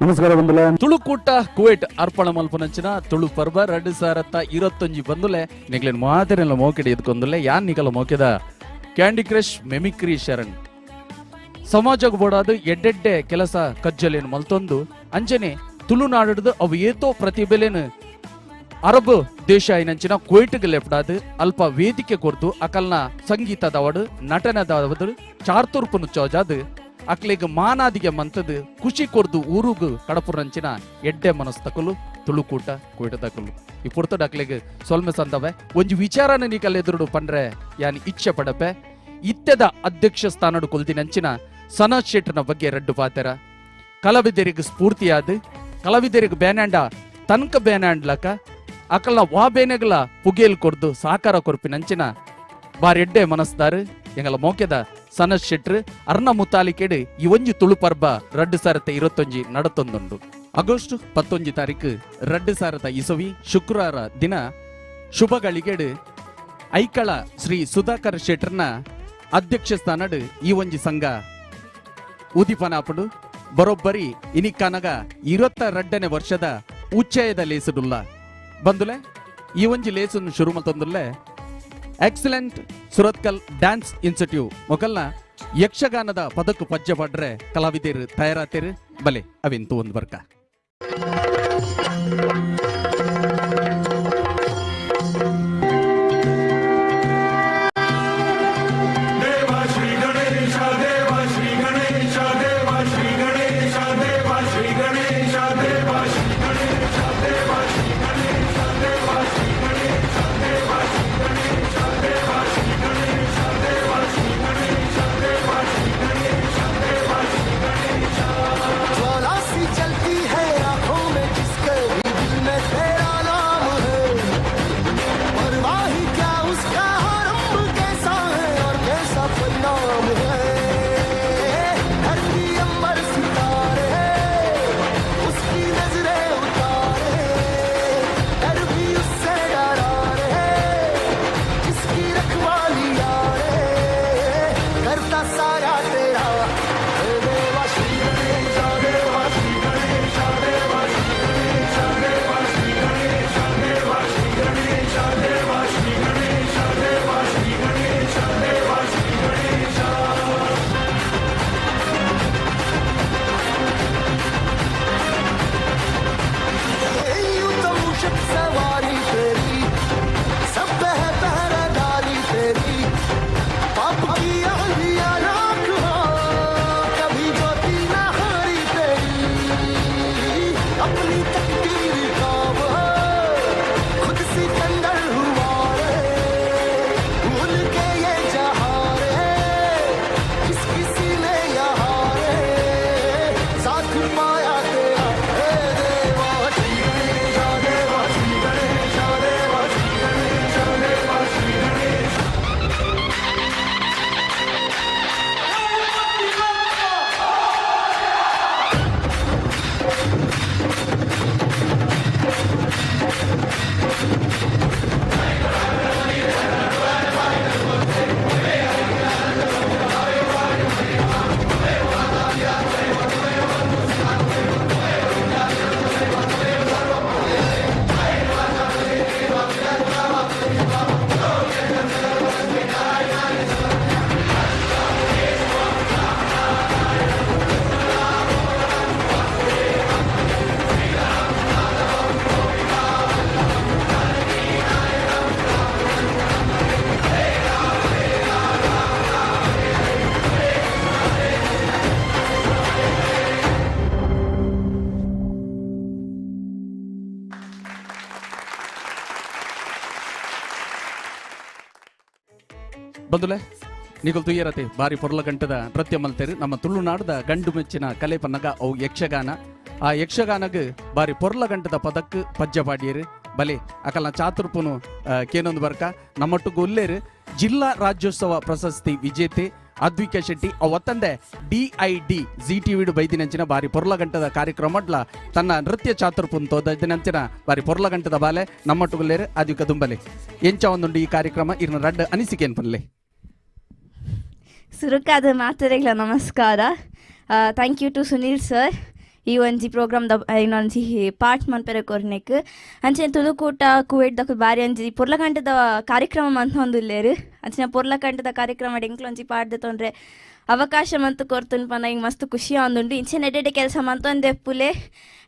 ನಮಸ್ಕಾರ ಬಂದುಲೆ. ತುಳುಕೂಟ ಕುವೈಟ್ ಅರ್ಪಣ ಮಲ್ಪನಂಚಿನ ತುಳು ಪರ್ಬ 2021 ಬಂದುಲೆ ನಿಗ್ಲೇನ್ ಮಾತೆರೆಲ್ಲ ಮೋಕೆಡೆ ಎದ್ಕೊಂದುಲೆ ಯಾನ್ ನಿಕಲ ಮೋಕೆದ ಕ್ಯಾಂಡಿ ಕ್ರಶ್ ಮೆಮಿಕ್ರಿ ಶರಣ್ ಸಮಾಜಕ್ಕೆ ಬೋಡಾದು ಎಡ್ಡೆಡ್ಡೆ ಕೆಲಸ ಕಜ್ಜಲೇನು ಮಲ್ತೊಂದು ಅಂಜನೆ ತುಳುನಾಡದು ಅವು ಏತೋ ಪ್ರತಿಭೆಲೇನು ಅರಬ್ ದೇಶ ಐನಂಚಿನ ಕುವೈಟ್ಗೆ ಲೆಫ್ಟಾದು ಅಲ್ಪ ವೇದಿಕೆ ಕೊರ್ದು ಅಕಲ್ನ ಸಂಗೀತದವಡು ನಟನದವಡು ಚಾರ್ತುರ್ಪುನು ಚೋಜಾದು ಅಕ್ಲೆಗ್ ಮಾನಾದಿಗೆ ಮಂತದು ಖುಷಿ ಕೊರ್ದು ಊರುಗು ಕಡಪುರಂಚಿನ ಎಡ್ಡೆ ಮನಸ್ತಕಲು ತುಳುಕೂಟ ಕುಯ್ಟದಕಲು ಈ ಪುರ್ತದ ಅಕ್ಲೆಗ್ ಸೊಲ್ಮೆ ಸಂದವೆ ಒಂಜಿ ವಿಚಾರನ ನೀಕಲ್ ಎದುರುಡು ಪಂಡ್ರೆ ಯಾನಿ ಇಚ್ಛೆ ಪಡಪೆ ಇತ್ತೆದ ಅಧ್ಯಕ್ಷ ಸ್ಥಾನಡು ಕೊಲ್ದಿನಂಚಿನ ಸನತ್ ಶೆಟ್ಟನ ಬಗ್ಗೆ ರಡ್ಡು ಪಾತೆರ ಕಲಾವಿದರಿಗೆ ಸ್ಫೂರ್ತಿಯಾದ ಕಲಾವಿದರಿಗೆ ಬೇನಾಂಡ ತನಕ ಬೇನಾಂಡ್ಲಕ ಅಕಲ್ನ ವಾ ಬೇನೆಗಳ ಪುಗೇಲ್ ಕೊರ್ದು ಸಾಕಾರ ಕೊರ್ಪಿನಂಚಿನ ಬಾರಿ ಎಡ್ಡೆ ಮನಸ್ದಾರು ಎಂಗಲ ಮೋಕೆದ ಸನತ್ ಶೆಟ್ರು ಅರ್ಣ ಮುತಾಲಿಕೆಡು ಈ ಒಂಜಿ ತುಳು ಪರ್ಬ 2021 ನಡತೊಂದುಂಡು. ಆಗಸ್ಟ್ 19 ತಾರೀಕು 2000 ಶುಕ್ರವಾರ ದಿನ ಶುಭ ಗಳಿಗೆಡು ಐಕಳ ಶ್ರೀ ಸುಧಾಕರ್ ಶೆಟ್ರನ ಅಧ್ಯಕ್ಷ ಸ್ಥಾನಡು ಈ ಒಂಜಿ ಸಂಘ ಉದಿಪನಾಪುಡು ಬರೋಬ್ಬರಿ ಇನಿಕ್ಕನಗ 22ನೇ ವರ್ಷದ ಉಚ್ಚಯದ ಲೇಸುಡುಲ್ಲ ಬಂದುಲೆ ಈ ಒಂಜಿ ಲೇಸನ್ನು ಶುರು ಮತ್ತೊಂದುಲ್ಲೆ ಎಕ್ಸಲೆಂಟ್ ಸುರತ್ಕಲ್ ಡ್ಯಾನ್ಸ್ ಇನ್ಸ್ಟಿಟ್ಯೂಟ್ ಮೊಕಲ್ನ ಯಕ್ಷಗಾನದ ಪದಕ್ಕೂ ಪಜ್ಜೆ ಪಡ್ರೆ ಕಲಾವಿದರು ತಯಾರಾತಿರು ಬಲೆ ಅವಿಂತು ಒಂದು ಬರ್ಕ. ಬಂದುಲೆ ನಿಗಲ್ ತುಯ್ಯರತೆ ಬಾರಿ ಪೊರ್ಲ ಗಂಟದ ನೃತ್ಯ ಮಲ್ತೇರು ನಮ್ಮ ತುಳುನಾಡದ ಗಂಡು ಮೆಚ್ಚಿನ ಕಲೆ ಪನ್ನಗ ಅವು ಯಕ್ಷಗಾನ. ಆ ಯಕ್ಷಗಾನಗ್ ಬಾರಿ ಪೊರ್ಲ ಗಂಟದ ಪದಕ್ಕೆ ಪಜ್ಜೆ ಪಾಡಿಯರು ಬಲೆ ಅಕಲ್ನ ಚಾತುರ್ಪುನು ಕೇನೊಂದು ಬರ್ಕ ನಮ್ಮೊಟ್ಟಿಗೆ ಉಲ್ಲೇರು ಜಿಲ್ಲಾ ರಾಜ್ಯೋತ್ಸವ ಪ್ರಶಸ್ತಿ ವಿಜೇತೆ ಅದ್ವಿಕ ಶೆಟ್ಟಿ ಅವತ್ತಂದೆ DID G T ವಿಡು ಬೈದಿನಂಚಿನ ಬಾರಿ ಪೊರ್ಲ ಗಂಟದ ಕಾರ್ಯಕ್ರಮಡ್ಲ ತನ್ನ ನೃತ್ಯ ಚಾತುರ್ಪುನ್ ತೋದಿನಂಚಿನ ಬಾರಿ ಪೊರ್ಲ ಗಂಟದ ಬಾಲೆ ನಮ್ಮೊಟ್ಟುಗುಲ್ಲೇರು ಅದ್ವಿಕ ದುಂಬಲೆ ಎಂಚ ಒಂದುಂಡು ಈ ಕಾರ್ಯಕ್ರಮ ಇರ್ನ ರಡ್ಡ ಅನಿಸಿಕೆ ಪನ್ಲೆ. ಸುರುಕಾದ ಮಾತರೆಗಳ ನಮಸ್ಕಾರ. Thank you to Sunil sir ಈ ಒಂಜಿ ಪ್ರೋಗ್ರಾಮ್ ದ ಇನ್ನೊಂಜಿ ಪಾರ್ಟ್ ಮನ್ಪೆರೆ ಕೊರ್ನೆಕ್ ಅಂಚನೆ ತುಳುಕೂಟ ಕುವೈಟ್ ದಕುಲು ಬಾರಿ ಒಂಜಿ ಪೊರ್ಲಕಂಟದ ಕಾರ್ಯಕ್ರಮ ಮಂತೊಂದುಲ್ಲೆರ್ ಅಂಚನೆ ಪೊರ್ಲಕಂಟದ ಕಾರ್ಯಕ್ರಮ ಎಂಕ್ಲೊಂಜಿ ಪಾರ್ಟ್ ದೆತೊಂಡ್ರೆ ಅವಕಾಶ ಮಂತು ಕೊರ್ತುಂಡು ಪಂಡ ಇಂಕ್ ಮಸ್ತ್ ಖುಷಿ ಆವೊಂದುಂಡು ಇಂಚನೆ ಎಡ್ಡೆ ಕೆಲಸ ಮಂತೊಂದೆಪ್ಪುಲೆ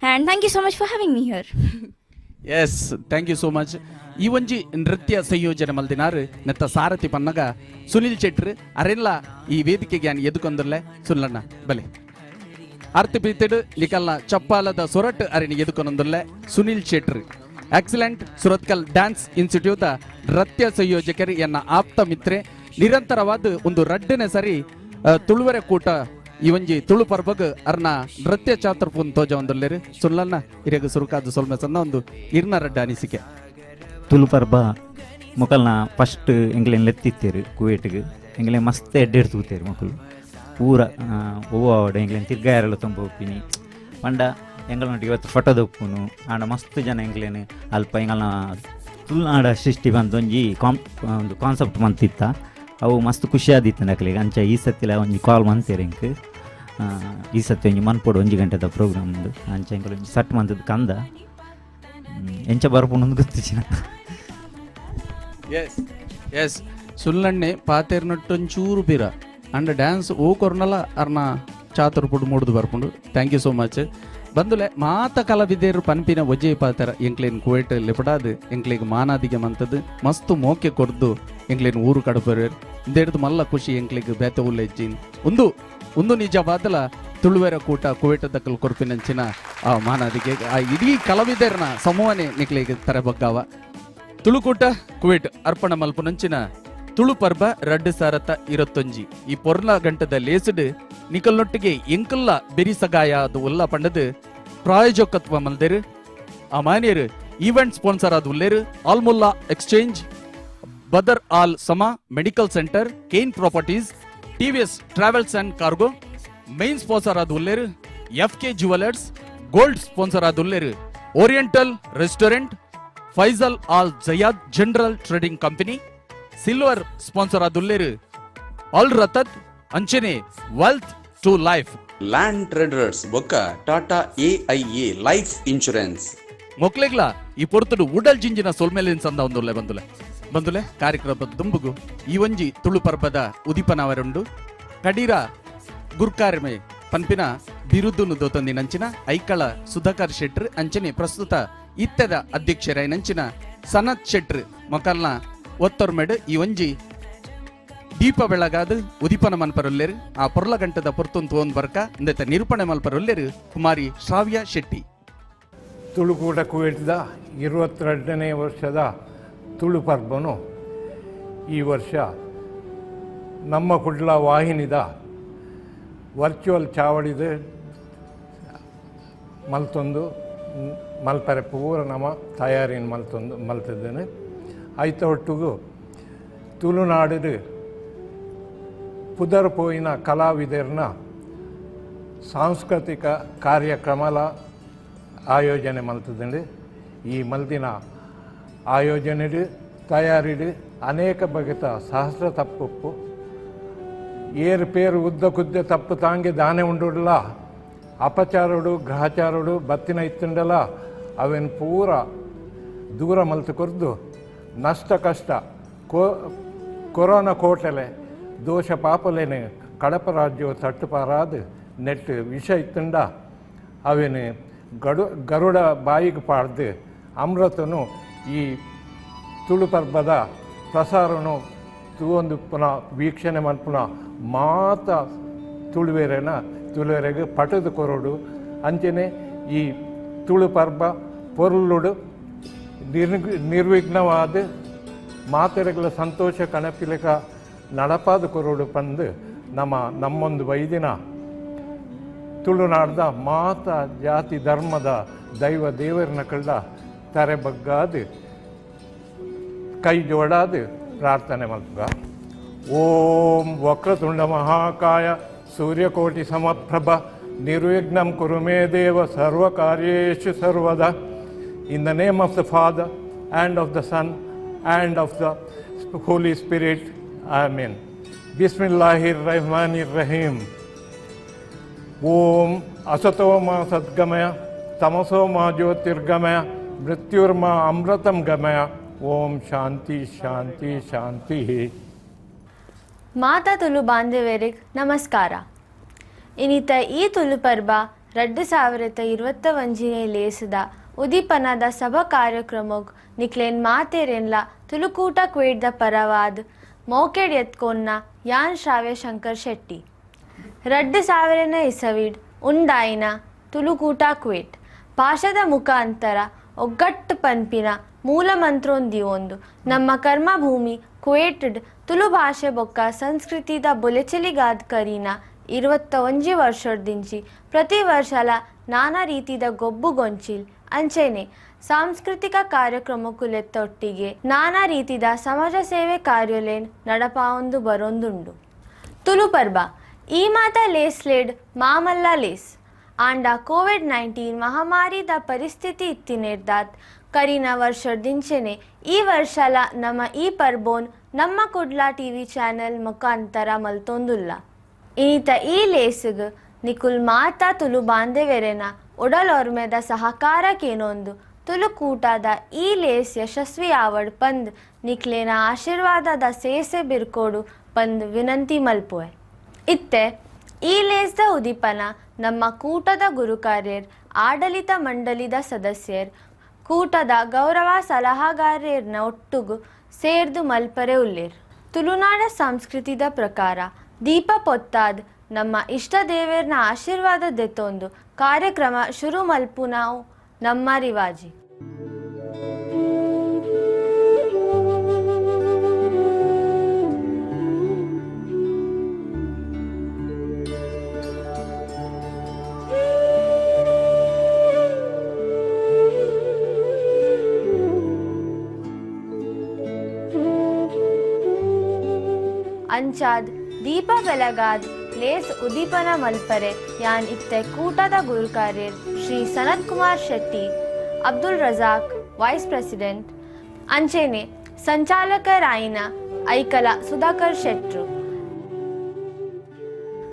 and thank you so much for having me here. Yes, thank you so much. ಈ ಒಂಜಿ ನೃತ್ಯ ಸಂಯೋಜನೆ ಮಲ್ದಿನಾರು ನೆತ್ತ ಸಾರಥಿ ಪನ್ನಗ ಸುನಿಲ್ ಶೆಟ್ರ್ ಅರೆಲ್ಲ ಈ ವೇದಿಕೆಗೆ ಯಾನ್ ಎದುಕೊಂದರ್ಲೆ. ಸುನಿಲಣ್ಣ ಬಲೆ ಅರ್ತಿ ಪೀತಿಡ್ ನಿಕಲ್ನ ಚಪ್ಪಾಲದ ಸೊರಟ್ ಅರಿನಿ ಎದುಕೊಂದರ್ಲೆ. ಸುನಿಲ್ ಶೆಟ್ರ್ ಎಕ್ಸಲೆಂಟ್ ಸುರತ್ಕಲ್ ಡ್ಯಾನ್ಸ್ ಇನ್ಸ್ಟಿಟ್ಯೂಟ್ ನೃತ್ಯ ಸಂಯೋಜಕರು, ಎನ್ನ ಆಪ್ತ ಮಿತ್ರೆ. ನಿರಂತರವಾದ ಒಂದು ರಡ್ಡನೆ ಸರಿ ತುಳುವರೆ ಕೂಟ ಈ ಒಂಜಿ ತುಳು ಪರ್ಬಗ್ ಅರ್ನ ನೃತ್ಯ ಚಾತುರ್ಪುನ್ ತೋಜ ಒಂದುಲ್ಲೇರು. ಸುಲ್ಲನ್ನ ಇರೆಗ್ ಸುರುಕಾದ ಸೊಲ್ಮೆ ಸನ್ನ ಒಂದು ಇರ್ನ ರಡ್ಡ ಅನಿಸಿಕೆ. ತುಳು ಪರ್ಬ ಮೊಕಲ್ನ ಫಸ್ಟ್ ಎಂಗ್ಲೇನ್ ಲೆತ್ತಿತ್ತೇರು ಕುವೇಟ್ಗೆ, ಎಂಗ್ಲೇನ್ ಮಸ್ತ್ ಎಡ್ಡೆಡ್ ತೂತೇರು ಮಕ್ಕಳು ಪೂರ ಒವ್ವಾವಡು ಎಂಗ್ಲೇನ್ ತಿರ್ಗಾಯರೆಲ್ಲ ತುಂಬ ಒಪ್ಪಿನಿ ಪಂಡ ಎಂಗಳನ್ನೊಟ್ಟಿಗೆ ಇವತ್ತು ಫೋಟೋ ದೊಪ್ಪುನು ಆಂಡ ಮಸ್ತ್ ಜನ ಎಂಗ್ಲೇನ್ ಅಲ್ಪ ಎಂಗಳನ್ನ ತುಳುನಾಡ ಸೃಷ್ಟಿ ಬಂದೊಂಜಿ ಒಂದು ಕಾನ್ಸೆಪ್ಟ್ ಮಂತಿತ್ತ ಅವು ಮಸ್ತ್ ಖುಷಿಯಾದಿತ್ತು ನಕಲಿಗೆ. ಅಂಚ ಈ ಸತ್ತಿಲ ಒಂಜಿ ಕಾಲ್ ಮಂತೇರು ಎಂಕ್ ಈ ಸತ್ತಿ ಒಂಜಿ ಮನ್ಪೋಡು 1 ಗಂಟೆದ ಪ್ರೋಗ್ರಾಮ್ ಉಂಡು ಅಂಚ ಎಂಕಲ್ ಒಂಜಿ ಸಟ್ ಮಂತದ್ದು ಕಂದ ಎಂಚ ಬರ್ಪುಂಡು ಗೊತ್ತಿಚ್ಚಿನ. ಎಸ್ ಎಸ್ ಸುಲ್ಲಣ್ಣೆ ಪಾತೇರ್ನಟ್ಟೊಂಚೂರು ಬೀರ ಅಂಡ ಡ್ಯಾನ್ಸ್ ಓ ಕೊರ್ನಲ ಅರ್ನ ಚಾತುರ್ಪುಡು ಮೂಡುದು ಬರ್ಪುಂಡು. Thank you so much. ಬಂದುಲೆ ಮಾತ ಕಲಾವಿದರು ಪನ್ಪಿನ ಒಜೆ ಪಾತರ ಎಂಕ್ಲೇನ್ ಕುವೇಟ್ ಲೆಪಡಾದು ಎಂಕ್ಲೇಗ್ ಮಾನಾದಿಗೆ ಮಂತದ್ದು ಮಸ್ತ್ ಮೋಕೆ ಕೊರ್ದು ಎಂಕ್ಲೇನ್ ಊರು ಕಡಪರು ಇಂದೇಡ್ದು ಮಲ್ಲ ಖುಷಿ ಎಂಕ್ಲೇಗ್ ಬೇತೆ ಉಲ್ಲೆಜ್ಜಿನ್ ಒಂದು ಒಂದು ನಿಜವಾದಲ ತುಳುವೆರ ಕೂಟ ಕುವೇಟ ದಕ್ಕಲ್ ಕೊರ್ಪಿನಂಚಿನ ಆ ಮಾನಾದಿಗೆ ಆ ಇಡೀ ಕಲಾವಿದರನ ಸಮೂಹನೆ ನಿಕ್ಲೇಗ್ ತರಬಗ್ಗಾವ. ತುಳುಕೂಟ ಕುವೇಟ್ ಅರ್ಪಣ ಮಲ್ಪುನಂಚಿನ ತುಳು ಪರ್ಬ 2021 ಈ ಪೊರ್ಲ ಗಂಟದ ಲೇಸುಡು ನಿಕಲ್ನೊಟ್ಟಿಗೆ ಎಂಕಲ್ಲ ಬೆರಿಸಗಾಯ ಅದು ಉಲ್ಲ ಪಂಡದು ಪ್ರಾಯೋಜಕತ್ವ ಮಲ್ದೇರು ಆ ಮಾನ್ಯರು ಈವೆಂಟ್ ಸ್ಪಾನ್ಸರ್ ಆದ ಉಲ್ಲೇರು Almulla exchange, Badr Al Sama medical centre, Kane properties, TVS travels and cargo. Main sponsor ಆದ ಉಲ್ಲೇರು F K jewellers, gold sponsor ಆದ ಉಲ್ಲೇರು oriental restaurant, Faisal Al Zayad general trading company. Silver sponsor ಆದುಲ್ಲೇರು ಅಲ್ ರತತ್ ಅಂಚನೆ wealth to life land traders ಬೊಕ್ಕ Tata AIA life insurance. ಮೊಕ್ಲೆಗ್ಲ ಈ ಪೊರ್ತುಡು ಉಡಲ್ ಜಿಂಜಿನ ಸೊಲ್ಮೆಲಿನ್ ಸಂದ ಒಂದುಲ್ಲೆ ಬಂದುಲೆ ಬಂದುಲೆ ಕಾರ್ಯಕ್ರಮದ ದುಂಬುಗು ಈ ಒಂಜಿ ತುಳು ಪರ್ಬದ ಉದಿಪನವರುಂಡು ಕಡೀರ ಗುರ್ಕಾರ್ಮೆ ಪನ್ಪಿನ ಬಿರುದುನು ದೋತಂದಿನಂಚಿನ ಐಕಳ ಸುಧಾಕರ್ ಶೆಟ್ರ್ ಅಂಚನೆ ಪ್ರಸ್ತುತ ಇತ್ತದ ಅಧ್ಯಕ್ಷರಾಯಿನಂಚಿನ ಸನತ್ ಶೆಟ್ರ್ ಮೊಕಲ್ನ ಒತ್ತೊರ್ಮೆಡ್ ಈ ಒಂಜಿ ದೀಪ ಬೆಳಗಾದ ಉದಿಪನ ಮನ್ಪರೊಲ್ಲೇರು ಆ ಪೊರ್ಲಗಂಟದ ಪೊರ್ತುನ್ ತೋನ್ ಬರ್ಕ ಇಂದೆತ ನಿರೂಪಣೆ ಮಲ್ಪರೊಲ್ಲೇರು ಕುಮಾರಿ ಶ್ರಾವ್ಯ ಶೆಟ್ಟಿ. ತುಳುಕೂಟ ಕುವೇಟ್ದ 22ನೇ ವರ್ಷದ ತುಳು ಪರ್ಬನು ಈ ವರ್ಷ ನಮ್ಮ ಕುಡ್ಲ ವಾಹಿನಿದ ವರ್ಚುವಲ್ ಚಾವಡಿದ ಮಲ್ತೊಂದು ಮಲ್ಪರೆ ಪೂರ ನಮ್ಮ ತಯಾರಿನ ಮಲ್ತೊಂದು ಮಲ್ತಿದ್ದೇನೆ. ಐತ ಒಟ್ಟಿಗೂ ತುಳುನಾಡಿದ ಪುದರ್ ಪೋಯಿನ ಕಲಾವಿದರನ್ನ ಸಾಂಸ್ಕೃತಿಕ ಕಾರ್ಯಕ್ರಮಲ ಆಯೋಜನೆ ಮಲ್ತದಂಡು. ಈ ಮಲ್ದಿನ ಆಯೋಜನೆಡು ತಯಾರಿಡು ಅನೇಕ ಬಗೆತ ಸಹಸ್ರ ತಪ್ಪುಪ್ಪು ಏರು ಪೇರು ಉದ್ದ ಕುದ್ದೆ ತಪ್ಪು ತಾಂಗೆ ದಾನೆ ಉಂಡುಡ್ಲ ಅಪಚಾರುಡು ಗ್ರಹಚಾರುಡು ಬತ್ತಿನ ಇತ್ತುಂಡಲ ಅವೇನು ಪೂರ ದೂರ ಮಲ್ತು ಕೊರ್ದು ನಷ್ಟ ಕಷ್ಟ ಕೊರೋನಾ ಕೋಟಲೆ ದೋಷ ಪಾಪಲೇನೆ ಕಡಪ ರಾಜ್ಯವು ತಟ್ಟುಪಾರಾದ ನೆಟ್ಟು ವಿಷ ಇತ್ತುಂಡ ಅವೇನು ಗರುಡ ಬಾಯಿಗೆ ಪಾಡ್ದು ಅಮೃತನು ಈ ತುಳು ಪರ್ಬದ ಪ್ರಸಾರನು ತೂವೊಂದು ಪುನಃ ವೀಕ್ಷಣೆ ಮಲ್ಪುನ ಮಾತ ತುಳುವೆರೆನ ತುಳುವೆರೆಗೆ ಪಟದ ಕೊರಡು ಅಂಚನೆ ಈ ತುಳು ಪರ್ಬ ಪೊರುಳುಡು ನಿರ್ವಿಘ್ನವಾದ ಮಾತೆರೆಗಳ ಸಂತೋಷ ಕಣಪಿಲಕ ನಡಪಾದ ಕೊರಡು ಪಂದು ನಮ್ಮ ನಮ್ಮೊಂದು ವೈದಿನ ತುಳುನಾಡ್ದ ಮಾತ ಜಾತಿ ಧರ್ಮದ ದೈವ ದೇವರನ ಕಳ್ಳ ತರೆ ಬಗ್ಗಾದ ಕೈ ಜೋಡಾದ ಪ್ರಾರ್ಥನೆ ಮಲ್ಪುಗ. ಓಂ ವಕ್ರತುಂಡ ಮಹಾಕಾಯ ಸೂರ್ಯಕೋಟಿ ಸಮಪ್ರಭ ನಿರ್ವಿಘ್ನಂ ಕುರು ಮೇ ದೇವ ಸರ್ವಕಾರ್ಯೇಷು ಸರ್ವದಾ. In the name of the Father and of the Son and of the Holy Spirit. Amen. Bismillahir Rahmanir Rahim. Om ಅಸತೋ ಮಾ ಸದ್ಗಮಯ, ತಮಸೋ ಮಾ ಜ್ಯೋತಿರ್ಗಮಯ, ಮೃತ್ಯುರ್ಮಾ ಅಮೃತಂ ಗಮಯ. ಓಂ ಶಾಂತಿ ಶಾಂತಿ ಶಾಂತಿ. ಮಾತಾ ತುಳು ಬಾಂಧವ್ಯರಿಗೆ ನಮಸ್ಕಾರ. ಇನ್ನಿತ ಈ ತುಳು ಪರ್ಬ 2021 ಲೇಸದ ಉದೀಪನದ ಸಭಾ ಕಾರ್ಯಕ್ರಮಕ್ಕೆ ನಿಕ್ಲೇನ್ ಮಾತೇರೆನ್ಲ ತುಳುಕೂಟ ಕ್ವೇಡ್ದ ಪರವಾದ ಮೌಕೆಡ್ ಎತ್ಕೊನ್ನ ಯಾನ್ ಶ್ರಾವ್ಯ ಶಂಕರ್ ಶೆಟ್ಟಿ. 2000 ಇಸವಿಡ್ ಉಂಡಾಯಿನ ತುಳುಕೂಟ ಕ್ವೇಟ್ ಭಾಷದ ಮುಖಾಂತರ ಒಗ್ಗಟ್ಟು ಪನ್ಪಿನ ಮೂಲ ಮಂತ್ರೋಂದಿಯೊಂದು ನಮ್ಮ ಕರ್ಮಭೂಮಿ ಕುವೇಟ್ಡ್ ತುಳು ಭಾಷೆ ಬೊಕ್ಕ ಸಂಸ್ಕೃತಿದ ಬೊಲೆಚೆಲಿಗಾದ್ ಕರೀನ 21 ವರ್ಷದಿಂಚಿ ಪ್ರತಿ ವರ್ಷಲ ನಾನಾ ರೀತಿದ ಗೊಬ್ಬುಗೊಂಚಿಲ್ ಅಂಚೆನೆ ಸಾಂಸ್ಕೃತಿಕ ಕಾರ್ಯಕ್ರಮಕ್ಕುಲೆತ್ತೊಟ್ಟಿಗೆ ನಾನಾ ರೀತಿದ ಸಮಾಜ ಸೇವೆ ಕಾರ್ಯಲೇನ್ ನಡಪಾವೊಂದು ಬರೊಂದುಂಡು. ತುಳು ಪರ್ಬ ಈ ಮಾತ ಲೇಸ್ಲೇಡ್ ಮಾಮಲ್ಲ ಲೇಸ್ ಆಂಡ ಕೋವಿಡ್-19 ಮಹಾಮಾರಿದ ಪರಿಸ್ಥಿತಿ ಇತ್ತಿನೇರ್ದಾತ್ ಕರಿನ ವರ್ಷದಿಂಚೆನೆ ಈ ವರ್ಷಲ ನಮ್ಮ ಈ ಪರ್ಬೋನ್ ನಮ್ಮ ಕುಡ್ಲಾ ಟಿವಿ ಚಾನೆಲ್ ಮುಖಾಂತರ ಮಲ್ತೊಂದುಲ್ಲ. ಇನ್ನಿತ ಈ ಲೇಸುಗ್ ನಿಕುಲ್ ಮಾತಾ ತುಳು ಬಾಂಧವ್ಯರೆನ ಒಡಲೊರ್ಮೆದ ಸಹಕಾರಕ್ಕೇನೊಂದು ತುಳುಕೂಟದ ಈ ಲೇಸ್ ಯಶಸ್ವಿ ಆವಡ್ ಪಂದ್ ನಿಕ್ಲೇನ ಆಶೀರ್ವಾದದ ಸೇಸೆ ಬಿರ್ಕೋಡು ಪಂದ್ ವಿನಂತಿ ಮಲ್ಪುವೆ. ಇತ್ತೆ ಈ ಲೇಸ್ದ ಉದೀಪನ ನಮ್ಮ ಕೂಟದ ಗುರುಕಾರ್ಯರ್, ಆಡಳಿತ ಮಂಡಳಿದ ಸದಸ್ಯರ್, ಕೂಟದ ಗೌರವ ಸಲಹಾಗಾರ್ಯರ್ನ ಒಟ್ಟುಗು ಸೇರ್ದು ಮಲ್ಪರೆ ಉಲ್ಲೇರ್. ತುಳುನಾಡ ಸಂಸ್ಕೃತಿದ ಪ್ರಕಾರ ದೀಪ ಪೊತ್ತಾದ್ ನಮ್ಮ ಇಷ್ಟ ದೇವರ್ನ ಆಶೀರ್ವಾದ ದೆತ್ತೊಂದು ಕಾರ್ಯಕ್ರಮ ಶುರು ಮಲ್ಪು ನಾವು ನಮ್ಮ ರಿವಾಜಿ. ಅಂಚಾದ್ ದೀಪ ಬೆಲಗಾದ್ ಲೇಸ್ ಉದೀಪನ ಮಲ್ಪರೆ ಯಾನ್ ಇತ್ತೆ ಕೂಟದ ಗುರುಕಾರ್ಯರ್ ಶ್ರೀ ಸನತ್ ಕುಮಾರ್ ಶೆಟ್ಟಿ, ಅಬ್ದುಲ್ ರಜಾಕ್ ವೈಸ್ ಪ್ರೆಸಿಡೆಂಟ್, ಅಂಚೆನೆ ಸಂಚಾಲಕರಾಯಿನ ಐಕಲ Sudhakar Shetru,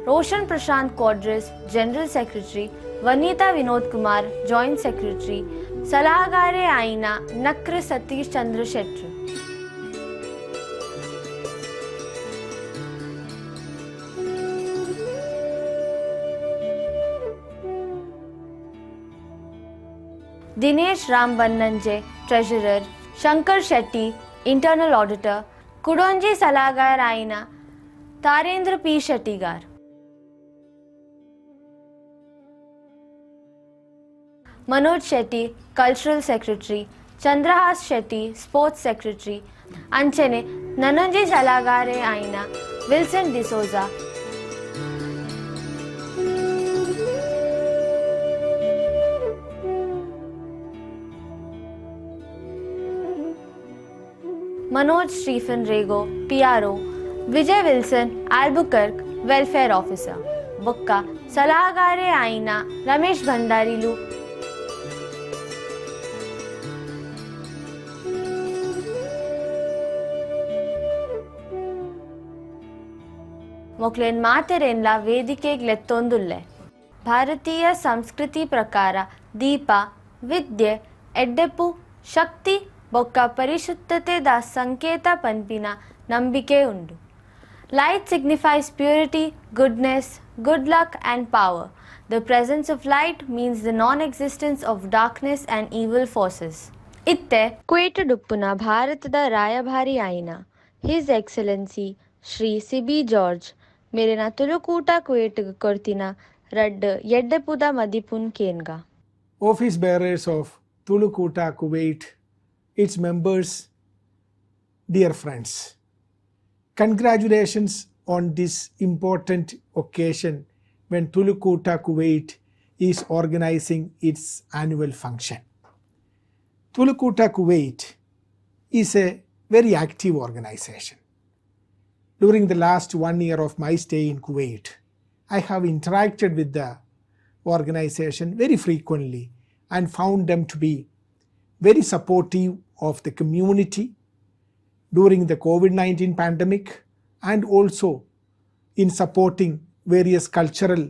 Roshan Prashanth Quadras general secretary, Vanitha Vinod Kumar joint secretary, ಸಲಹಾಗಾರೆ ಆಯಿನ ನಕ್ರ ಸತೀಶ್ ಚಂದ್ರ ಶೆಟ್ರು. Dinesh Ram Bannanje treasurer, Shankar Shetty internal auditor, ಕುಡೊಂಜಿ ಸಲಹಾಗಾರ ಆಯಿನ Tarendra P Shettigar. Manoj Shetty cultural secretary, Chandrahas Shetty sports secretary, ಅಂಚನೆ ನನೊಂಜಿ ಸಲಹಾಗಾರೆ ಆಯಿನ Wilson D'Souza. Manoj Stephen Rego PRO, Vijay Wilson Albuquerque welfare officer, ಬೊಕ್ಕ ಸಲಹಾಗಾರೆ ಆಯಿನ ರಮೇಶ್ ಭಂಡಾರಿಲು. ಮೊಕ್ಲೇನ್ ಮಾತೆರೆನ್ಲ ವೇದಿಕೆಗ್ಲೆತ್ತೊಂದುಲ್ಲೆ. ಭಾರತೀಯ ಸಂಸ್ಕೃತಿ ಪ್ರಕಾರ ದೀಪ ವಿದ್ಯೆ ಎಡ್ಡೆಪು ಶಕ್ತಿ ಬೊಕ್ಕ ಪರಿಶುದ್ಧತೆದ ಸಂಕೇತ ಪನ್ಪಿನ ನಂಬಿಕೆ ಉಂಡು. Light signifies purity, goodness, good luck and power. The presence of light means the non existence of darkness and evil forces. ಇತ್ತೆ ಕುವೇಟುಡುಪ್ಪುನ ಭಾರತದ ರಾಯಭಾರಿ ಆಯಿನ his excellency Shri Sibi George ಮೇರಿನ ತುಳುಕೂಟ ಕುವೇಟ್ಗ್ ಕೊರ್ತಿನ ರಡ್ಡ್ ಎಡ್ಡೆಪುದ ಮದಿಪುನ್ ಕೇನ್ಗ. Office bearers of Tulukoota Kuwait, its members, dear friends, congratulations on this important occasion when Tulukoota Kuwait is organizing its annual function. Tulukoota Kuwait is a very active organization. During the last 1 year of my stay in Kuwait, I have interacted with the organization very frequently and found them to be very supportive of the community during the COVID-19 pandemic and also in supporting various cultural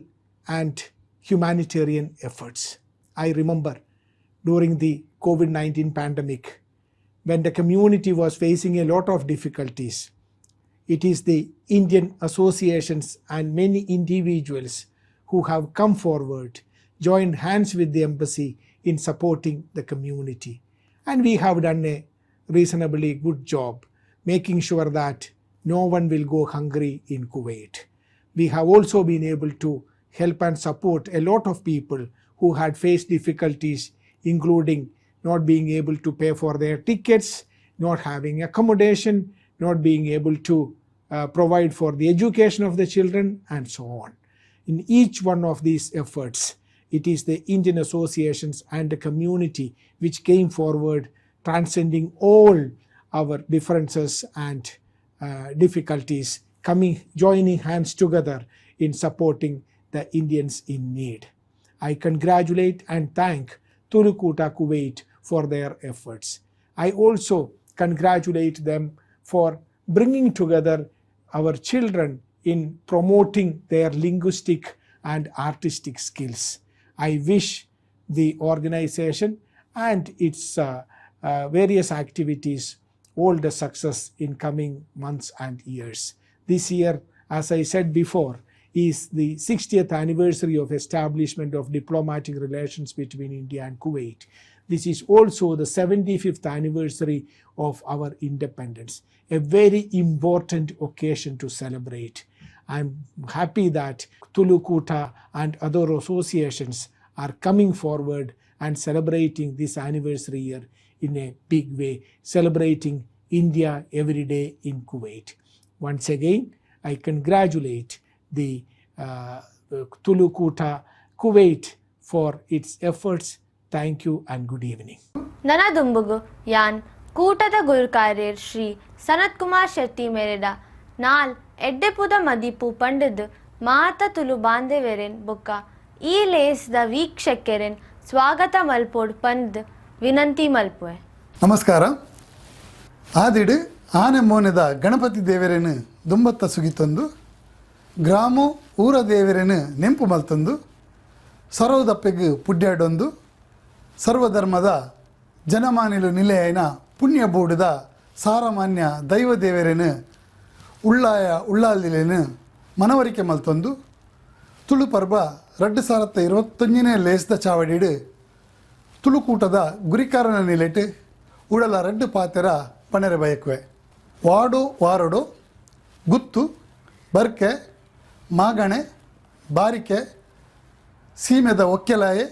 and humanitarian efforts. I remember during the COVID-19 pandemic, when the community was facing a lot of difficulties, it is the Indian associations and many individuals who have come forward, joined hands with the embassy in supporting the community. And we have done a reasonably good job making sure that no one will go hungry in Kuwait. We have also been able to help and support a lot of people who had faced difficulties, including not being able to pay for their tickets, not having accommodation, not being able to provide for the education of the children, and so on. In each one of these efforts, it is the Indian associations and the community which came forward, transcending all our differences and difficulties, joining hands together in supporting the Indians in need. I congratulate and thank Tulukoota Kuwait for their efforts. I also congratulate them for bringing together our children in promoting their linguistic and artistic skills. I wish the organization and its various activities all the success in coming months and years. This year, as I said before, is the 60th anniversary of establishment of diplomatic relations between India and Kuwait. This is also the 75th anniversary of our independence, a very important occasion to celebrate. I'm happy that Tulukoota and other associations are coming forward and celebrating this anniversary year in a big way, celebrating India every day in Kuwait. Once again, I congratulate the Tulukoota Kuwait for its efforts. Thank you and good evening. ನನದುಂಬುಗು ಯಾನ್ ಕೂಟದ ಗುರುಕಾರ್ಯರ್ ಶ್ರೀ ಸನತ್ ಕುಮಾರ್ ಶೆಟ್ಟಿ ಮೇರೆದ ನಾಲ್ ಎಡ್ಡೆಪುದ ಮದಿಪು ಪಂಡದ್ ಮಾತ ತುಲು ಬಾಂಧವೆರೆನ್ ಬೊಕ್ಕ ಈ ಲೇಸ್ದ ವೀಕ್ಷಕೆರೆನ್ ಸ್ವಾಗತ ಮಲ್ಪೋಡ್ ಪಂದ್ ವಿನಂತಿ ಮಲ್ಪುವೆ. ನಮಸ್ಕಾರ. ಆದಿಡು ಆನೆ ಮೋನೆದ ಗಣಪತಿ ದೇವರೇನು ದುಂಬತ್ತ ಸುಗಿತಂದು ಗ್ರಾಮೋ ಊರ ದೇವರೇನು ನೆಂಪು ಮಲ್ತಂದು ಸರೋದಪ್ಪೆಗೆ ಪುಡ್ಯಾಡೊಂದು ಸರ್ವಧರ್ಮದ ಜನಮಾನಿಲು ನಿಲೆಯೈನ ಪುಣ್ಯ ಬೂಡುದ ಸಾರಮಾನ್ಯ ದೈವ ದೇವರೇನು ಉಳ್ಳಾಯ ಉಳ್ಳಾಲಿಲೇನು ಮನವರಿಕೆ ಮಲ್ತೊಂದು ತುಳು ಪರ್ಬ 2021 ಲೇಸ್ದ ಚಾವಡಿಡು ತುಳುಕೂಟದ ಗುರಿಕಾರನ ನಿಲೆಟು ಉಡಲ ರಡ್ಡು ಪಾತೆರ ಪಣೆರೆ ಬಯಕುವೆ. ವಾಡು ವಾರಡು ಗುತ್ತು ಬರ್ಕೆ ಮಾಗಣೆ ಬಾರಿಕೆ ಸೀಮೆದ ಒಕ್ಕೆಲಾಯೆ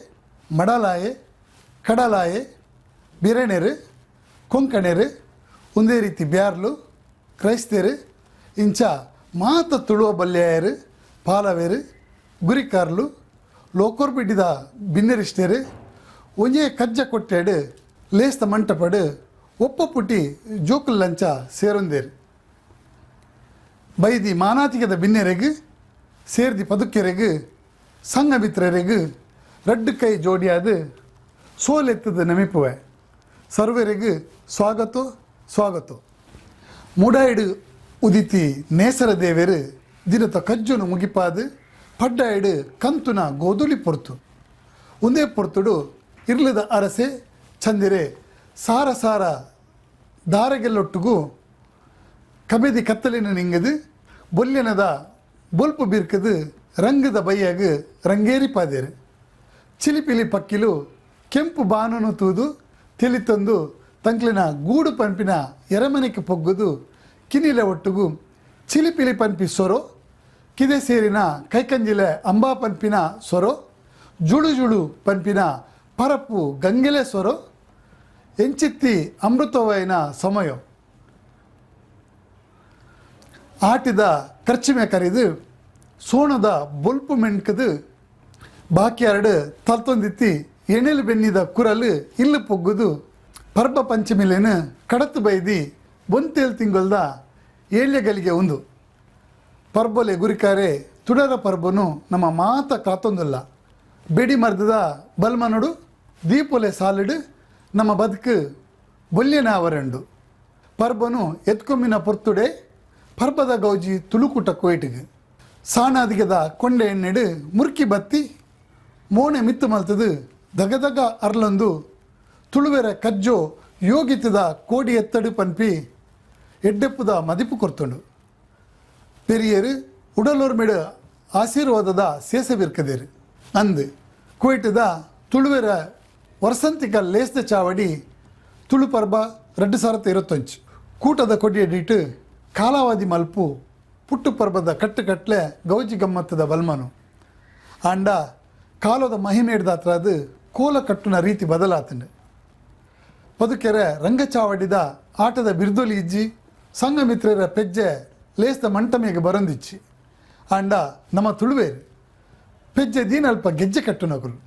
ಮಡಲಾಯೆ ಕಡಲಾಯೆ ಬಿರಣೆರು ಕೊಂಕಣೆರು ಒಂದೇ ರೀತಿ ಬ್ಯಾರ್ಲು ಕ್ರೈಸ್ತರು ಇಂಚ ಮಾತ ತುಳುವ ಬಲ್ಯಾಯರು ಪಾಲವೇರು ಗುರಿಕಾರ್ಲು ಲೋಕೋರ್ಬಿಡಿದ ಬಿನ್ನೆರಿಷ್ಟೇರು ಒಂಜೇ ಕಜ್ಜ ಕೊಟ್ಟೆಡು ಲೇಸ್ತ ಮಂಟಪಡು ಒಪ್ಪ ಪುಟಿ ಜೋಕುಲ್ ಲಂಚ ಸೇರೊಂದೇರು. ಬೈದಿ ಮಾನಾತಿಕದ ಬಿನ್ನೆರೆಗು ಸೇರ್ದಿ ಪದುಕೆರೆಗು ಸಂಘ ಮಿತ್ರರೆಗು ರಡ್ಡು ಕೈ ಜೋಡಿಯಾದ ಸೋಲೆತ್ತದ ನಮಿಪುವೆ. ಸರ್ವರೆಗು ಸ್ವಾಗತ ಸ್ವಾಗತ. ಮೂಡಾಯಿಡು ಉದಿತಿ ನೇಸರ ದೇವೆರು ದಿನತ ಕಜ್ಜುನು ಮುಗಿಪಾದು ಪಡ್ಡಾಯಿಡು ಕಂತುನ ಗೋಧುಲಿ ಪೊರ್ತು ಒಂದೇ ಪೊರ್ತುಡು ಇರ್ಲದ ಅರಸೆ ಚಂದಿರೆ ಸಾರ ಸಾರ ದಾರಗೆಲ್ಲೊಟ್ಟುಗು ಕಬೆದಿ ಕತ್ತಲಿನ ನಿಂಗದು ಬೊಲ್ಯನದ ಬೊಲ್ಪು ಬಿರ್ಕದು ರಂಗದ ಬೈಯಾಗ ರಂಗೇರಿ ಪಾದೇರು. ಚಿಲಿಪಿಲಿ ಪಕ್ಕಿಲು ಕೆಂಪು ಬಾನನು ತೂದು ತಿಳಿತಂದು ತಂಕ್ಲಿನ ಗೂಡು ಪಂಪಿನ ಎರಮನೆಗೆ ಪೊಗ್ಗುದು ಕಿನಿಲೆ ಒಟ್ಟುಗು ಚಿಲಿಪಿಲಿ ಪಂಪಿ ಸೊರೋ ಕಿದೆ ಸೇರಿನ ಕೈಕಂಜಿಲೆ ಅಂಬಾ ಪಂಪಿನ ಸೊರೋ ಜುಳು ಜುಳು ಪಂಪಿನ ಪರಪ್ಪು ಗಂಗೆಲೆ ಸೊರೋ ಎಂಚಿತ್ತಿ ಅಮೃತವೈನ ಸಮಯ. ಆಟಿದ ಖರ್ಚಿಮೆ ಕರಿದು ಸೋಣದ ಬೊಲ್ಪು ಮೆಣ್ಕದು ಬಾಕಿ ಎರಡು ತಲ್ತೊಂದಿತ್ತಿ ಎಣೆಲು ಬೆನ್ನಿದ ಕುರಲು ಇಲ್ಲು ಪೊಗ್ಗುದು ಪರ್ಬ ಪಂಚಮಿಲೇನು ಕಡತು ಬೈದಿ ಬೊಂತೇಲ್ ತಿಂಗೊಲ್ದ ಏಳ್ಯಗಲಿಗೆ ಒಂದು ಪರ್ಬೊಲೆ ಗುರಿಕಾರೆ ತುಡರ ಪರ್ಬನು ನಮ್ಮ ಮಾತ ಕಾತೊಂದಿಲ್ಲ. ಬೆಡಿ ಮರ್ದದ ಬಲ್ಮನುಡು ದೀಪೊಲೆ ಸಾಲಿಡು ನಮ್ಮ ಬದುಕು ಬೊಲ್ಯನ ಅವರಂಡು ಪರ್ಬನು ಎತ್ಕೊಮ್ಮಿನ ಪೊರ್ತುಡೆ ಪರ್ಬದ ಗೌಜಿ ತುಳುಕುಟ ಕೋಯಿಟಿಗೆ ಸಾಣಾದಿಗದ ಕೊಂಡೆ ಎಣ್ಣೆಡು ಮುರ್ಕಿ ಬತ್ತಿ ಮೋಣೆ ಮಿತ್ತು ಮಲ್ತದು ದಗದಗ ಅರ್ಲೊಂದು ತುಳುವೆರ ಕಜ್ಜೋ ಯೋಗಿತದ ಕೋಡಿ ಎತ್ತಡು ಪನ್ಪಿ ಎಡ್ಡೆಪ್ಪುದ ಮದಿಪು ಕೊರ್ತುಂಡು. ಪೆರಿಯರು ಉಡಲೋರ್ಮೆಡು ಆಶೀರ್ವಾದದ ಸೇಸೆಬಿರ್ಕದೇರು ಅಂದು ಕುವೈಟದ ತುಳುವೆರ ವಸಂತಿಕ ಲೇಸ್ದ ಚಾವಡಿ ತುಳು ಪರ್ಬ 2021 ಕೂಟದ ಕೊಡಿಯಡಿಟ್ಟು ಕಾಲಾವಧಿ ಮಲ್ಪು ಪುಟ್ಟು ಪರ್ಬದ ಕಟ್ಟುಕಟ್ಲೆ ಗೌಜಿ ಗಮ್ಮತ್ತದ ಬಲ್ಮನು ಆಂಡ ಕಾಲದ ಮಹಿಮೆ ಹಿಡ್ದಾತ್ರ ಅದು ಕೋಲ ಕಟ್ಟುನ ರೀತಿ ಬದಲಾತಂಡು. ಪದುಕೆರೆ ರಂಗಚಾವಡಿದ ಆಟದ ಬಿರ್ದೊಲಿ ಇಜ್ಜಿ ಸಂಘಮಿತ್ರರ ಪೆಜ್ಜೆ ಲೇಸ್ದ ಮಂಟಮೆಗೆ ಬರಂದಿಚ್ಚಿ ಆಂಡ ನಮ್ಮ ತುಳುವೇರು ಪೆಜ್ಜೆ ದೀನಲ್ಪ ಗೆಜ್ಜೆ ಕಟ್ಟುನಗುಲು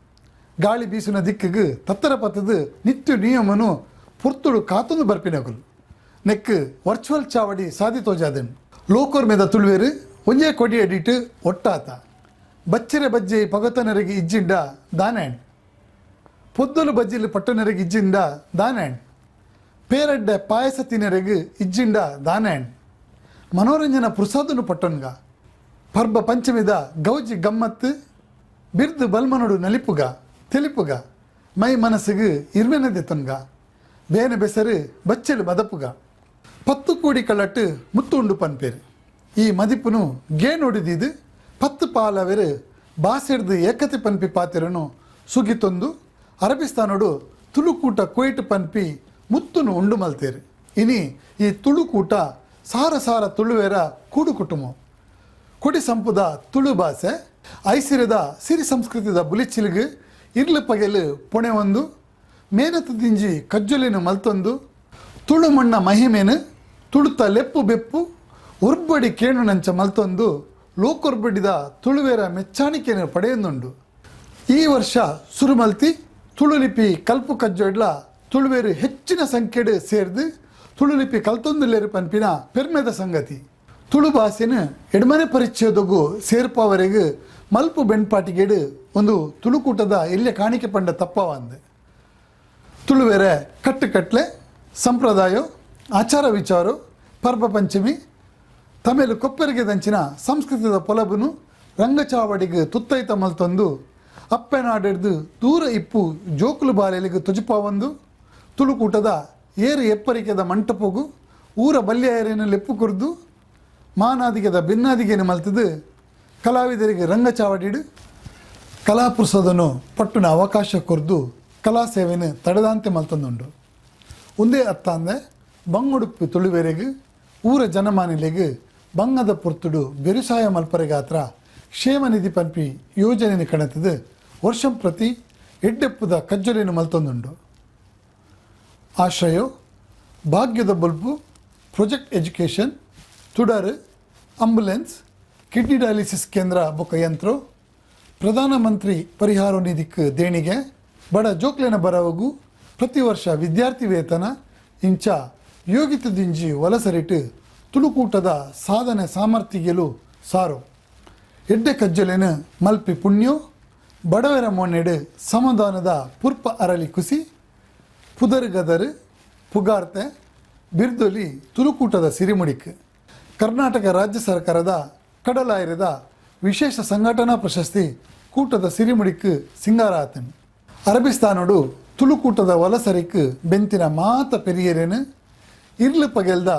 ಗಾಳಿ ಬೀಸುನ ದಿಕ್ಕಿಗೆ ತತ್ತರ ಪತ್ತದು ನಿತ್ಯ ನಿಯಮನು ಪೊರ್ತುಡು ಕಾತೊಂದು ಬರ್ಪಿನಗುಲು ನೆಕ್ ವರ್ಚುವಲ್ ಚಾವಡಿ ಸಾಧಿ ತೋಜಾದನು. ಲೋಕೋರ್ ಮೇದ ತುಳುವೇರು ಒಂಜೇ ಕೊಡಿ ಅಡಿಟ್ಟು ಒಟ್ಟಾತ ಬಚ್ಚರೆ ಬಜ್ಜೆ ಪಗತನರಿಗೆ ಇಜ್ಜಿಂಡ ದಾನೇಣ್ ಪೊದ್ದಲು ಬಜ್ಜಿಲು ಪಟ್ಟನರಿಗೆ ಇಜ್ಜಿಂಡ ದಾನೇಣ್ ಪೇರಡ್ಡೆ ಪಾಯಸ ತಿನ್ನರಿಗೆ ಇಜ್ಜಿಂಡ ದಾನೇಣ್ ಮನೋರಂಜನ ಪ್ರಸಾದನು ಪಟ್ಟೊನ್ಗ ಪರ್ಬ ಪಂಚಮಿದ ಗೌಜಿ ಗಮ್ಮತ್ತು ಬಿರ್ದು ಬಲ್ಮನುಡು ನಲಿಪುಗ ತೆಲಿಪುಗ ಮೈ ಮನಸ್ಸಿಗೆ ಇರ್ಮೆನದೆ ತನ್ಗ ಬೇನೆ ಬೆಸರು ಬಚ್ಚಲು ಮದಪುಗ 10 ಕೋಡಿ ಕಳ್ಳಟ್ಟು ಮುತ್ತು ಉಂಡು ಪನ್ಪೇರು. ಈ ಮದಿಪುನು ಗೇಣೊಡಿದಿದ್ದು 10 ಪಾಲವೆರು ಬಾಸೆಡ್ದು ಏಕತೆ ಪನ್ಪಿ ಪಾತಿರನು ಸುಗಿತೊಂದು ಅರಬಿಸ್ತಾನೋಡು ತುಳುಕೂಟ ಕುವೈಟ್ ಪನ್ಪಿ ಮುತ್ತುನು ಉಂಡು ಮಲ್ತೇರು. ಇನಿ ಈ ತುಳುಕೂಟ ಸಾರ ಸಾರ ತುಳುವೆರ ಕೂಡು ಕುಟುಂಬ ಕೊಡಿ ಸಂಪುದ ತುಳು ಭಾಷೆ ಐಸಿರದ ಸಿರಿ ಸಂಸ್ಕೃತಿದ ಬುಲಿಚಿಲ್ಗು ಇರ್ಲು ಪಗೆಲು ಪೊಣೆ ಒಂದು ಮೇನತು ದಿಂಜಿ ಕಜ್ಜೊಲಿನ ಮಲ್ತೊಂದು ತುಳು ಮಣ್ಣ ಮಹಿಮೇನು ತುಳುತ ಲೆಪ್ಪು ಬೆಪ್ಪು ಉರ್ಬಡಿ ಕೇಣುನಂಚ ಮಲ್ತೊಂದು ಲೋಕೊರ್ಬಡಿದ ತುಳುವೇರ ಮೆಚ್ಚಾಣಿಕೆಯನ್ನು ಪಡೆಯೊಂದುಂಡು. ಈ ವರ್ಷ ಸುರುಮಲ್ತಿ ತುಳುಲಿಪಿ ಕಲ್ಪು ಕಜ್ಜೊಡ್ಲ ತುಳುವೇರು ಹೆಚ್ಚಿನ ಸಂಖ್ಯೆಡು ಸೇರ್ದು ತುಳುಲಿಪಿ ಕಲ್ತೊಂದುಲ್ಲೇರು ಪನ್ಪಿನ ಪೆರ್ಮೆದ ಸಂಗತಿ. ತುಳು ಭಾಷೆನ ಎಡ್ಮನೆ ಪರಿಚಯದೊಗು ಸೇರ್ಪವರೆಗೆ ಮಲ್ಪು ಬೆಣ್ಪಾಟಿಗೇಡು ಒಂದು ತುಳುಕೂಟದ ಎಲ್ಯ ಕಾಣಿಕೆ ಪಂಡ ತಪ್ಪವಂದು. ತುಳುವೆರೆ ಕಟ್ಟುಕಟ್ಲೆ ಸಂಪ್ರದಾಯ ಆಚಾರ ವಿಚಾರ ಪರ್ಬ ಪಂಚಮಿ ತಮೇಲು ಕೊಪ್ಪರಿಗೆ ದಂಚಿನ ಸಂಸ್ಕೃತದ ಪೊಲಬುನು ರಂಗಚಾವಡಿಗೆ ತುತ್ತೈತ ಮಲ್ತೊಂದು ಅಪ್ಪೆನಾಡೆಡ್ದು ದೂರ ಇಪ್ಪು ಜೋಕುಲು ಬಾಲೆಲಿಗೆ ತುಜುಪಾವಂದು ತುಳುಕೂಟದ ಏರು ಎಪ್ಪರಿಕೆದ ಮಂಟಪಗು ಊರ ಬಲ್ಯ ಲೆಪ್ಪು ಕುರ್ದು ಮಾನಾದಿಗೆದ ಭಿನ್ನಾದಿಗೆನು ಮಲ್ತದು ಕಲಾವಿದರಿಗೆ ರಂಗಚಾವಡಿಡು ಕಲಾಪುರುಷದನು ಪಟ್ಟುನ ಅವಕಾಶ ಕೊರ್ದು ಕಲಾ ಸೇವೆನ ತಡೆದಾಂತೆ ಮಲ್ತಂದುಂಡು. ಒಂದೇ ಅತ್ತಾಂದೆ ಬಂಗುಡುಪ್ಪು ತುಳುವೆರೆಗೆ ಊರ ಜನಮಾನಿಲೆಗೆ ಬಂಗದ ಪೊರ್ತುಡು ಬೆರುಸಾಯ ಮಲ್ಪರೆಗಾತ್ರ ಕ್ಷೇಮ ನಿಧಿ ಪನ್ಪಿ ಯೋಜನೆ ಕಣತದು ವರ್ಷಂ ಪ್ರತಿ ಎಡ್ಡೆಪ್ಪುದ ಕಜ್ಜೊಲಿನ ಮಲ್ತೊಂದುಂಡು. ಆಶ್ರಯೋ ಭಾಗ್ಯದ ಬಲ್ಪು ಪ್ರೊಜೆಕ್ಟ್ ಎಜುಕೇಷನ್ ತುಡರು ಆಂಬುಲೆನ್ಸ್ ಕಿಡ್ನಿ ಡಯಾಲಿಸಿಸ್ ಕೇಂದ್ರ ಬೊಕ್ಕ ಯಂತ್ರ ಪ್ರಧಾನಮಂತ್ರಿ ಪರಿಹಾರ ನಿಧಿಕ್ ದೇಣಿಗೆ ಬಡ ಜೋಕ್ಲೆನ ಬರವಗು ಪ್ರತಿ ವರ್ಷ ವಿದ್ಯಾರ್ಥಿ ವೇತನ ಇಂಚ ಯೋಗಿತ ದಿಂಜಿ ವಲಸರಿಟ್ಟು ತುಳುಕೂಟದ ಸಾಧನೆ ಸಾಮರ್ಥ್ಯಗೆಲು ಸಾರು ಎಡ್ಡೆ ಕಜ್ಜಲೆನ ಮಲ್ಪಿ ಪುಣ್ಯೋ ಬಡವರ ಮೊನ್ನೆಡು ಸಮಾಧಾನದ ಪುರ್ಪ ಅರಳಿ ಕುಸಿ ಪುದರುಗದರು ಪುಗಾರ್ತೆ ಬಿರ್ದೊಲಿ ತುಳುಕೂಟದ ಸಿರಿಮುಡಿಕ್ ಕರ್ನಾಟಕ ರಾಜ್ಯ ಸರ್ಕಾರದ ಕಡಲಾಯಿರದ ವಿಶೇಷ ಸಂಘಟನಾ ಪ್ರಶಸ್ತಿ ಕೂಟದ ಸಿರಿಮುಡಿಕ್ ಸಿಂಗಾರ ಆತನು. ಅರಬಿಸ್ತಾನೋಡು ತುಳುಕೂಟದ ವಲಸರಿಕ್ ಬೆಂತಿನ ಮಾತ ಪೆರಿಯರೇನು ಇರ್ಲು ಪಗೆಲ್ದ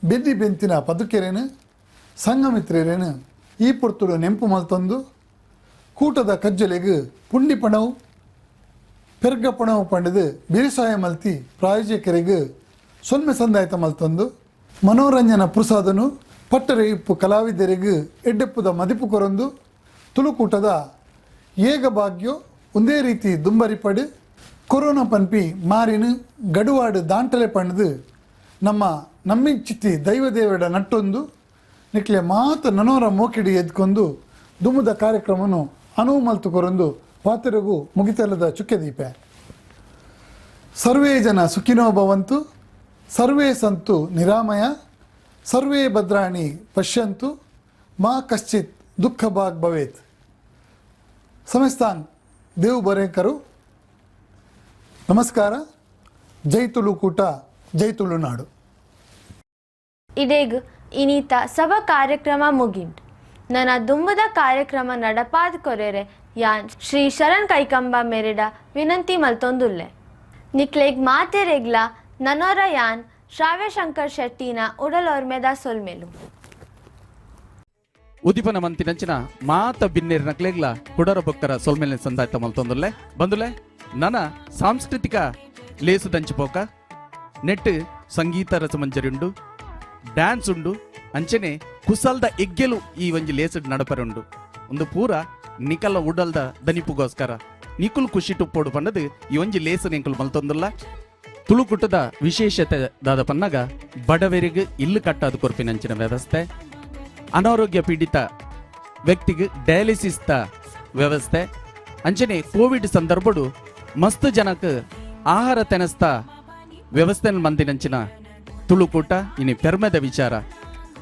ಬೆನ್ನಿ ಬೆಂತಿನ ಪದುಕೆರೇನು ಸಂಘಮಿತ್ರರೇನು ಈ ಪೊರ್ತುಡು ನೆಂಪು ಮಲ್ತೊಂದು ಕೂಟದ ಕಜ್ಜಲೆಗು ಪುಂಡಿ ಪಣವು ಪೆರ್ಗ ಪಣವು ಪಂಡದು ಬಿರಿಸಾಯ ಮಲ್ತಿ ಪ್ರಾಯೋಜಕರಿಗೆ ಸೊನ್ನೆ ಸಂದಾಯತ ಮಲ್ತೊಂದು ಮನೋರಂಜನ ಪ್ರಸಾದನು ಪಟ್ಟರೆ ಇಪ್ಪು ಕಲಾವಿದರಿಗೆ ಎಡ್ಡೆಪ್ಪುದ ಮದಿಪು ಕೊರೊಂದು ತುಳುಕೂಟದ ಏಗ ಭಾಗ್ಯೋ ಒಂದೇ ರೀತಿ ದುಂಬರಿಪಡು ಕೊರೋನಾ ಪನ್ಪಿ ಮಾರಿನ ಗಡುವಾಡು ದಾಂಟಲೆ ಪಂಡದು ನಮ್ಮ ನಮ್ಮಿಂಚಿತ್ತಿ ದೈವದೇವಡ ನಟ್ಟೊಂದು ನಿಕ್ಲೆ ಮಾತ ನನೋರ ಮೋಕಿಡಿ ಎದ್ಕೊಂಡು ದುಮುದ ಕಾರ್ಯಕ್ರಮನು ಅನುವು ಮಲ್ತು ಕೊರೊಂದು ಪಾತಿರಗು ಮುಗಿತಲದ ಚುಕ್ಕೆದೀಪ. ಸರ್ವೇ ಜನ ಸುಖಿನೋ ಭವಂತು, ಸರ್ವೇ ಸಂತು ನಿರಾಮಯ, ಸರ್ವೇ ಭದ್ರಾಣಿ ಪಶ್ಯಂತು, ಮಾ ಕಶ್ಚಿತ್ ದುಃಖ ಭಾಗ್ ಭವೇತ್. ಸಮಸ್ತಾಂಗ್ ದೇವು ಬರೇಕರು. ನಮಸ್ಕಾರ. ಜೈ ತುಳುಕೂಟ, ಜೈ ತುಳುನಾಡು. ಇದೀಗ ಇನಿತ ಸಭಾ ಕಾರ್ಯಕ್ರಮ ಮುಗಿಂಡ್. ನನ ದುಂಬುದ ಕಾರ್ಯಕ್ರಮ ನಡಪಾದ್ ಕೊರೆರೆ ಯಾನ್ ಶ್ರೀ ಶರಣ್ ಕೈಕಂಬ ಮೆರೆಡ ವಿನಂತಿ ಮಲ್ತೊಂದುಲ್ಲೆ. ನಿಕ್ಲೆಗ್ ಮಾತೆರೆಗ್ಲ ನನೊರ ಯಾನ್ ಶ್ರಾವ್ಯಶಂಕರ್ ಶೆಟ್ಟಿನ ಉಡಲೊರ್ಮೆದ ಸೊಲ್ಮೆಲು. ಉದಿಪನ ಮಂತಿನಂಚಿನ ಮಾತ ಬಿನ್ನೇರ್ ನಕ್ಲೆಗ್ಲ ಕುಡರ ಬೊಕ್ಕರ ಸೊಲ್ಮೆಲೆ ಸಂದಾಯ್ತ ಮಲ್ತೊಂದುಲ್ಲೆ. ಬಂದುಲೆ ನನ ಸಾಂಸ್ಕೃತಿಕ ಲೇಸು ದಂಚಿಪೋಕ ನೆಟ್ ಸಂಗೀತ ರಸಮಂಜರಿ ಉಂಡು, ಡ್ಯಾನ್ಸ್ ಉಂಡು, ಅಂಚನೆ ಕುಸಲ್ದ ಎಗ್ಗೆಲು ಈ ಒಂಜಿ ಲೇಸಡ್ ನಡಪರುಂಡು. ಒಂದು ಪೂರ ನಿಕಲ ಉಡಲ್ದ ದನಿಪುಗೋಸ್ಕರ ನಿಕುಲ್ ಖುಷಿ ಟುಪ್ಪೋಡು ಪನ್ನದು ಈ ಒಂಜಿ ಲೇಸು ನಿಂಕುಲು ಮಲ್ತೊಂದುಲ್ಲ. ತುಳುಕುಟದ ವಿಶೇಷತೆ ದಾದ ಪನ್ನಗ ಬಡವರಿಗೆ ಇಲ್ಲು ಕಟ್ಟಾದ ಕೊರ್ಪಿನಂಚಿನ ವ್ಯವಸ್ಥೆ, ಅನಾರೋಗ್ಯ ಪೀಡಿತ ವ್ಯಕ್ತಿಗೆ ಡಯಾಲಿಸಿಸ್ ವ್ಯವಸ್ಥೆ, ಅಂಚನೆ ಕೋವಿಡ್ ಸಂದರ್ಭಡು ಮಸ್ತ್ ಜನಕ್ಕೆ ಆಹಾರ ತೆನಸ್ತ ವ್ಯವಸ್ಥೆ ಮಂದಿನಂಚಿನ ತುಳುಕೂಟ ಇನಿ ಪೆರ್ಮೆದ ವಿಚಾರ.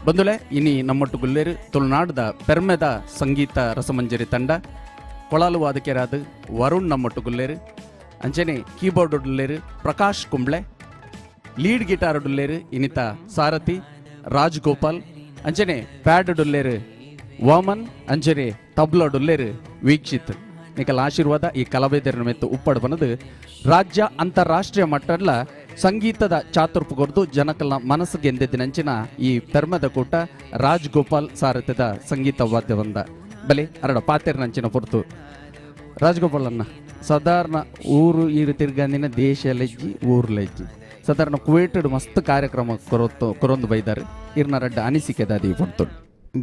ಬಂದುಲೆ ಇನಿ ನಮ್ಮೊಟ್ಟು ಗುಲ್ಲೇರು ತುಳುನಾಡದ ಪೆರ್ಮೆದ ಸಂಗೀತ ರಸಮಂಜರಿ ತಂಡ ಕೊಳಲು ವಾದಕರಾದ ವರುಣ್ ನಮ್ಮೊಟ್ಟು ಗುಲ್ಲೇರು, ಅಂಚನೆ ಕೀಬೋರ್ಡ್ ಉಲ್ಲೇರು ಪ್ರಕಾಶ್ ಕುಂಬ್ಳೆ, ಲೀಡ್ ಗಿಟಾರ್ ಉಲ್ಲೇರು ಇನಿತ ಸಾರಥಿ ರಾಜ್ಗೋಪಾಲ್, ಅಂಚನೆ ಪ್ಯಾಡ್ ಉಲ್ಲೇರು ವಾಮನ್, ಅಂಚನೆ ತಬ್ಲಾ ಉಲ್ಲೇರು ವೀಕ್ಷಿತ್. ನಿಕಲ ಆಶೀರ್ವಾದ ಈ ಕಲಾವಿದರ ಮೆತ್ತು ಉಪ್ಪಡು ಬನ್ನದು ರಾಜ್ಯ ಅಂತಾರಾಷ್ಟ್ರೀಯ ಮಟ್ಟದ ಸಂಗೀತದ ಚಾತುರ್ಪು ಕೊರ್ದು ಜನಕಲ್ನ ಮನಸ್ಸು ಗೆಂದಿದ್ದಿನಂಚಿನ ಈ ಪೆರ್ಮದ ಕೂಟ ರಾಜ್ಗೋಪಾಲ್ ಸಾರಥ್ಯದ ಸಂಗೀತ ವಾದ್ಯವಂದ ಬಲೆ ಅರಡ ಪಾತೆರ್ನಂಚಿನ ಪೊರ್ತು. ರಾಜ್ಗೋಪಾಲ್ ಅನ್ನ ಸಾಧಾರಣ ಊರು ಈ ತಿರ್ಗಂದಿನ ದೇಶ ಲೆಜ್ಜಿ ಊರು ಲೆಜ್ಜಿ ಸಾಧಾರಣ ಕುವೇಟೆಡ್ ಮಸ್ತ್ ಕಾರ್ಯಕ್ರಮ ಕೊರೊಂದು ಬೈದಾರೆ. ಇರ್ನ ರಡ್ಡ ಅನಿಸಿಕೆ ದಾದಿ ಪೊರ್ತು.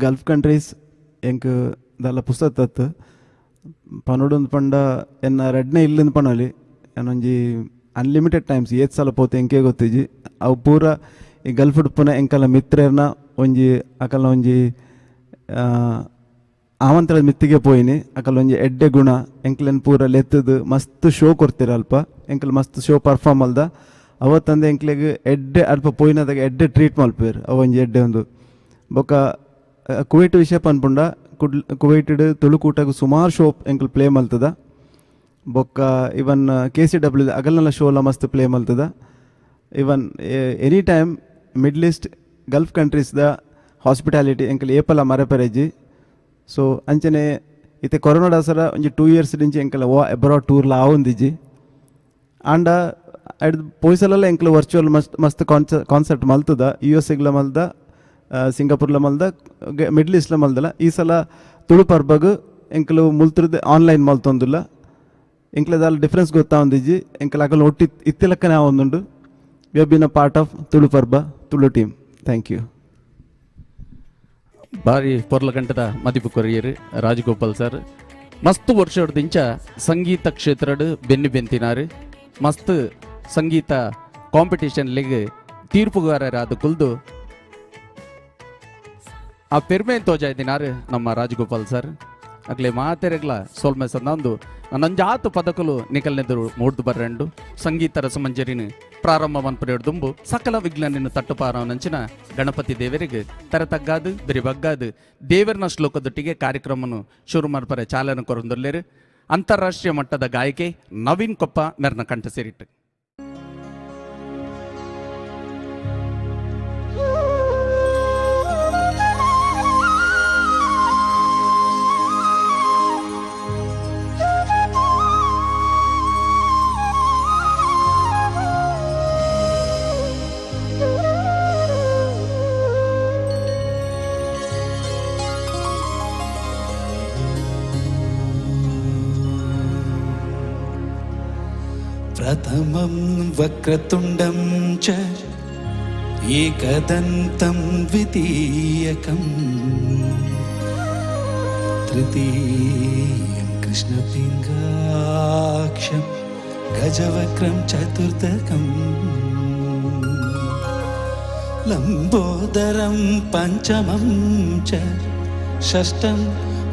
ಗಲ್ಫ್ ಕಂಟ್ರೀಸ್ ಎಂಕ್ ದಲ್ಲ ಪುಸ್ತಕ ತತ್ತು ಪನೊಡೊಂದು ಪಂಡ ಎನ್ನ ರಡ್ನೆ ಇಲ್ಲಿಂದ ಪಣಲಿ ಏನೊಂಜಿ ಅನ್ಲಿಮಿಟೆಡ್ ಟೈಮ್ಸ್ ಏತ್ ಸಲ ಪೋತೆ ಎಂಕೆ ಗೊತ್ತಿಜಿ. ಅವು ಪೂರ ಈ ಗಲ್ಫ್ ಉಡ್ಪುನ ಎಂಕಲ ಮಿತ್ರರ್ನ ಒಂಜಿ ಅಕಲ್ನ ಒಂಜಿ ಆಮಂತ್ರದ ಮಿತ್ತಿಗೆ ಪೋಯಿನಿ. ಅಕಲ್ ಒಂಜಿ ಎಡ್ಡೆ ಗುಣ ಎಂಕ್ಲೆನ್ ಪೂರ ಲೆತ್ತದು ಮಸ್ತ್ ಶೋ ಕೊಡ್ತೀರ ಅಲ್ಪ ಎಂಕಲ್ ಮಸ್ತ್ ಶೋ ಪರ್ಫಾರ್ಮ್ ಅಲ್ದ ಅವತ್ತಂದೆ ಎಂಕ್ಲೆಗ್ ಎಡ್ಡೆ ಅಲ್ಪ ಪೋಯಿನದಾಗ ಎಡ್ಡೆ ಟ್ರೀಟ್ ಮಲ್ಪೇರು ಅವು ಒಂಜಿ ಎಡ್ಡೆ ಒಂದು. ಬೊಕ್ಕ ಕುವೈಟ್ ವಿಷಯ ಪನ್ಪುಂಡ ಕುವೈಟೆಡ್ ತುಳುಕೂಟಗ್ ಸುಮಾರು ಶೋ ಎಂಕಲ್ ಪ್ಲೇ ಮಲ್ತದ. ಬೊಕ್ಕ ಇವನ್ ಕೆ ಸಿ ಡಬ್ಲ್ಯೂ ಅಗಲ್ನೆಲ್ಲ ಶೋಲ ಮಸ್ತ್ ಪ್ಲೇ ಮಲ್ತದ. Even any time Middle East Gulf ಕಂಟ್ರೀಸ್ದ hospitality ಎಂಕಲ್ ಏಪಲ ಮರೆಪೆರೆಜಿ. ಸೊ ಅಂಚನೆ ಇತ್ತೆ ಕೊರೋನಾ ಸರ ಒಂಜಿ 2 ಇಯರ್ಸ್ ದಿಂಚಿ ಎಂಕಲ್ ವಾ ಅಬ್ರಾಡ್ ಟೂರ್ಲ ಆವೊಂದಿಜ್ಜಿ. ಆಂಡ ಐಡ್ದ್ ಪೋಯ್ಸಲೆಲ್ಲ ಎಂಕಲ್ ವರ್ಚುವಲ್ ಮಸ್ತ್ ಮಸ್ತ್ ಕಾನ್ಸರ್ಟ್ ಮಲ್ತದ. ಯು ಎಸ್ ಎಗ್ಲ ಮಲ್ದ, ಸಿಂಗಾಪುರ್ಲ ಮಲ್ದ, ಮಿಡ್ಲ್ ಈಸ್ಟ್ಲ ಮಲ್ದಲ್ಲ. ಈ ಸಲ ತುಳು ಪರ್ಬಗ್ ಎಂಕಲು ಮುಲ್ತುರ್ದು ಆನ್ಲೈನ್ ಮಲ್ತೊಂದುಲ್ಲ. ಎಂಕ್ಲೆದಾಲ ಡಿಫ್ರೆನ್ಸ್ ಗೊತ್ತಾವೊಂದಿಜ್ಜಿ. ಎಂಕಲ್ ಅಕಲ್ ಒಟ್ಟಿ ಇತ್ತಿಲಕ್ಕನೆ ಆವೊಂದುಂಡು. We have been a part of Tulu Parba Tulu team. Thank you. ಬಾರಿ ಪೊರ್ಲಗಂಟದ ಮದಿಪು ಕೊರಿಯರು ರಾಜಗೋಪಾಲ್ ಸರ್. ಮಸ್ತ್ ವರ್ಷದಿಂಚ ಸಂಗೀತ ಕ್ಷೇತ್ರಡ್ ಬೆನ್ನಿ ಬೆಂತಿನಾರು, ಮಸ್ತ್ ಸಂಗೀತ ಕಾಂಪಿಟೇಷನ್ಲಿಗೆ ತೀರ್ಪುಗಾರರಾದ ಕುಲ್ದು ಆ ಪೆರ್ಮೆ ತೋಜಾಯ್ದಿನಾರು ನಮ್ಮ ರಾಜಗೋಪಾಲ್ ಸರ್. ಅಗ್ಲೆ ಮಾತೆರೆಗ್ಲ ಸೋಲ್ಮೆ ಸಂದಂದು ನಂಜಾತು ಪದಕಲು ನಿಕಲ್ನೆದುರು ಮೂಡ್ದು ಬರ್ರೆಂಡು ಸಂಗೀತ ರಸಮಂಜರಿನ ಪ್ರಾರಂಭ ಮನ್ಪುರೇಡ್ದುಂಬು ಸಕಲ ವಿಘ್ನನಿನ ತಟ್ಟುಪಾರವನಂಚಿನ ಗಣಪತಿ ದೇವರಿಗೆ ತರತಗ್ಗಾದು ಬೆರಿ ಬಗ್ಗಾದು ದೇವರನ ಶ್ಲೋಕದೊಟ್ಟಿಗೆ ಕಾರ್ಯಕ್ರಮವನ್ನು ಶುರು ಮಾಡ್ಪರೆ ಚಾಲನೆ ಕೊರೊಂದುಲ್ಲೇರು ಅಂತಾರಾಷ್ಟ್ರೀಯ ಮಟ್ಟದ ಗಾಯಕೆ ನವೀನ್ ಕೊಪ್ಪ ಮೆರ್ನ ಕಂಠ ಸೇರಿಟ್ಟು. प्रथमं वक्रतुण्डं च एकदन्तं द्वितीयकं तृतीयं कृष्णपिङ्गाक्षं गजवक्रं चतुर्थकं लम्बोदरं पञ्चमं च षष्ठं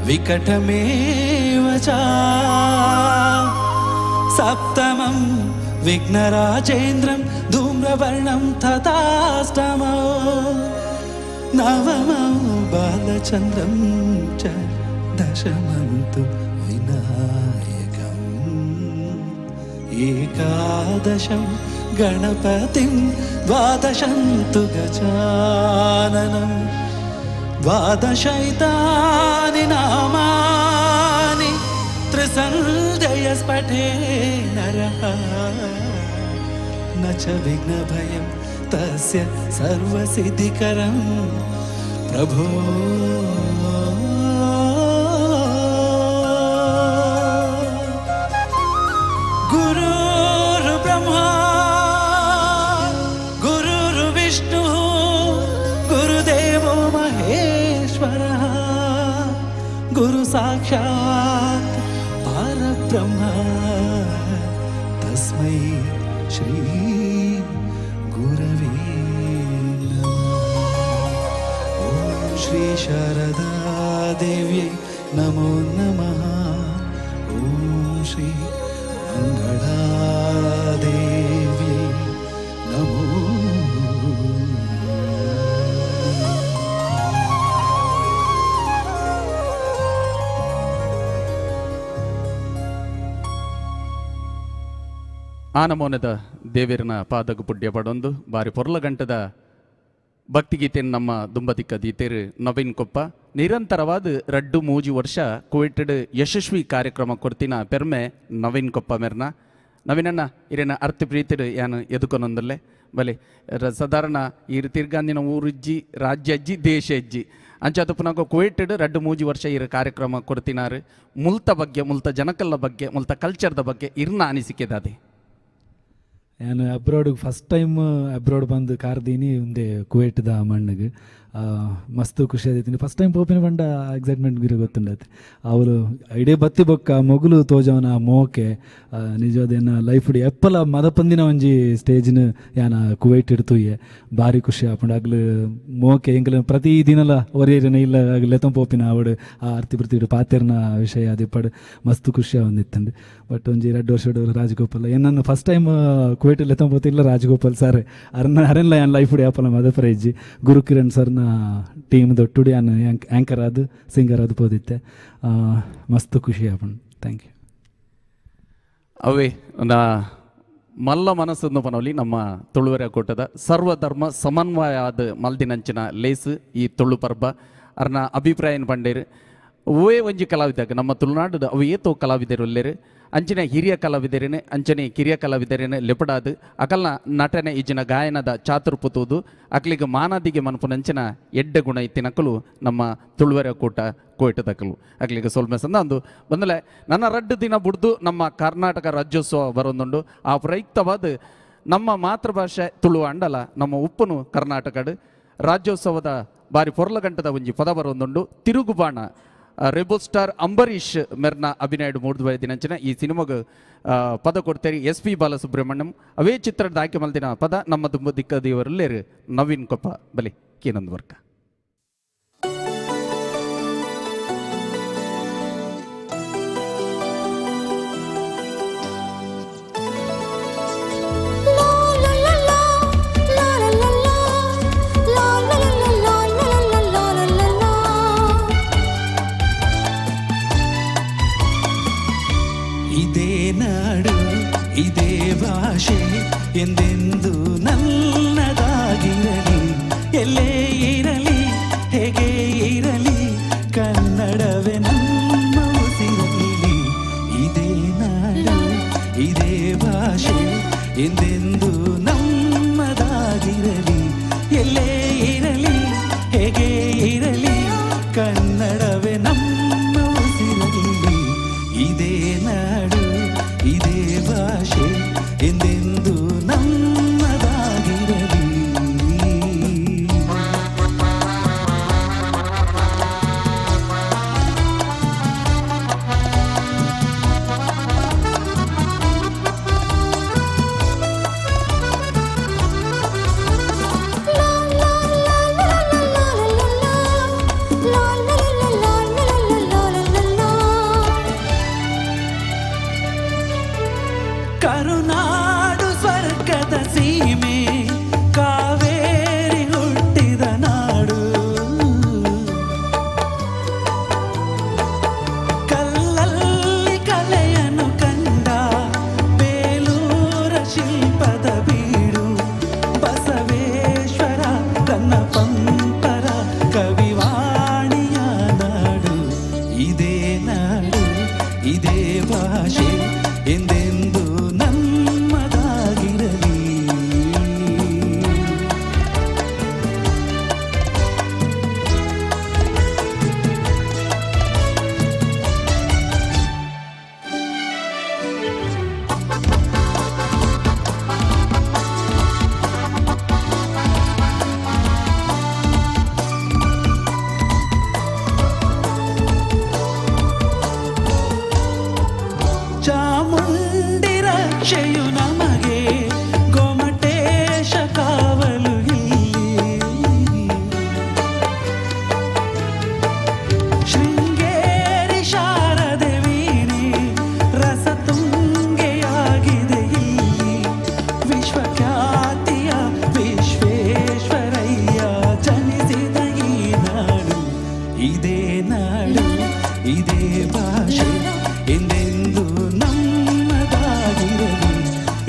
विकटमेव च सप्तमं विघ्नराजेन्द्रं धूम्रवर्णं तथाष्टमौ नवमं बालचन्द्रं च दशमं तु विनायकम् एकादशं गणपतिं द्वादशं तु गजाननं ದ್ವಾದಶೈತಾನಿ ನಾಮಾನಿ ತ್ರಿಸಂಧ್ಯಯ ಸ್ಫಟೇ ನರಃ ನ ಚ ವಿಘ್ನಭಯಂ ತಸ್ಯ ಸರ್ವಸಿದ್ಧಿಕರಂ ಪ್ರಭೋ. ಗುರುರ್ ಬ್ರಹ್ಮ ಗುರುರ್ ವಿಷ್ಣು ಗುರುದೇವೋ ಮಹೇಶ್ವರ ಗುರು ಸಾಕ್ಷಾತ್ ಪರಬ್ರಹ್ಮ ತಸ್ಮೈ ಶ್ರೀ ಗುರವೇ ನಮಃ. ಓಂ ಶ್ರೀ ಶಾರದಾ ದೇವ್ಯೈ ನಮೋ ನಮಃ. ಓಂ ಶ್ರೀ ಮಂಗಳಾದೇವ್ಯೈ ನಮೋ. ಆನಮೋನದ ದೇವಿರನ ಪಾದಗು ಪುಡ್ಯ ಪಡೊಂದು ಬಾರಿ ಪೊರ್ಲಗಂಟದ ಭಕ್ತಿಗೀತೆಯನ್ನು ನಮ್ಮ ದುಂಬದಿಕ್ಕ ದೀತೇರು ನವೀನ್ ಕೊಪ್ಪ ನಿರಂತರವಾದ ರಡ್ಡು ಮೂಜಿ ವರ್ಷ ಕುವೈಟೆಡ್ ಯಶಸ್ವಿ ಕಾರ್ಯಕ್ರಮ ಕೊಡ್ತಿನ ಪೆರ್ಮೆ ನವೀನ್ ಕೊಪ್ಪ ಮೆರ್ನ. ನವೀನಣ್ಣ ಇರೇನ ಅರ್ಥ ಪ್ರೀತಿಡು ಯಾನು ಎದುಕೊನೊಂದಲ್ಲೇ ಬಲೆ ಸಾಧಾರಣ ಈ ತಿರ್ಗಾಂದಿನ ಊರುಜ್ಜಿ ರಾಜ್ಯ ಅಜ್ಜಿ ದೇಶ ಅಜ್ಜಿ ಅಂಚಾದ ಪುನಃ ಕುವೈಟೆಡ್ ರಡ್ಡು ಮೂಜಿ ವರ್ಷ ಇರ ಕಾರ್ಯಕ್ರಮ ಕೊಡ್ತಿನಾರು ಮುಲ್ತ ಬಗ್ಗೆ ಮುಲ್ತ ಜನಕಲ್ಲ ಬಗ್ಗೆ ಮುಲ್ತ ಕಲ್ಚರ್ದ ಬಗ್ಗೆ ಇರ್ನ ಅನಿಸಿಕೆದಾದೆ. ನಾನು ಅಬ್ರಾಡ್ ಫಸ್ಟ್ ಟೈಮ್ ಅಬ್ರಾಡ್ ಬಂದು ಕಾರ್ದೀನಿ ಒಂದೇ ಕುವೈಟ್ದ ಮಣ್ಣಿಗೆ ಮಸ್ತ್ ಖುಷಿ ಆದೈತಿ. ಫಸ್ಟ್ ಟೈಮ್ ಪೋಪಿನ ಬಂಡ ಎಕ್ಸೈಟ್ಮೆಂಟ್ ಗಿರ ಗೊತ್ತುಂಡೈತಿ. ಅವರು ಇಡೀ ಬತ್ತಿ ಬೊಕ್ಕ ಮೊಗುಲು ತೋಜವನ ಮೋಕೆ ನಿಜವಾದೇನ ಲೈಫ್ ಎಪ್ಪಲ ಮದಪಂದಿನ ಒಂಜಿ ಸ್ಟೇಜ್ನ ಯಾನ ಕುವೈಟ್ ಇಡ್ತುಯ್ಯೆ ಭಾರಿ ಖುಷಿ ಆಪುಂಡು. ಅಗ್ಲು ಮೋಕೆ ಎಂಕಲ ಪ್ರತಿ ದಿನಲ ಒರಿಯರಿನ ಇಲ್ಲ ಲೆತ್ತಂ ಪೋಪಿನ ಅವಡು ಆ ಅರ್ತಿ ಪ್ರತಿ ಪಾತೆರ್ನ ವಿಷಯ ಅದಿಪ್ಪಡು ಮಸ್ತ್ ಖುಷಿ ಒಂದಿತ್ತಂಡು. ಬಟ್ ಒಂಜಿ 2 ವರ್ಷ ರಾಜಗೋಪಾಲ್ ಏನನ್ನು ಫಸ್ಟ್ ಟೈಮ್ ಕುವೈಟ್ ಲೆತ್ತಂ ಪೋತಿಲ್ಲ ರಾಜಗೋಪಾಲ್ ಸರ್ ಅರನ್ನ ಅರೆನ್ಲ ಯಾನ್ ಲೈಫ್ ಯಾಪಲ ಮದಪರ ಇಜ್ಜಿ. ಗುರುಕಿರಣ್ ಸರ್ನ ಟೀಮ್ ದೊಟ್ಟುಡಿ ಯಾನ್ ಆ್ಯಂಕರ್ ಆದ್ ಸಿಂಗರ್ ಆದ್ ಪೋದಿತ್ತೆ. ಮಸ್ತ್ ಖುಷಿ ಆಪುಂಡು. Thank you. ಅವೇ ನಾ ಮಲ್ಲ ಮನಸ್ಸನ್ನು ಪನವಲಿ ನಮ್ಮ ತುಳುವೆರೆ ಕೂಟದ ಸರ್ವಧರ್ಮ ಸಮನ್ವಯ ಆದ ಮಲ್ದಿನಂಚಿನ ಲೇಸು ಈ ತುಳು ಪರ್ಬ ಅರ್ನ ಅಭಿಪ್ರಾಯನ ಪಂಡೇರು. ಓವೇ ಒಂಜಿ ಕಲಾವಿದಾಗ ನಮ್ಮ ತುಳುನಾಡು ಅವು ಏತೋ ಕಲಾವಿದರು ಒಲ್ಲೇರು ಅಂಚನೆ ಹಿರಿಯ ಕಲಾವಿದರೇನೆ ಅಂಚನೆ ಕಿರಿಯ ಕಲಾವಿದರೇನೆ ಲೆಪಡಾದು ಅಕಲ್ನ ನಟನೆ ಇಜ್ಜಿನ ಗಾಯನದ ಚಾತುರ್ಪುತುವುದು ಅಕ್ಲಿಗೆ ಮಾನಾದಿಗೆ ಮನ್ಪುನಂಚಿನ ಎಡ್ಡೆ ಗುಣ ಇತ್ತಿನಕಲು ನಮ್ಮ ತುಳುವೆರೆ ಕೂಟ ಕೋಯಿಟದಕಲು ಅಕ್ಲಿಗೆ ಸೊಲ್ಮೆ ಸಂದ ಅಂದು ಬಂದಲೆ ನನ್ನ ರಡ್ಡು ದಿನ ಬುಡ್ದು ನಮ್ಮ ಕರ್ನಾಟಕ ರಾಜ್ಯೋತ್ಸವ ಬರೋದುಂಡು. ಆ ಪ್ರಯುಕ್ತವಾದ ನಮ್ಮ ಮಾತೃಭಾಷೆ ತುಳು ಅಂಡಲ ನಮ್ಮ ಉಪ್ಪುನು ಕರ್ನಾಟಕಡು ರಾಜ್ಯೋತ್ಸವದ ಬಾರಿ ಪೊರ್ಲಗಂಟದ ಒಂಜಿ ಪದ ಬರೋದುಂಡು. ತಿರುಗುಬಾಣ ರೆಬಲ್ ಸ್ಟಾರ್ ಅಂಬರೀಷ್ ಮೆರ್ನ ಅಭಿನಯಡು ಮೂಡ್ದು ಬೈದಿನಂಚಿನ ಈ ಸಿನಿಮಾಗ ಪದ ಕೊಡ್ತೇರಿ ಎಸ್ ಪಿ ಬಾಲಸುಬ್ರಹ್ಮಣ್ಯಂ. ಅವೇ ಚಿತ್ರದ ಆಯ್ಕೆ ಮಲ್ದಿನ ಪದ ನಮ್ಮ ತುಂಬ ದಿಕ್ಕದಿಯವರಲ್ಲೇರು ನವೀನ್ ಕೊಪ್ಪ ಬಲಿ ಕೀನಂದ್ ವರ್ಕ. ಇದೇ ನಾಡು ಇದೇ ಭಾಷೆ ಎಂದೆಂದು ನನ್ನದಾಗಿರಲಿ, ಎಲ್ಲೇ ಇರಲಿ ಹೇಗೆ ಇರಲಿ ಕನ್ನಡವೇ ನಮ್ಮ ಉಸಿರಲಿ. ಇದೇ ನಾಡು ಇದೇ ಭಾಷೆ ಎಂದೆಂದು ನಮ್ಮದಾಗಿರಲಿ, ಎಲ್ಲೇ ಇರಲಿ ಹೇಗೆ ಇರಲಿ ಕನ್ನಡವೇ ನಮ್ಮ ಉಸಿರಲಿ. ಇದೇ ನಾಡು ಇದೇ ಭಾಷೆ ಎಂದೆಂದು ನಮ್ಮದಾಗಿರಲಿ. ಕರುನಾಡು ಸ್ವರ್ಗದ ಸೀಮೆ ಕಾವೇರಿ ಹುಟ್ಟಿದ ನಾಡು, ಕಲ್ಲಲ್ಲಿ ಕಲೆಯನ್ನು ಕಂಡ ಬೇಲೂರ ಶಿಲ್ಪದ ಬೀಡು, ಬಸವೇಶ್ವರ ತನ್ನ ಪಂಪರ ಕವಿವಾಣಿಯ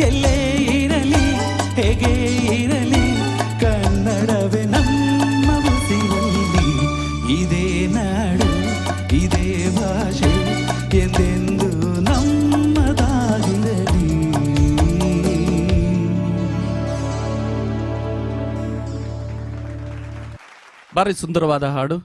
ಎಲ್ಲೇ ಇರಲಿ ಹೇಗೆ ಇರಲಿ ಕನ್ನಡವೇ ನಮ್ಮ ಉಸಿರಲ್ಲಿ. ಇದೇ ನಾಡು ಇದೇ ಭಾಷೆ ಎಂದೆಂದು ನಮ್ಮದಾಗಿರಲಿ. ಭಾರಿ ಸುಂದರವಾದ ಹಾಡು.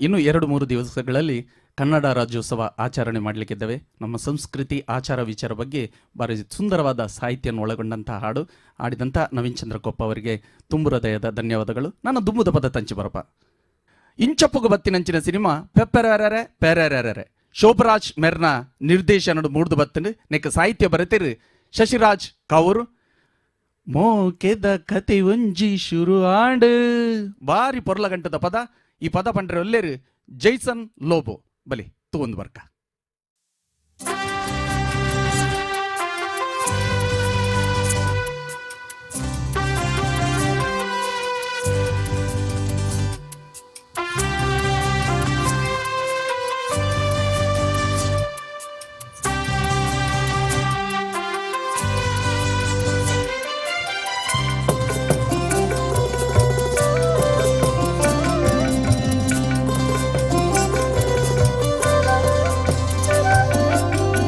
ಇನ್ನು 2-3 ದಿವಸಗಳಲ್ಲಿ ಕನ್ನಡ ರಾಜ್ಯೋತ್ಸವ ಆಚರಣೆ ಮಾಡಲಿಕ್ಕಿದ್ದೇವೆ. ನಮ್ಮ ಸಂಸ್ಕೃತಿ ಆಚಾರ ವಿಚಾರ ಬಗ್ಗೆ ಭಾರಿ ಸುಂದರವಾದ ಸಾಹಿತ್ಯವನ್ನು ಒಳಗೊಂಡಂಥ ಹಾಡು ಆಡಿದಂಥ ನವೀನ್ ಚಂದ್ರ ಕೊಪ್ಪ ಅವರಿಗೆ ತುಂಬು ಹೃದಯದ ಧನ್ಯವಾದಗಳು. ನನ್ನ ದುಂಬುದ ಪದ ತಂಚಿ ಬರಪ. ಇಂಚಪ್ಪುಗು ಬತ್ತಿನಂಚಿನ ಸಿನಿಮಾ ಪೆಪ್ಪೆರೆ ಪೆರೆರೆ ಶೋಭರಾಜ್ ಮೆರ್ನ ನಿರ್ದೇಶನಡು ಮೂಡ್ದು ಬತ್ತನು. ನೆಕ್ ಸಾಹಿತ್ಯ ಬರೆತಿರು ಶಶಿರಾಜ್ ಕಾವೂರು. ಮೋಕೆದ ಕತೆ ಒಂಜಿ ಶುರು ಆಂಡ್ ಬಾರಿ ಪೊರ್ಲಗಂಟದ ಪದ. ಈ ಪದ ಪಂಡ್ರೆ ಒಲ್ಲೇರು ಜೈಸನ್ ಲೋಬೋ. ಬಲಿ ತೂಂದು ಬರ್ಕ.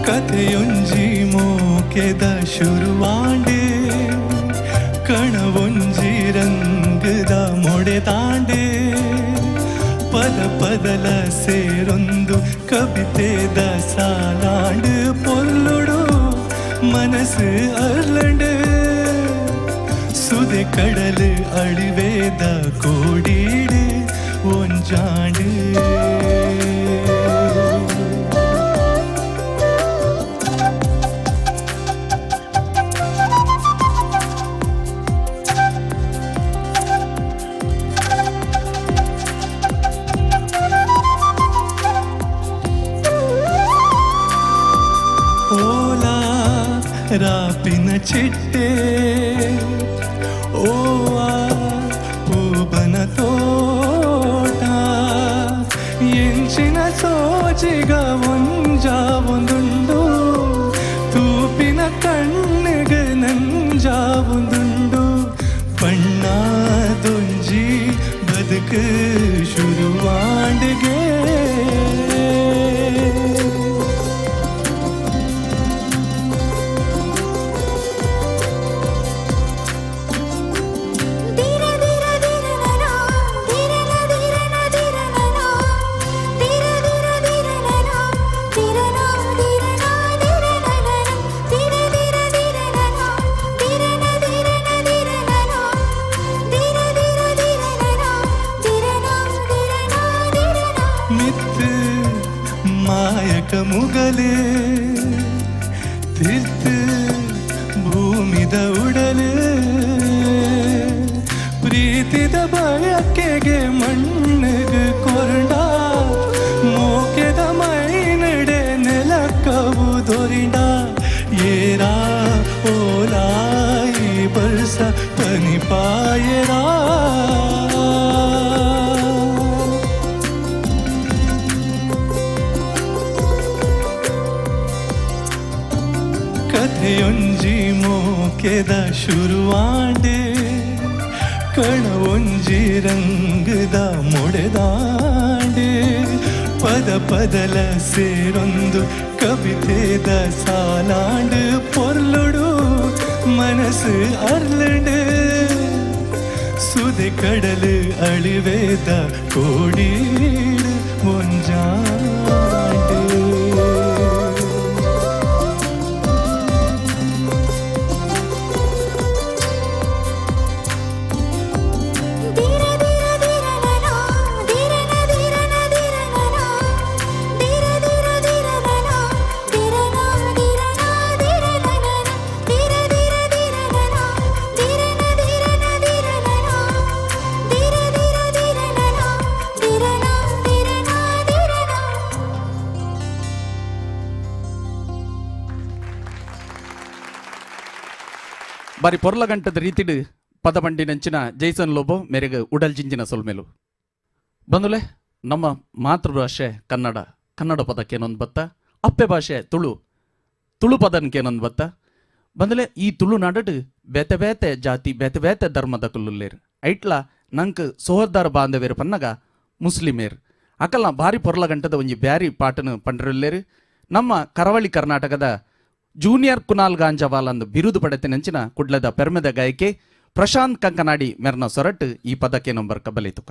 ಕಥೆಯೊಂಜಿ ಮೋಕೆದ ಶುರುವಾಂಡೆ ಕಣವೊಂಜಿ ರಂಗದ ಮೊಡೆದಾಂಡೆ ಪದ ಪದಲ ಸೇರೊಂದು ಕವಿತೆದ ಸಾಲಾಂಡು ಪೊರ್ಲುಡು ಮನಸ್ಸು ಅರ್ಲಂಡು ಸುದೆ ಕಡಲು ಅಳಿವೇದ ಕೋಡೀಡು ಒಂಜಾಂಡು. ರಾಪಿನ ಚಿಟ್ಟೆ ಓವಾ ಪೂಬನ ತೋಟ ಎಂಚಿನ ಸೋಜಿಗ ಒಂಜಾವೊಂದುಂಡು ತೂಪಿನ ಕಣ್ಣಿಗೆ ನಂಜಾವೊಂದುಂಡು ಬಣ್ಣದೊಂಜಿ ಬದುಕು ಶುರುವಾಂಡಿಗೆ. ಮುಗಲೆ ತಿರ್ತು ಭೂಮಿದ ಉಡಲೆ ಪ್ರೀತಿದ ಬಯಕೆಗೆ ಮಣ್ಣಿಗೆ ಕೊರಂಡ ಮೋಕೆದ ಮೈನಡೆ ನೆಲಕ್ಕವು ದೊರಿಂಡ ಏರಾ ಓಲಾಯಿ ಬರ್ಸ ಪನಿಪಾಯರಾ. ಕಥೆಯೊಂಜಿ ಮೋಕೆದ ಶುರುವಾಂಡೆ ಕಣವೊಂಜಿ ರಂಗದ ಮೊಡೆದಾಂಡೆ ಪದ ಪದಲ ಸೇರೊಂದು ಕವಿತೆದ ಸಾಲಾಂಡು ಪೊರ್ಲುಡು ಮನಸ್ಸು ಅರ್ಲಂಡು ಸುದೆ ಕಡಲು ಅಳಿವೇದ ಕೋಡೀಡು ಒಂಜಾಂಡು. ಬಾರಿ ಪೊರ್ಲಗಂಟದ ರೀತಿಡು ಪದ ಬಂಡಿನಂಚಿನ ಜೈಸನ್ ಲೋಬೋ ಮೇರೆಗೆ ಉಡಲ್ ಜಿಂಜಿನ ಸೊಲ್ಮೇಲು. ಬಂದುಲೆ ನಮ್ಮ ಮಾತೃಭಾಷೆ ಕನ್ನಡ, ಕನ್ನಡ ಪದಕ್ಕೇನೊಂದು ಬತ್ತ, ಅಪ್ಪೆ ಭಾಷೆ ತುಳು, ತುಳು ಪದನಕ್ಕೇನೊಂದು ಬತ್ತ. ಬಂದಲೆ ಈ ತುಳುನಾಡಡು ಬೇತೆ ಬೇತೆ ಜಾತಿ ಬೇತೆ ಬೇತೆ ಧರ್ಮದ ಕುಲ್ಲುಲ್ಲೇರು ಐಟ್ಲ ನಂಕ್ ಸೋಹರ್ದಾರ ಬಾಂಧವೇರು ಪನ್ನಗ ಮುಸ್ಲಿಮೇರ್ ಅಕಲ್ನ ಭಾರಿ ಪೊರ್ಲಗಂಟದ ಒಂಜಿ ಬ್ಯಾರಿ ಪಾಟನು ಪಂಡ್ರಲ್ಲೇರು. ನಮ್ಮ ಕರಾವಳಿ ಕರ್ನಾಟಕದ ಜೂನಿಯರ್ ಕುನಾಲ್ ಗಾಂಜಾವಾಲ್ ಅಂದು ಬಿರುದು ಪಡೆತಿನಂಚಿನ ಕುಡ್ಲದ ಪೆರ್ಮೆದ ಗಾಯಕೆ ಪ್ರಶಾಂತ್ ಕಂಕನಾಡಿ ಮೆರ್ನ ಸೊರಟ್ ಈ ಪದಕ್ಕೆ ನಂಬರ್ ಕಬಲಿತುಕ.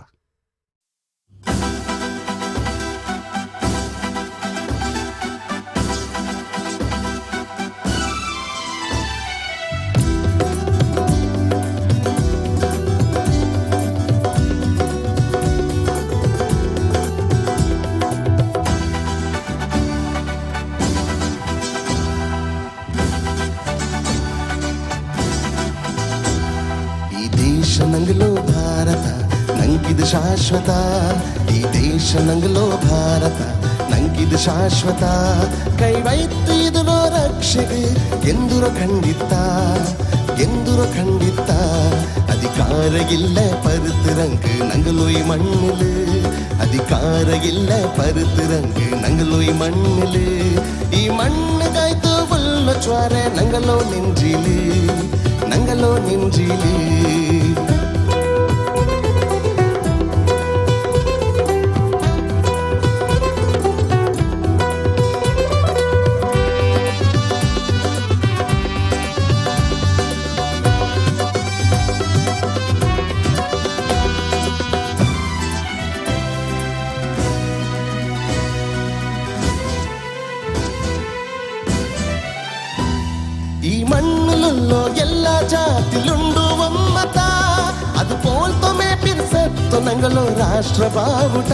ನಂಗಲೋ ಭಾರತ ನಂಗಿದು ಶಾಶ್ವತ, ಈ ದೇಶ ನಂಗಲೋ ಭಾರತ ನಂಗಿದು ಶಾಶ್ವತ. ಕೈ ವೈತು ಇದುರೋ ರಕ್ಷೆಗೆ ಎಂದುರೋ ಖಂಡಿತ, ಎಂದುರೋ ಖಂಡಿತ. ಅಧಿಕಾರ ಇಲ್ಲ ಪರುತು ರಂಗ್ ನಂಗಲೋಯ್ ಮಣ್ಣಿಲು, ಅಧಿಕಾರ ಇಲ್ಲ ಪರುತು ರಂಗ್ ನಂಗಲೋಯ್ ಮಣ್ಣಿಲು. ಈ ಮಣ್ಣು ಕಾಯ್ತು ಉಲ್ಲ ಜ್ವಾರೆ ನಂಗಲೋ ನೆಂಜಿಲು, ನಂಗಲೋ ನೆಂಜಿಲು. ಈ ಮಣ್ಣುಲುಲ್ಲೋ ಎಲ್ಲ ಜಾತಿಲುಂಡು ಒಮ್ಮತ, ಅದು ಪೋಲ್ತೊಮೆ ಪಿರ್ಸತ್ತು ನಂಗಲೋ ರಾಷ್ಟ್ರ ಬಾವುಟ.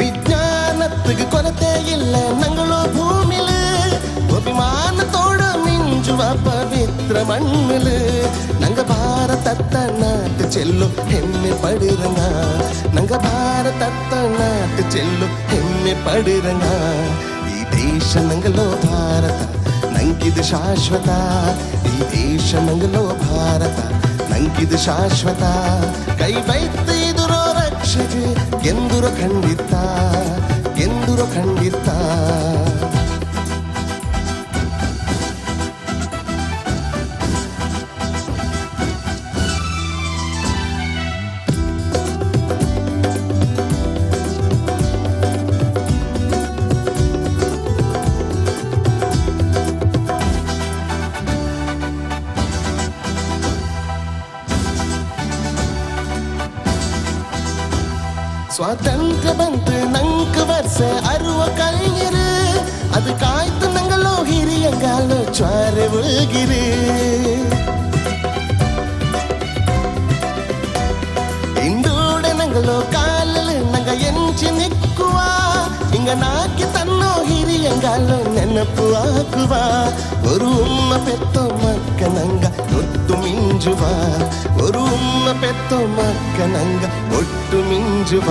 ವಿಜ್ಞಾನತ್ತಿಗೆ ಕೊರತೆ ಇಲ್ಲ ನಂಗಳೋ ಭೂಮಿಲು, ಅಭಿಮಾನತೋಡು ಮಿಂಜುವ ಪವಿತ್ರ ಮಣ್ಣಿಲು. ನಂಗ ಭಾರತತ್ತ ನಾட்டு ಚೆಲ್ಲು ಹೆಮ್ಮೆ ಪಡಿರಂಗ, ನಂಗ ಭಾರತತ್ತ ನಾட்டு ಚೆಲ್ಲು ಹೆಮ್ಮೆ ಪಡಿರಂಗ. ಈ ದೇಶ ನಂಗಲೋ ಭಾರತ ನಂಗಿದು ಶಾಶ್ವತ, ಈ ದೇಶ ನಂಗಲೋ ಭಾರತ ನಂಗಿದು ಶಾಶ್ವತ. ಕೈ ಬೈತು ಇದುರೋ ರಕ್ಷೆಗೆ ಎಂದುರೋ ಖಂಡಿತ, ಎಂದುರೋ ಖಂಡಿತ. ಸ್ವಾತಂತ್ರ್ಯ ಬಂತು ನಂಗೆ ವರ್ಷ ಅರುವ ಕೈಯಿರು, ಅದು ಕಾಯ್ತು ನಂಗಳೋ ಹಿರಿಯಂಗಾಲೋ ಜ್ವಾರೆ ಉಳ್ಗಿರು. ಇಂದೂಡೆ ನಂಗಳೋ ಕಾಲಲು ನಂಗ ಎಂಚಿ ನಿಕ್ಕುವ, ಹಿಂಗ ನಾಕಿ ತನ್ನೋ ಹಿರಿಯಂಗಾಲೋ ನೆನಪು ಹಾಕುವ. ஒரு உம்ம பெத்தோ மக்க ನಂಗ ಒಟ್ಟು ಮಿಂಜುವ, ஒரு ಉಮ್ಮ ಪೆತ್ತೋ ಮಕ್ಕ ನಂಗ ಒಟ್ಟು ಮಿಂಜುವ.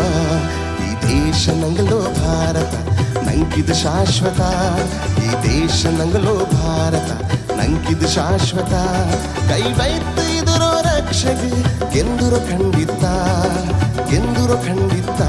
ಈ ದೇಶ ನಂಗಲೋ ಭಾರತ ನಂಗಿದು ಶಾಶ್ವತ, ಈ ದೇಶ ನಂಗಲೋ ಭಾರತ ನಂಗಿದು ಶಾಶ್ವತ. ಕೈ ಬೈತು ಇದುರೋ ರಕ್ಷೆಗೆ ಎಂದುರೋ ಖಂಡಿತ, ಎಂದುರೋ ಖಂಡಿತ.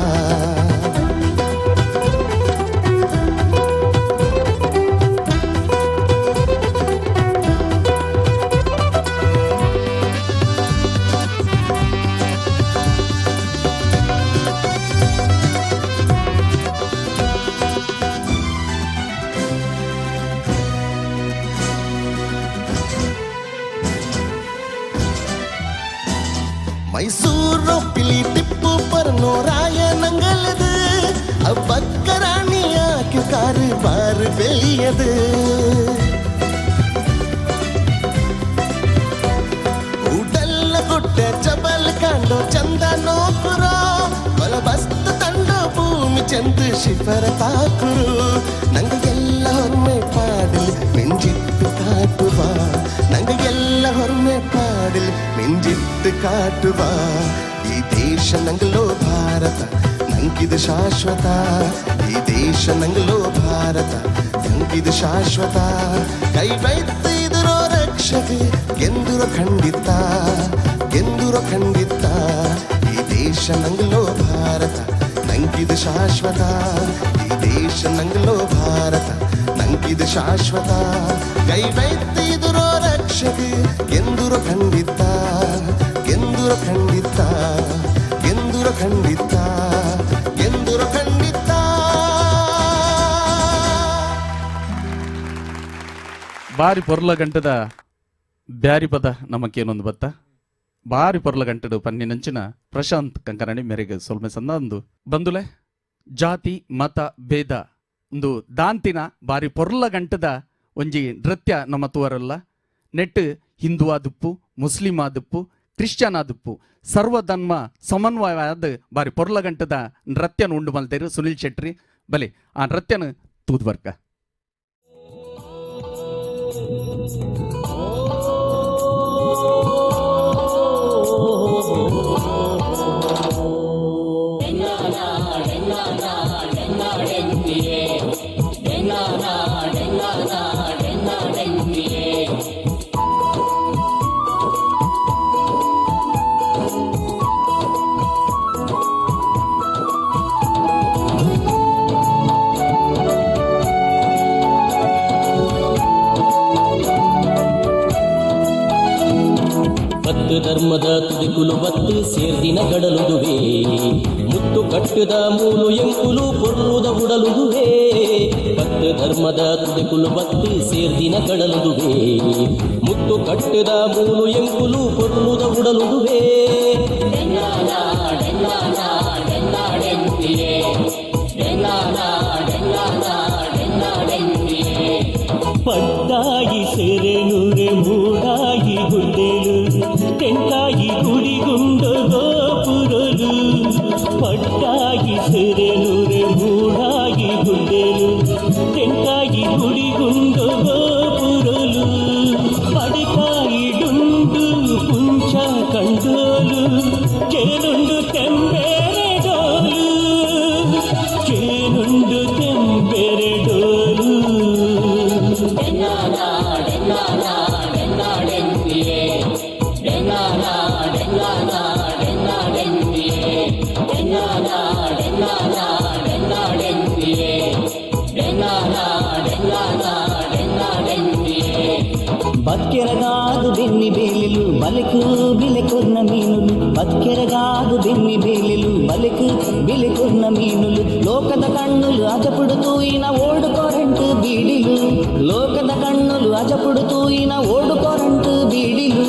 ಮೈಸೂರು ಪಿಲಿ ಟಿಪ್ಪು ಪರ್ನೋ ರಾಯ ನಂಗಲದು, ಅಬ್ಬಕ್ಕ ರಾಣಿಯಾಕೆ ಕಾರು ಬಾರು ಬೆಳೆಯದು. ಉಡಲ್ಲ ಗುಡ್ಡ ಜಬಲ್ ಕಾಂಡೋ ಚಂದ ನೋಕುರೋ, ಬಲಬಸ್ತ ತಂಡೋ ಭೂಮಿ ಚಂದು ಶಿಫರ ತಾಕುರು. ನಂಗೆ ಎಲ್ಲ ಹೊರ್ಮೆ ಪಾಡಲು നെഞ്ചിട്ട് കാട്ടുവാ, ನಂಗೆ ಎಲ್ಲ ಹೊರ್ಮೆ ಪಾಡಲು നെഞ്ചിട്ട് ಕಾಟುವಾ. ಈ ದೇಶ ನಂಗಲೋ ಭಾರತ ನಂಗಿದು ಶಾಶ್ವತ, ಈ ದೇಶ ನಂಗಲೋ ಭಾರತ ನಂಗಿದು ಶಾಶ್ವತ. ಕೈ ಬೈತು ಇದುರೋ ರಕ್ಷೆಗೆ ಎಂದುರೋ ಖಂಡಿತ, ಎಂದುರೋ ಖಂಡಿತ. ಈ ದೇಶ ನಂಗಲೋ ಭಾರತ ನಂಗಿದು ಶಾಶ್ವತ, ಈ ದೇಶ ನಂಗ್ಲೋ ಭಾರತ ನಂಗಿದು ಶಾಶ್ವತ ಕೈ ಬೈತಿದುರೋ ರಕ್ಷಕ ಎಂದುರೋ ಖಂಡಿತ ಎಂದುರೋ ಖಂಡಿತ ಎಂದುರೋ ಖಂಡಿತ ಎಂದುರೋ ಖಂಡಿತ. ಬಾರಿ ಪೊರ್ಲ ಗಂಟದ ಬ್ಯಾರಿ ಪದ ನಮಕೇನೊಂದು ಬತ್ತ ಬಾರಿ ಪೊರ್ಲ ಗಂಟಡು ಪನ್ನಿನಂಚಿನ ಪ್ರಶಾಂತ್ ಕಂಕರಣಿ ಮೇರೆಗೆ ಸೊಲ್ಮೆ ಸಂದಂದು ಬಂದುಲೆ ಜಾತಿ ಮತ ಭೇದ ಒಂದು ದಾಂತಿನ ಬಾರಿ ಪೊರ್ಲ ಗಂಟದ ಒಂಜಿ ನೃತ್ಯ ನಮ್ಮ ತೂವರಲ್ಲ ನೆಟ್ ಹಿಂದೂ ಆದುಪ್ಪು ಮುಸ್ಲಿಂ ಆದುಪ್ಪು ಕ್ರಿಶ್ಚಿಯನ್ ಆದುಪ್ಪು ಸರ್ವಧರ್ಮ ಸಮನ್ವಯವಾದ ಬಾರಿ ಪೊರ್ಲ ಗಂಟದ ನೃತ್ಯನ ಉಂಡು ಮಲ್ತೇರು ಸುನಿಲ್ ಶೆಟ್ಟಿ ಬಲೆ ಆ ನೃತ್ಯನ ತೂದ್ವರ್ಕ. ಧರ್ಮದ ತುದಿಕುಲು ಬತ್ತು ಸೇರ್ದಿನ ಗಡಲುದುವೆ ಮುತ್ತು ಕಟ್ಟದ ಮೂಲು ಎಂಕುಲು ಪೊರ್ಲುದ ಉಡಲುದುವೆ ಪತ್ತು ಧರ್ಮದ ತುದಿಕುಲು ಬತ್ತು ಸೇರ್ದಿನ ಗಡಲುದುವೆ ಮುತ್ತು ಕಟ್ಟದ ಮೂಲು ಎಂಕುಲು ಪೊರ್ಲುದ ಉಡಲುದುವೆ. ಪಟ್ಟಾಯಿ ಸೆರೆನುರೆ ಮೂಡಾಯಿ ಗುಡ್ಡೆಲು ತೆಂಕಾಯಿ ಗುಡಿಗುಂಡು ಗೋಪುರಲು ಪಟ್ಟಾಯಿ ಸೆರೆನುರೆ ಮೂಡಾಯಿ ಗುಡ್ಡೆಲು ತೆಂಕಾಯಿ ಗುಡಿಗುಂಡು ಗೋಪುರಲು ಪಡಿಕಾಯಿ ಡುಂಡು ಪುಂಚ ಕಂಡೋಲು ಚೇನುಂಡು ತೆಂಬೇರೆ ಡೋಲು ಚೇನುಂಡು ತೆಂಬೇರೆ ಡೋಲು. ಬತ್ಕೆರಗಾದು ಬೆನ್ನಿ ಬೇಲೆಲು ಬಲಕು ಬಿಲೆಕೊರ್ನ ಮೀನುಲು ಬತ್ಕೆರಗಾದು ಬೆನ್ನಿ ಬೇಲೆಲು ಬಲಕು ಬಿಲೆಕೊರ್ನ ಮೀನುಲು ಲೋಕದ ಕಣ್ಣುಲು ಅಜಪುಡು ತೂಯಿನ ಓಡು ಕೊರಂಟು ಬೀಡಿಲು ಲೋಕದ ಕಣ್ಣುಲು ಅಜಪುಡು ತೂಯಿನ ಓಡು ಕೊರಂಟು ಬೀಡಿಲು.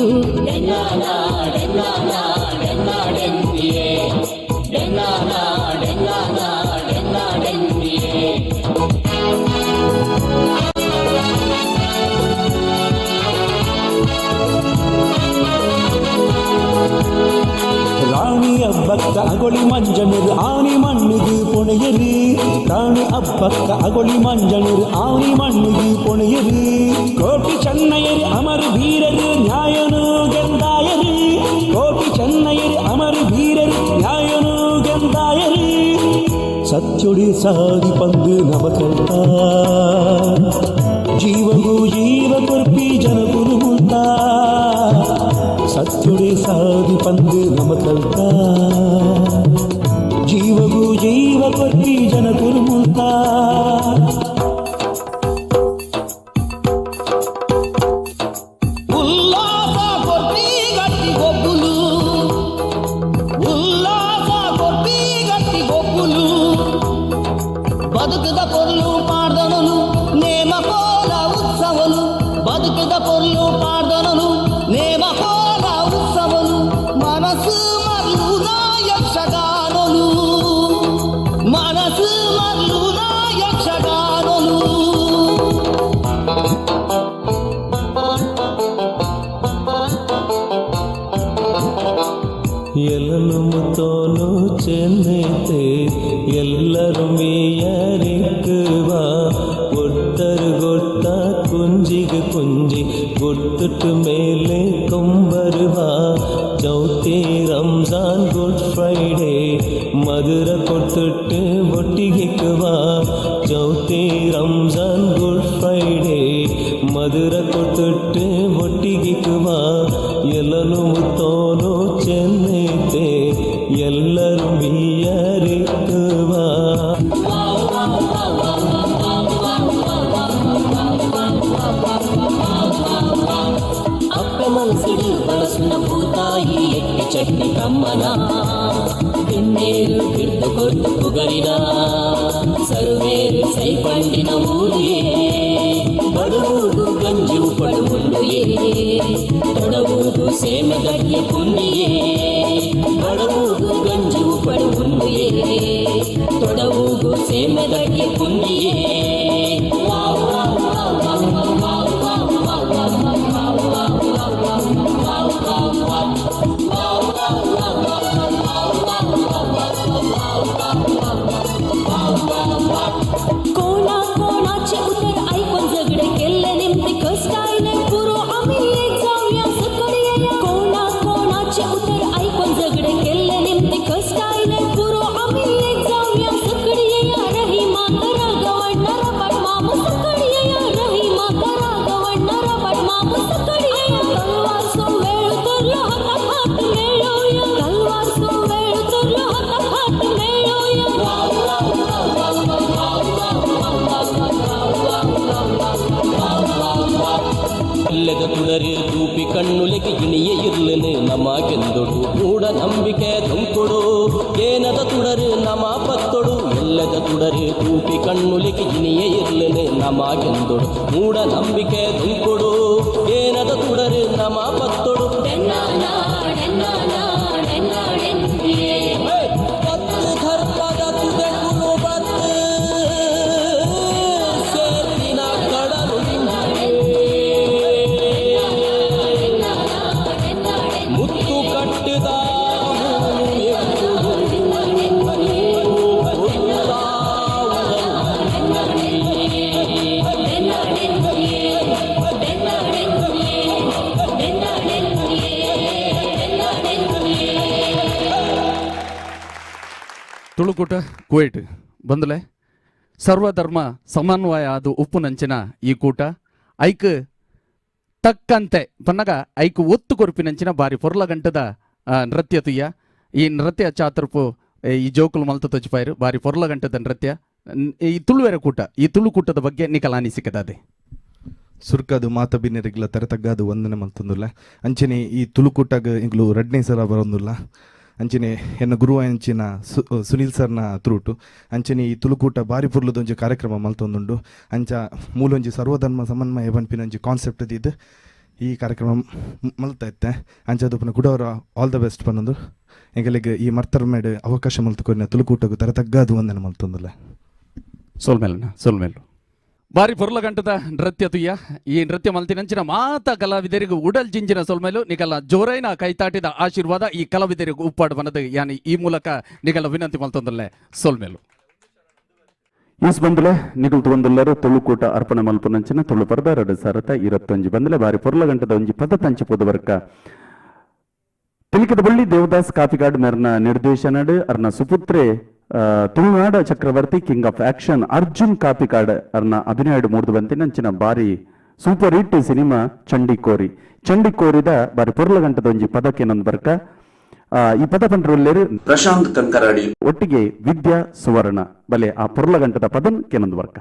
ರಾಣಿ ಅಬ್ಬಕ್ಕ ಅಗೊಳಿ ಮಂಜನರು ಆನಿ ಮಣ್ಣಿಗೆ ಪೊಣೆಯರು ರಾಣಿ ಅಬ್ಬಕ್ಕ ಅಗೊಳಿ ಮಂಜನರು ಆನಿ ಮಣ್ಣಿಗೆ ಪೊಣೆಯರು ಕೋಟಿ ಚೆನ್ನಯರು ಅಮರ ವೀರರು ನ್ಯಾಯನು ಗೆಂದಾಯರು ಕೋಟಿ ಚೆನ್ನಯರು ಅಮರ ವೀರರು ನ್ಯಾಯನು ಗೆಂದಾಯರು ಸತ್ಯುಡಿ ಸಾದಿ ಪಂದು ನಮಕಲ್ತ ಜೀವಗೂ ಜೀವ ಕೊರ್ಪಿ ಜನಕುರು ಮುಲ್ತ ಸತ್ಯುಡಿ ಸಾದಿ ಪಂದು ನಮಕಲ್ತ ಜೀವಗೂ ಜೀವ ಕೊರ್ಪಿ ಜನಕುರು ಮುಲ್ತ. ಉಲ್ಲಾಸ ಕೊರ್ಪಿ ಗಟ್ಟಿ ಗೊಬ್ಬುಲು ಉಲ್ಲಾಸ ಕೊರ್ಪಿ ಗಟ್ಟಿ ಗೊಬ್ಬುಲು ಬದುಕದ ಪೊರ್ಲು ಪಾಡ್ದನಲು ನೇಮ ಕೋಲ ಉತ್ಸವಲು ಬದುಕದ ಪೊರ್ಲು ಪಾಡ್ದನಲು ನೇಮ ಕೋಲ ಉತ್ಸವಲು ಮನಸ್ಸು ಮರ್ಲುನ ಯಕ್ಷಗಾನಲು ಮನಸ್ಸು ಮರ್ಲುನ ಯಕ್ಷಗಾನಲು. ಎಲ್ಲನು ಮುತ್ತೋನು ಚೆನ್ನೈತೆ ಎಲ್ಲರೂ ಮೇಯರಿಕ್ಕುವ ಒತ್ತರು ಗೊತ್ತ ಕುಂಜಿಗೆ ಕುಂಜಿ ಗೊತ್ತುಟ್ಟು ಮೇಲೆ ಕೊಂಬರುವ ಚೌತಿ ರಂಜಾನ್ ಗುಡ್ ಫ್ರೈಡೆ ಮಧುರ ಕೊಟ್ಟುಟ್ಟು ಒಟ್ಟಿಗೆಕ್ಕುವ ಚೌತಿ ರಂಜಾನ್ ಗುಡ್ ಫ್ರೈಡೆ ಮಧುರ ಕೊಟ್ಟುಟ್ಟು ಒಟ್ಟಿಗೆಕ್ಕುವ ಎಲ್ಲನು ಮುತ್ತೋನು ಚೆನ್ನೈತೆ ಎಲ್ಲರೂ ಮೀಯರಿಕ್ಕುವ. Wow, wow, wow. ಶೆಟ್ಟಿ ತಮ್ಮನ ಬಿನ್ನೇರು ಬಿರ್ದು ಕೊಟ್ಟು ಪುಗರಿನ ಸರ್ವೇರು ಸೈಪಂಡಿನ ಊರಿಯೇ ಬಡವುದು ಗಂಜಿ ಪಡುವುಂಡುಯೇ ತೊಡವುದು ಸೇಮಗಡ್ಡೆ ಪುಣ್ಣಿಯೇ ಬಡವುದು ಗಂಜಿ ಪಡುವುಂಡುಯೇ ತೊಡವುದು ಸೇಮಗಡ್ಡೆ ಪುಣ್ಣಿಯೇ. कोणा कोणाचे उतर ऐकून झगडे केल्ले निमते कष्ट आयले पुरो आमी एक जावया सकड येया. कोणा कोणाचे उतर ऐकून झगडे केल्ले निमते कष्ट आयले पुरो आमी एक जावया सकड येया. रही माता राघवण्णा रबाट माम सकड येया. रही माता राघवण्णा रबाट माम सकड येया. तलवार सो वेळ उतरलो हातात हात मेळोवया. तलवार सो वेळ उतरलो हातात हात मेळोवया. ಅಲ್ಲದ ತುಡರು ತೂಪಿ ಕಣ್ಣುಲೆಗೆ ಇಣಿಯ ಇರ್ಲನು ನಮ ಗೆಂದೊಡು ಮೂಢ ನಂಬಿಕೆ ಧುಂಕೊಡು ಏನದ ತುಡರು ನಮ ಪತ್ತೊಡು. ಎಲ್ಲದ ತುಡರು ತೂಪಿ ಕಣ್ಣುಲೆಗೆ ಇಣಿಯ ಇರ್ಲನು ನಮ ಗೆಂದೊಡು ಮೂಢ ನಂಬಿಕೆ ಧುಂಕೊಡು ಏನದ ತುಡರು ನಮ ಪತ್ತೊಡು. ಪತ್ತು ಧರ್ಮದ ತುದೆಕುಲು ಬತ್ತು ಸೇರಿನ ಕಡಲು ಮುತ್ತು ಕಟ್ಟಿದ ತುಳುಕೂಟ ಕುವೈಟ್ ಬಂದಲೆ ಸರ್ವಧರ್ಮ ಸಮನ್ವಯ ಅದು ಉಪ್ಪುನಂಚಿನ ಈ ಕೂಟ ಐಕ್ ತಕ್ಕಂತೆ ಪನ್ನಗ ಐಕ್ ಒತ್ತು ಕೊರ್ಪಿನಂಚಿನ ಬಾರಿ ಪೊರ್ಲಗಂಟದ ನೃತ್ಯ ತುಯ್ಯ. ಈ ನೃತ್ಯ ಚಾತುರ್ಪು ಈ ಜೋಕುಲು ಮಲ್ತ ತೊಚ್ಪಾಯರು ಬಾರಿ ಪೊರ್ಲಗಂಟದ ನೃತ್ಯ ಈ ತುಳುವೆರ ಕೂಟ. ಈ ತುಳುಕೂಟದ ಬಗ್ಗೆ ನಿಕಲ ಅನಿಸಿಕೆದಾದೆ. ಸುರ್ಕದು ಮಾತ ಬಿನ್ನೆರಿಗ್ಲ ತರತಗ್ಗಾದು ವಂದನೆ ಮಲ್ತೊಂದುಲ್ಲ. ಅಂಚನೆ ಈ ತುಳುಕೂಟಗ್ ಇಂಗ್ಲು ರಡ್ನೇ ಸಲ ಬರೋಂದುಲ್ಲ. ಅಂಚನೆ ಎನ್ನ ಗುರು ಅಂಚಿನ ಸುನೀಲ್ ಸರ್ನ ತ್ರೂಟು ಅಂಚನೆ ಈ ತುಳುಕೂಟ ಬಾರಿ ಪುರ್ಲದೊಂಜಿ ಕಾರ್ಯಕ್ರಮ ಮಲ್ತೊಂದುಂಡು. ಅಂಚ ಮೂಲೊಂಜಿ ಸರ್ವಧರ್ಮ ಸಮನ್ವಯ ಪನ್ಪಿನೊಂಜಿ ಕಾನ್ಸೆಪ್ಟ್ ಇದ್ದು ಈ ಕಾರ್ಯಕ್ರಮ ಮಲ್ತಾ ಇತ್ತೆ. ಅಂಚ ಕುಡವರ ಆಲ್ the best ಪನ್ನೊಂದು ಎಂಕಲೆಗ್ ಈ ಮರ್ತರ್ ಮೇಡ್ ಅವಕಾಶ ಮಲ್ತುಕೊರಿನ ತುಳುಕೂಟಗು ತರತಗ್ಗಾದು ವಂದನೆ ಮಲ್ತೊಂದುಲ್ಲ. ಸೋಲ್ಮೇಲನ ಸೋಲ್ಮೇಲು ಬಾರಿ ಪೊರ್ಲಗಂಟದ ನೃತ್ಯ ತುಯ್ಯ. ಈ ನೃತ್ಯ ಮಲ್ತಿನಂಚಿನ ಮಾತ ಕಲಾವಿದರಿಗೂ ಉಡಲ್ ಜಿಂಜಿನ ಸೊಲ್ಮೇಲು ನಿಕಲ ಜೋರೈನ ಕೈತಾಟಿದ ಆಶೀರ್ವಾದ ಈ ಕಲಾವಿದರಿಗೂ ಉಪ್ಪಾಡು ಬನದು ಯಾನಿ ಈ ಮೂಲಕ ನಿಕಲ ವಿನಂತಿ ಮಲ್ತೊಂದಲ್ಲೇ ಸೊಲ್ಮೇಲು. Is ಬಂದಲೆ ನಿಗುಲ್ತು ಬಂದುಲ್ಲರು ತುಳುಕೂಟ ಅರ್ಪಣೆ ಮಲ್ಪುನಂಚಿನ ತುಳು ಪರ್ಬ 2021 ಬಂದಲೆ ಬಾರಿ ಪೊರ್ಲಗಂಟದ ಒಂಜಿ ಪದ ತಂಚಿ ಪೊದುವರ್ಕ ತಿಲಿಕದ ಬಳ್ಳಿ ದೇವದಾಸ್ ಕಾಪಿಕಾಡ್ ಮೆರ್ನ ನಿರ್ದೇಶನಡ್ ಅರ್ನ ಸುಪುತ್ರೆ ತುಳುನಾಡ ಚಕ್ರವರ್ತಿ king of action Arjun Kapikad ಅರ್ನ ಅಭಿನಯಡು ಮೂರ್ದು ಬಂತಿನಂಚಿನ ಬಾರಿ ಸೂಪರ್ ಹಿಟ್ ಸಿನಿಮಾ ಚಂಡಿಕೋರಿ. ಚಂಡಿಕೋರಿದ ಬಾರಿ ಪೊರ್ಲಗಂಟದ ಒಂಜಿ ಪದಕ್ಕೆ ನಂದು ಬರ್ಕ ಈ ಪದ ಪಂಡ್ರುಲ್ಲೇರು ಪ್ರಶಾಂತ್ ಕಂಕರಾಡಿ ಒಟ್ಟಿಗೆ ವಿದ್ಯಾ ಸುವರ್ಣ ಬಲೆ ಆ ಪೊರ್ಲಗಂಟದ ಪದನ್ ಕೆನೊಂದು ಬರ್ಕ.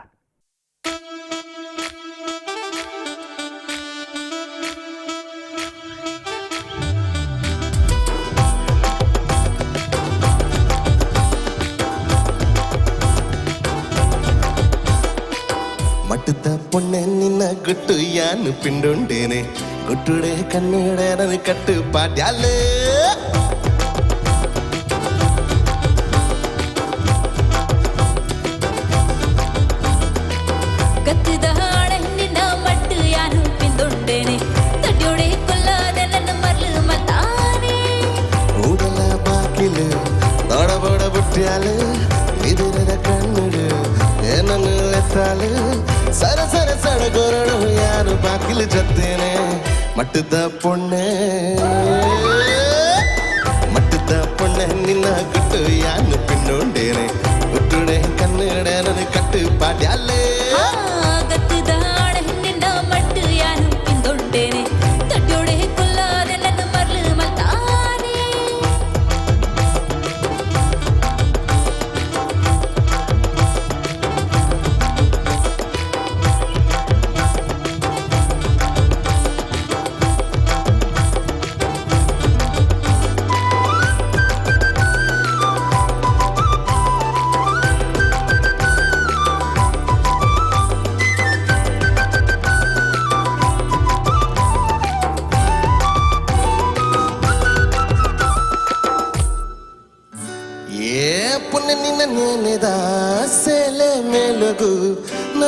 ಮಟ್ಟದ ಪೊಣ್ಣೆ ನಿನ್ನ ಗುಟ್ಟು ಯಾನು ಪಿಂಡುಂಡೇನೆ ಗುಟ್ಟುಡೆ ಕಣ್ಣುಡೆ ನನ್ನ ಕಟ್ಟು ಪಾಡ್ಯಾಲೆ. ಕತ್ತಿದ ಹಾಳೆ ನಿನ್ನ ಮಟ್ಟು ಯಾನು ಪಿಂದುಂಡೇನೆ ತಡ್ಯೋಡೆ ಕೊಲ್ಲದೆ ನನ್ನ ಮರ್ಲು ಮತಾನೆ. ಉಡಲ ಬಾಕಿಲು ದೊಡ ಬುಟ್ಟ್ಯಾಲು ಎದುರದ ಕಣ್ಣುಡು ಏನನ್ನು ಎತ್ತಾಲು ಸರ ಸರ ಸಡಗೊರಡು ಯಾರು ಬಾಕಿಲು ಜತ್ತೇನೆ. ಮಟ್ಟದ ಪೊಣ್ಣೆ ಮಟ್ಟದ ಪೊಣ್ಣೆ ನಿನ್ನ ಗುಟ್ಟು ಯಾನು ಪಿಂಡುಂಡೇನೆ ಗುಟ್ಟುಡೆ ಕಣ್ಣುಡೆ ನನ್ನ ಕಟ್ಟು ಪಾಡ್ಯಾಲೆ. ಗತ್ತದ ನಿನ್ನ ಮಟ್ಟು ಯಾನು ಪಿಂದುಂಡೇನೆ ತಡ್ಯೋಡೆ ಕೊಲ್ಲದೆ ನನ್ನ ಮರ್ಲು ಮತಾನೆ.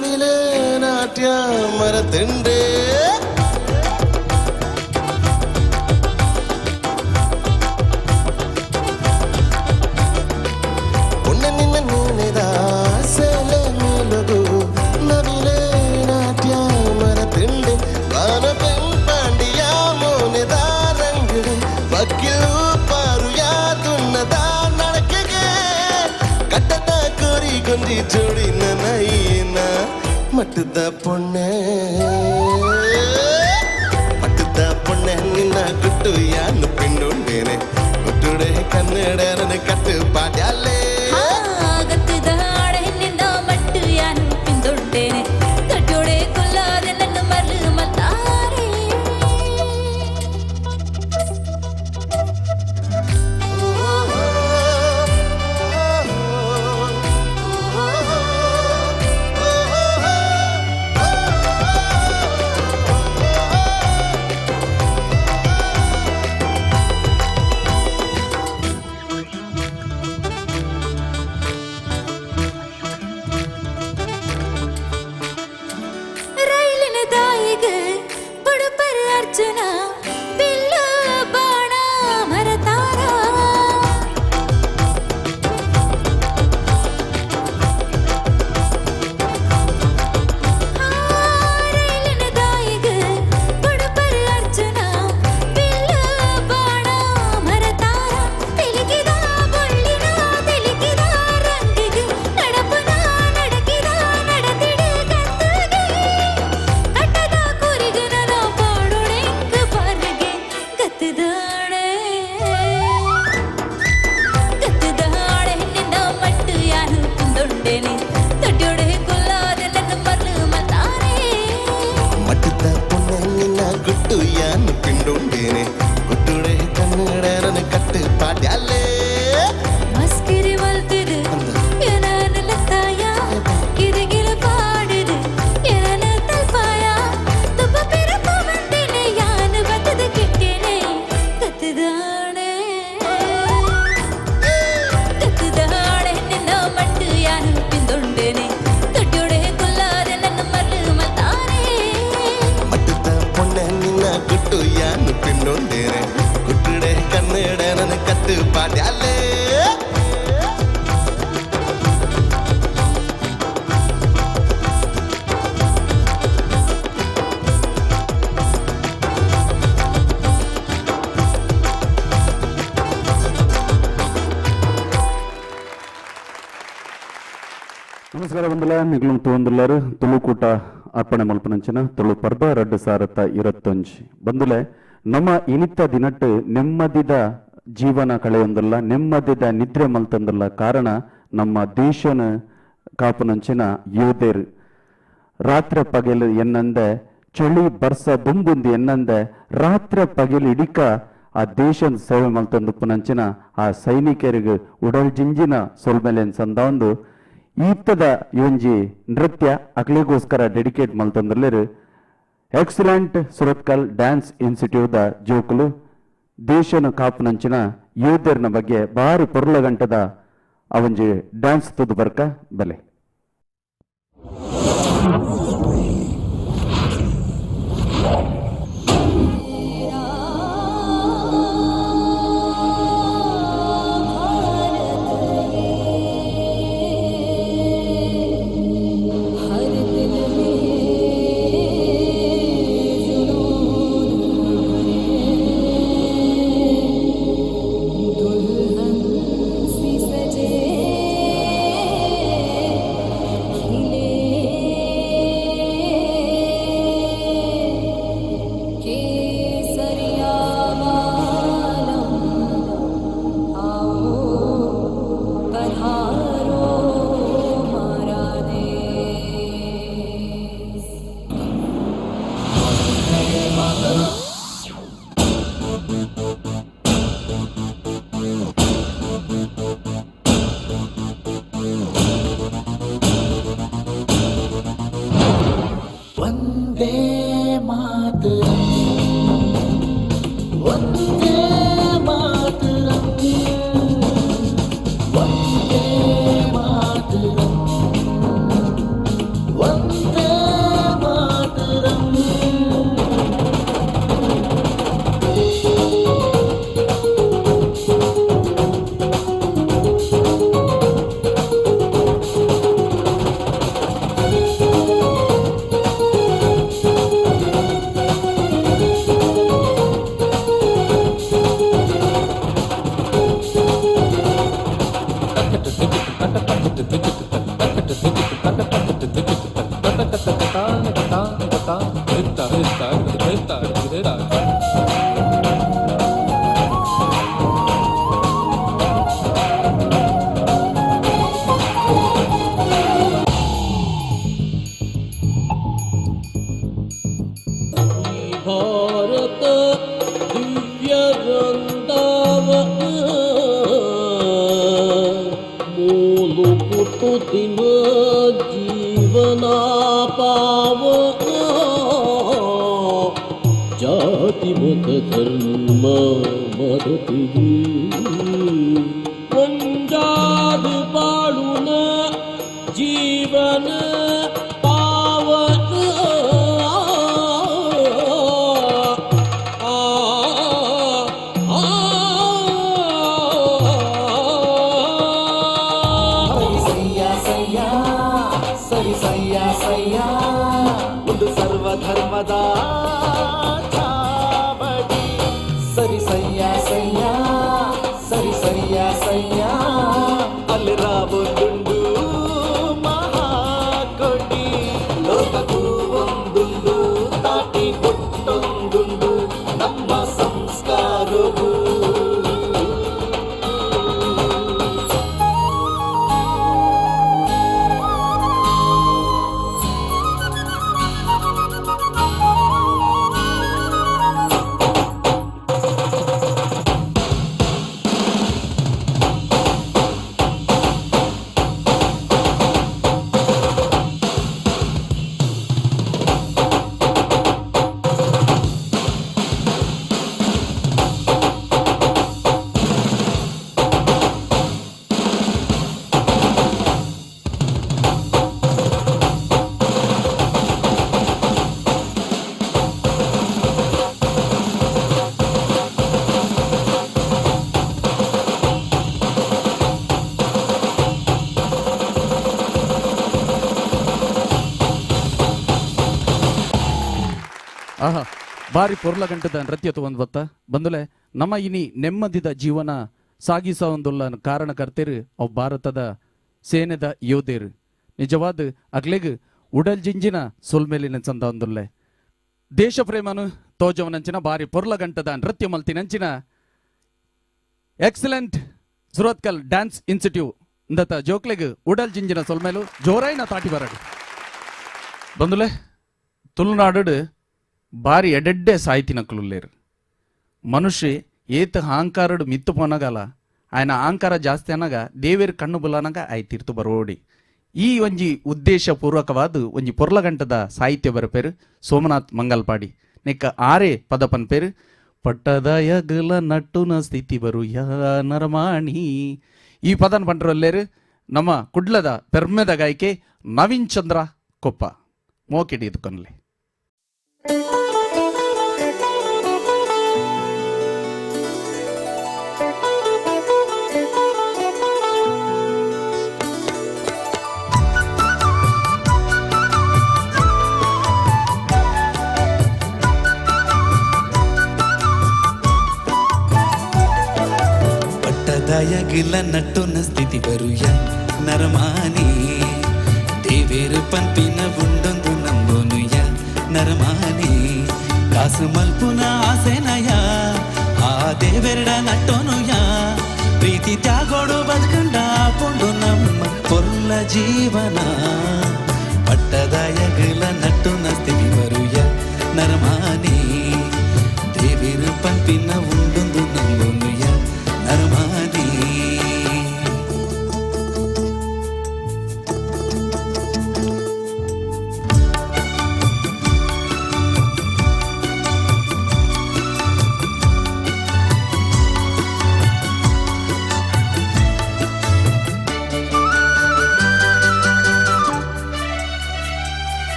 ನವಿಲೆ ನಾಟ್ಯ ಮರತುಂಡೆ. ಪೊಣ್ಣ ನಿನ್ನ ನೆನೆದ ಸೆಲೆ ಮೇಲಗು ನವಿಲೆ ನಾಟ್ಯ ಮರತುಂಡೆ. ಬಾನ ಪಾಂಡಿಯ ಮೋನೆದ ರಂಗಡೆ ಬಕ್ಕಿಲು ಪಾರುಯ ತುನ್ನದ ನಡಕೆಗೆ ಕಟ್ಟದ ಕೋರಿ ಗೊಂಜಿ ಜೋಡಿ ನೈನ ಮಟ್ಟದ ಪೊಣ್ಣೆ ಮಟ್ಟದ ಪೊಣ್ಣೆ ನಿನ್ನ ಗುಟ್ಟು ಯಾನು ಪಿಂಡುಂಡೇನೆ ಗುಟ್ಟುಡೆ ಕನ್ನಡರನ ಕಟ್ಟು ಪಾಡ್ಯಾಲೇ. ಗತ್ತದ ಆಡೆ ನಿನ್ನ ಮಟ್ಟು ಯಾನು ಪಿಂದೊಂಡೇನೆ ತಟ್ಟೋಡೆ ಕುಲ್ಲಾದೆ ನನ್ನ ಮರ್ಲು ಮಲ್ತಾರೆ. ರೈಲಿನ ದಾಯಿಗೆ ಬುಡುಪರ ಅರ್ಜುನ ಬಿಲ್ಲು ಬಾಣ ಮರತಾರ. ರೈಲಿನ ದಾಯಿಗೆ ಬುಡುಪರ ಅರ್ಜುನ ಬಿಲ್ಲು ಬಾಣ ಮರತಾರ. ತೆಲಿಗಿದ ಬೊಳ್ಳಿನ ತೆಲಿಗಿದ ರಂಗಿಗೆ ನಡಪುನ ನಡಕಿದ ನಡತಿಡು ಕತ್ತುಗೆ ಕಟ್ಟದ ಕೂರಿಗೆ ನನ ಪಾಡೊಡೆಂಕ ಪಾರ್ಗೆ. ಗತ್ತದಾಣೆ ಗತ್ತದಾಣೆ ನಿನ್ನ ಮಟ್ಟು ಯಾನು ಕುಂದೊಂಡೇನೆ ತಡ್ಯೋಡೆ ಕುಲ್ಲಾದೆ ನನ್ನ ಮರ್ಲು ಮಲ್ತಾನೆ. ಮಟ್ಟದ ಪೊಣ್ಣೆ ನಿನ್ನ ಗುಟ್ಟು ಯಾನು ಪಿಂಡುಂಡೇನೆ ಗುಟ್ಟುಡೆ ಕನ್ನಡರನ ಕಟ್ಟು ಪಾಡ್ಯಾಲೇ. ಮಸ್ಕಿರಿ ಮಲ್ತಿದು ಎನನ ಲತ್ತಾಯ ಕಿರಿಗಿಲ ಪಾಡಿದು ಎನನ ತಲ್ಪಾಯ ತುಪ್ಪ ಪೆರಪ ಬಂದೇನೆ ಯಾನು ಬತ್ತದ ಕಿಟ್ಟೇನೆ. ಕತ್ತದಾಣೆ ಕತ್ತದಾಣೆ ನಿನ್ನ ಮಟ್ಟು ಯಾನು ಪಿಂದೊಂಡೇನೆ ತೊಟ್ಟೊಡೆ ಕುಲ್ಲಾದೆ ನನ್ನ ಮರ್ಲು ಮಲ್ತಾನೆ. ಮಟ್ಟದ ಪೊಣ್ಣೆ ನಿನ್ನ ಗುಟ್ಟು ಯಾನು ಪಿಂಡುಂಡೇನೆ ಗುಟ್ಟುಡೆ ಕನ್ನಡರನ ಕಟ್ಟು ಪಾಡ್ಯಾಲೇ. ನಮಸ್ಕಾರ ಬಂದಲ ನಿಗ್ಲು ತೂವಂದುಲ್ಲಾರು ತುಳುಕೂಟ ಅರ್ಪಣೆ ಮಲ್ಪನಂಚಿನ ತುಳು ಪರ್ಬ 2021 ಬಂದುಲೆ ನಮ್ಮ ಇನಿತ ದಿನಟ್ಟು ನೆಮ್ಮದಿದ ಜೀವನ ಕಳೆಯೊಂದಲ್ಲ ನೆಮ್ಮದಿದ ನಿದ್ರೆ ಮಲ್ತಂದಲ್ಲ ಕಾರಣ ನಮ್ಮ ದೇಶನ ಕಾಪುನಂಚಿನ ಯೋಧೇರು ರಾತ್ರಿ ಪಗೆಲು ಎನ್ನಂದೆ ಚಳಿ ಬರ್ಸ ದುಂಬುಂದು ಎನ್ನಂದೆ ರಾತ್ರಿ ಪಗೆಲು ಇಡಿಕ ಆ ದೇಶದ ಸೇವೆ ಮಲ್ತಂದು ಪುನಂಚಿನ ಆ ಸೈನಿಕರಿಗೆ ಉಡಲ್ ಜಿಂಜಿನ ಸೊಲ್ಮೆಲೆನ್ ಸಂದ ಈತದ ಒಂಜಿ ನೃತ್ಯ ಅಕ್ಲಿಗೋಸ್ಕರ ಡೆಡಿಕೇಟ್ ಮಲ್ತಂದುಲ್ಲೆರ್ excellent Surathkal dance institute the ಜೋಕುಲು ದೇಶನ ಕಾಪುನಂಚಿನ ಯೋಧರ್ನ ಬಗ್ಗೆ ಬಾರಿ ಪೊರ್ಲಗಂಟದ ಆ ಒಂಜಿ ಡ್ಯಾನ್ಸ್ ತುದು ಬರ್ಕ ಬಲೆ. हर दिल में जुनून भरे दुल्हन सी सजे खिले केसरिया वालम आओ पधारो मारा देश। वन्दे मातरम् वन्दे मातरम् वन्दे मातरम् वन्दे ಭಾರತ ದಿವ್ಯ ವೃಂದಾವನ ಮೂಲು ಪುಟ್ಟುತ್ತಿನ ಜೀವನ ಪಾವನ ಜಾತಿ ಮತ ಧರ್ಮ ಮರೆತಿದು ಒಂದಾದು ಬಾಳುನ ಜೀವನ ಪಾವನ. ಸಯ್ಯ ಸಯ್ಯ ಸರಿ ಸಯ್ಯ ಸಯ್ಯ ಒಂದು ಸರ್ವಧರ್ಮದ ಚಾವಡಿ. ಸರಿ ಸಯ್ಯ ಸಯ್ಯ ಸರಿ ಸಯ್ಯ ಸಯ್ಯ ಅಲ್ಲಿ ರಾವೊಂದುಂಡು ಮಹಾಕೊಡಿ. ಲೋಕಕ್ಕೂ ಒಂದುಂಡು ತಾಟಿ ಕೊಟ್ಟೊಂದುಂಡು ನಮ್ಮ ಸಂಸ್ಕಾರವು. ಆಹಾ, ಬಾರಿ ಪೊರ್ಲ ಗಂಟದ ನೃತ್ಯ ಒಂದು ಬತ್ತ ಬಂದುಲೆ ನಮ್ಮ ಇನಿ ನೆಮ್ಮದಿದ ಜೀವನ ಸಾಗಿಸ ಒಂದುಲ್ಲ ಕಾರಣಕರ್ತೇರು ಅವು ಭಾರತದ ಸೇನೆದ ಯೋಧೇರು. ನಿಜವಾದ ಅಗ್ಲೆಗ್ ಉಡಲ್ ಜಿಂಜಿನ ಸೊಲ್ಮೇಲಿನ ಚಂದ ಒಂದುಲ್ಲೆ ದೇಶ ಪ್ರೇಮನು ತೋಜವನಂಚಿನ ಬಾರಿ ಪೊರ್ಲ ಗಂಟದ ನೃತ್ಯ ಮಲ್ತಿನಂಚಿನ ಎಕ್ಸಲೆಂಟ್ ಸುರತ್ಕಲ್ ಡ್ಯಾನ್ಸ್ ಇನ್ಸ್ಟಿಟ್ಯೂಟ್ ಇಂದತ ಜೋಕ್ಲೆಗ್ ಉಡಲ್ ಜಿಂಜಿನ ಸೊಲ್ಮೇಲು ಜೋರಾಯಿನ ತಾಟಿ ಬರಡು. ಬಂದುಲೆ ತುಳುನಾಡು ಬಾರಿ ಎಡೆಡ್ಡೆ ಸಾಹಿತಿನಕ್లుಲ್ಲೇರು. ಮನುಷ್ಯ ಏತ ಅಹಂಕಾರಡು ಮಿತ್ತು ಪೋನಗಲ ఆయన ಅಹಂಕಾರ ಜಾಸ್ತಿ ಅನ್ನಾಗ ದೇವೇರ್ ಕಣ್ಣು ಬುಲನಾಗ ಆಯ್ ತೀರ್ತು ಬರೋಡಿ. ಈ ಒಂಜಿ ಉದ್ದೇಶ ಪೂರ್ವಕವಾದ ಒಂಜಿ ಪೊರ್ಲಗಂಟದ ಸಾಹಿತ್ಯ ಬರಪೇರು ಸೋಮನಾಥ್ ಮಂಗಲ್ಪಾಡಿ. ನೆಕ್ಕ ಆರೇ ಪದ ಪನ್ಪೇರು ಪಟ್ಟದ ಯಗಲ ನಟ್ಟುನ ಸ್ಥಿತಿ ಬರು ಯಾ ನರಮಾಣಿ. ಈ ಪದನ್ ಪಂಡ್ರಲ್ಲೇರು ನಮ್ಮ ಕುಡ್ಲದ ಪೆರ್ಮೆದ ಗಾಯಕೆ ನವೀನ್ ಚಂದ್ರ ಕೊಪ್ಪ ಮೋಕಿಡಿ ಇದ್ಕೊನ್ಲೆ. ಪಟ್ಟದಯಗಿಲ ನಟ್ಟುನ ಸ್ಥಿತಿ ಬರುಯ ನರಮಾನಿ ದೇವೇರು ಪಂಪಿನ ಉಂಡೊಂದು ನಂಬೋನುಯ ನರಮಾನಿ ಕಾಸು ಮಲ್ಪುನ ಆಸೆನಯ ಆ ದೇವೆರಡ ನಟ್ಟೋನುಯ ಪ್ರೀತಿ ತ್ಯಾಗೋಡು ಬದುಕಂಡ ಪೊಂಡು ನಮ್ಮ ಪೊಲ್ಲ ಜೀವನ. ಪಟ್ಟದಯಗಿಲ ನಟ್ಟುನ ಸ್ಥಿತಿ ಬರುಯ ನರಮಾನಿ ದೇವೇರು ಪಂಪಿನ ಉಂಡೊಂದು ನಂಬೋನುಯ ನರಮಾನಿ.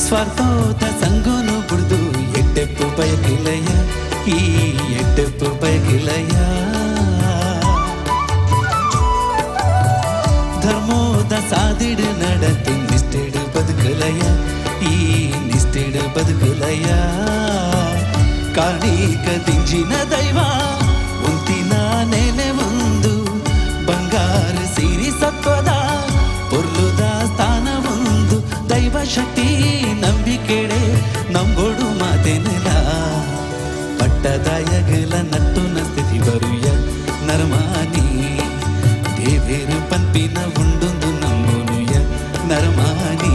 ಸ್ವಾರ್ಥೋದ ಸಂಗೋನು ಬುಡ್ದು ಎಡ್ಡೆಪ್ಪು ಬಯಕಿಲಯ ಈ ಎಡ್ಡೆಪ್ಪು ಬಯಕಿಲಯ ಧರ್ಮೋದ ಸಾದಿಡು நடத்து ನಿಷ್ಠೆಡು ಬದುಕಲಯ ಈ ನಿಷ್ಠೆಡು ಬದುಕಲಯ ಕಾಣಿಕ ದಿಂಜಿನ ದೈವ ಉಂತಿನ ನೆಲೆ ಒಂದು ಬಂಗಾರ ಸಿರಿ ಸತ್ವದ ಪೊರ್ಲುದ ಸ್ಥಾನ ಒಂದು ದೈವ ಶಕ್ತಿ ನಂಬಿಕೆಡೆ ನಂಬೋಡು ಮಾತೇನಿಲ್ಲ ಪಟ್ಟದಾಯಗಲ ನಟ್ಟುನ ಸ್ಥಿತಿ ಬರುಯ ನರಮಾನಿ ದೇವೇರು ಪಂಪಿನ ಉಂಡುಂದು ನಂಬೋನುಯ ನರಮಾನಿ.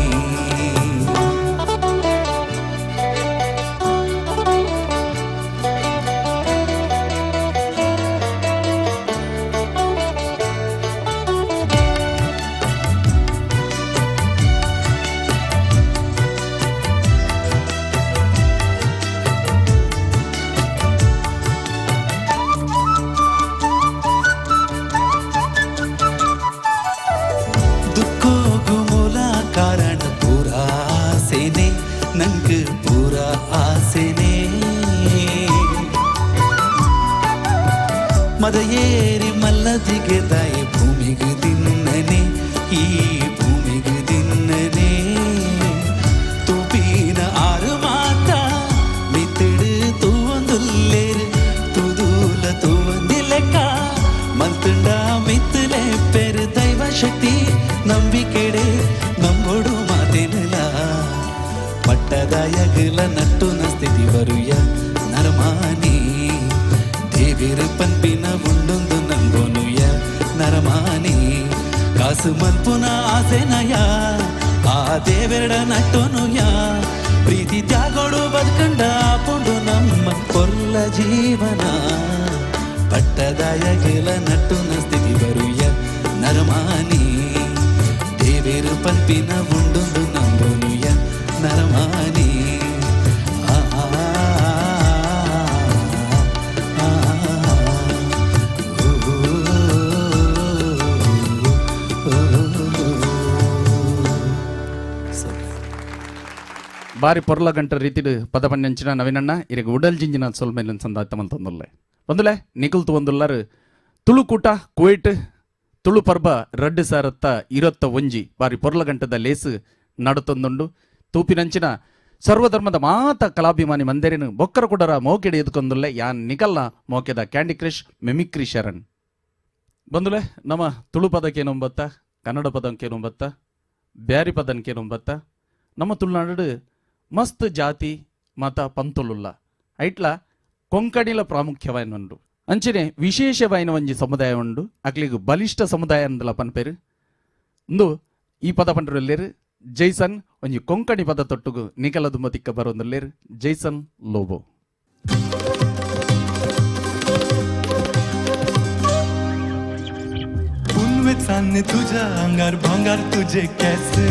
ಮದಯೇರಿ ಮಲ್ಲದಿಗೆ ತಾಯಿ ಭೂಮಿಗೆ ದಿನ್ನನೆ ಈ ಭೂಮಿಗೆ ದಿನ್ನನೆ ತುಪಿನ ಆರು ಮಾತ ಮಿತಿಡು ತೂವಂದುಲ್ಲೇರು ತುದೂಲ ತೂವಂದಿಲೆಕ್ಕ ಮಲ್ತುಂಡ ಮಿತ್ತಲೆ ಪೆರು ದೈವ ಶಕ್ತಿ ನಂಬಿಕೆಡೆ ನಂಬೋಡು ಮಾತೇನಿಲ್ಲ ಪಟ್ಟದಾಯಗಲ ನಟ್ಟುನ ಸ್ಥಿತಿ ಬರುಯ ನರಮಾನಿ ದೇವಿರು ಪಂಪಿನ ಉಂಡುಂದು ನಂಬೋನುಯ ನರಮಾನಿ ಕಾಸು ಮಲ್ಪುನ ಆಸೆನಯ ಆ ದೇವೆರಡ ನಟ್ಟೋನುಯ ಪ್ರೀತಿ ತ್ಯಾಗೋಡು ಬದುಕಂಡ ಪೊಂಡು ನಮ್ಮ ಕೊಲ್ಲ ಜೀವನ ಪಟ್ಟದಾಯಗಲ ನಟ್ಟುನ ಸ್ಥಿತಿ ಬರುಯ ನರಮಾನಿ ದೇವಿರು ಪಂಪಿನ ಉಂಡುಂದು ನಂಬೋನುಯ ನರಮಾನಿ. ಬಾರಿ ಪೊರ್ಲ ಗಂಟ ರೀತಿಡು ಪದ ಪಂಚನ ನವೀನಣ್ಣ ಇರಗ ಉಡಲ್ ಜಿಂಜಿನ ಸೊಲ್ಮೇಲೆ ಸಂದಾಯ್ತಮಂತಂದುಲ್ಲೆ ಒಂದುಲೆ ನಿಕಲ್ತು ಒಂದುಲ್ಲಾರು ತುಳುಕೂಟ ಕುವೈಟ್ ತುಳು ಪರ್ಬ ರಡ್ಡು ಸಾರತ್ತ ಇರತ್ತ ಒಂಜಿ ಬಾರಿ ಪೊರ್ಲ ಗಂಟದ ಲೇಸು ನಡುತ್ತೊಂದುಂಡು ತೂಪಿನಂಚಿನ ಸರ್ವಧರ್ಮದ ಮಾತ ಕಲಾಭಿಮಾನಿ ಮಂದಿರಿನ ಬೊಕ್ಕರ ಕುಡರ ಮೋಕೆಡೆ ಎದ್ಕೊಂದುಲ್ಲೆ ಯಾನ್ ನಿಕಲ್ನ ಮೋಕೆದ ಕ್ಯಾಂಡಿ ಕ್ರಶ್ ಮಿಮಿಕ್ರಿ ಶರಣ್ ಬಂದುಲೆ ನಮ್ಮ ತುಳು ಪದಕ್ಕೇನೊಂಬತ್ತ ಕನ್ನಡ ಪದಕ್ಕೇನೊಂಬತ್ತ ಬ್ಯಾರಿ ಪದಕ್ಕೇನೊಂಬತ್ತ ನಮ್ಮ ತುಳುನಾಡು ಮಸ್ತ್ ಜಾತಿ ಮತ ಪಂತುಲುಲ್ಲ ಐಟ್ಲ ಕೊಂಕಣಿಲ ಪ್ರಾಮುಖ್ಯವಾಯಿನ ಅಂಚನೆ ವಿಶೇಷವಾಯಿನ ಒಂಜಿ ಸಮುದಾಯ ಉಂಡು ಅಕ್ಲಿಗ್ ಬಲಿಷ್ಠ ಸಮುದಾಯ ಅಂದಲ ಪನ್ಪೇರು ಇಂದು ಈ ಪದ ಪಂಡ್ರಲ್ಲೇರು ಜೈಸನ್ ಒಂಜಿ ಕೊಂಕಣಿ ಪದ ತೊಟ್ಟುಗು ನಿಕಲ ದುಂಬತಿಕ್ಕ ಬರೋಂದುಲ್ಲೇರು ಜೈಸನ್ ಲೋಬೋ. चांदने तुझ्या अंगार भांगार तुझे कैसे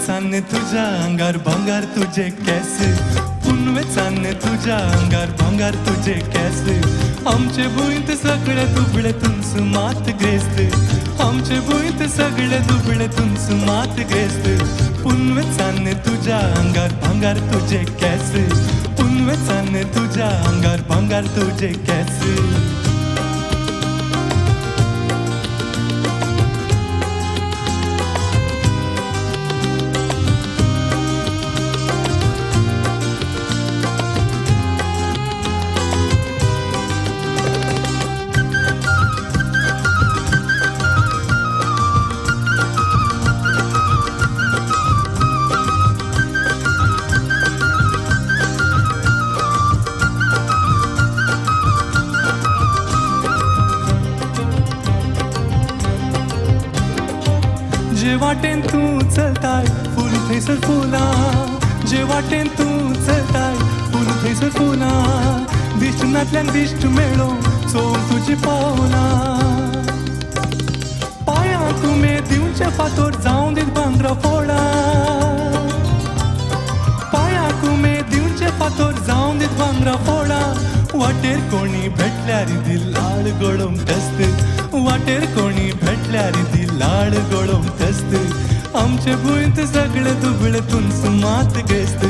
चांदने तुझ्या अंगार भांगार तुझे कैसे पुनवे चांदने तुझ्या अंगार भांगार तुझे कैसे आमचे भुंयत सगळे दुबळे तुमच मात ग्रेस्त आमचे भुंयत सगळे दुबळे तुमच मात ग्रेस्त पुनवे चांदने तुझ्या अंगार भांगार तुझे कैसे पुनवे चांदने तुझ्या अंगार भांगार तुझे कैसे. जे वाटेन तूं चलताय फूल थंयसर फुलां जे वाटेन तूं चलताय फूल थंयसर फुलां दिश्ट नातल्यान दिश्ट मेळो चोवंक तुजी पावलां पांयां तुमें दिवचे फातोर जावं दीत भांगरा फोडां पांयां तुमें दिवचे फातोर जावं दीत भांगरा फोडां वाटेर कोणी भेटल्यार दी लाड गळोवंक तस्त वाटेर कोणी भेटल्यार दी लाड गळोवंक तस्त आमचे भुंयत सगळे दुबळे तुमच मात ग्रेस्त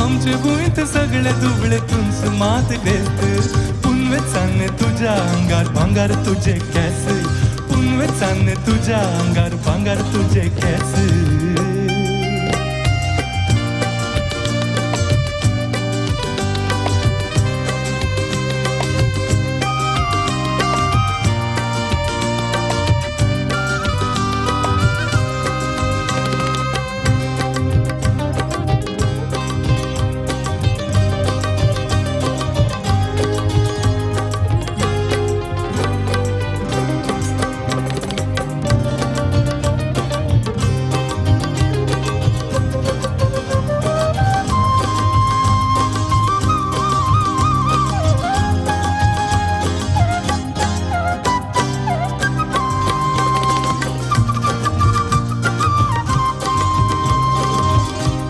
आमचे भुंयत सगळे दुबळे तुमच मात ग्रेस्त पुनवे चांदणे तुझ्या अंगार भांगार तुझे केस पुनवे पुनवेचान तुज्या आंगार भांगार तुजे केंस.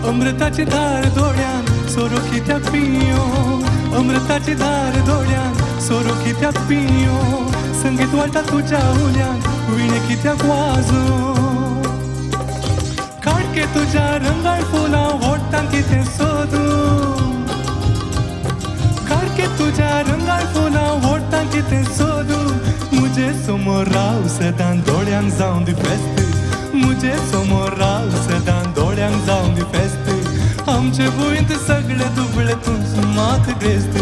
अमृताची धार दोळ्यान सोरो कित्याक पियो, अमृताची धार दोळ्यान सोरो कित्याक पियो, संगीत वाळटा तुज्या उल्यान विणे कित्याक वाजो, काडके तुज्या रंगाळ फुलां वोडटान कितें सोदू, काडके तुज्या रंगाळ फुलां वोडटान कितें सोदू, मुजे समोर राव सदां दोळ्यांक जावं दी फेस्त, मुजे समोर राव सदां दोळ्यांक जावं दी फेस्त. आमचे भुंयत सगळे दुबळे तूंच मात ग्रेस्त,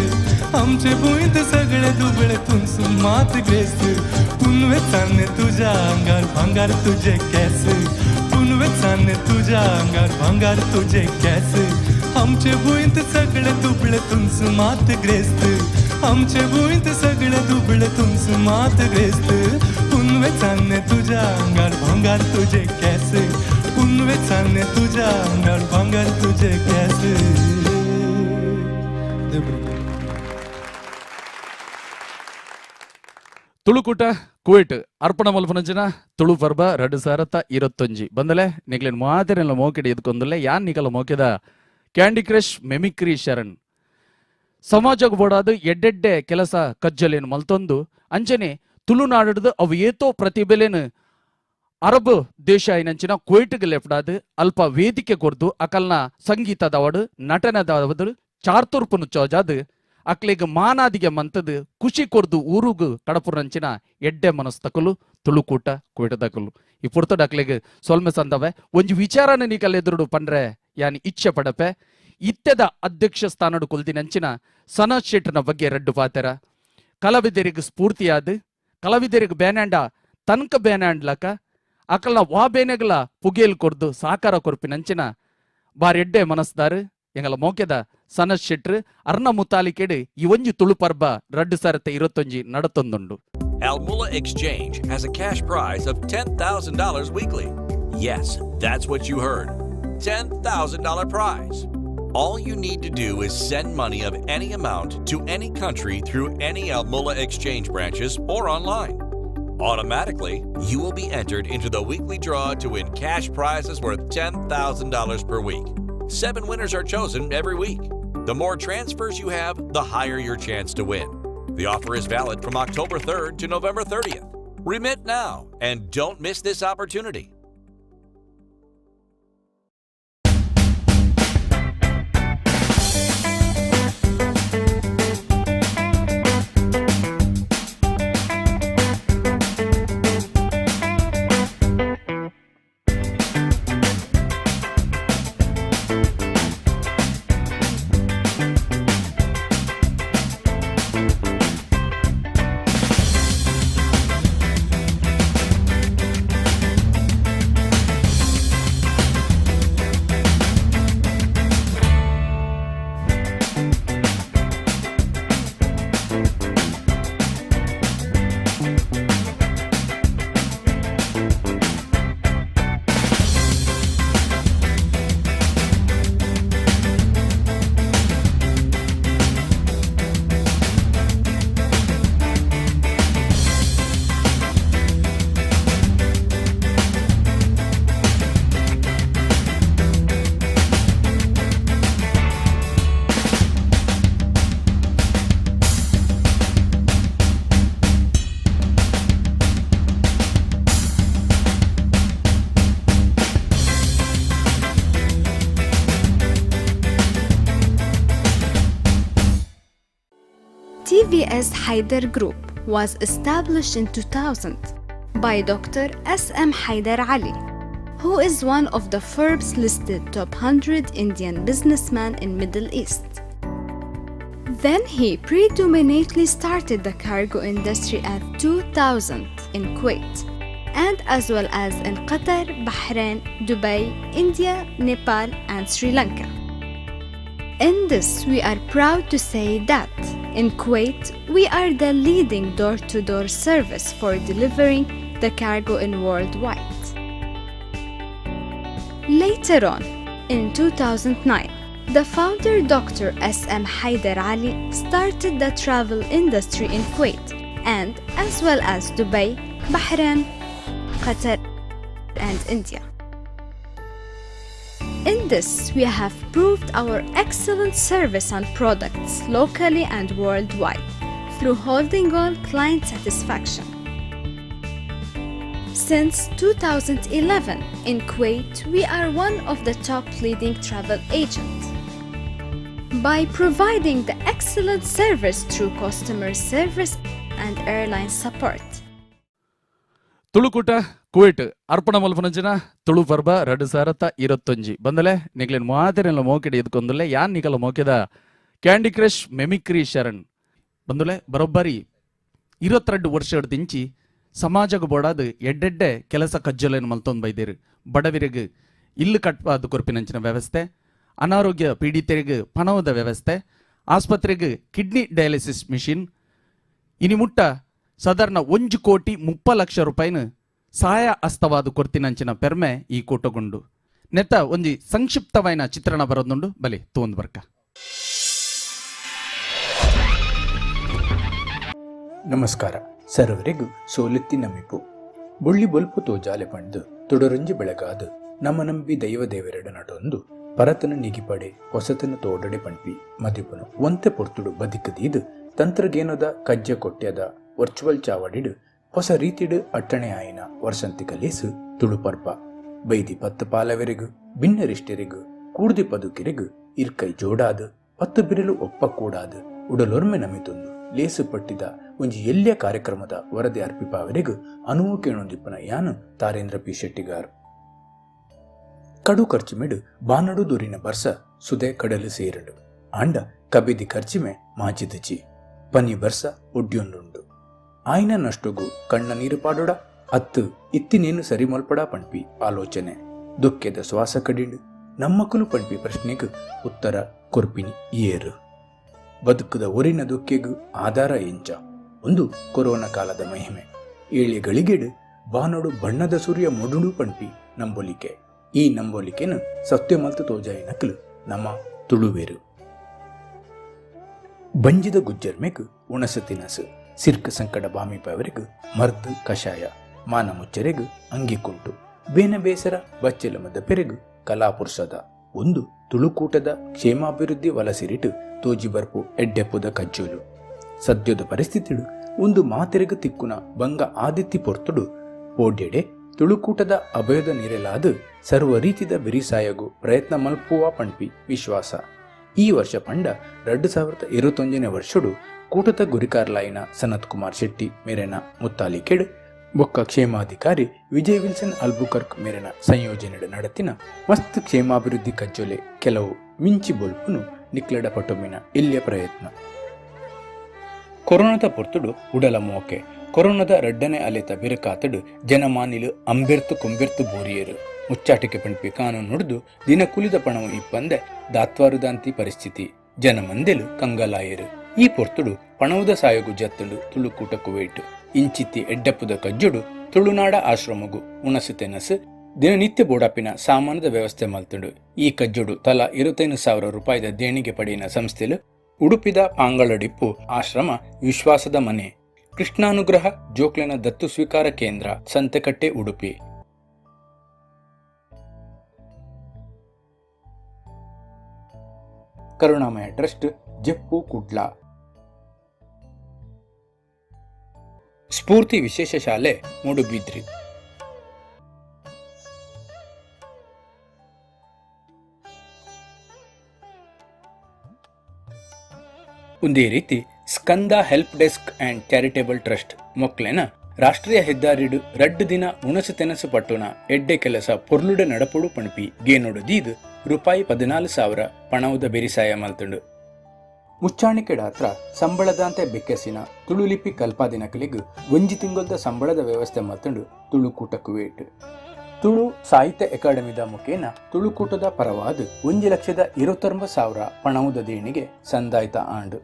आमचे भुंयत सगळे दुबळे तूंच मात ग्रेस्त. पुनवेचान तुज्या आंगार भांगार तुजे केंस, पुनवेचान तुज्या आंगार भांगार तुजे केंस. आमचे भुंयत सगळे दुबळे तूंच मात ग्रेस्त, आमचे भुंयत सगळे दुबळे तूंच मात ग्रेस्त. पुनवेचान तुज्या आंगार भांगार तुजे केंस, पुनवेचान तुज्या आंगार भांगार तुजे केंस. ತುಳುಕೂಟ ಕುವೈಟ್ ಅರ್ಪಣ ಮಲ್ಪನಂಚಿನ ತುಳು ಪರ್ಬ 2021 ಬಂದಲೆ ನಿಕ್ಲೆನ್ ಮಾತೆರೆನ್ಲ ಮೋಕೆಡ್ ಎದ್ಕೊಂದುಲ್ಲೆ. ಯಾನ್ ನಿಕಲ ಮೋಕೆದ ಕ್ಯಾಂಡಿ ಕ್ರಶ್ ಮೆಮಿಕ್ರಿ ಶರಣ್. ಸಮಾಜಗ್ ಬೋಡಾದ್ ಎಡ್ಡೆಡ್ಡೆ ಕೆಲಸ ಕಜ್ಜಲೇನು ಮಲ್ತೊಂದು ಅಂಚನೆ ತುಳುನಾಡದ ಅವು ಏತೋ ಪ್ರತಿಭೆಲೇನು ಅರಬ್ ದೇಶ ಐನಂಚಿನ ಕುವೈಟ್ಗೆ ಲೆಫ್ಡಾದ್ ಅಲ್ಪ ವೇದಿಕೆ ಕೊರ್ದು ಅಕಲ್ನ ಸಂಗೀತದವಡು ನಟನದವಡು ಚಾರ್ತುರ್ಪುನು ಚೋಜಾದ್ ಅಕ್ಲೆಗ್ ಮಾನಾದಿಗೆ ಮಂತದ್ ಖುಷಿ ಕೊರ್ದು ಊರುಗು ಕಡಪುರಂಚಿನ ಎಡ್ಡೆ ಮನಸ್ತಕಲು ತುಳುಕೂಟ ಕುವೈಟದಕಲು. ಈ ಪುರ್ತಡ್ ಅಕ್ಲೆಗ್ ಸೊಲ್ಮೆ ಸಂದವೆ. ಒಂಜಿ ವಿಚಾರನ ನೀಕಲ್ ಎದುರುಡು ಪಂಡ್ರೆ ಯಾನಿ ಇಚ್ಛೆ ಪಡಪೆ. ಇತ್ತೆದ ಅಧ್ಯಕ್ಷ ಸ್ಥಾನಡು ಕೊಲ್ದಿನಂಚಿನ ಸನತ್ ಶೆಟ್ಟನ ಬಗ್ಗೆ ರಡ್ಡು ಪಾತೆರ. ಕಲಾವಿದರಿಗೆ ಸ್ಫೂರ್ತಿಯಾದ ಕಲಾವಿದರಿಗೆ ಬೇನಾಂಡ ತನಕ ಬೇನಾಂಡ್ಲಕ ಅಕಲ್ನ ವಾ ಬೇನೆಗಳ ಪುಗೇಲ್ ಕೊರ್ದು ಸಾಕಾರ ಕೊರ್ಪಿನಂಚಿನ ಬಾರಿ ಎಡ್ಡೆ ಮನಸ್ದಾರು ಎಂಗಲ ಮೋಕೆದ ಸನತ್ ಶೆಟ್ರು ಅರ್ಣ ಮುತಾಲಿಕೆಡು ಈ ಒಂಜಿ ತುಳು ಪರ್ಬ 2021 ನಡತೊಂದುಂಡು. Al Mulla Exchange has a cash prize of $10,000 weekly. Yes, that's what you heard. $10,000 prize. All you need to do is send money of any amount to any country through any Al Mulla Exchange branches or online. Automatically, you will be entered into the weekly draw to win cash prizes worth $10,000 per week. 7 winners are chosen every week. The more transfers you have, the higher your chance to win. The offer is valid from October 3rd to November 30th. Remit now and don't miss this opportunity. TVS Haider Group was established in 2000 by Dr. S.M. Haidar Ali, who is one of the Forbes listed top 100 Indian businessmen in Middle East. Then he predominantly started the cargo industry at 2000 in Kuwait, and as well as in Qatar, Bahrain, Dubai, India, Nepal, and Sri Lanka. In this, we are proud to say that in Kuwait, we are the leading door-to-door service for delivering the cargo in worldwide. Later on, in 2009, the founder Dr. S.M. Haidar Ali started the travel industry in Kuwait and as well as Dubai, Bahrain, Qatar, and India. In this, we have proved our excellent service and products locally and worldwide through holding all client satisfaction. Since 2011, in Kuwait, we are one of the top leading travel agents. By providing the excellent service through customer service and airline support. Thulukoota Kuwait Arpana ಮಲ್ಪನಂಚಿನ Tulu ಪರ್ಬ 2021 ಬಂದಲೆ ನಿಕ್ಲೆನ್ ಮಾತೆರೆಲ್ಲ ಮೋಕೆಡ್ ಎದ್ಕೊಂದುಲ್ಲೆ ಯಾನ್ ನಿಕಲ ಮೋಕೆದ candy crush ಮೆಮಿಕ್ರಿ Sharan ಬಂದುಲೆ ಬರೋಬ್ಬರಿ 22 ವರ್ಷದಿಂಚಿ ಸಮಾಜಕ್ಕೆ ಬೋಡಾದ ಎಡ್ಡೆಡ್ಡೆ ಕೆಲಸ ಕಜ್ಜಲೇನು ಮಲ್ತೊಂದು ಬೈದೇರು. ಬಡವರಿಗೆ ಇಲ್ಲು ಕಟ್ಪಾದ ಕೊರ್ಪಿನಂಚಿನ ವ್ಯವಸ್ಥೆ, ಅನಾರೋಗ್ಯ ಪೀಡಿತರಿಗೆ ಪಣವದ ವ್ಯವಸ್ಥೆ, ಆಸ್ಪತ್ರೆಗೆ ಕಿಡ್ನಿ ಡಯಾಲಿಸಿಸ್ ಮಿಷಿನ್, ಇನಿ ಮುಟ್ಟ ಸಾಧಾರಣ 1 ಕೋಟಿ 30 ಲಕ್ಷ ರೂಪಾಯಿನ ಸಹಾಯ ಹಸ್ತವಾದ ಕೊರ್ತಿನಂಚಿನ ಪೆರ್ಮೆ ಈ ಕೂಟಗೊಂಡು. ನೆತ್ತ ಒಂಜಿ ಸಂಕ್ಷಿಪ್ತವಾಯಿನ ಚಿತ್ರಣ ಬರೋದುಂಡು, ಬಲಿ ತೂಂದು ಬರ್ಕ. ನಮಸ್ಕಾರ ಸರ್ವರಿಗೂ ಸೋಲತ್ತಿ ನಮಿಪು. ಬುಳ್ಳಿ ಬೊಲ್ಪು ತೋಜಾಲೆ ಪಂಡು ತುಡರಂಜಿ ಬೆಳಗಾದ ನಮ ನಂಬಿ ದೈವ ದೇವರೆಡ ನಟೊಂದು ಪರತನ ನಿಗಿಪಡೆ ಹೊಸತನ ತೋಡಡೆ ಪಂಪಿ ಮದಿಪುನು ಒಂತೆ ಪೊರ್ತುಡು ಬದಿಕದೀದು ತಂತ್ರಗೇನದ ಕಜ್ಜ ಕೊಟ್ಯದ ವರ್ಚುವಲ್ ಚಾವಡಿಡು ಹೊಸ ರೀತಿಡು ಅಟ್ಟಣೆ ಆಯಿನ ವರ್ಷಂತಿ ಕಲೀಸು ತುಳುಪರ್ಪ ಬೈದಿ ಪತ್ತು ಪಾಲವೆರಿಗು ಬಿನ್ನರಿಷ್ಟರಿಗು ಕೂಡ್ದಿ ಪದುಕಿರಿಗು ಇರ್ಕೈ ಜೋಡಾದು ಪತ್ತು ಬಿರಲು ಒಪ್ಪ ಕೂಡಾದು ಉಡಲೊರ್ಮೆ ನಮಿತೊಂದು ಲೇಸು ಪಟ್ಟಿದ ಒಂಜಿ ಎಲ್ಲಿಯ ಕಾರ್ಯಕ್ರಮದ ವರದಿ ಅರ್ಪಿಪಾವರಿಗು ಅನುವು ಕೇಣೊಂದಿಪ್ಪನ ಯಾನು ತಾರೇಂದ್ರ ಪಿ ಶೆಟ್ಟಿಗಾರ್. ಕಡು ಖರ್ಚಿಮೆಡು ಬಾನಡು ದೂರಿನ ಬರ್ಸ ಸುದೆ ಕಡಲು ಸೇರಡು ಆಂಡ ಕಬಿದಿ ಖರ್ಚಿಮೆ ಮಾಚಿದಚಿ ಪನಿ ಬರ್ಸ ಒಡ್ಯೊಂದುಂಡು ಆಯ್ನ ನಷ್ಟೊಗು ಕಣ್ಣ ನೀರು ಪಾಡೋಡ ಅತ್ತು ಇತ್ತಿನೇನು ಸರಿ ಮಲ್ಪಡ ಪಂಪಿ ಆಲೋಚನೆ ದುಃಖದ ಶ್ವಾಸ ಕಡಿಂಡು ನಮ್ಮಕುಲು ಪಂಪಿ ಪ್ರಶ್ನೆಗೂ ಉತ್ತರ ಕೊರ್ಪಿನಿ ಏರು. ಬದುಕುದ ಒರಿನ ದುಃಖೆಗು ಆಧಾರ ಎಂಚ ಒಂದು ಕೊರೋನಾ ಕಾಲದ ಮಹಿಮೆ ಏಳಿ ಗಳಿಗೆಡು ಬಾನೋಡು ಬಣ್ಣದ ಸೂರ್ಯ ಮೊಡುಡು ಪಂಪಿ ನಂಬೊಲಿಕೆ ಈ ನಂಬೊಲಿಕೆನು ಸತ್ಯ ಮಲ್ತು ತೋಜಾಯಿ ನಕಲು ನಮ್ಮ ತುಳುವೇರು. ಬಂಜಿದ ಗುಜ್ಜರ್ಮೆಗು ಉಣಸ ತಿನಸು ಸಿರ್ಕ ಸಂಕಟ ಬಾಮಿಪವರಿಗೂ ಮರ್ದು ಕಷಾಯ ಮಾನ ಮುಚ್ಚರೆಗು ಅಂಗಿಕುಂಟು ಬೇನ ಬೇಸರ ಬಚ್ಚಲ ಮದ ಪೆರೆಗು ಕಲಾಪುರುಷದ ಒಂದು ತುಳುಕೂಟದ ಕ್ಷೇಮಾಭಿವೃದ್ಧಿ ವಲಸಿರಿಟು ತೋಜಿ ಬರ್ಪು ಎಡ್ಡೆಪ್ಪುದ ಕಜ್ಜೋಲು ಸದ್ಯದ ಪರಿಸ್ಥಿತಿಡು ಒಂದು ಮಾತೆರೆಗು ತಿಕ್ಕುನ ಬಂಗ ಆದಿತ್ತಿ ಪೊರ್ತುಡು ಪೋಡ್ಯೆಡೆ ತುಳುಕೂಟದ ಅಭಯದ ನಿರೆಲಾದ ಸರ್ವ ರೀತಿದ ಬಿರಿಸಾಯಗು ಪ್ರಯತ್ನ ಮಲ್ಪುವ ಪಂಪಿ ವಿಶ್ವಾಸ. ಈ ವರ್ಷ ಪಂಡ 2021ನೇ ವರ್ಷಡು ಕೂಟದ ಗುರಿಕಾರ್ಲಾಯಿನ ಸನತ್ ಕುಮಾರ್ ಶೆಟ್ಟಿ ಮೇರೆನ ಮುತ್ತಾಲಿಕೆಡ್ ಬೊಕ್ಕ ಕ್ಷೇಮಾಧಿಕಾರಿ ವಿಜಯ್ ವಿಲ್ಸನ್ ಅಲ್ಬುಕರ್ಕ್ ಮೇರೆನ ಸಂಯೋಜನೆಡು ನಡತಿನ ಮಸ್ತ್ ಕ್ಷೇಮಾಭಿವೃದ್ಧಿ ಕಜ್ಜೊಲೆ ಕೆಲವು ಮಿಂಚಿ ಬೊಲ್ಪುನು ನಿಕ್ಲಡ ಪಟೊಮ್ಮಿನ ಇಲ್ಲಿಯ ಪ್ರಯತ್ನ. ಕೊರೋನಾದ ಪೊರ್ತುಡು ಉಡಲ ಮೋಕೆ ಕೊರೋನಾದ ರಡ್ಡನೆ ಅಲೆತ ಬಿರುಕಾತಡು ಜನಮಾನಿಲು ಅಂಬೆರ್ತು ಕೊಂಬೆರ್ತು ಬೋರಿಯರು ಮುಚ್ಚಾಟಿಕೆ ಪಂಪಿ ಕಾನೂನು ನುಡಿದು ದಿನ ಕುಲಿದ ಪಣವು ಇಪ್ಪಂದೆ ದಾತ್ವಾರುದಾಂತಿ ಪರಿಸ್ಥಿತಿ ಜನಮಂದೆಲು ಕಂಗಲಾಯರು. ಈ ಪೊರ್ತುಡು ಪಣವುದ ಸಾಯಗು ಜತ್ತುಂಡು ತುಳುಕೂಟ ಕುವೈಟು ಇಂಚಿತ್ತಿ ಎಡ್ಡಪ್ಪುದ ಕಜ್ಜುಡು ತುಳುನಾಡ ಆಶ್ರಮಗು ಉಣಸು ತೆನಸು ದಿನನಿತ್ಯ ಬೋಡಾಪಿನ ಸಾಮಾನದ ವ್ಯವಸ್ಥೆ ಮಲ್ತುಂಡು. ಈ ಕಜ್ಜುಡು ತಲಾ 25,000 ರೂಪಾಯಿದ ದೇಣಿಗೆ ಪಡೆಯಿನ ಸಂಸ್ಥೆಲು ಉಡುಪಿದ ಪಾಂಗಳಡಿಪ್ಪು ಆಶ್ರಮ ವಿಶ್ವಾಸದ ಮನೆ ಕೃಷ್ಣಾನುಗ್ರಹ ಜೋಕ್ಲೆನ ದತ್ತು ಸ್ವೀಕಾರ ಕೇಂದ್ರ ಸಂತೆಕಟ್ಟೆ ಉಡುಪಿ. ಕರುಣಾಮಯ ಟ್ರಸ್ಟ್ ಜಪ್ಪು ಕುಡ್ಲ. ಸ್ಫೂರ್ತಿ ವಿಶೇಷ ಶಾಲೆ ಮೂಡುಬಿದ್ರಿ. ಒಂದೇ ರೀತಿ Skanda help desk and charitable trust ಮೊಕ್ಲೆನ ರಾಷ್ಟ್ರೀಯ ಹೆದ್ದಾರಿಡು ರಡ್ಡು ದಿನ ಉಣಸು ತೆನಸು ಪಟ್ಟುನ ಎಡ್ಡೆ ಕೆಲಸ ಪೊರ್ಲುಡೆ ನಡಪೊಡು ಪಣಪಿ ಗೇನೊಡು ದೀದ್ ರೂಪಾಯಿ 14,000 ಪಣವುದ ಬೆರಿಸಾಯ ಮಲ್ತುಂಡು. ಮುಚ್ಚಾಣಿಕೆಡಾತ್ರ ಸಂಬಳದಾಂತೆ ಬೆಕ್ಕೆಸಿನ ತುಳುಲಿಪಿ ಕಲ್ಪಾದಿನಕಲಿಗ್ ಒಂಜಿ ತಿಂಗೊಲ್ದ ಸಂಬಳದ ವ್ಯವಸ್ಥೆ ಮಲ್ತುಂಡು ತುಳುಕೂಟ ಕುವೇಟ್. ತುಳು ಸಾಹಿತ್ಯ ಅಕಾಡೆಮಿದ ಮುಖೇನ ತುಳುಕೂಟದ ಪರವಾದ 1,29,000 ಪಣವುದ ದೇಣಿಗೆ ಸಂದಾಯ್ತ ಆಂಡು.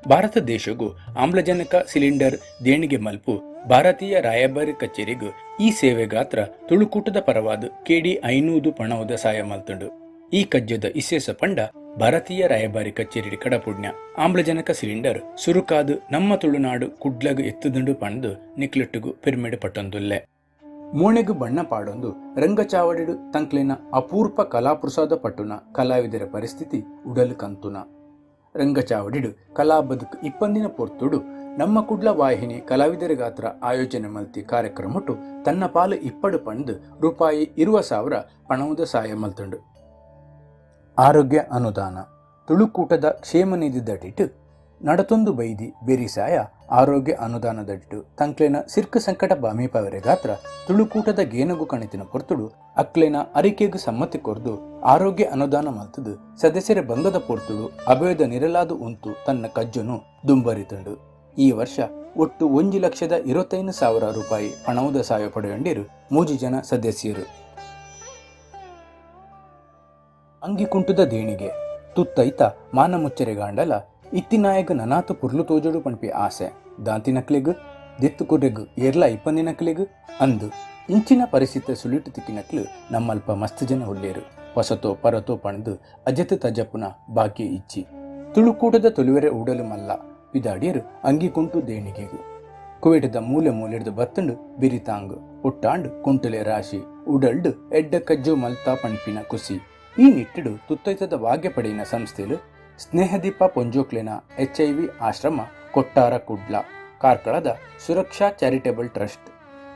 ಭಾರತ ದೇಶಗೂ ಆಮ್ಲಜನಕ ಸಿಲಿಂಡರ್ ದೇಣಿಗೆ ಮಲ್ಪು ಭಾರತೀಯ ರಾಯಭಾರಿ ಕಚೇರಿಗೂ ಈ ಸೇವೆ ಗಾತ್ರ ತುಳುಕೂಟದ ಪರವಾದ ಕೆಡಿ 500 ಪಣವುದ ಸಾಯ ಮಲ್ತುಂಡು. ಈ ಕಜ್ಜದ ಇಸೇಸ ಪಂಡ ಭಾರತೀಯ ರಾಯಭಾರಿ ಕಚೇರಿ ಕಡಪುಣ್ಯ ಆಮ್ಲಜನಕ ಸಿಲಿಂಡರ್ ಸುರುಕಾದು ನಮ್ಮ ತುಳುನಾಡು ಕುಡ್ಲಗು ಎತ್ತುದುಂಡು ಪಂಡು ನಿಕ್ಲುಟ್ಟುಗು ಪೆರ್ಮೆಡು ಪಟ್ಟೊಂದುಲ್ಲೆ. ಮೋಣೆಗು ಬಣ್ಣ ಪಾಡೊಂದು ರಂಗಚಾವಡಿಡು ತಂಕ್ಲೆನ ಅಪೂರ್ಪ ಕಲಾಪ್ರಸಾದ ಪಟ್ಟುನ ಕಲಾವಿದರ ಪರಿಸ್ಥಿತಿ ಉಡಲು ಕಂತುನ. ರಂಗಚಾವಡಿಡು ಕಲಾ ಬದುಕು ಇಪ್ಪಂದಿನ ಪೊರ್ತುಡು ನಮ್ಮ ಕುಡ್ಲ ವಾಹಿನಿ ಕಲಾವಿದರ ಗಾತ್ರ ಆಯೋಜನೆ ಮಲ್ತಿ ಕಾರ್ಯಕ್ರಮಟು ತನ್ನ ಪಾಲು ಇಪ್ಪಡು ಪಂಡು ರೂಪಾಯಿ 20,000 ಪಣವುದ ಸಾಯ ಮಲ್ತುಂಡು. ಆರೋಗ್ಯ ಅನುದಾನ ತುಳುಕೂಟದ ಕ್ಷೇಮ ನಿಧಿ ದಟಿಟ್ಟು ನಡತೊಂದು ಬೈದಿ ಬೆರಿಸಾಯ ಆರೋಗ್ಯ ಅನುದಾನದಡಿಟ್ಟು ತಂಕ್ಲೆನ ಸಿರ್ಕು ಸಂಕಟ ಬಾಮೀಪವರೆ ಗಾತ್ರ ತುಳುಕೂಟದ ಗೇನಗು ಕಣಿತಿನ ಪೊರ್ತುಡು ಅಕ್ಲೆನ ಅರಿಕೆಗು ಸಮ್ಮತಿ ಕೊರ್ದು ಆರೋಗ್ಯ ಅನುದಾನ ಮಲ್ತದು ಸದಸ್ಯರ ಬಂಗದ ಪೊರ್ತುಡು ಅಭಯದ ನಿರಲಾದು ಉಂತು ತನ್ನ ಕಜ್ಜನು ದುಂಬರಿತುಂಡು. ಈ ವರ್ಷ ಒಟ್ಟು 1,25,000 ರೂಪಾಯಿ ಪಣವುದ ಸಾಯ ಪಡೆಯೊಂಡಿರು 3 ಜನ ಸದಸ್ಯರು. ಅಂಗಿಕುಂಟುದ ದೇಣಿಗೆ ತುತ್ತೈತ ಮಾನಮುಚ್ಚರೆಗಾಂಡಲ ಇತ್ತಿನಾಯಗ ನನಾತು ಪುರ್ಲು ತೋಜಡು ಪಣ್ಪಿ ಆಸೆ ದಾಂತಿನಕ್ಲೆಗ್ ದೆತ್ತು ಕುರ್ರೆಗ್ ಏರ್ಲ ಇಪ್ಪಂದಿನಕ್ಲೆಗ್ ಅಂದು ಇಂಚಿನ ಪರಿಸ್ಥಿತಿ ಸುಳಿಟು ತಿಕ್ಕಿನಕ್ಲು ನಮ್ಮಲ್ಪ ಮಸ್ತ್ ಜನ ಉಲ್ಲೇರು. ಹೊಸತೋ ಪರತೋ ಪಣದು ಅಜತ್ ತಜಪುನ ಬಾಕಿ ಇಚ್ಚಿ ತುಳುಕೂಟದ ತುಳುವೆರೆ ಉಡಲು ಮಲ್ಲ ಪಿದಾಡಿಯರು ಅಂಗಿಕುಂಟು ದೇಣಿಗೆಗು ಕುವೇಟದ ಮೂಲೆ ಮೂಲೆಡ್ದು ಬತ್ತಂಡು ಬಿರಿತಾಂಗು ಒಟ್ಟಾಂಡು ಕುಂಟುಲೆ ರಾಶಿ ಉಡಲ್ಡು ಎಡ್ಡ ಕಜ್ಜು ಮಲ್ತಾ ಪಣ್ಪಿನ ಕುಸಿ. ಈ ನಿಟ್ಟಿಡು ತುತ್ತೈತದ ವಾಗ್ಯ ಪಡೆಯಿನ ಸಂಸ್ಥೆಲು ಸ್ನೇಹದೀಪ ಪೊಂಜೋಕ್ಲೆನ HIV ಆಶ್ರಮ ಕೊಟ್ಟಾರ ಕುಡ್ಲ, ಕಾರ್ಕಳದ ಸುರಕ್ಷಾ ಚಾರಿಟೇಬಲ್ ಟ್ರಸ್ಟ್,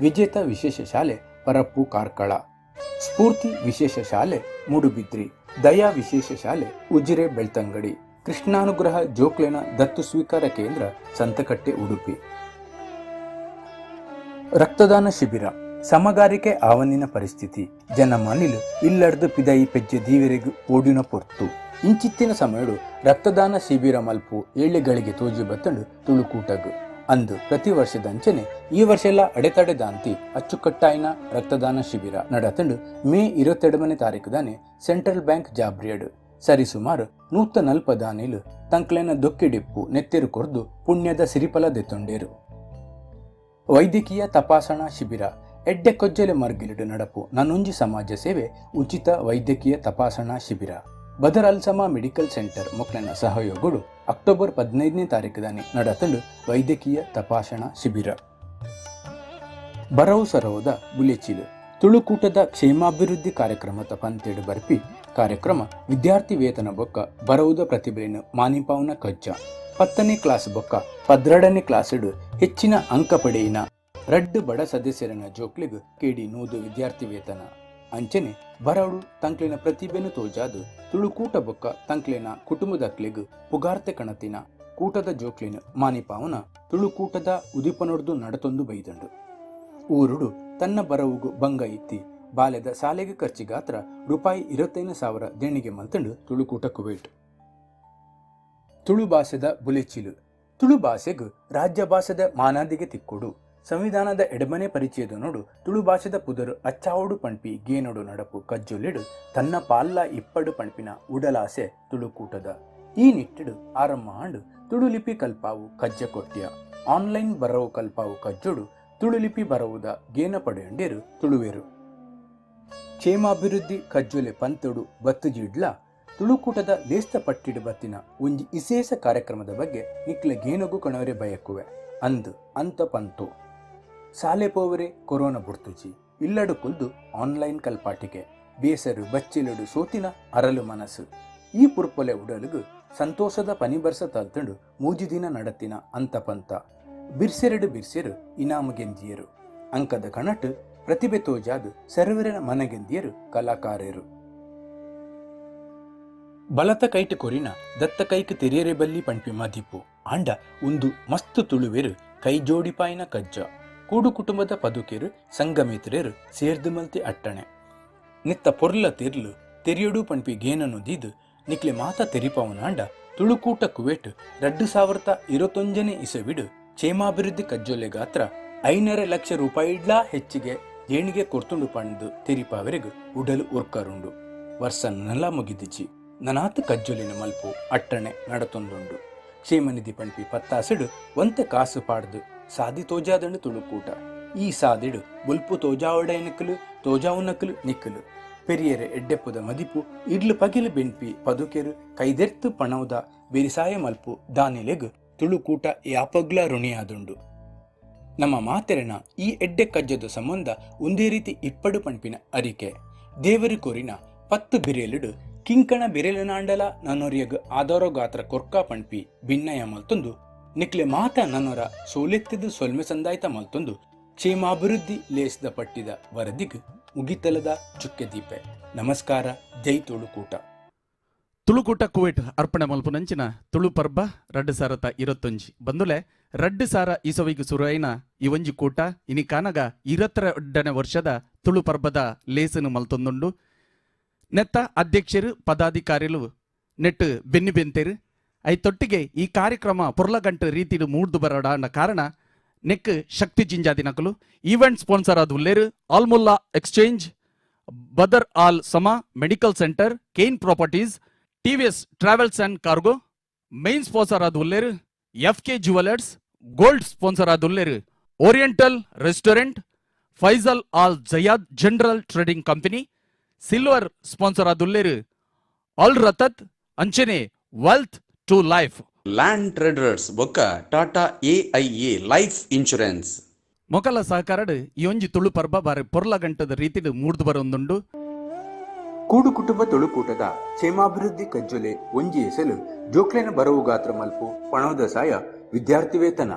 ವಿಜೇತ ವಿಶೇಷ ಶಾಲೆ ಪರಪ್ಪು ಕಾರ್ಕಳ, ಸ್ಫೂರ್ತಿ ವಿಶೇಷ ಶಾಲೆ ಮೂಡುಬಿದ್ರಿ, ದಯಾ ವಿಶೇಷ ಶಾಲೆ ಉಜಿರೆ ಬೆಳ್ತಂಗಡಿ, ಕೃಷ್ಣಾನುಗ್ರಹ ಜೋಕ್ಲೆನ ದತ್ತು ಸ್ವೀಕಾರ ಕೇಂದ್ರ ಸಂತಕಟ್ಟೆ ಉಡುಪಿ. ರಕ್ತದಾನ ಶಿಬಿರ ಸಮಗಾರಿಕೆ ಆವನ್ನಿನ ಪರಿಸ್ಥಿತಿ ಜನಮಾನಿಲು ಇಲ್ಲಡ್ದು ಪಿದಯಿ ಪೆಜ್ಜೆ ದೀವೆರೆಗು ಓಡಿನ ಪೊರ್ತು ಇಂಚಿತ್ತಿನ ಸಮಯಡು ರಕ್ತದಾನ ಶಿಬಿರ ಮಲ್ಪು ಏಳೆಗಳಿಗೆ ತೋಜಿ ಬತ್ತಂಡು ತುಳುಕೂಟಗು ಅಂದು ಪ್ರತಿ ವರ್ಷದಂಚನೆ ಈ ವರ್ಷ ಎಲ್ಲ ಅಡೆತಡೆ ದಾಂತಿ ಅಚ್ಚುಕಟ್ಟಾಯಿನ ರಕ್ತದಾನ ಶಿಬಿರ ನಡತಂಡು ಮೇ 22ನೇ ತಾರೀಕು ದಾನೆ ಸೆಂಟ್ರಲ್ ಬ್ಯಾಂಕ್ ಜಾಬ್ರಿಯಡು ಸರಿಸುಮಾರು 140 ದಾನಿಲು ತಂಕ್ಲೆನ ದೊಕ್ಕಿಡಿಪ್ಪು ನೆತ್ತಿರು ಕೊರ್ದು ಪುಣ್ಯದ ಸಿರಿಫಲ ದೆತ್ತೊಂಡೇರು. ವೈದ್ಯಕೀಯ ತಪಾಸಣಾ ಶಿಬಿರ ಎಡ್ಡೆ ಕೊಜ್ಜಲೆ ಮರ್ಗಿಲಿಡು ನಡಪು ನಾನೊಂಜಿ ಸಮಾಜ ಸೇವೆ ಉಚಿತ ವೈದ್ಯಕೀಯ ತಪಾಸಣಾ ಶಿಬಿರ ಬದರ್ ಅಲ್ಸಮಾ ಮೆಡಿಕಲ್ ಸೆಂಟರ್ ಮೊಕ್ಲೆನ ಸಹಯೋಗಡು ಅಕ್ಟೋಬರ್ 15ನೇ ತಾರೀಕು ದಾನೆ ನಡತಂಡು ವೈದ್ಯಕೀಯ ತಪಾಸಣಾ ಶಿಬಿರ. ಬರವು ಸರವುದ ಬುಲೆಚಿಲು ತುಳುಕೂಟದ ಕ್ಷೇಮಾಭಿವೃದ್ಧಿ ಕಾರ್ಯಕ್ರಮದ ಪಂತೇಡು ಬರ್ಪಿ ಕಾರ್ಯಕ್ರಮ ವಿದ್ಯಾರ್ಥಿ ವೇತನ ಬೊಕ್ಕ ಬರವುದ ಪ್ರತಿಭೆಯನ್ನು ಮಾನಿಪಾವನ ಕಜ್ಜ 10ನೇ ಕ್ಲಾಸ್ ಬೊಕ್ಕ 12ನೇ ಕ್ಲಾಸುಡು ಹೆಚ್ಚಿನ ಅಂಕ ಪಡೆಯಿನ ರಡ್ಡು ಬಡ ಸದಸ್ಯರನ ಜೋಕ್ಲಿಗ್ ಕೆಡಿ 100 ವಿದ್ಯಾರ್ಥಿ ವೇತನ ಅಂಚನೆ ಬರವಡು ತಂಕ್ಲಿನ ಪ್ರತಿಭೆನು ತೋಜಾದು ತುಳುಕೂಟ ಬೊಕ್ಕ ತಂಕ್ಲಿನ ಕುಟುಂಬದಕ್ಲಿಗ್ ಪುಗಾರ್ತೆ ಕಣತಿನ ಕೂಟದ ಜೋಕ್ಲಿನ ಮಾನಿಪಾವನ ತುಳುಕೂಟದ ಉದಿಪನೊಡ್ದು ನಡತೊಂದು ಬೈದಂಡು. ಊರುಡು ತನ್ನ ಬರವುಗು ಬಂಗ ಇತ್ತಿ ಬಾಲ್ಯದ ಸಾಲೆಗೆ ಖರ್ಚಿಗಾತ್ರ ರೂಪಾಯಿ 25,000 ದೇಣಿಗೆ ಮಲ್ತಂಡು ತುಳುಕೂಟ ಕುವೇಟ್. ತುಳು ಭಾಷೆದ ಬುಲೆಚಿಲು ತುಳು ಭಾಷೆಗು ರಾಜ್ಯ ಭಾಷೆದ ಮಾನಾದಿಗೆ ತಿಕ್ಕೊಡು ಸಂವಿಧಾನದ ಎಡಮನೆ ಪರಿಚಯದ ನೋಡು ತುಳು ಭಾಷೆದ ಪುದರು ಅಚ್ಚಾವಡು ಪಣ್ಪಿ ಗೇನೊಡು ನಡಪು ಕಜ್ಜೊಲಿಡು ತನ್ನ ಪಾಲ್ಲ ಇಪ್ಪಡು ಪಣ್ಪಿನ ಉಡಲಾಸೆ ತುಳುಕೂಟದ ಈ ನಿಟ್ಟಿಡು ಆರಂಭ ಆಂಡು ತುಳುಲಿಪಿ ಕಲ್ಪಾವು ಕಜ್ಜ ಕೊಟ್ಯ ಆನ್ಲೈನ್ ಬರವು ಕಲ್ಪಾವು ಕಜ್ಜೊಡು ತುಳುಲಿಪಿ ಬರವುದ ಗೇನ ಪಡೆಯಂಡೇರು ತುಳುವೇರು. ಕ್ಷೇಮಾಭಿವೃದ್ಧಿ ಕಜ್ಜೊಲೆ ಪಂತೊಡು ಬತ್ತುಜಿಡ್ಲ ತುಳುಕೂಟದ ಲೇಸ್ತ ಪಟ್ಟಿಡು ಬತ್ತಿನ ಒಂಜಿ ಇಸೇಸ ಕಾರ್ಯಕ್ರಮದ ಬಗ್ಗೆ ನಿಕ್ಲ ಗೇನಗು ಕಣವರೆ ಬಯಕುವೆ ಅಂದು ಅಂತ ಪಂತು. ಸಾಲೆ ಪೋವರೆ ಕೊರೋನಾ ಬುಡ್ತುಜಿ ಇಲ್ಲಡು ಕುಲ್ದು ಆನ್ಲೈನ್ ಕಲ್ಪಾಟಿಕೆ ಬೇಸರು ಬಚ್ಚಿಲಡು ಸೋತಿನ ಅರಲು ಮನಸ್ಸು ಈ ಪುರ್ಪೊಲೆ ಉಡಲುಗು ಸಂತೋಷದ ಪನಿಬರ್ಸ ತಲ್ತಂಡು ಮೂಜಿ ದಿನ ನಡತಿನ ಅಂತ ಪಂತ ಬಿರ್ಸೆರಡು ಬಿರ್ಸೆರು ಇನಾಮುಗೆಂದಿಯರು ಅಂಕದ ಕಣಟು ಪ್ರತಿಭೆ ತೋಜಾದು ಸರ್ವರನ ಮನಗೆಂದಿಯರು ಕಲಾಕಾರರು. ಬಲತ ಕೈಟ್ ಕೊರಿನ ದತ್ತ ಕೈಕ್ ತೆರಿಯರೆ ಬಲ್ಲಿ ಪಣ್ಪಿ ಮದಿಪು ಆಂಡ ಉಂದು ಮಸ್ತ್ ತುಳುವೆರು ಕೈ ಜೋಡಿಪಾಯಿನ ಕಜ್ಜ. ಕೂಡು ಕುಟುಂಬದ ಪದುಕೆರು ಸಂಗಮಿತ್ರೇರು ಸೇರ್ದು ಮಲ್ತಿ ಅಟ್ಟಣೆ ನಿತ್ತ ಪೊರ್ಲ ತಿರ್ಲು ತೆರಿಯಡು ಪಣ್ಪಿ ಗೇನನು ದೀದು ನಿಕ್ಲೆ ಮಾತ ತೆರಿಪವನಾಂಡ ತುಳುಕೂಟ ಕುವೇಟ್ 2021ನೇ ಇಸವಿಡು ಕ್ಷೇಮಾಭಿವೃದ್ಧಿ ಕಜ್ಜೊಲೆ ಗಾತ್ರ 5.5 ಲಕ್ಷ ರೂಪಾಯಿಡ್ಲಾ ಹೆಚ್ಚಿಗೆ ದೇಣಿಗೆ ಕೊರ್ತುಂಡು ಪಂಡು ತೆರಿಪಾವರೆಗು ಉಡಲು ಉರ್ಕರುಂಡು. ವರ್ಷ ನಲ ಮುಗಿದಿಚಿ ನನಾತ್ ಕಜ್ಜೊಲಿನ ಮಲ್ಪು ಅಟ್ಟಣೆ ನಡತೊಂದುಂಡು. ಕ್ಷೇಮನಿಧಿ ಪಣ್ಪಿ ಪತ್ತಾಸಿಡು ಒಂತೆ ಕಾಸು ಪಾಡ್ದು ಸಾದಿ ತೋಜಾದಂಡು ತುಳುಕೂಟ. ಈ ಸಾದಿಡು ಬೊಲ್ಪು ತೋಜಾವಡೆನಕಲು ತೋಜಾವುನಕಲು ನಿಕ್ಕಲು ಪೆರಿಯರೆ ಎಡ್ಡೆಪ್ಪುದ ಮದಿಪು ಇಡ್ಲು ಪಗಿಲು ಬೆನ್ಪಿ ಪದುಕೆರು ಕೈದೆರ್ತು ಪಣೌದ ಬೆರಿಸಾಯ ಮಲ್ಪು ದಾನಿಲೆಗು ತುಳುಕೂಟ ಯಾಪಗ್ಲ ಋಣಿಯಾದುಂಡು. ನಮ್ಮ ಮಾತೆರೆನ ಈ ಎಡ್ಡೆ ಕಜ್ಜದ ಸಂಬಂಧ ಒಂದೇ ರೀತಿ ಇಪ್ಪಡು ಪಣ್ಪಿನ ಅರಿಕೆ ದೇವರು ಕೋರಿನ 10 ಬಿರೇಲುಡು ಕಿಂಕಣ ಬಿರೇಲನಾಂಡಲ ನನೊರಿಯಗ್ ಆಧಾರೋ ಗಾತ್ರ ಕೊರ್ಕ ಪಣ್ಪಿ ಭಿನ್ನಯ ಮಲ್ತೊಂದು ನಿಕ್ಲೆ ಮಾತ ನನೊರ ಸೋಲೆತ್ತಿದು ಸೊಲ್ಮೆ ಸಂದಾಯ್ತ ಮಲ್ತೊಂದು ಕ್ಷೇಮಾಭಿವೃದ್ಧಿ ಲೇಸ್ದ ಪಟ್ಟಿದ ವರದಿಗ್ ಮುಗಿತಲದ ಚುಕ್ಕೆ ದೀಪೆ. ನಮಸ್ಕಾರ, ಜೈ ತುಳುಕೂಟ. ತುಳುಕೂಟ ಕುವೇಟ್ ಅರ್ಪಣೆ ಮಲ್ಪುನಂಚಿನ ತುಳು ಪರ್ಬ 2021 ಬಂದುಲೆ 2000 ಇಸವಿಗೆ ಸುರುವಾಯಿನ ಈ ಒಂಜಿ ಕೂಟ ಇನಿ ಕಾನಗ 22ನೇ ವರ್ಷದ ತುಳು ಪರ್ಬದ ಲೇಸನು ಮಲ್ತೊಂದುಂಡು. ನೆತ್ತ ಅಧ್ಯಕ್ಷರು ಪದಾಧಿಕಾರಿಲು ನೆಟ್ಟು ಬೆನ್ನಿ ಬೆಂತೇರು I ತೊಟ್ಟಿಗೆ ಈ ಕಾರ್ಯಕ್ರಮ ಪೊರ್ಲಗಂಟು ರೀತಿಡು ಮೂಡ್ದು ಬರೋಡ ಕಾರಣ ನೆಕ್ ಶಕ್ತಿ ಜಿಂಜಾದಿನಕಲು ಈವೆಂಟ್ ಸ್ಪಾನ್ಸರ್ ಆದ ಉಲ್ಲೇರು Almulla exchange, Badar Al Sama medical centre, Kane properties, TVS travels and cargo. Main sponsor ಆದ ಉಲ್ಲೇರು F K jewellers, gold sponsor ಆದ ಉಲ್ಲೇರು oriental restaurant, Faisal Al Zayad general trading company. Silver sponsor ಆದ ಉಲ್ಲೇರು ಅಲ್ ರತತ್ ಅಂಚನೆ wealth to life. Land traders ಬೊಕ್ಕ Tata AIA life insurance ಮೊಕಲ ಸಹಕಾರಡ್ ಈ ಒಂಜಿ ತುಳು ಪರ್ಬ ಬಾರಿ ಪೊರ್ಲ ಗಂಟದ ರೀತಿಡ್ ಮೂಡ್ದು ಬರೊಂದುಂಡು. ಕೂಡು ಕುಟುಂಬ ತುಳುಕೂಟದ ಕ್ಷೇಮಾಭಿವೃದ್ಧಿ ಕಜ್ಜೊಲೆ ಒಂಜಿ ಎಸಲು ಜೋಕ್ಲೆನ ಬರವು ಗಾತ್ರ ಮಲ್ಪು ಪಣೋದ ಸಾಯ ವಿದ್ಯಾರ್ಥಿ ವೇತನ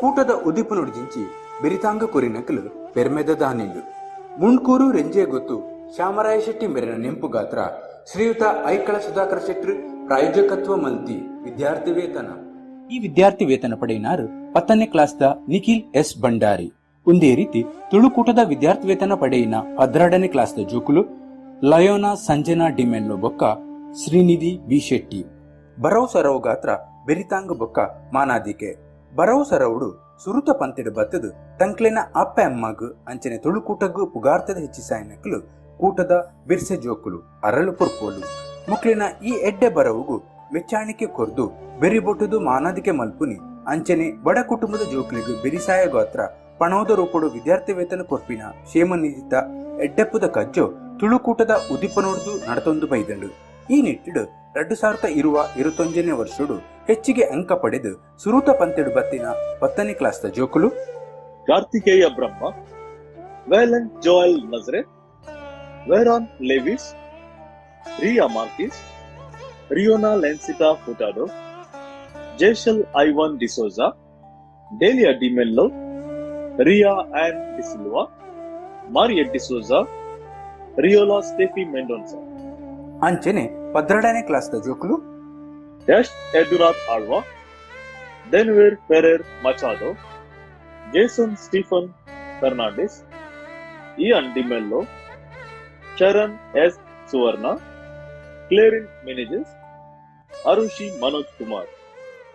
ಕೂಟದ ಉದಿಪು ನುಡಿಜಿಂಚಿ ಬೆರಿತಾಂಗ ಕೊರಿನಕಲು ಪೆರ್ಮೆದ ದಾನಿಲು ಮುಂಡ್ಕೂರು ರೆಂಜೆ ಗೊತ್ತು ಶ್ಯಾಮರಾಯ ಶೆಟ್ಟಿ ಮೇರಿನ ನೆಂಪು ಗಾತ್ರ ಶ್ರೀಯುತ ಐಕಳ ಸುಧಾಕರ ಶೆಟ್ಟರು ಪ್ರಾಯೋಜಕತ್ವ ಮಲ್ತಿ ವಿದ್ಯಾರ್ಥಿ ವೇತನ. ಈ ವಿದ್ಯಾರ್ಥಿ ವೇತನ ಪಡೆಯಿನಾರು 10ನೇ ಕ್ಲಾಸ್ದ ನಿಖಿಲ್ ಎಸ್ ಭಂಡಾರಿ. ಒಂದೇ ರೀತಿ ತುಳುಕೂಟದ ವಿದ್ಯಾರ್ಥಿ ವೇತನ ಪಡೆಯಿನ 12ನೇ ಕ್ಲಾಸ್ದ ಜೋಕುಲು ಲಯೋನಾ ಸಂಜನಾ ಡಿಮೆಲ್ಲೋ ಬೊಕ್ಕ ಶ್ರೀನಿಧಿ ಬಿ ಶೆಟ್ಟಿ. ಬರವು ಸರವು ಗಾತ್ರ ಬೆರಿತಾಂಗ ಬೊಕ್ಕ ಮಾನಾದಿಕೆ ಬರವು ಸರವುಡು ಸುರುತ ಪಂತಿಡು ಬತ್ತದು ತಂಕ್ಲೆನ ಅಪ್ಪ ಅಮ್ಮಗು ಅಂಚನೆ ತುಳುಕೂಟಗು ಪುಗಾರ್ತದ ಹೆಚ್ಚಿಸಾಯನಕಲು ಕೂಟದ ಬಿರ್ಸೆ ಜೋಕುಲು ಅರಳು ಪುರ್ಪೋಲು ಮುಕ್ಲಿನ ಈ ಎಡ್ಡೆ ಬರವುಗು ಮೆಚ್ಚಾಣಿಕೆ ಕೊರ್ದು ಬೆರಿಬೊಟ್ಟುದು ಮಾನಾದಿಕೆ ಮಲ್ಪುನಿ ಅಂಚನೆ ಬಡ ಕುಟುಂಬದ ಜೋಕುಲಿಗು ಬೆರಿಸಾಯ ಗೋತ್ರ ಪಣೋದ ರೂಪಡು ವಿದ್ಯಾರ್ಥಿ ವೇತನ ಕೊರ್ಪಿನ ಕ್ಷೇಮನಿಧಿತ ಎಡ್ಡೆಪ್ಪುದ ಕಜ್ಜೋ ತುಳುಕೂಟದ ಉದಿಪನೊಡ್ದು ನಡತೊಂದು ಬೈದಂಡು. ಈ ನಿಟ್ಟಿಡು 2021ನೇ ವರ್ಷಡು ಹೆಚ್ಚಿಗೆ ಅಂಕ ಪಡೆದು ಸುರೂತ ಪಂತೆಡು ಬತ್ತಿನ 10ನೇ ಕ್ಲಾಸ್ದ ಜೋಕುಲು Karthikeya Brahma, Velan Joel Nazareth, Veron Lewis, Riya Marquez, Riona Lencita Furtado, Jeshel Ivan D'Souza, Delia D'Mello, Riya Ann D'Silva, Maria D'Souza, Riola Steffi Mendonca. ಅಂಚನೆ 12ನೇ ಕ್ಲಾಸ್ದ ಜೋಕುಲು Yash Edurat Alva, Denver Ferrer Machado, Jason Stephen Fernandez, Ian D'Mello, Sharon S. Suvarna, Clarin Menezes, Arushi Manoj Kumar.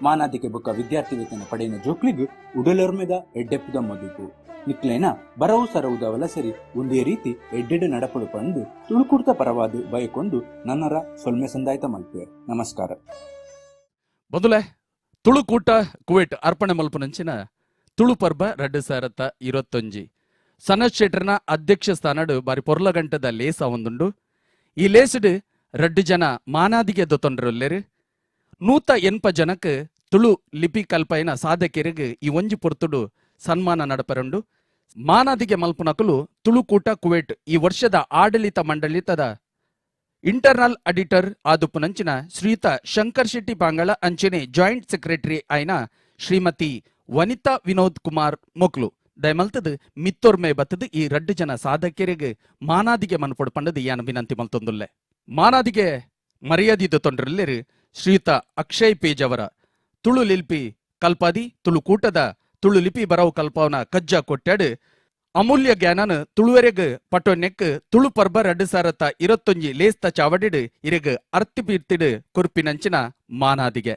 ಮಾನಾದಿಕೆ ಬೊಕ್ಕ ವಿದ್ಯಾರ್ಥಿ ವೇತನ ಪಡೆಯಿನ ಜೋಕ್ಲಿಗು ಉಡಲೊರ್ಮೆದ ಎಡ್ಡೆಪ್ಪುದ ಮದುಕು ನಿಕ್ಲೇನ ಬರವು ಸರವುದ ವಲಸರಿ ಒಂದೇ ರೀತಿ ಎಡ್ಡೆಡು ನಡಪಡು ಪಂಡು ತುಳುಕುಡ್ತ ಪರವಾದ ಬಯಕೊಂಡು ನನ್ನರ ಸೊಲ್ಮೆ ಸಂದಾಯ್ತ ಮಲ್ಪೆ. ನಮಸ್ಕಾರ. ಮೊದಲೇ ತುಳುಕೂಟ ಕುವೇಟ್ ಅರ್ಪಣೆ ಮಲ್ಪುನಂಚಿನ ತುಳು ಪರ್ಬ 2021 ಸನತ್ ಶೆಟ್ಟರ್ನ ಅಧ್ಯಕ್ಷ ಸ್ಥಾನಡು ಬಾರಿ ಪೊರ್ಲಗಂಟದ ಲೇಸ ಒಂದುಂಡು. ಈ ಲೇಸುಡು 2 ಜನ ಮಾನಾದಿಗೆ ದೊತ್ತೊಂಡ್ರಲ್ಲೇರು 180 ಜನಕ್ಕೆ ತುಳು ಲಿಪಿ ಕಲ್ಪೈನ ಸಾಧಕರಿಗೆ ಈ ಒಂಜಿ ಪೊರ್ತುಡು ಸನ್ಮಾನ ನಡಪರುಂಡು. ಮಾನಾದಿಗೆ ಮಲ್ಪುನಕುಲು ತುಳುಕೂಟ ಕುವೇಟ್ ಈ ವರ್ಷದ ಆಡಳಿತ ಮಂಡಳಿತದ ಇಂಟರ್ನಲ್ ಆಡಿಟರ್ ಆದುಪ್ಪುನಂಚಿನ ಶ್ರೀಯುತ ಶಂಕರ್ ಶೆಟ್ಟಿ ಪಾಂಗಳ ಅಂಚನೆ ಜಾಯಿಂಟ್ ಸೆಕ್ರೆಟರಿ ಆಯ್ನ ಶ್ರೀಮತಿ ವನಿತಾ ವಿನೋದ್ ಕುಮಾರ್ ಮೊಕ್ಲು ದಯಮಲ್ತದು ಮಿತ್ತೊರ್ಮೆ ಬತ್ತದು ಈ 2 ಜನ ಸಾಧಕರಿಗೆ ಮಾನಾದಿಗೆ ಮನ್ಪೊಡು ಪಂಡದು ಯಾನ ವಿನಂತಿ ಮಲ್ತೊಂದುಲ್ಲೆ. ಮಾನಾದಿಗೆ ಮರ್ಯಾದೆ ತೊಂಡ್ರಲ್ಲೇರು ಶ್ರೀಯುತ ಅಕ್ಷಯ್ ಪೇಜ್ ಅವರ ತುಳು ಲಿಲ್ಪಿ ಕಲ್ಪಾದಿ ತುಳುಕೂಟದ ತುಳು ಲಿಪಿ ಬರವು ಕಲ್ಪವನ ಕಜ್ಜ ಕೊಟ್ಟಾಡು ಅಮೂಲ್ಯ ಜ್ಞಾನನ ತುಳುವೆರೆಗ್ ಪಟೊನೆಕ್ ತುಳು ಪರ್ಬ 2021 ಲೇಸ್ತ ಚಾವಡಿಡು ಇರೆಗ್ ಅರ್ತಿಪೀರ್ತಿಡು ಕೊರ್ಪಿನಂಚಿನ ಮಾನಾದಿಗೆ.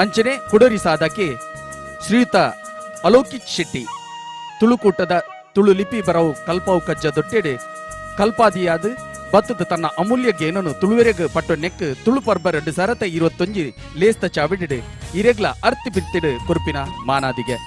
ಅಂಚನೆ ಕುಡರಿ ಸಾಧಕಿ ಶ್ರೀಯುತ ಅಲೋಕಿತ್ ಶೆಟ್ಟಿ ತುಳುಕೂಟದ ತುಳು ಲಿಪಿ ಬರವು ಕಲ್ಪವು ಕಜ್ಜ ದೊಟ್ಟೆಡೆ ಕಲ್ಪಾದಿಯಾದ ಬತ್ತದ ತನ್ನ ಅಮೂಲ್ಯ ಗೇನನು ತುಳುವೆರೆಗ್ ಪಟ್ಟು ನೆಕ್ ತುಳು ಪರ್ಬ 2021 ಲೇಸ್ತ ಚಾವಿಡಿಡು ಇರೆಗ್ಲ ಅರ್ತಿ ಬಿರ್ತಿಡು ಕುರುಪಿನ ಮಾನಾದಿಗೆ.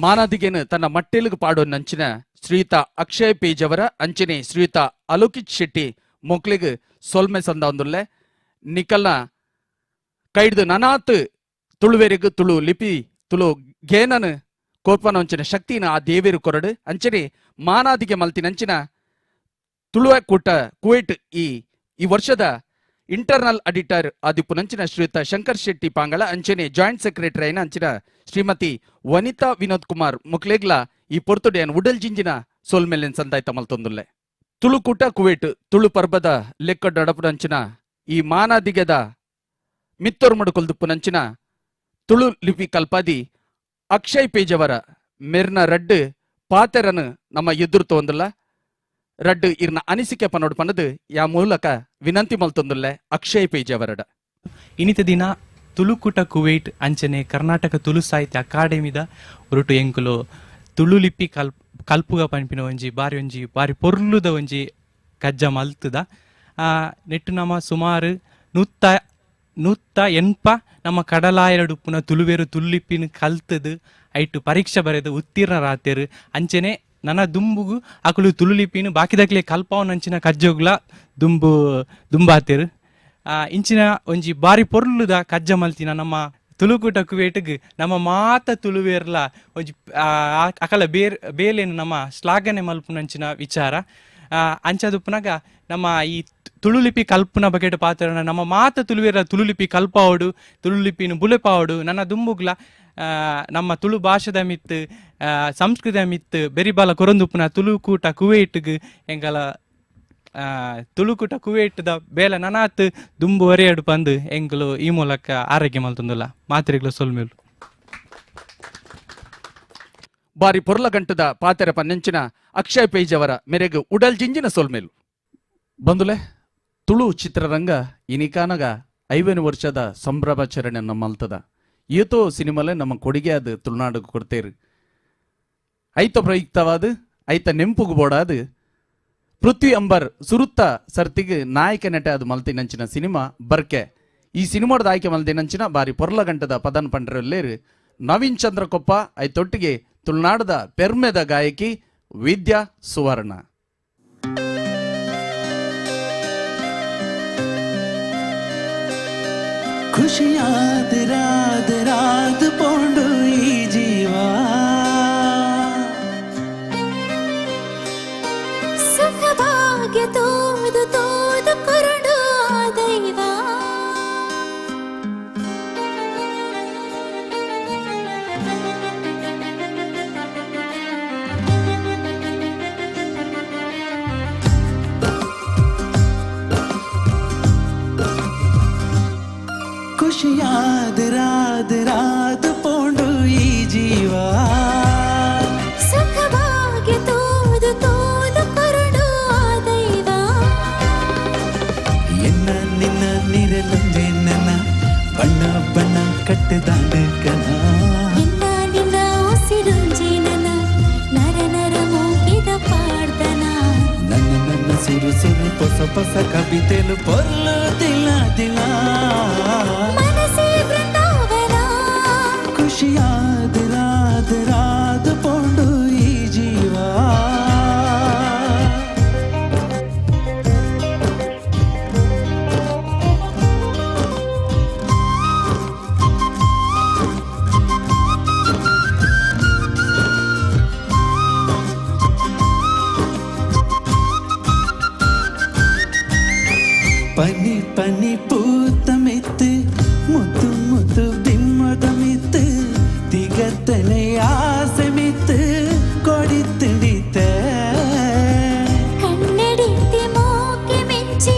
ಮಾನಾದಿಗೆನು ತನ್ನ ಮಟ್ಟೆಲುಗು ಪಾಡೋ ನಂಚಿನ ಶ್ರೀಯುತ ಅಕ್ಷಯ್ ಪೇಜವರ ಅಂಚನೆ ಶ್ರೀಯುತ ಅಲೋಕಿತ್ ಶೆಟ್ಟಿ ಮೊಕ್ಲಿಗ್ ಸೊಲ್ಮೆ ಸಂದಾಂದುಲ್ಲೆ ನಿಕಲ್ನ ಕೈಡ್ದು ನನಾತ್ ತುಳುವೆರೆಗ್ ತುಳು ಲಿಪಿ ತುಳು ಗೇನನು ಕೋರ್ಪನ ಅಂಚಿನ ಶಕ್ತಿನ ಆ ದೇವೇರು ಕೊರಡು ಅಂಚನೆ ಮಾನಾದಿಗೆ ಮಲ್ತಿನಂಚಿನ ತುಳುವ ಕೂಟ ಕುವೈಟ್ ಈ ಈ ವರ್ಷದ ಇಂಟರ್ನಲ್ ಆಡಿಟರ್ ಆದಿಪ್ಪುನಂಚಿನ ಶ್ರೀಯುತ ಶಂಕರ್ ಶೆಟ್ಟಿ ಪಾಂಗಳ ಅಂಚನೆ ಜಾಯಿಂಟ್ ಸೆಕ್ರೆಟರಿ అయిన ಅಂಚಿನ ಶ್ರೀಮತಿ ವನಿತಾ ವಿನೋದ್ ಕುಮಾರ್ ಮುಕ್ಲೇಗ್ಲ ಈ ಪೊರ್ತುಡೆಯನ್ ಉಡಲ್ ಜಿಂಜಿನ ಸೋಲ್ಮೆಲೆನ್ ಸಂದಾಯ್ತ ಮಲ್ತೊಂದುಲ್ಲೆ. ತುಳುಕೂಟ ಕುವೈಟ್ ತುಳು ಪರ್ಬದ ಲೆಕ್ಕ ನಡಪುನಂಚಿನ ಈ ಮಾನಾದಿಗೆದ ಮಿತ್ತೊರ್ಮಡು ಕೊಲ್ದುಪ್ಪುನಂಚಿನ ತುಳು ಲಿಪಿ ಕಲ್ಪಾದಿ ಅಕ್ಷಯ್ ಪೇಜವರ ಮೆರ್ನ ರಡ್ಡು ಪಾತೆರನು ನಮ್ಮ ಎದುರು ತೋಂದುಲ್ಲ ರಡ್ಡು ಇರ್ನ ಅನಿಸಿಕೆ ಪನೋಡು ಪನದು ಯಾ ಮೂಲಕ ವಿನಂತಿ ಮಲ್ತೊಂದುಲ್ಲೆ ಅಕ್ಷಯ್ ಪೇಜವರಡ. ಇನ್ನಿತ ದಿನ ತುಳುಕೂಟ ಕುವೈಟ್ ಅಂಚನೆ ಕರ್ನಾಟಕ ತುಳು ಸಾಹಿತ್ಯ ಅಕಾಡೆಮಿದ ಒರುಟು ಎಂಕುಲು ತುಳು ಲಿಪಿ ಕಲ್ಪುಗ ಪನ್ಪಿನ ಒಂಜಿ ಬಾರಿ ಪೊರ್ಲುದ ಒಂಜಿ ಕಜ್ಜ ಮಲ್ತದ ನೆಟ್ಟು ನಮ್ಮ ಸುಮಾರು 180 ನಮ್ಮ ಕಡಲಾಯರಡುಪ್ಪುನ ತುಳುವೆರು ತುಳುಲಿಪಿನ ಕಲ್ತದು ಐಟು ಪರೀಕ್ಷೆ ಬರೆದು ಉತ್ತೀರ್ಣರಾತೇರು. ಅಂಚನೆ ನನ್ನ ದುಂಬುಗು ಅಕುಲು ತುಳುಲಿಪಿನ ಬಾಕಿದಕ್ಲೆ ಕಲ್ಪಾವನಂಚಿನ ಕಜ್ಜೋಗ್ಲ ದುಂಬಾತೇರು. ಇಂಚಿನ ಒಂಜಿ ಬಾರಿ ಪೊರ್ಲುದ ಕಜ್ಜ ಮಲ್ತಿನ ನಮ್ಮ ತುಳುಕೂಟ ಕುವೇಟ್ಗ್ ನಮ್ಮ ಮಾತ ತುಳುವೇರ್ಲ ಒಂಜಿ ಅಕಲ ಬೇಲೇನು ನಮ್ಮ ಶ್ಲಾಘನೆ ಮಲ್ಪುನಂಚಿನ ವಿಚಾರ. ಅಂಚದುಪ್ಪುನಾಗ ನಮ್ಮ ಈ ತುಳುಲಿಪಿ ಕಲ್ಪುನ ಬಗೆಟ್ ಪಾತ್ರ ನಮ್ಮ ಮಾತ ತುಳುವೇರ ತುಳುಲಿಪಿ ಕಲ್ಪಾವಡು ತುಳುಲಿಪಿನ ಬುಲೆಪಾವಡು ನನ್ನ ದುಂಬುಗ್ಲ ನಮ್ಮ ತುಳು ಭಾಷೆದ ಮಿತ್ತು ಸಂಸ್ಕೃತ ಮಿತ್ತು ಬೆರಿಬಾಲ ಕೊರಂದುಪ್ಪುನ ತುಳುಕೂಟ ಕುವೇಟ್ಗ್ ಎಂಗಲ ತುಳುಕೂಟ ಕುವೇಟ್ದ ಬೇಲ ನನಾತ್ ದುಂಬು ಒರೆಯಡು ಪಂದು ಎಂಗಲು ಈ ಮೂಲಕ ಆರೋಗ್ಯ ಮಲ್ತೊಂದುಲ್ಲ ಮಾತ್ರೆಗಳು ಸೊಲ್ಮೇಲು. ಬಾರಿ ಪೊರ್ಲಗಂಟದ ಪಾತೆರ ಪನ್ನೆಂಚಿನ ಅಕ್ಷಯ್ ಪೇಜವರ ಮೆರೆಗು ಉಡಲ್ ಜಿಂಜಿನ ಸೊಲ್ಮೇಲು. ಬಂದುಲೆ ತುಳು ಚಿತ್ರರಂಗ ಇನಿಕಾನಗ 50 ವರ್ಷದ ಸಂಭ್ರಮಾಚರಣೆ ನಮ್ಮಲ್ತದ ಏತೋ ಸಿನಿಮಾಲೆ ನಮ್ಮ ಕೊಡುಗೆ ಅದು ತುಳುನಾಡಿಗೆ ಕೊಡ್ತೇರು. ಐತ ಪ್ರಯುಕ್ತವಾದ ಐತ ನೆಂಪುಗು ಬೋಡಾದು ಪೃಥ್ವಿ ಅಂಬರ್ ಸುರುತ್ತ ಸರ್ತಿಗೆ ನಾಯಕ ನಟ ಅದು ಮಲ್ತಿನಂಚಿನ ಸಿನಿಮಾ ಬರ್ಕೆ. ಈ ಸಿನಿಮಾದ ಆಯ್ಕೆ ಮಲ್ತಿನಂಚಿನ ಬಾರಿ ಪೊರ್ಲಗಂಟದ ಪದನ್ ಪಂಡ್ರಲ್ಲೇರು ನವೀನ್ ಚಂದ್ರಕೊಪ್ಪ ಐತೊಟ್ಟಿಗೆ ತುಳುನಾಡದ ಪೆರ್ಮೆದ ಗಾಯಕಿ ವಿದ್ಯಾ ಸುವರ್ಣ. ಖುಷಿಯಾದ ರಾದ ರಾದ ಪೋಂಡು ಈ ಜೀವ ಸುಖ ಭಾಗ್ಯ ತೋದು ತೋದು ಕೊರಡು ಆ ದೈವ ಖುಷಿಯಾದ ರಾದ ರಾದ ಪೋಂಡು ಈ ಜೀವ ಸುಖ ಭಾಗ್ಯ ತೋದು ತೋದು ಕೊರಡು ಆ ದೈವ ಎನ್ನ ನಿನ್ನ ನೀರಲ್ಲೊಂದೇ ನನ್ನ ಬಣ್ಣ ಬಣ್ಣ ಕಟ್ಟದಾದ ಕನ ಎನ್ನ ನಿನ್ನ ಉಸಿರುಂಜೆ ನನ್ನ ನರ ನರ ಮೂಗಿದ ಪಾಡ್ದನ ನನ್ನ ನನ್ನ ಸುರು ಸುರು ಪೊಸ ಪೊಸ ಕವಿತೆಲು ಪೊರ್ಲು ದಿಲ ದಿಲ ಮನಸೇ ಬೃಂದಾವನ ಖುಷಿಯಾದ ರಾದ ರಾದ ಪೋಂಡು ಈ ಜೀವ ಪನಿ ಪನಿ ಪೂತ ಮಿತ್ತು ಮುತ್ತು ಮುತ್ತು ಬಿಮ್ಮದ ಮಿತ್ತು ತಿಗತ್ತನೆ ಆಸೆ ಮಿತ್ತು ಕೊಡಿತಿಡಿತ ಕಣ್ಣಡಿತಿ ಮೋಕೆ ಮೆಂಚಿ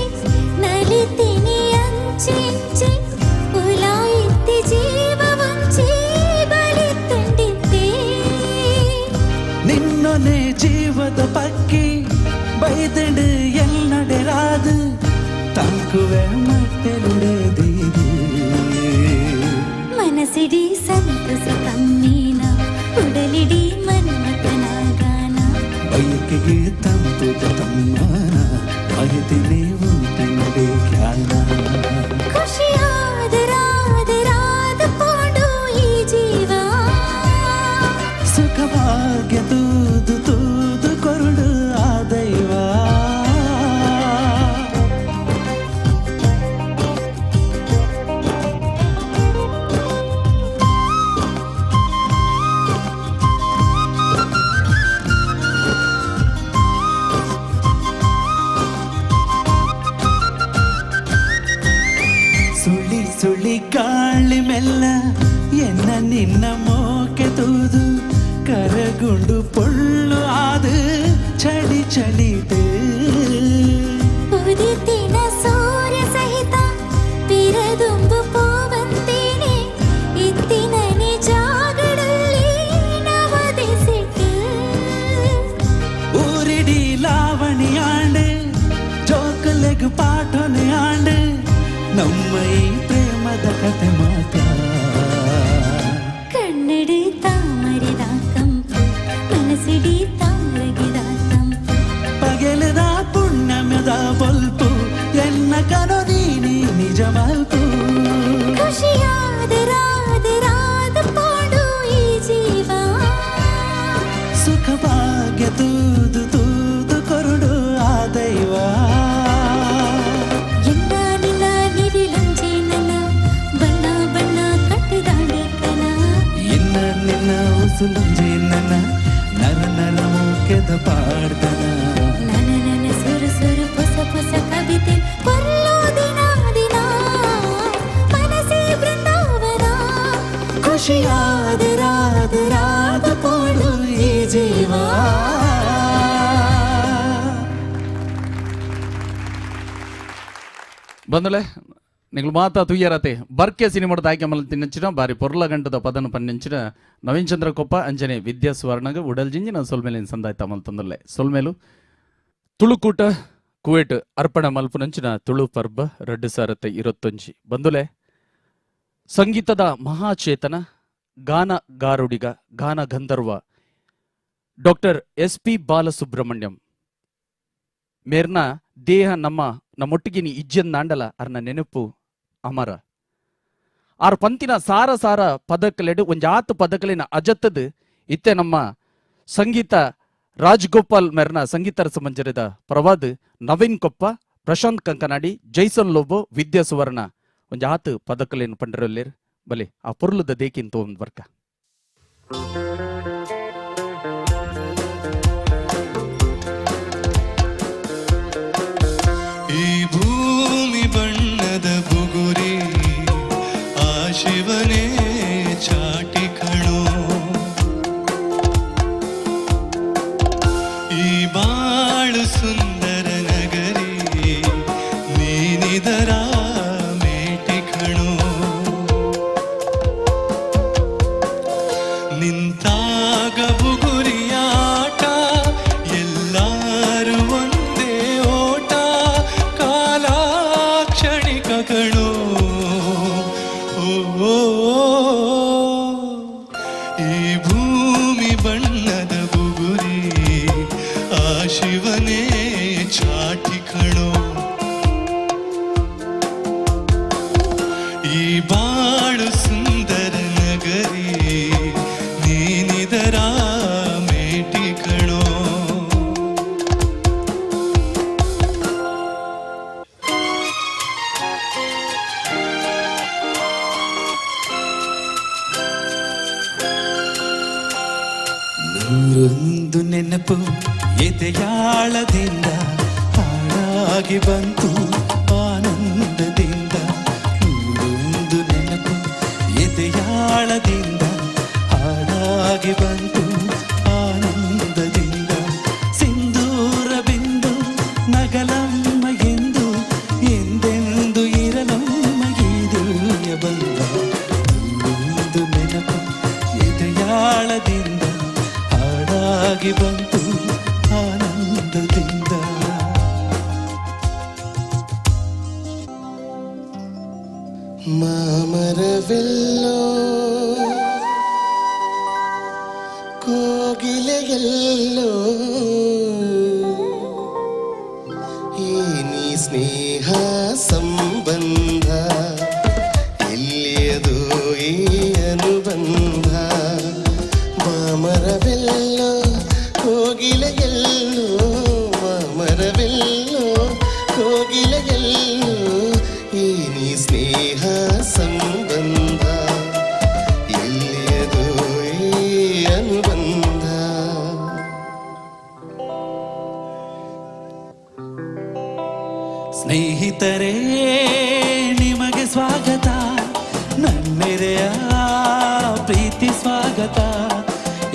ನಲಿತಿನಿ ಅಂಚಿಂಚಿ ಉಲಾಯಿತ್ತಿ ಜೀವ ವಂಚಿ ಬಲಿತಂಡಿತ್ತೆ ನಿನ್ನೊನೆ ಜೀವದ ಪಕ್ಕಿ ಬೈದಂಡು ಎಲ್ಲಡೆರಾದು ತಾಂಕುವೆ ಮಟ್ಟೆಲುಡೆದಿದೆ ಮನಸಿಡಿ ಸಂತಸ ತಮ್ಮೀನ ಉಡಲಿಡಿ ಮನ್ಮಥನ ಗಾನ ಬಯಕೆಗೆ ತಂಪುದ ತಮ್ಮನ ಮರೆತಿನೇ ಉಂಟಿನಡೆ ಜ್ಞಾನ ಖುಷಿಯಾದ ರಾದ ರಾದ ಪೋಂಡು ಈ ಜೀವ ಸುಖ ಭಾಗ್ಯ ತೂದು ತೂದು ಕೊರಡು ಆ ದೈವ ಸುಳಿ ಸುಳಿ ಗಾಳಿ ಮೆಲ್ಲ ಎನ್ನ ನಿನ್ನ ಮೋಕೆ ತೂದು ಕರಗುಂಡು ಪೊಳ್ಳು ಆದು ಚಳಿ ಚಳಿದು ಉದಿತಿನ ಸೂರ್ಯ ಸಹಿತ ಪಿರದುಂಬು ಪೋವಂತೇನೆ ಇತ್ತಿನ ನಿಜಾಗಡಲ್ಲಿ ನವದಿಸಿಟ್ಟು ಊರಿಡಿ ಲಾವಣಿ ಆಂಡೆ ಜೋಕಲೆಗ್ ಪಾಠನೆ ಆಂಡೆ ನಮ್ಮ ಈ ಪ್ರೇಮದ ಕತೆ ಮಾತ್ರ ಕಣ್ಣಡಿ ತಾಮರಿದ ಕಂಪು ಮನಸಿಡಿ ತಾರಗಿದ ತಂಪು ಪಗೆಲದ ಪುಣ್ಯಮದ ಬೊಲ್ಪು ಎನ್ನ ಕನೋ ನೀನಿ ನಿಜ ಮಲ್ಪು ಖುಷಿಯಾದ ರಾದ ರಾದ ಪಾಡು ಈ ಜೀವ ಸುಖ ಭಾಗ್ಯ ತೂದು ತೂದು ಕೊರಡು ಆ ದೈವ ಎನ್ನ ನಿನ್ನ ನಿರಿಲಂಜೆ ನನ್ನ ಬಣ್ಣ ಬಣ್ಣ ಕಟ್ಟದಾಂಡೆ ಕನ ಎನ್ನ ನಿನ್ನ ಉಸುಲುಂಜೆ ನನ್ನ ನರ ನರ ಮೂಕೆದ ಪಾಡ್ದನ ನನ ನನ ಸುರು ಸುರು ಪೊಸ ಪೊಸ ಕವಿತೆ ಪೊರ್ಲು ದಿನ ದಿನ ಮನಸೇ ಬೃಂದಾವನ ಖುಷಿಯಾದ ರಾದ ರಾದ ಪೋಡು ಈ ಜೀವ ಬಂದಲೆ ನಿಗಳು ಮಾತಾ ತುಯ್ಯರತೆ ಬರ್ಕೆ ಸಿನಿಮಾದ ಆಯ್ಕೆ ಮಲ್ಲ ತಿನ್ನಂಚಿನ ಬಾರಿ ಪೊರ್ಲ ಗಂಟದ ಪದನ ಪನ್ನಿಂಚಿನ ನವೀನ್ ಚಂದ್ರ ಕೊಪ್ಪ ಅಂಜನೆ ವಿದ್ಯಾ ಸುವರ್ಣಗ ಉಡಲ್ ಜಿಂಜಿನ ಸೊಲ್ಮೇಲಿನ ಸಂದಾಯ್ತ ಅಮಲ್ ತಂದಲ್ಲೆ ಸೊಲ್ಮೇಲು ತುಳುಕೂಟ ಕುವೇಟ್ ಅರ್ಪಣ ಮಲ್ಪುನಂಚಿನ ತುಳು ಪರ್ಬ ರಡ್ಡು ಸಾರತೆ ಇರತ್ತೊಂಜಿ ಬಂದುಲೆ ಸಂಗೀತದ ಮಹಾಚೇತನ ಗಾನ ಗಾರುಡಿಗ ಗಾನ ಗಂಧರ್ವ ಡಾಕ್ಟರ್ ಎಸ್ ಪಿ ಬಾಲಸುಬ್ರಹ್ಮಣ್ಯಂ ಮೇರ್ನ ದೇಹ ನಮ್ಮ ನಮ್ಮೊಟ್ಟಿಗೆ ಇಜ್ಜನ್ ನಾಂಡಲ ಅರ್ನ ನೆನಪು ಅಮರ. ಆರ್ ಪಂತಿನ ಸಾರ ಸಾರ ಪದಕಲೆಡು ಒಂಜಾತ್ ಪದಕಲಿನ ಅಜತ್ತದು ಇತ್ತೆ ನಮ್ಮ ಸಂಗೀತ ರಾಜ್ಗೋಪಾಲ್ ಮೆರ್ನ ಸಂಗೀತ ರಸಮಂಜರಿದ ಪ್ರವಾದ್ ನವೀನ್ ಕೊಪ್ಪ, ಪ್ರಶಾಂತ್ ಕಂಕನಾಡಿ, ಜೈಸನ್ ಲೋಬೋ, ವಿದ್ಯಾ ಸುವರ್ಣ ಒಂಜಿ ಆತ್ ಪದಕಲೇನು ಪಂಡರಲ್ಲೇರ್ ಬಲೆ ಆ ಪೊರ್ಲುದ ದೇಕಿನ್ ತೋಂದು ಬರ್ಕ. ಈ ಭೂಮಿ ಬಣ್ಣದ ಬುಗುರಿ ಆ ಶಿವನೇ ಚಾಟಿ ಕಣೋ, ಈ ಬಾಳು ಸುಂದರ ನಗರಿ ನೀನಿದರ ಮೇಟಿ ಕಣೋ, ನಿಂತಾಗ ಬುಗುರಿಯಾಟ ಎಲ್ಲಾರು ಒಂದೇ ಓಟ, ಕಾಲಾಕ್ಷಣಿಕ ಕಣೋ. ಓ ಈ ಭೂಮಿ ಬಣ್ಣದ ಬುಗುರಿ ಆ ಶಿವನೇ ಚಾಟಿ ಕಣೋ, ಈ ಬಾಳು ಸುಂದರ ನಗರಿ ನೀನಿದರ ಮೇಟಿ ಕಣೋ. ನೂರೊಂದು ನೆನಪು ಎದೆಯಾಳದಿಂದ ಹಾಳಾಗಿ ಬಂತು ಆನಂದದಿಂದ, ನೂರೊಂದು ನೆನಪು ಎದೆಯಾಳದಿಂದ ಹಾಳಾಗಿ ಬಂತು ಆನಂದದಿಂದ, ಸಿಂಧೂರ ಬಿಂದು ನಗಲಮ್ಮ ಎಂದು ಎಂದೆಂದು ಇರಲಮ್ಮ ಈ ದಿವ್ಯ ಬಂದ, ನೂರೊಂದು ನೆನಪು ಎದೆಯಾಳದಿಂದ ಹಾಡಾಗಿ ಬಂತು ಆನಂದದಿಂದ. ಮಾಮರವೆಲ್ಲೋ ಕೋಗಿಲೆಯೆಲ್ಲೋ ಏನಿ ಸ್ನೇಹ ಸಂಬಂಧ ಎಲ್ಲಿಯದು ಈ ಅನುಬಂಧ, ಮಾಮರವೆಲ್ಲೋ ಕೋಗಿಲೆಯೆಲ್ಲೋ ಮಾಮರವೆಲ್ಲೋ ಕೋಗಿಲೆಯೆಲ್ಲೋ ಏನಿ ಸ್ನೇಹ ಸಂಬಂಧ ಎಲ್ಲಿಯದು ಈ ಅನುಬಂಧ. ಸ್ನೇಹಿತರೇ ನಿಮಗೆ ಸ್ವಾಗತ, ನನ್ನೆರೆಯ ಪ್ರೀತಿ ಸ್ವಾಗತ,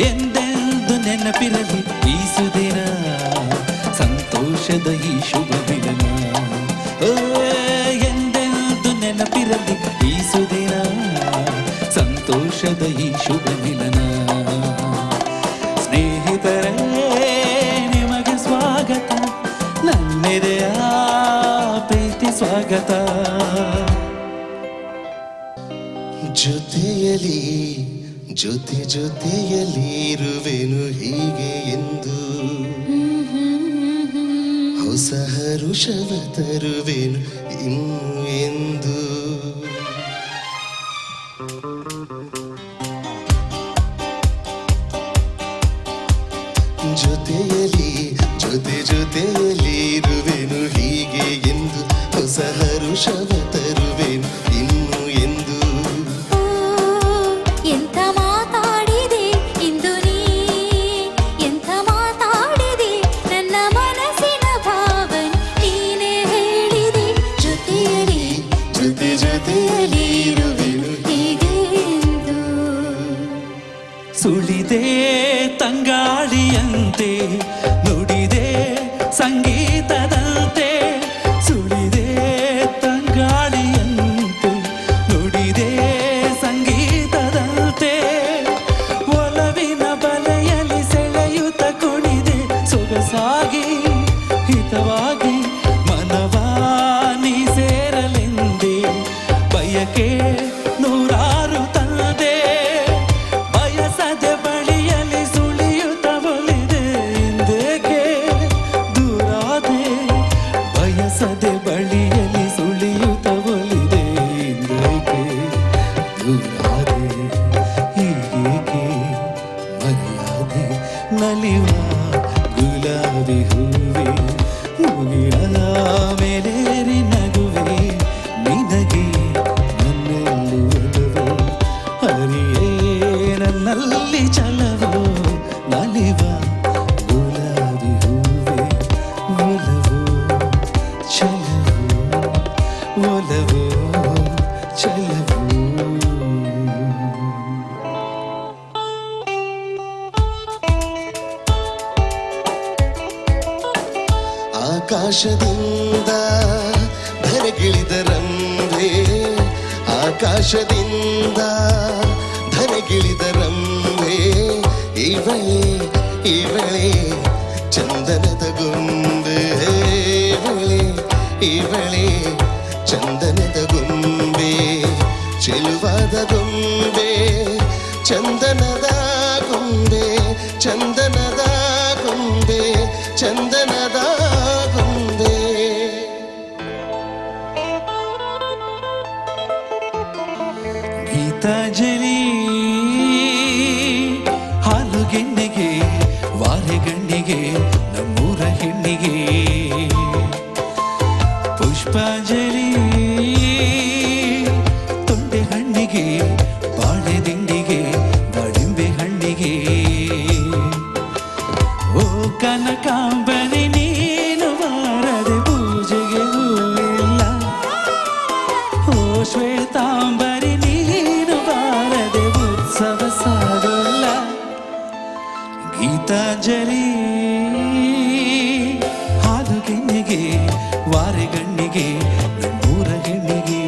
ಎಂದೆಂದು ನೆನಪಿರಲಿ ಈ ಸುದಿನ, ಸಂತೋಷದ ಈ ಶುಭ ಮಿಲನ. ಓ ಎಂದೆಂದು ನೆನಪಿರಲಿ ಈ ಸುದಿನ, ಸಂತೋಷದ ಈ ಶುಭ ಮಿಲನ. ಸ್ನೇಹಿತರೇ ನಿಮಗೆ ಸ್ವಾಗತ, ನನ್ನೆದೆಯ ಪ್ರೀತಿ ಸ್ವಾಗತ. ಜೊತೆಯಲಿ ಜೊತೆ ಜೊತೆಯಲಿ ಇರುವೆನು ಹೀಗೆ ಎಂದು, ಹೊಸ ಹರುಷವ ತರುವೆನು ಇನ್ನು ಎಂದು. ಜೊತೆಯಲಿ ಜೊತೆ ಜೊತೆಯಲಿ ಇರುವೆನು ಹೀಗೆ ಎಂದು, ಹೊಸ ಹರುಷವ ತರುವೆನು ಇನ್ನು ಎಂದು. ಎಂಥ ಮಾತಾಡಿದೆ ಇಂದು ನೀ, ಎಂಥ ಮಾತಾಡಿದೆ ನನ್ನ ಮನಸ್ಸಿನ ಭಾವನೆ ನೀನೇ ಹೇಳಿದೆ. ಜೊತೆಯಲಿ ಜೊತೆ ಜೊತೆಯಲಿ ಇರುವೆನು ಹೀಗೆ ಎಂದು. ಸುಳಿದೆ ತಂಗಾಳಿಯಂತೆ ನುಡಿದೆ ಸಂಗೀತದಂತೆ, ಸುಳಿದೆ ತಂಗಾಳಿಯಂತೆ ನುಡಿದೆ ಸಂಗೀತದಂತೆ, ಒಲವಿನ ಬಲೆಯಲ್ಲಿ ಸೆಳೆಯುತ್ತ ಕುಣಿದೆ ಸೊಗಸಾಗಿ ಹಿತವಾಗಿ ಮನವಾನಿ ಸೇರಲೆಂದೇ ಬಯಕೆ ನೂರಾರು ತಂದೆ, ಬಯಸದೆ ಬಳಿಯಲ್ಲಿ ಸುಳಿಯುತ್ತ ಒಲಿದೆ ಇಂದೇಕೆ ದೂರಾದೆ, ಬಯಸದೆ ಬಳಿಯಲ್ಲಿ ಸುಳಿಯುತ್ತ ಒಲಿದೆ ಇಂದೇಕೆ ದೂರಾದೆ, ಹೀಗೇಕೆ ಮರೆಯಾದೆ ನಲಿವ ಗುಲಾಬಿ ಹೂವೆ, ಮುಗಿಲ ಮೇಲೇರಿ ನಗುವೆ ನಿನಗೆ ಆಕಾಶದಿಂದ ಧರೆಗಿಳಿದ ರಂಭೆ, ಆಕಾಶದಿಂದ ಧರೆಗಿಳಿದ ರಂಭೆ, ಇವಳೇ ಇವಳೇ ಚಂದನದ ಗೊಂಬೆ, ಇವಳೇ ಇವಳೇ ಚಂದನದ ಗೊಂಬೆ, ಚೆಲುವಾದ ಗೊಂಬೆ, ಚಂದನದ ಗೊಂಬೆ, ಚಂದನದ ಗೊಂಬೆ, ಚಂದನದ ಗೊಂಬೆ. ಗೀತಾಂಜಲಿ ಹಾಲು ಗೆಣ್ಣೆಗೆ ವಾರೆಗಣ್ಣಿಗೆ ನಮ್ಮೂರ ಹೆಣ್ಣಿಗೆ, ಪುಷ್ಪಾಂಜಲಿ ತೊಂಡೆ ಹಣ್ಣಿಗೆ ಬಾಳೆ ದಿಂಡಿಗೆ ದಾಳಿಂಬೆ ಹಣ್ಣಿಗೆ. ಓ ಕನಕಾಂಬರಿ ನೀನು ಬಾರದೆ ಪೂಜೆಗೆ ಹೂವಿಲ್ಲ, ಓ ಶ್ವೇತಾಂಬರಿ ನೀನು ಬಾರದೆ ಉತ್ಸವ ಸಾಗೋಲ್ಲ. ಗೀತಾಂಜಲಿ ಹಾಲು ಗೆಣ್ಣಿಗೆ ವಾರೆಗಣ್ಣಿಗೆ ನಮ್ಮೂರ ಹೆಣ್ಣಿಗೆ.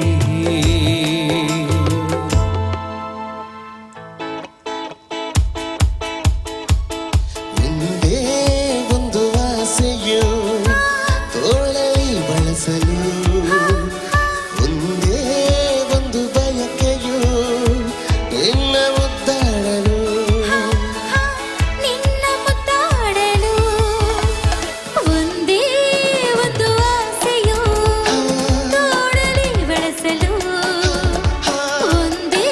ಒಂದೇ ಒಂದು ಆಸೆಯು ತೋಳಲಿ ಬಳಸಲು, ಒಂದೇ ಒಂದು ಬಯಕೆಯು ನಿನ್ನ ಮುದ್ದಾಡಲು, ನಿನ್ನ ಮುದ್ದಾಡಲು. ಒಂದೇ ಒಂದು ಆಸೆಯು ತೋಳಲಿ ಬಳಸಲು, ಒಂದೇ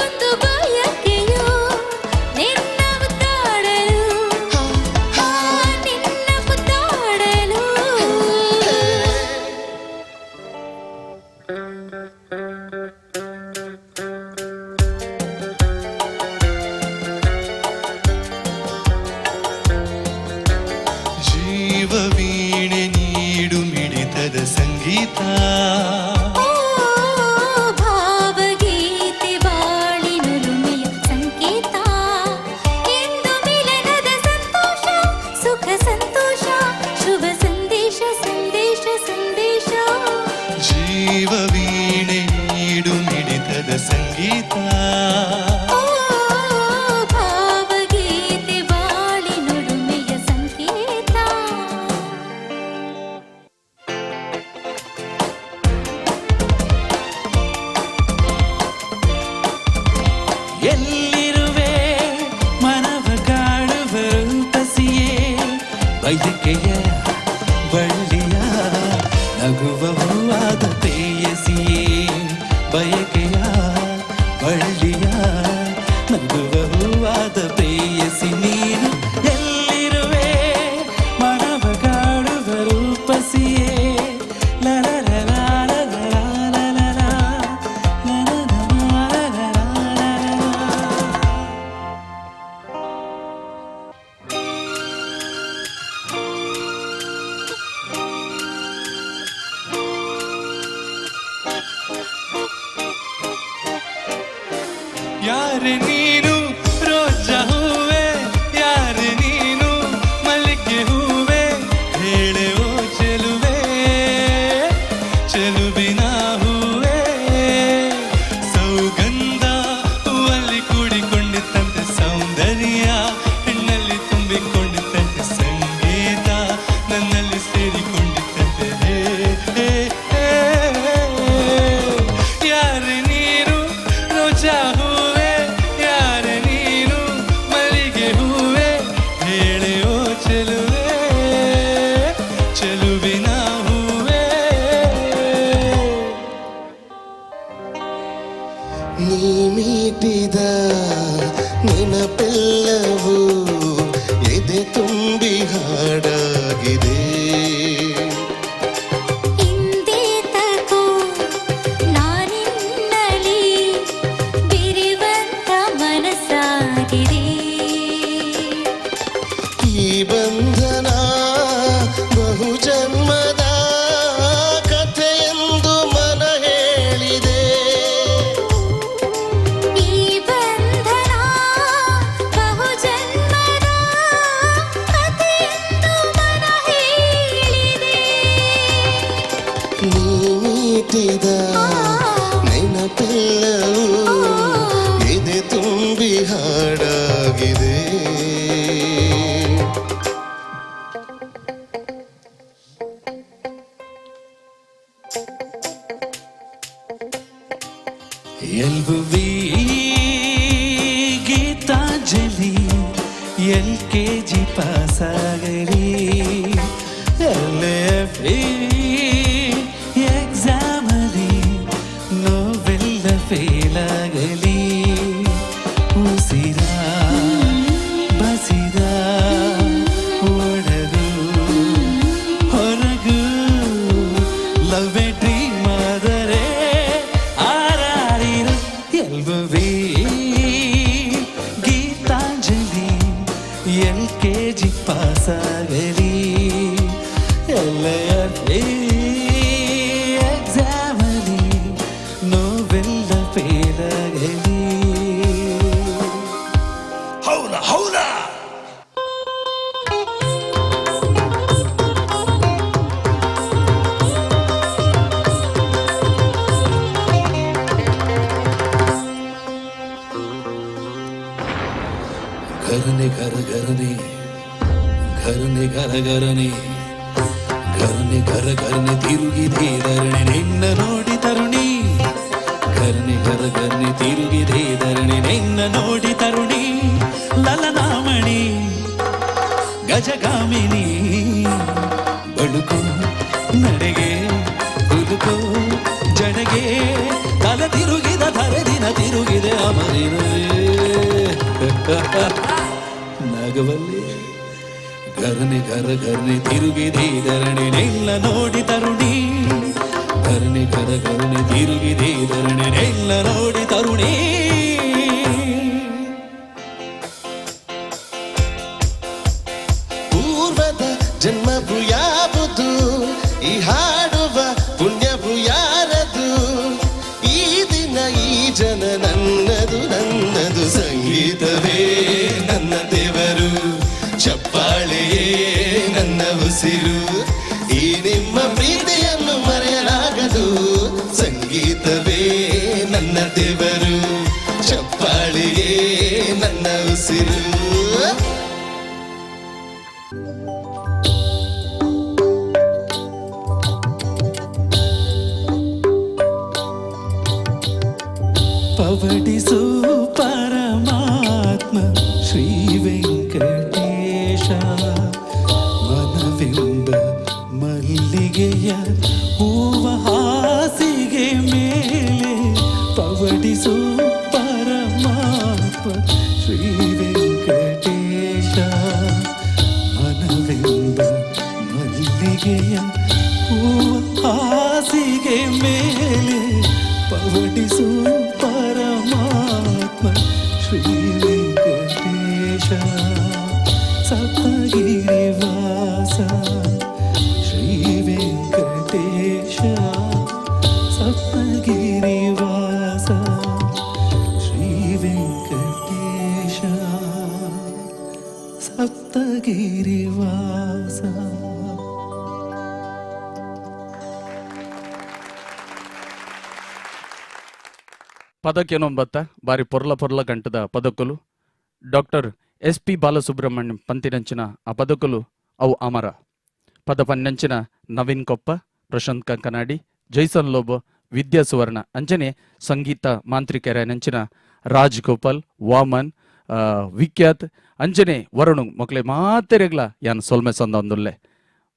ಒಂದು ಬಯಕೆಯು ನಿನ್ನ ಮುದ್ದಾಡಲು, ನಿನ್ನ ಮುದ್ದಾಡಲು. ಜೀವ ವೀಣೆ ನೀಡು ಮಿಡಿತದ ಸಂಗೀತ, ಓ ಭಾವಗೀತೆ ಬಾಳಿನುಲುಮೆಯ ಸಂಕೇತ, ಎಂದು ಮಿಲನದ ಸಂತೋಷ ಸುಖ ಸಂತೋಷ ಶುಭ ಸಂದೇಶ ಸಂದೇಶ ಸಂದೇಶ. ಜೀವ ವೀಣೆ ನೀಡು ಮಿಡಿತದ ಸಂಗೀತ, ಓ ಭಾವಗೀತೆ ಬಾಳಿನುಲುಮೆಯ ಸಂಕೇತ. ಎಲ್ಲಿರುವೆ ಮನವ ಕಾಡುವ ರೂಪಸಿಯೇ, ಬಯಕೆಯ ಬಳ್ಳಿಯ ನಗುವ ಹೂವಾದ ಪ್ರೇಯಸಿಯೇ, ಬಯಕೆಯ ಬಳ್ಳಿಯ ನಗುವ ಹೂವಾದ ಪ್ರೇಯಸಿ ನೀನು. ಎಲ್ಲಿರುವೆ ಮನವ ಕಾಡುವ ರೂಪಸಿಯೇ, ಲ ಲ ಲ ಲ ಲ ಲ ಲ ಲ ಲ. ಯಾರೆ ನೀನು ರೋಜಾ ಹೂವೆ, ಯಾರೆ ನೀನು ಮಲ್ಲಿಗೆ ಹೂವೆ, ಹೇಳೆ ಓ ಚೆಲುವೆ ಚೆಲುವಿನ ಹೂವೆ. ಸೌಗಂಧ ಹೂವಲ್ಲಿ ಕೂಡಿಕೊಂಡಿತ್ತಂತೆ, ಸೌಂದರ್ಯ ಹೆಣ್ಣಲ್ಲಿ ತುಂಬಿಕೊಂಡಿತ್ತಂತೆ, ಸಂಗೀತ ನನ್ನಲ್ಲಿ ಸೇರಿಕೊಂಡಿತ್ತಂತೆ. ಹೇ ಹೇ ಹೇ, ಯಾರೆ ನೀನು ರೋಜಾ ಹೂವೆ, ಯಾರೆ ನೀನು ಮಲ್ಲಿಗೆ ಹೂವೆ, ಹೇಳೆ ಓ ಚೆಲುವೆ ಚೆಲುವಿನ ಹೂವೆ. ನೀ ಮೀಟಿದ ನೆನಪೆಲ್ಲವೂ ಎದೆ ತುಂಬಿ ಹಾಡಾಗಿದೆ. ಇಂದೇತಕೋ ನಾನಿನ್ನಲಿ ಬಿರಿವಂತ ಮನಸ್ಸಾಗಿದೆ. ಈ ಬಂಧನ ಬಹುಜನ್ಮದ ಕಥೆಯೆಂದು ಮನ ಹೇಳಿದೆ. ಈ ಬಂಧನ ಬಹುಜನ್ಮದ ಕಥೆಯೆಂದು ಮನ ಹೇಳಿದೆ. ಪಾಸಾಗಲಿ, ಎಲ್ ಎಫ್ ಎಕ್ಸಾಮಲಿ ನೋವೆಲ್ಲ ಫೇಲಾಗಲಿ. ಉಸಿರ ಬಸಿದ ಒಡಗು ಹೊರಗು ಲವ್ ಡ್ರೀಮ್ ಆದರೆ ಆರಾರಿರು ಎಲ್ಬುವಿ. ಗೀತಾಂಜಲಿ ಎಲ್ ಕೆ ಜಿ ಪಾಸಾಗಲಿ, ಎಲ್ ಎಫ್ ಎಕ್ಸಾಮಲಿ ನೋವೆಲ್ಲ ಫೇಲಾಗಲಿ. ಹೌದಾ ಹೌದಾ? घरने घर घरने घरने घर घरने घरನೆ ಘರ ಘರನೆ ತಿರುಗಿದೆ ಧರಣಿ ನಿನ್ನ ನೋಡಿ ತರುಣಿ. ಘರನೆ ಘರ ಘರನೆ ತಿರುಗಿದೆ ಧರಣಿ ನಿನ್ನ ನೋಡಿ ತರುಣಿ. ಲಲನಾಮಣಿ ಗಜಗಾಮಿನಿ ಬಳುಕು ನಡೆಗೆ ಕುಲುಕು ಜಡಗೆ ತಲೆ ತಿರುಗಿದ ಧರೆ ದಿನ ತಿರುಗಿದೆ ಅಮರಿನವೇ ನಾಗವಲ್ಲಿ. ಘರನೆ ಘರ ಘರನೆ ತಿರುಗಿದೆ ಧರಣಿ ನಿನ್ನ ನೋಡಿ ತರುಣಿ. ಘರನೆ ಘರ ಘರನೆ ತಿರುಗಿದೆ ಧರಣಿ ನಿನ್ನ ನೋಡಿ ತರುಣಿ. ಪೂರ್ವದ ಜನ್ಮವು ಯಾವುದು, ಈ ಹಾಡುವ ಪುಣ್ಯವು ಯಾರದು, ಈ ದಿನ ಈ ಜನ ನನ್ನದು ನನ್ನದು. ಸಂಗೀತವೇ ನನ್ನ ದೇವರು, ಚಪ್ಪಾಳೆಯೇ ನನ್ನ ಉಸಿರು, ಈ ನಿಮ್ಮ ಪ್ರೀತಿಯನ್ನು ಮರೆಯಲಾಗದು. ಸಂಗೀತವೇ ನನ್ನ ದೇವರು, ಚಪ್ಪಾಳೆಯೇ ನನ್ನ ಉಸಿರು. ಪವಡಿಸು ಪರಮಾತ್ಮ ಶ್ರೀ ವೆಂಕಟೇಶ, ಮನವೆಂಬ ಮಲ್ಲಿಗೆಯ ಹೂವ ಹಾಸಿಗೆ ಮೇಲೆ. ಪವಡಿಸು ಪರಮಾತ್ಮ ಶ್ರೀ ವೆಂಕಟೇಶ, ಮನವೆಂಬ ಮಲ್ಲಿಗೆಯ ಹೂವ ಹಾಸಿಗೆ ಮೇಲೆ. ಪವಡಿಸು ಪರಮಾತ್ಮ ಶ್ರೀ ವೆಂಕಟೇಶ, ಸಪ್ತಗಿರಿವಾಸ ಶ್ರೀ ವೆಂಕಟೇಶ, ಸಪ್ತಗಿರಿವಾಸ ಶ್ರೀ ವೆಂಕಟೇಶ, ಸಪ್ತಗಿರಿವಾಸ. ಪದಕ್ಕೇನೊಂಬತ್ತ ಬಾರಿ ಪೊರ್ಲ ಪೊರ್ಲ ಗಂಟದ ಪದಕ್ಕಲು ಡಾಕ್ಟರ್ ಎಸ್ ಪಿ ಬಾಲಸುಬ್ರಹ್ಮಣ್ಯಂ ಪಂತಿನಂಚಿನ ಆ ಪದಕ್ಕಲು ಅವು ಅಮರ. ಪದ ಪನ್ನಂಚಿನ ನವೀನ್ ಕೊಪ್ಪ, ಪ್ರಶಾಂತ್ ಕಂಕನಾಡಿ, ಜೈಸನ್ ಲೋಬೋ, ವಿದ್ಯಾ ಸುವರ್ಣ, ಅಂಚನೆ ಸಂಗೀತ ಮಾಂತ್ರಿಕರ ನಂಚಿನ ರಾಜ್ ಗೋಪಾಲ್, ವಾಮನ್, ವಿಖ್ಯಾತ್, ಅಂಚನೆ ವರುಣ್ ಮಕ್ಕಳೆ ಮಾತೆರೆಗ್ಲ ಯಾನ್ ಸೊಲ್ಮೆ ಸಂದ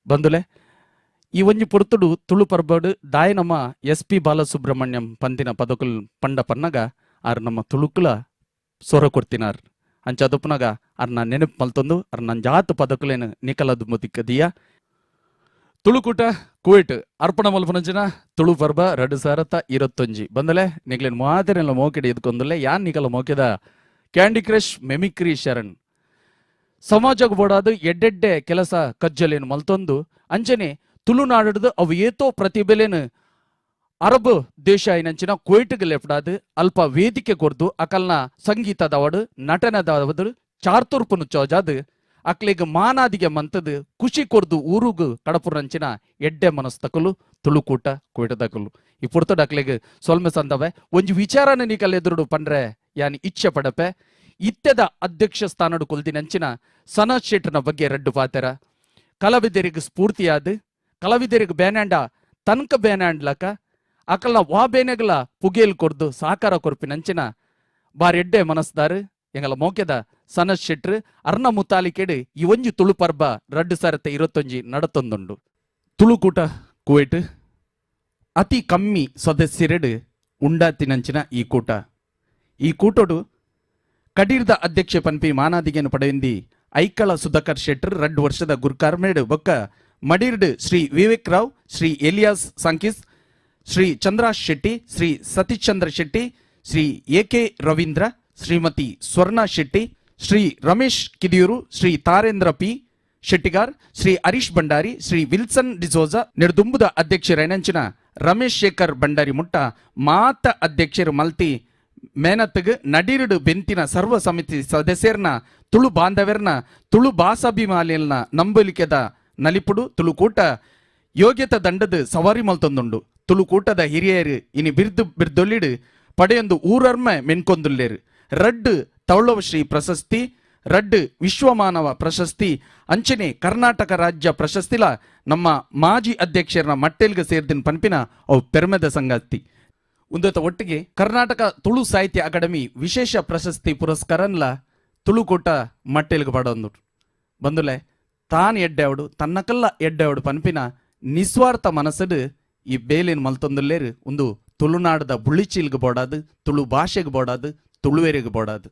ಬಂದುಲೆ. ಈ ಒಂಜಿ ಪೊರ್ತುಡು ತುಳು ಪರ್ಬಡು ದಾಯ ನಮ್ಮ ಎಸ್ ಪಿ ಬಾಲಸುಬ್ರಹ್ಮಣ್ಯಂ ಪಂತಿನ ಪದಕುಲ್ ಪಂಡ ಪನ್ನಗ ಆರ್ ನಮ್ಮ ತುಳುಕುಲ ಸೊರ ಕೊಡ್ತಿನಾರ್. ಅಂಚ ಅದಪ್ಪನಾಗ ಅರ್ನ ನೆನಪು ಮಲ್ತೊಂದು ಅರ್ನ ಜಾತ ಪದಕುಲೇನು ನಿಕಲದು ಮುದಿಕ್ಕದಿಯ. ತುಳುಕೂಟ ಕುವೈಟ್ ಅರ್ಪಣ ಮಲ್ಪನಂಚಿನ ತುಳು ಪರ್ಬ 2021 ಬಂದಲೆ ನಿಗ್ಲೇನ್ ಮಾತೆರೆಲ್ಲ ಮೋಕೆಡೆ ಎದ್ಕೊಂದುಲ್ಲೆ. ಯಾನ್ ನಿಕಲ ಮೋಕೆದ ಕ್ಯಾಂಡಿ ಕ್ರಶ್ ಮೆಮಿಕ್ರಿ ಶರಣ್. ಸಮಾಜಕ್ಕೆ ಬೋಡಾದು ಎಡ್ಡೆಡ್ಡೆ ಕೆಲಸ ಕಜ್ಜಲೇನು ಮಲ್ತೊಂದು ಅಂಚನೆ ತುಳುನಾಡದು ಅವು ಏತೋ ಪ್ರತಿಭೆಲೇನು ಅರಬ್ ದೇಶ ಐನಂಚಿನ ಕುವೈಟ್ಗೆ ಲೆಫ್ಟಾದು ಅಲ್ಪ ವೇದಿಕೆ ಕೊರ್ದು ಅಕಲ್ನ ಸಂಗೀತದವಡು ನಟನದವಡು ಚಾರ್ತುರ್ಪುನು ಚೋಜಾದು ಅಕ್ಲಿಗೆ ಮಾನಾದಿಗೆ ಮಂತದು ಖುಷಿ ಕೊರ್ದು ಊರುಗು ಕಡಪುರಂಚಿನ ಎಡ್ಡೆ ಮನಸ್ತಕಲು ತುಳುಕೂಟ ಕುವೈಟದಕಲು. ಈ ಪುರ್ತಡು ಅಕ್ಲಿಗೆ ಸೊಲ್ಮೆ ಸಂದವೆ. ಒಂಜಿ ವಿಚಾರನ ನೀಕಲ್ ಎದುರುಡು ಪಂಡ್ರೆ ಯಾನ್ ಇಚ್ಛೆ ಪಡಪೆ. ಇತ್ತೆದ ಅಧ್ಯಕ್ಷ ಸ್ಥಾನಡು ಕೊಲ್ದಿನಂಚಿನ ಸನತ್ ಶೆಟ್ಟನ ಬಗ್ಗೆ ರಡ್ಡು ಪಾತೆರ. ಕಲಾವಿದರಿಗೆ ಸ್ಫೂರ್ತಿಯಾದ ಕಲಾವಿದರಿಗೆ ಬೇನಾಂಡ ತನಕ ಬೇನಾಂಡ್ಲಕ ಅಕಲ್ನ ವಾ ಬೇನೆಗಳ ಪುಗೇಲ್ ಕೊರ್ದು ಸಾಕಾರ ಕೊರ್ಪಿನಂಚಿನ ಬಾರಿ ಎಡ್ಡೆ ಮನಸ್ದಾರು ಎಂಗಲ ಮೋಕೆದ Sanath ಶೆಟ್ರು ಅರ್ನ ಮುತಾಲಿಕೆಡ್ ಈ ಒಂಜಿ ತುಳು ಪರ್ಬ 2021 ನಡತೊಂದುಂಡು. ತುಳುಕೂಟ ಕುವೈಟ್ ಅತಿ ಕಮ್ಮಿ ಸದಸ್ಯರೆಡ್ ಉಂಡಾತಿನಂಚಿನ ಈ ಕೂಟ. ಈ ಕೂಟೋಡು ಕಡೀರ್ದ ಅಧ್ಯಕ್ಷೆ ಪನ್ಪಿ ಮಾನಾದಿಗೆನು ಪಡೆಯಿಂದಿ ಐಕಳ ಸುಧಾಕರ್ ಶೆಟ್ಟರ್ 2 ವರ್ಷದ ಗುರ್ಕಾರ್ಮೇಡ್ ಬೊಕ್ಕ ಮಡೀರ್ಡ್ ಶ್ರೀ ವಿವೇಕ್ ರಾವ್, ಶ್ರೀ ಎಲಿಯಾಸ್ ಸಂಕಿಸ್, ಶ್ರೀ ಚಂದ್ರ ಶೆಟ್ಟಿ, ಶ್ರೀ ಸತೀಶ್ ಚಂದ್ರ ಶೆಟ್ಟಿ, ಶ್ರೀ ಎ ಕೆ ರವೀಂದ್ರ, ಶ್ರೀಮತಿ ಸ್ವರ್ಣ ಶೆಟ್ಟಿ, ಶ್ರೀ ರಮೇಶ್ ಕಿದಿಯೂರು, ಶ್ರೀ ತಾರೇಂದ್ರ ಪಿ ಶೆಟ್ಟಿಗಾರ್, ಶ್ರೀ ಹರೀಶ್ ಭಂಡಾರಿ, ಶ್ರೀ ವಿಲ್ಸನ್ ಡಿಸೋಜಾ ನೆಡುದುಂಬುದ ಅಧ್ಯಕ್ಷರೈನಂಚಿನ ರಮೇಶ್ ಶೇಖರ್ ಭಂಡಾರಿ ಮುಟ್ಟ ಮಾತ ಅಧ್ಯಕ್ಷರು ಮಲ್ತಿ ಮೇನತ್ಗ್ ನಡೀರುಡು ಬೆಂತಿನ ಸರ್ವ ಸಮಿತಿ ಸದಸ್ಯರ್ನ ತುಳು ಬಾಂಧವ್ಯರ್ನ ತುಳು ಭಾಷಾಭಿಮಾನಿಯಲ್ನ ನಂಬಲಿಕೆದ ನಲಿಪುಡು ತುಳುಕೂಟ ಯೋಗ್ಯತ ದಂಡದ ಸವಾರಿ ಮಲ್ತೊಂದುಂಡು. ತುಳುಕೂಟದ ಹಿರಿಯರು ಇನಿ ಬಿರ್ದು ಬಿರ್ದೊಲ್ಲಿಡು ಪಡೆಯೊಂದು ಊರರ್ಮೆ ಮೆನ್ಕೊಂದುಲ್ಲೇರು. ರಡ್ಡು ತೌಳವಶ್ರೀ ಪ್ರಶಸ್ತಿ, ರಡ್ಡು ವಿಶ್ವಮಾನವ ಪ್ರಶಸ್ತಿ, ಅಂಚನೆ ಕರ್ನಾಟಕ ರಾಜ್ಯ ಪ್ರಶಸ್ತಿಲ ನಮ್ಮ ಮಾಜಿ ಅಧ್ಯಕ್ಷರನ್ನ ಮಟ್ಟೆಲ್ಗೆ ಸೇರ್ದಿನ ಪನ್ಪಿನ ಅವು ಪೆರ್ಮೆದ ಸಂಗತಿ. ಉಂದತ ಒಟ್ಟಿಗೆ ಕರ್ನಾಟಕ ತುಳು ಸಾಹಿತ್ಯ ಅಕಾಡೆಮಿ ವಿಶೇಷ ಪ್ರಶಸ್ತಿ ಪುರಸ್ಕಾರನ್ಲ ತುಳುಕೂಟ ಮಟ್ಟೆಲ್ಗೆ ಪಡೊಂದು ಬಂದುಲೆ ತಾನು ಎಡ್ಡೆವಡು ತನ್ನಕಲ್ಲ ಎಡ್ಡೆವಡು ಪನ್ಪಿನ ನಿಸ್ವಾರ್ಥ ಮನಸ್ಸು ಈ ಬೇಲಿನ ಮಲ್ತೊಂದುಲ್ಲೇರು. ಒಂದು ತುಳುನಾಡದ ಬುಳ್ಳಿಚೀಲ್ಗೆ ಬೋಡಾದು, ತುಳು ಭಾಷೆಗೆ ಬೋಡಾದು, ತುಳುವೆರಿಗೆ ಬೋಡಾದು.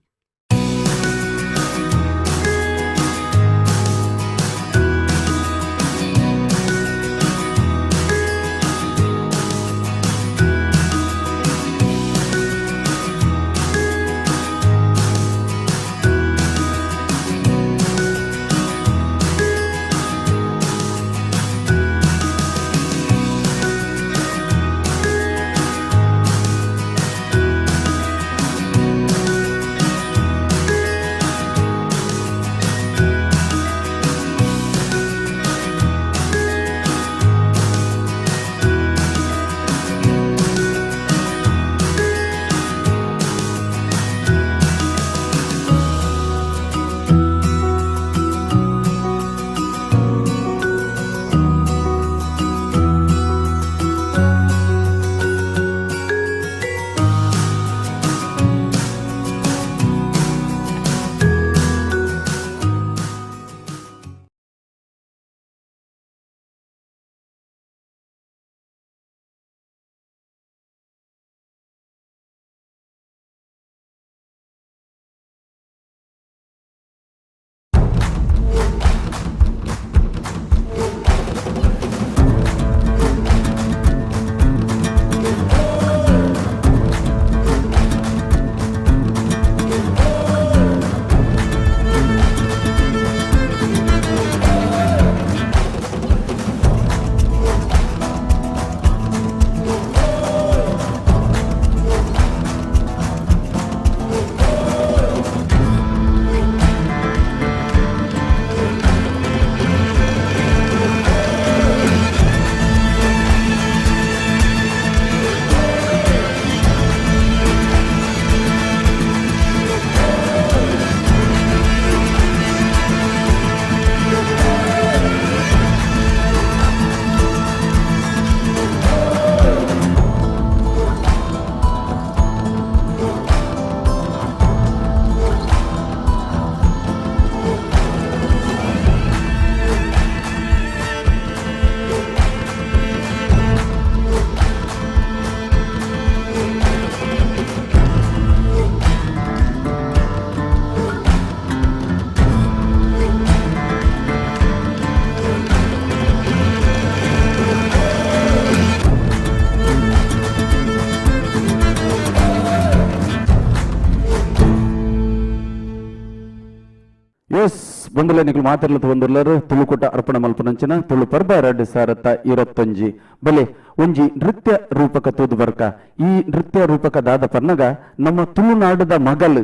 ಬಂದುಲೆ ನಿಕಲು ಮಾತಾಡ್ಲತ್ತ ಬಂದುಲ್ಲರು ತುಳುಕೂಟ ಅರ್ಪಣೆ ಮಲ್ಪನಂಚಿನ ತುಳು ಪರ್ಬ 2021 ಬಲೆ ಒಂಜಿ ನೃತ್ಯ ರೂಪಕ ತೂದು ಬರ್ಕ. ಈ ನೃತ್ಯ ರೂಪಕ ದಾದ ಪನ್ನಗ ನಮ್ಮ ತುಳುನಾಡದ ಮಗಲು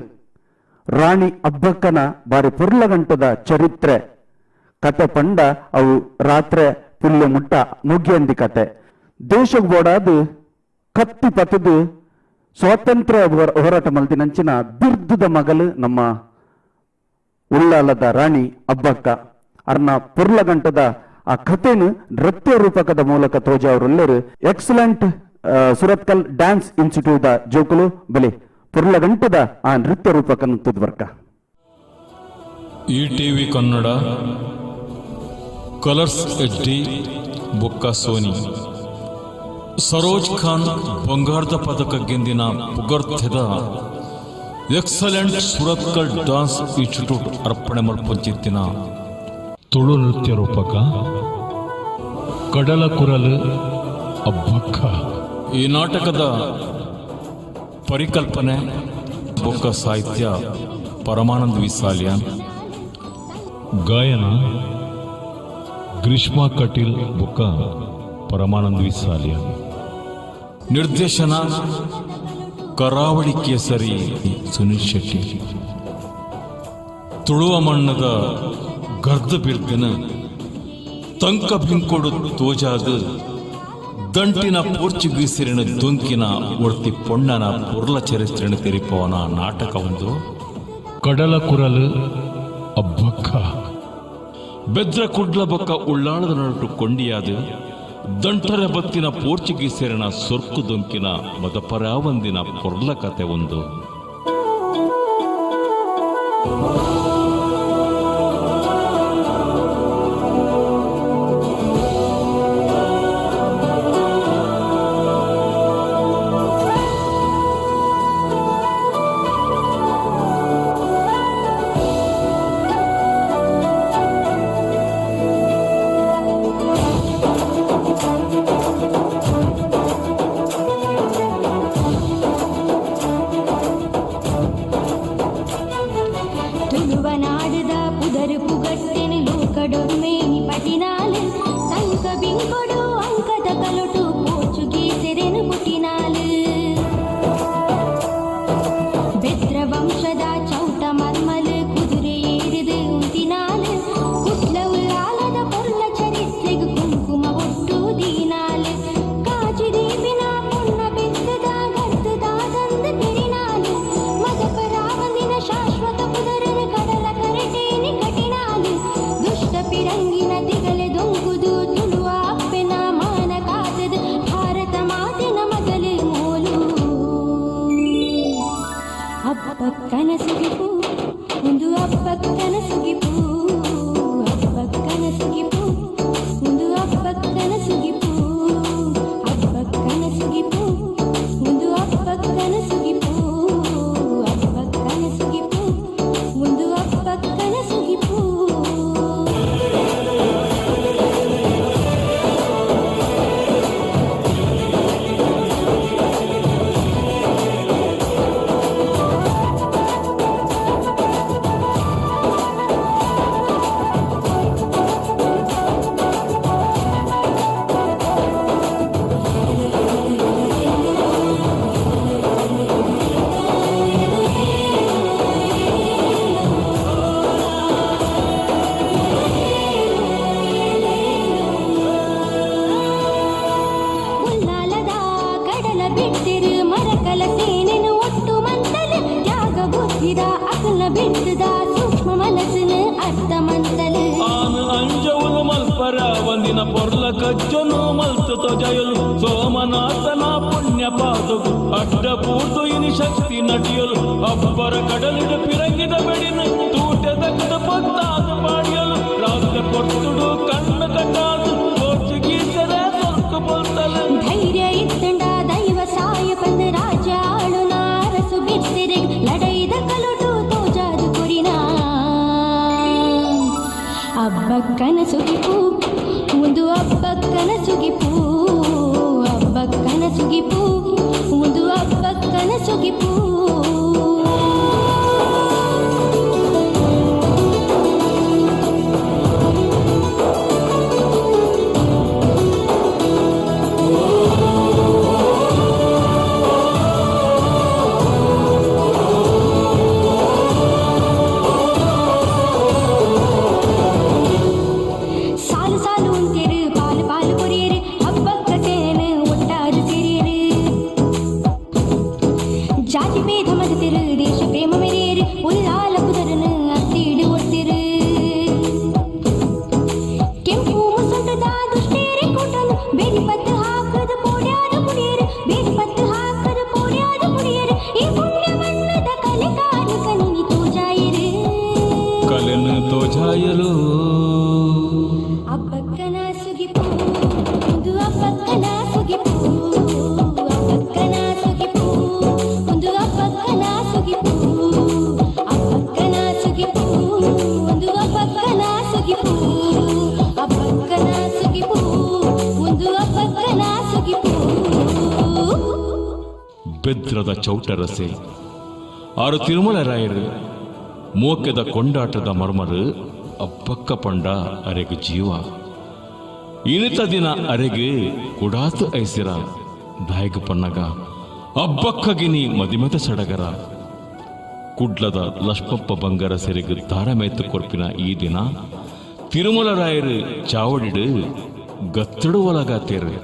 ರಾಣಿ ಅಬ್ಬಕ್ಕನ ಬಾರಿ ಪೊರ್ಲಗಂಟದ ಚರಿತ್ರೆ ಕತೆ ಪಂಡ ಅವು ರಾತ್ರೆ ಪುಲ್ಲೆ ಮುಟ್ಟ ಮುಗಿಯಂದಿ ಕತೆ. ದೇಶಕ್ಕೆ ಬೋಡಾದು ಕತ್ತಿ ಪತ್ತದು ಸ್ವಾತಂತ್ರ್ಯ ಹೋರಾಟ ಮಲ್ತಿನಂಚಿನ ಬಿರ್ದುದ ಮಗಲು ನಮ್ಮ ಉಳ್ಳಾಲದ ರಾಣಿ ಅಬ್ಬಕ್ಕ ಅರ್ನ ಪೊರ್ಲಗಂಟದ ಆ ಕಥೆನು ನೃತ್ಯ ರೂಪಕದ ಮೂಲಕ ತೋಜಾವರೆಲ್ಲರೂ excellent Surathkal dance institute ಜೋಕುಲು ಬಲೆ ಪೊರ್ಲಗಂಟದ ಆ ನೃತ್ಯ ರೂಪಕನ ತುದ್ವರ್ಕ. ETV Kannada, Colors HD ಬೊಕ್ಕ ಸೋನಿ. ಸರೋಜ್ ಖಾನ್ ಬಂಗಾರದ ಪದಕ ಗೆಂದಿನ ಪುಗರ್ಥದ ಎಕ್ಸಲೆಂಟ್ ಸುರತ್ಕಲ್ ಡಾನ್ಸ್ ಇನ್ಸ್ಟಿಟ್ಯೂಟ್ ಅರ್ಪಣೆ ಮಲ್ಪಂಚಿತ್ತಿನ ತುಳು ನೃತ್ಯ ರೂಪಕ ಕಡಲ ಕುರಲು ಅಬ್ಬಕ್ಕ. ಈ ನಾಟಕದ ಪರಿಕಲ್ಪನೆ ಬೊಕ್ಕ ಸಾಹಿತ್ಯ ಪರಮಾನಂದ್ ವಿಸಾಲ್ಯಾನ್, ಗಾಯನ ಗ್ರೀಷ್ಮಾ ಕಟೀಲ್ ಬೊಕ್ಕ ಪರಮಾನಂದ್ ವಿಸಾಲ್ಯಾನ್, ನಿರ್ದೇಶನ ಕರಾವಳಿ ಕೇಸರಿ ಸುನೀಲ್ ಶೆಟ್ಟಿ. ತುಳುವ ಮಣ್ಣದ ಗರ್ದ ಬಿರ್ದಿನ ತಂಕ ಬಿಂಕೊಡು ತೋಜಾದ ದಂಟಿನ ಪೋರ್ಚುಗೀಸರಿನ ದೊಂಕಿನ ಒರ್ತಿ ಪೊಣ್ಣನ ಪೊರ್ಲ ಚರಿತ್ರೆನ ತೆರಿಪವನ ನಾಟಕ ಒಂದು ಕಡಲ ಕುರಲು ಅಬ್ಬಕ್ಕ. ಬೆದ್ರ ಕುಡ್ಲ ಬೊಕ್ಕ ಉಳ್ಳಾಳದ ನಡುಟು ಕೊಂಡಿಯಾದ ದಂಟರ ಬತ್ತಿನ ಪೋರ್ಚುಗೀಸರಿನ ಸೊರ್ಕು ದೊಂಕಿನ ಮದಪರಾವಂದಿನ ಪೊರ್ಲ ಕತೆ ಒಂದು. ತುಳುವನಾಡದ ಪುದರು ಪುಗಟ್ಟೆನು ಲೋಕಡೊಮ್ಮೇನಿ ಪಟಿನಾಲು ತಂಕ ಬಿಂಕೊಡು ಅಂಕದ ಕಲೊಟು ಪೋರ್ಚುಗೀಸೆರೆನು ಪುಟಿನಾಲು ಬೆದ್ರ ವಂಶದ ಚೌಟ ಮರ್ಮಲು ಕುದುರೆ ಏರಿದು ಉಂತಿನಾಲು ಕುಟ್ಲ ಉಲ್ಲಾಲದ ಪೊರ್ಲ ಚರಿತ್ರೆಗು ಕುಂಕುಮ ಒಟ್ಟು ದೀನಾಲು ಕಾಜಿ ದೀಪಿನ ಪೊನ್ನ ಬೆತ್ತದ ಗರ್ತದಾದಂದು ತೆರಿನಾಲು ಮದಪರಾವಂದಿನ ಶಾಶ್ವತ ಪುದರನು ಕಡಲ ಕರಟೇನಿ ಕಠಿಣಾಲು ದುಷ್ಟ ಪಿರಂಗಿನ ತಿಗಲೆ ದೊಂಕುದು ತುಳುವ ಅಪ್ಪೆನ ಮಾನ ಕಾತದ ಭಾರತ ಮಾತಿನ ಮಗಲು ಮೋಲು ಅಬ್ಬಕ್ಕನ ಸುಗಿಪು ಒಂದು ಅಬ್ಬಕ್ಕನ ಸುಗಿಪು ಅಬ್ಬಕ್ಕನ ಸುಗಿಪು ಒಂದು ಅಬ್ಬಕ್ಕನ ಸುಗಿಪು ಅಬ್ಬಕ್ಕನ ಸುಗಿಪು ಒಂದು ಅಬ್ಬಕ್ಕನ ಸುಗಿಪು ಅಬ್ಬಕ್ಕನ ಸುಗಿಪು ಒಂದು ಅಬ್ಬಕ್ಕನ ಸುಗಿಪು. ಉಲ್ಲಾಲದ ಕಡಲ ಬಿಟ್ಟಿರು ಮರಕಲ ಸೇನೆನು ಒಟ್ಟು ಮಂತಲ ತ್ಯಾಗ ಬುದ್ಧಿದ ಅಕಲ ಬಿಟ್ಟದ ಸೂಕ್ಷ್ಮ ಮನಸ್ಸಿನ ಅರ್ಥ ಮಂತಲು ಆನು ಅಂಜವುಲು ಮಲ್ಪರ ಒಂದಿನ ಪೊರ್ಲ ಕಜ್ಜನು ಮಲ್ತು ತೊಜಯಲು ಸೋಮನಾಥನ ಪುಣ್ಯ ಪಾದಗು ಅಡ್ಡ ಪೂರ್ತು ಇನಿ ಶಕ್ತಿ ನಟಿಯಲು ಅಬ್ಬರ ಕಡಲಿಡು ಪಿರಂಗಿದ ಬೆಡಿನ ತೂಟದ ಕದ ಪೊತ್ತಾದ ಪಾಡಿಯಲು ರಾತ್ರಿ ಪೊರ್ತುಡು ಕಣ್ಣು ಕಟ್ಟಾದು ಪೋರ್ಚುಗೀಸರ ಸೊರ್ಕು ಪೊಲ್ತಲು. ಧೈರ್ಯ ಇತ್ತಂಡ ದೈವ ಸಾಯ ಪಂದ ರಾಜ ಆಳು ನಾರಸು ಬಿರ್ಸಿರೆ ಲಡೈದ ಕಲುಟು ತೋಜಾದು ಕುರಿನ ಅಬ್ಬಕ್ಕನ ಸುಗಿಪು ಒಂದು ಅಬ್ಬಕ್ಕನ ಸುಗಿಪು ಅಬ್ಬಕ್ಕನ ಸುಗಿಪು ಒಂದು ಅಬ್ಬಕ್ಕನ ಸುಗಿಪು. ಸಾಲು ಸಾಲು ಉಂಟೇರು ಪಾಲು ಪಾಲು ಕೊರಿಯರು ಹಬ್ಬಕ್ಕ ಸೇನು ಒಟ್ಟಾರು ಸೇರಿಯರು ಜಾತಿ ಭೇದ ಮರೆತಿರು. ಬೆದ್ರದ ಚೌಟರಸೆ ಆರು ತಿರುಮಲ ರಾಯರು ಮೋಕೆದ ಕೊಂಡಾಟದ ಮರ್ಮರು ಅಬ್ಬಕ್ಕ ಪಂಡ ಅರೆಗ್ ಜೀವ ಇನಿತ ದಿನ ಅರೆಗ್ ಕುಡಾತು ಐಸಿರ ದಾಯಗ ಪನ್ನಗ ಅಬ್ಬಕ್ಕಗಿನಿ ಮದಿಮತ ಸಡಗರ ಕುಡ್ಲದ ಲಕ್ಷ್ಮಪ್ಪ ಬಂಗರ ಸೆರೆಗ್ ದಾರಮೇತು ಕೊರ್ಪಿನ ಈ ದಿನ ತಿರುಮಲ ರಾಯರು ಚಾವಡಿಡು ಗತ್ತಡು ಒಲಗಾತೇರು.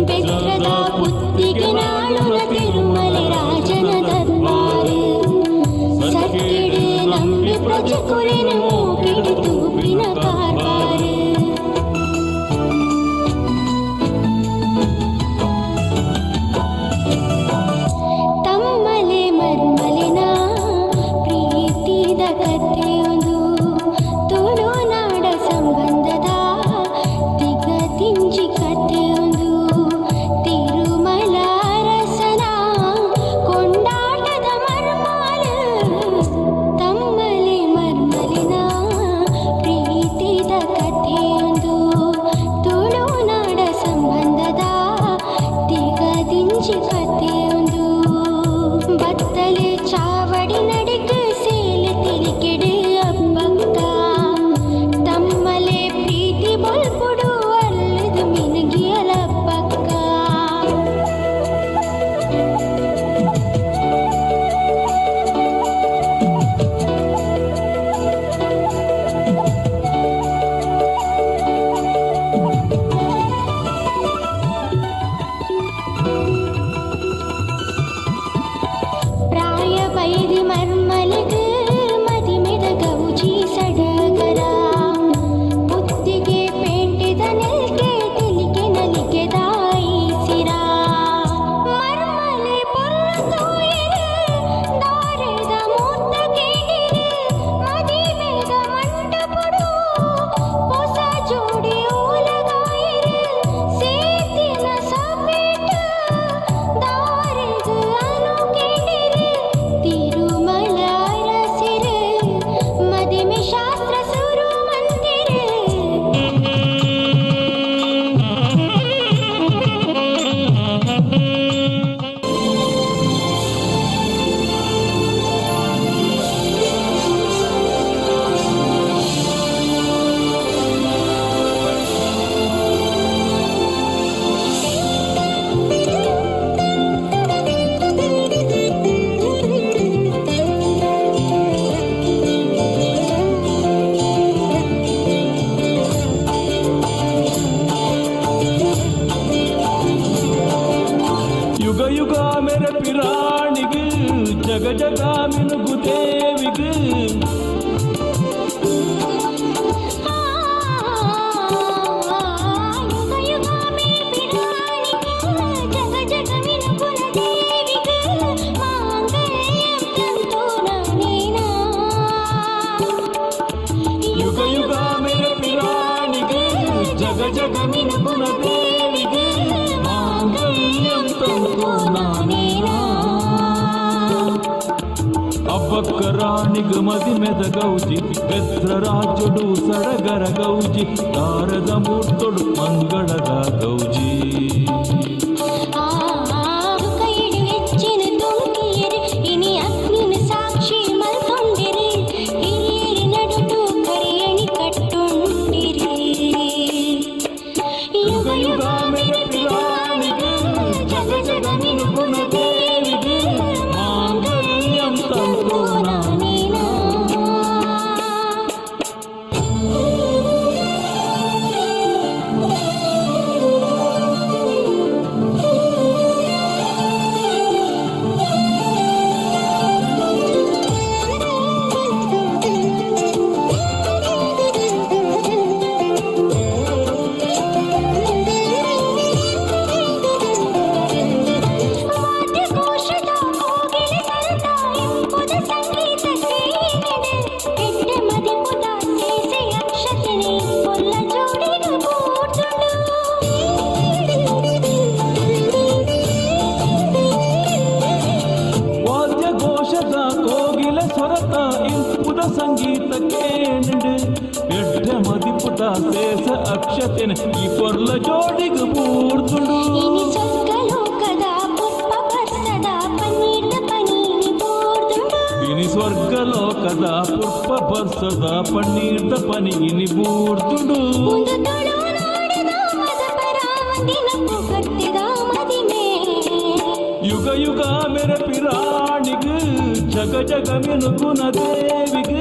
ಬೆದ್ರದ ಪುತ್ತಿಗೆ ನಾಳುನ ತಿರುಮಲೆ ರಾಜನ ದರ್ಬಾರು ಸಕ್ಕಿಡು ನಂಬಿ ಪ್ರಜಕುರೆನ ಮೂಕಿಡು ತೂಪಿನ ಕಾರ್ಬಾರು. ತಮ್ಮಲೆ ಮರ್ಮಲೆನ ಪ್ರೀತಿದ ಕಥೆಯೊಂದು ತುಳುನಾಡ ಸಂಬಂಧದ ತಿಗತಿಂಜಿ ಕಥೆಯೊಂದು ತಿರುಮಲ ರಸನ ಕೊಂಡಾಟದ ಮರ್ಮಾಲು. ತಮ್ಮಲೆ ಮರ್ಮಲಿನ ಪ್ರೀತಿದ ಕಥೆಯೊಂದು ತುಳುನಾಡ ಸಂಬಂಧದ ತಿಗದಿಂಚಿ ಕಥೆಯೊಂದು. ಬತ್ತಲೆ ಚಾವಡಿ ನಡಿಗೆ ಸೇಲೆ ತೆಲಿಕೆಡು ಅಬ್ಬಕ್ಕ ತಮ್ಮಲೆ ಪ್ರೀತಿ ಬೊಲ್ಪುಡು ಅಲ್ಲದು ಮಿನುಗಿಯಲಬ್ಬಕ್ಕ. ಪ್ರಾಯ ಬೈದಿ ಮರ್ಮಲಿಗೆ ಮದಿಮೆದ ಗೌಜಿ ಸಡಗರ ಬುದ್ಧಿಗೆ ಪೇಂಟಿದ ನೆಲ್ಕೆ ತೆಲಿಗೆ ನಲಿಗೆ ದಾಯಿಸಿರ. ಮರ್ಮಲೆ ಪೊರ್ಲು ತೋಯಿರು ದಾರೆದ ಮೂರ್ತ ಕೇಳಿರು ಮದಿಮೆದ ಮಂಟಪಡು ಹೊಸ ಜೋಡಿ ಓಲಗಾಯಿರು ಸೇತಿನ ಸಪೇಟ ದಾರೆದು ಅನು ಕೇಳಿರು ತಿರುಮಲ ರಸಿರು ಮದಿಮೆ ಶಾಸ್ತ್ರ ಸುರು ಮಂದಿರು. ಯುಗ ಯುಗ ಮೆರೆ ಪಿರಾಣಿಗ್ ಜಗ ಜಗ ಮಿನುಗು ದೇವಿಗ್ ಯುಗ ಯುಗ ಮೇ ಪಿರಾಣಿಗ್ ಜಗ ಜಗ ಮಿನುಗುನ ದೇವಿಗ್ ಮಾಂಗಲ್ಯಂ ತಂತು ನಾನೇನಾ. ಯುಗ ಯುಗ ಮೆರೆ ಪಿರಾಣಿಗ್ ಜಗ ಜಗ ಮಿನುಗುನ ದೇವಿಗ್ ಮಾಂಗಲ್ಯಂ ತಂತು ನಾನೇನಾ. ಅಬ್ಬಕ್ಕ ರಾಣಿಗ್ ಮದಿಮೆದ ಗೌಜಿ ಬೆದ್ರ ರಾಜುಡು ಸಡಗರ ಗೌಜಿ ತಾರದ ಮೂರ್ತೊಡು ಮಂಗಳದ ಗೌಜಿ. ಕೈಡು ಹೆಚ್ಚಿನ ತುಳುಕಿಯರು ಇನಿ ಅಗ್ನಿನ ಸಾಕ್ಷಿ ಮಲ್ತೊಂಡಿರು ಹಿರಿಯರು ನಡುಟು ಕರಿಯಣಿ ಕಟ್ಟುಂಡಿರು. ಯುಗ ಯುಗ ಮೆರೆ ಪಿರಾಣಿಗ್ ಜಗ ಜಗ ಮಿನುಗುನ ದೇವಿಗ್ ಮಾಂಗಲ್ಯಂ ತಂತು ನಾನೇನಾ. ಿ. ಸಂಗೀತ ಕೇಂಡು ಎಡ್ಡ ಮದಿಪುತ ಸೇಸ ಅಕ್ಷತೆನೆ ಈ ಪೊರ್ಲ ಜೋಡಿಗು ಪೂರ್ತುಂಡು. ಇನಿ ಸ್ವರ್ಗಲೋಕದ ಪುಷ್ಪ ಬರ್ಸದ ಪನ್ನೀರ್ದ ಪನೀನಿ ಬೋರ್ದುಂಡು. ಇನಿ ಸ್ವರ್ಗಲೋಕದ ಪುಷ್ಪ ಬರ್ಸದ ಪನ್ನೀರ್ದ ಪನಿ ಇನಿ ಬೂರ್ದುಂಡು. ಉಂದು ತುಳುನಾಡಿದ ಮದಪರಾವಂದಿನ ಪುಗರ್ತಿದ ಮದಿಮೆ. ಯುಗ ಯುಗ ಮೆರೆ ಪಿರಾಣಿಗ್ ಜಗ ಜಗ ಮಿನುಗುನ ದೇವಿಗ್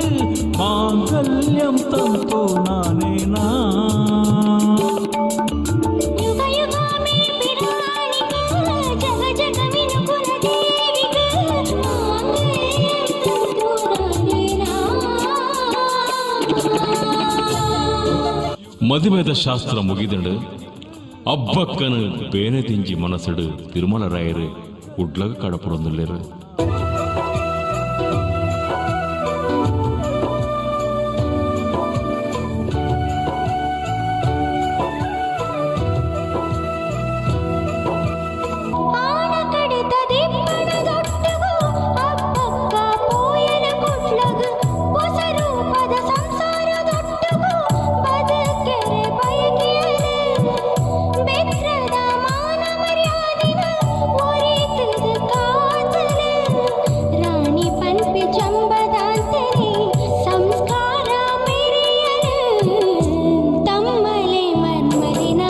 ಮಾಂಗಲ್ಯಂ ತಂತು ನಾನೇನಾ. ಯುಗ ಯುಗ ಮೇರೆ ಪಿರಾಣಿಗ್ ಜಗ ಜಗ ಮಿನುಗುನ ದೇವಿಗ್ ಮಾಂಗಲ್ಯಂ ತಂತು ನಾನೇನಾ. ಮದುಮೆದ ಶಾಸ್ತ್ರ ಮುಗಿದಳು. ಅಬ್ಬಕ್ಕನು ಬೇನೆ ತಿಂಜಿ ಮನಸ್ಸುಡು ತಿರುಮಲರಾಯರು ಉಡ್ಲಗ ಕಡಪುರೊಂದುಲ್ಲೆರು. ಆಣ ಕಡಿತ ದಿಪ್ಪಣದೊಟ್ಟುಗು ಅಬ್ಬಕ್ಕ ಪೋಯಲ ಕುಡ್ಲಗು ಹೊಸ ರೂಪದ ಸಂಸಾರದೊಟ್ಟುಗು ಬದುಕೆರೆ ಬಯಕೆಯಲು ಬೆತ್ರದ ಮಾನ ಮರ್ಯಾದಿನ ಒರಿತದ ಕಾತಲು ರಾಣಿ ಪನ್ಪಿ ಚಂಬದಾಂತನೆ ಸಂಸ್ಕಾರ ಮೆರೆಯಲು ತಮ್ಮಲೆ ಮನ್ಮಲಿನ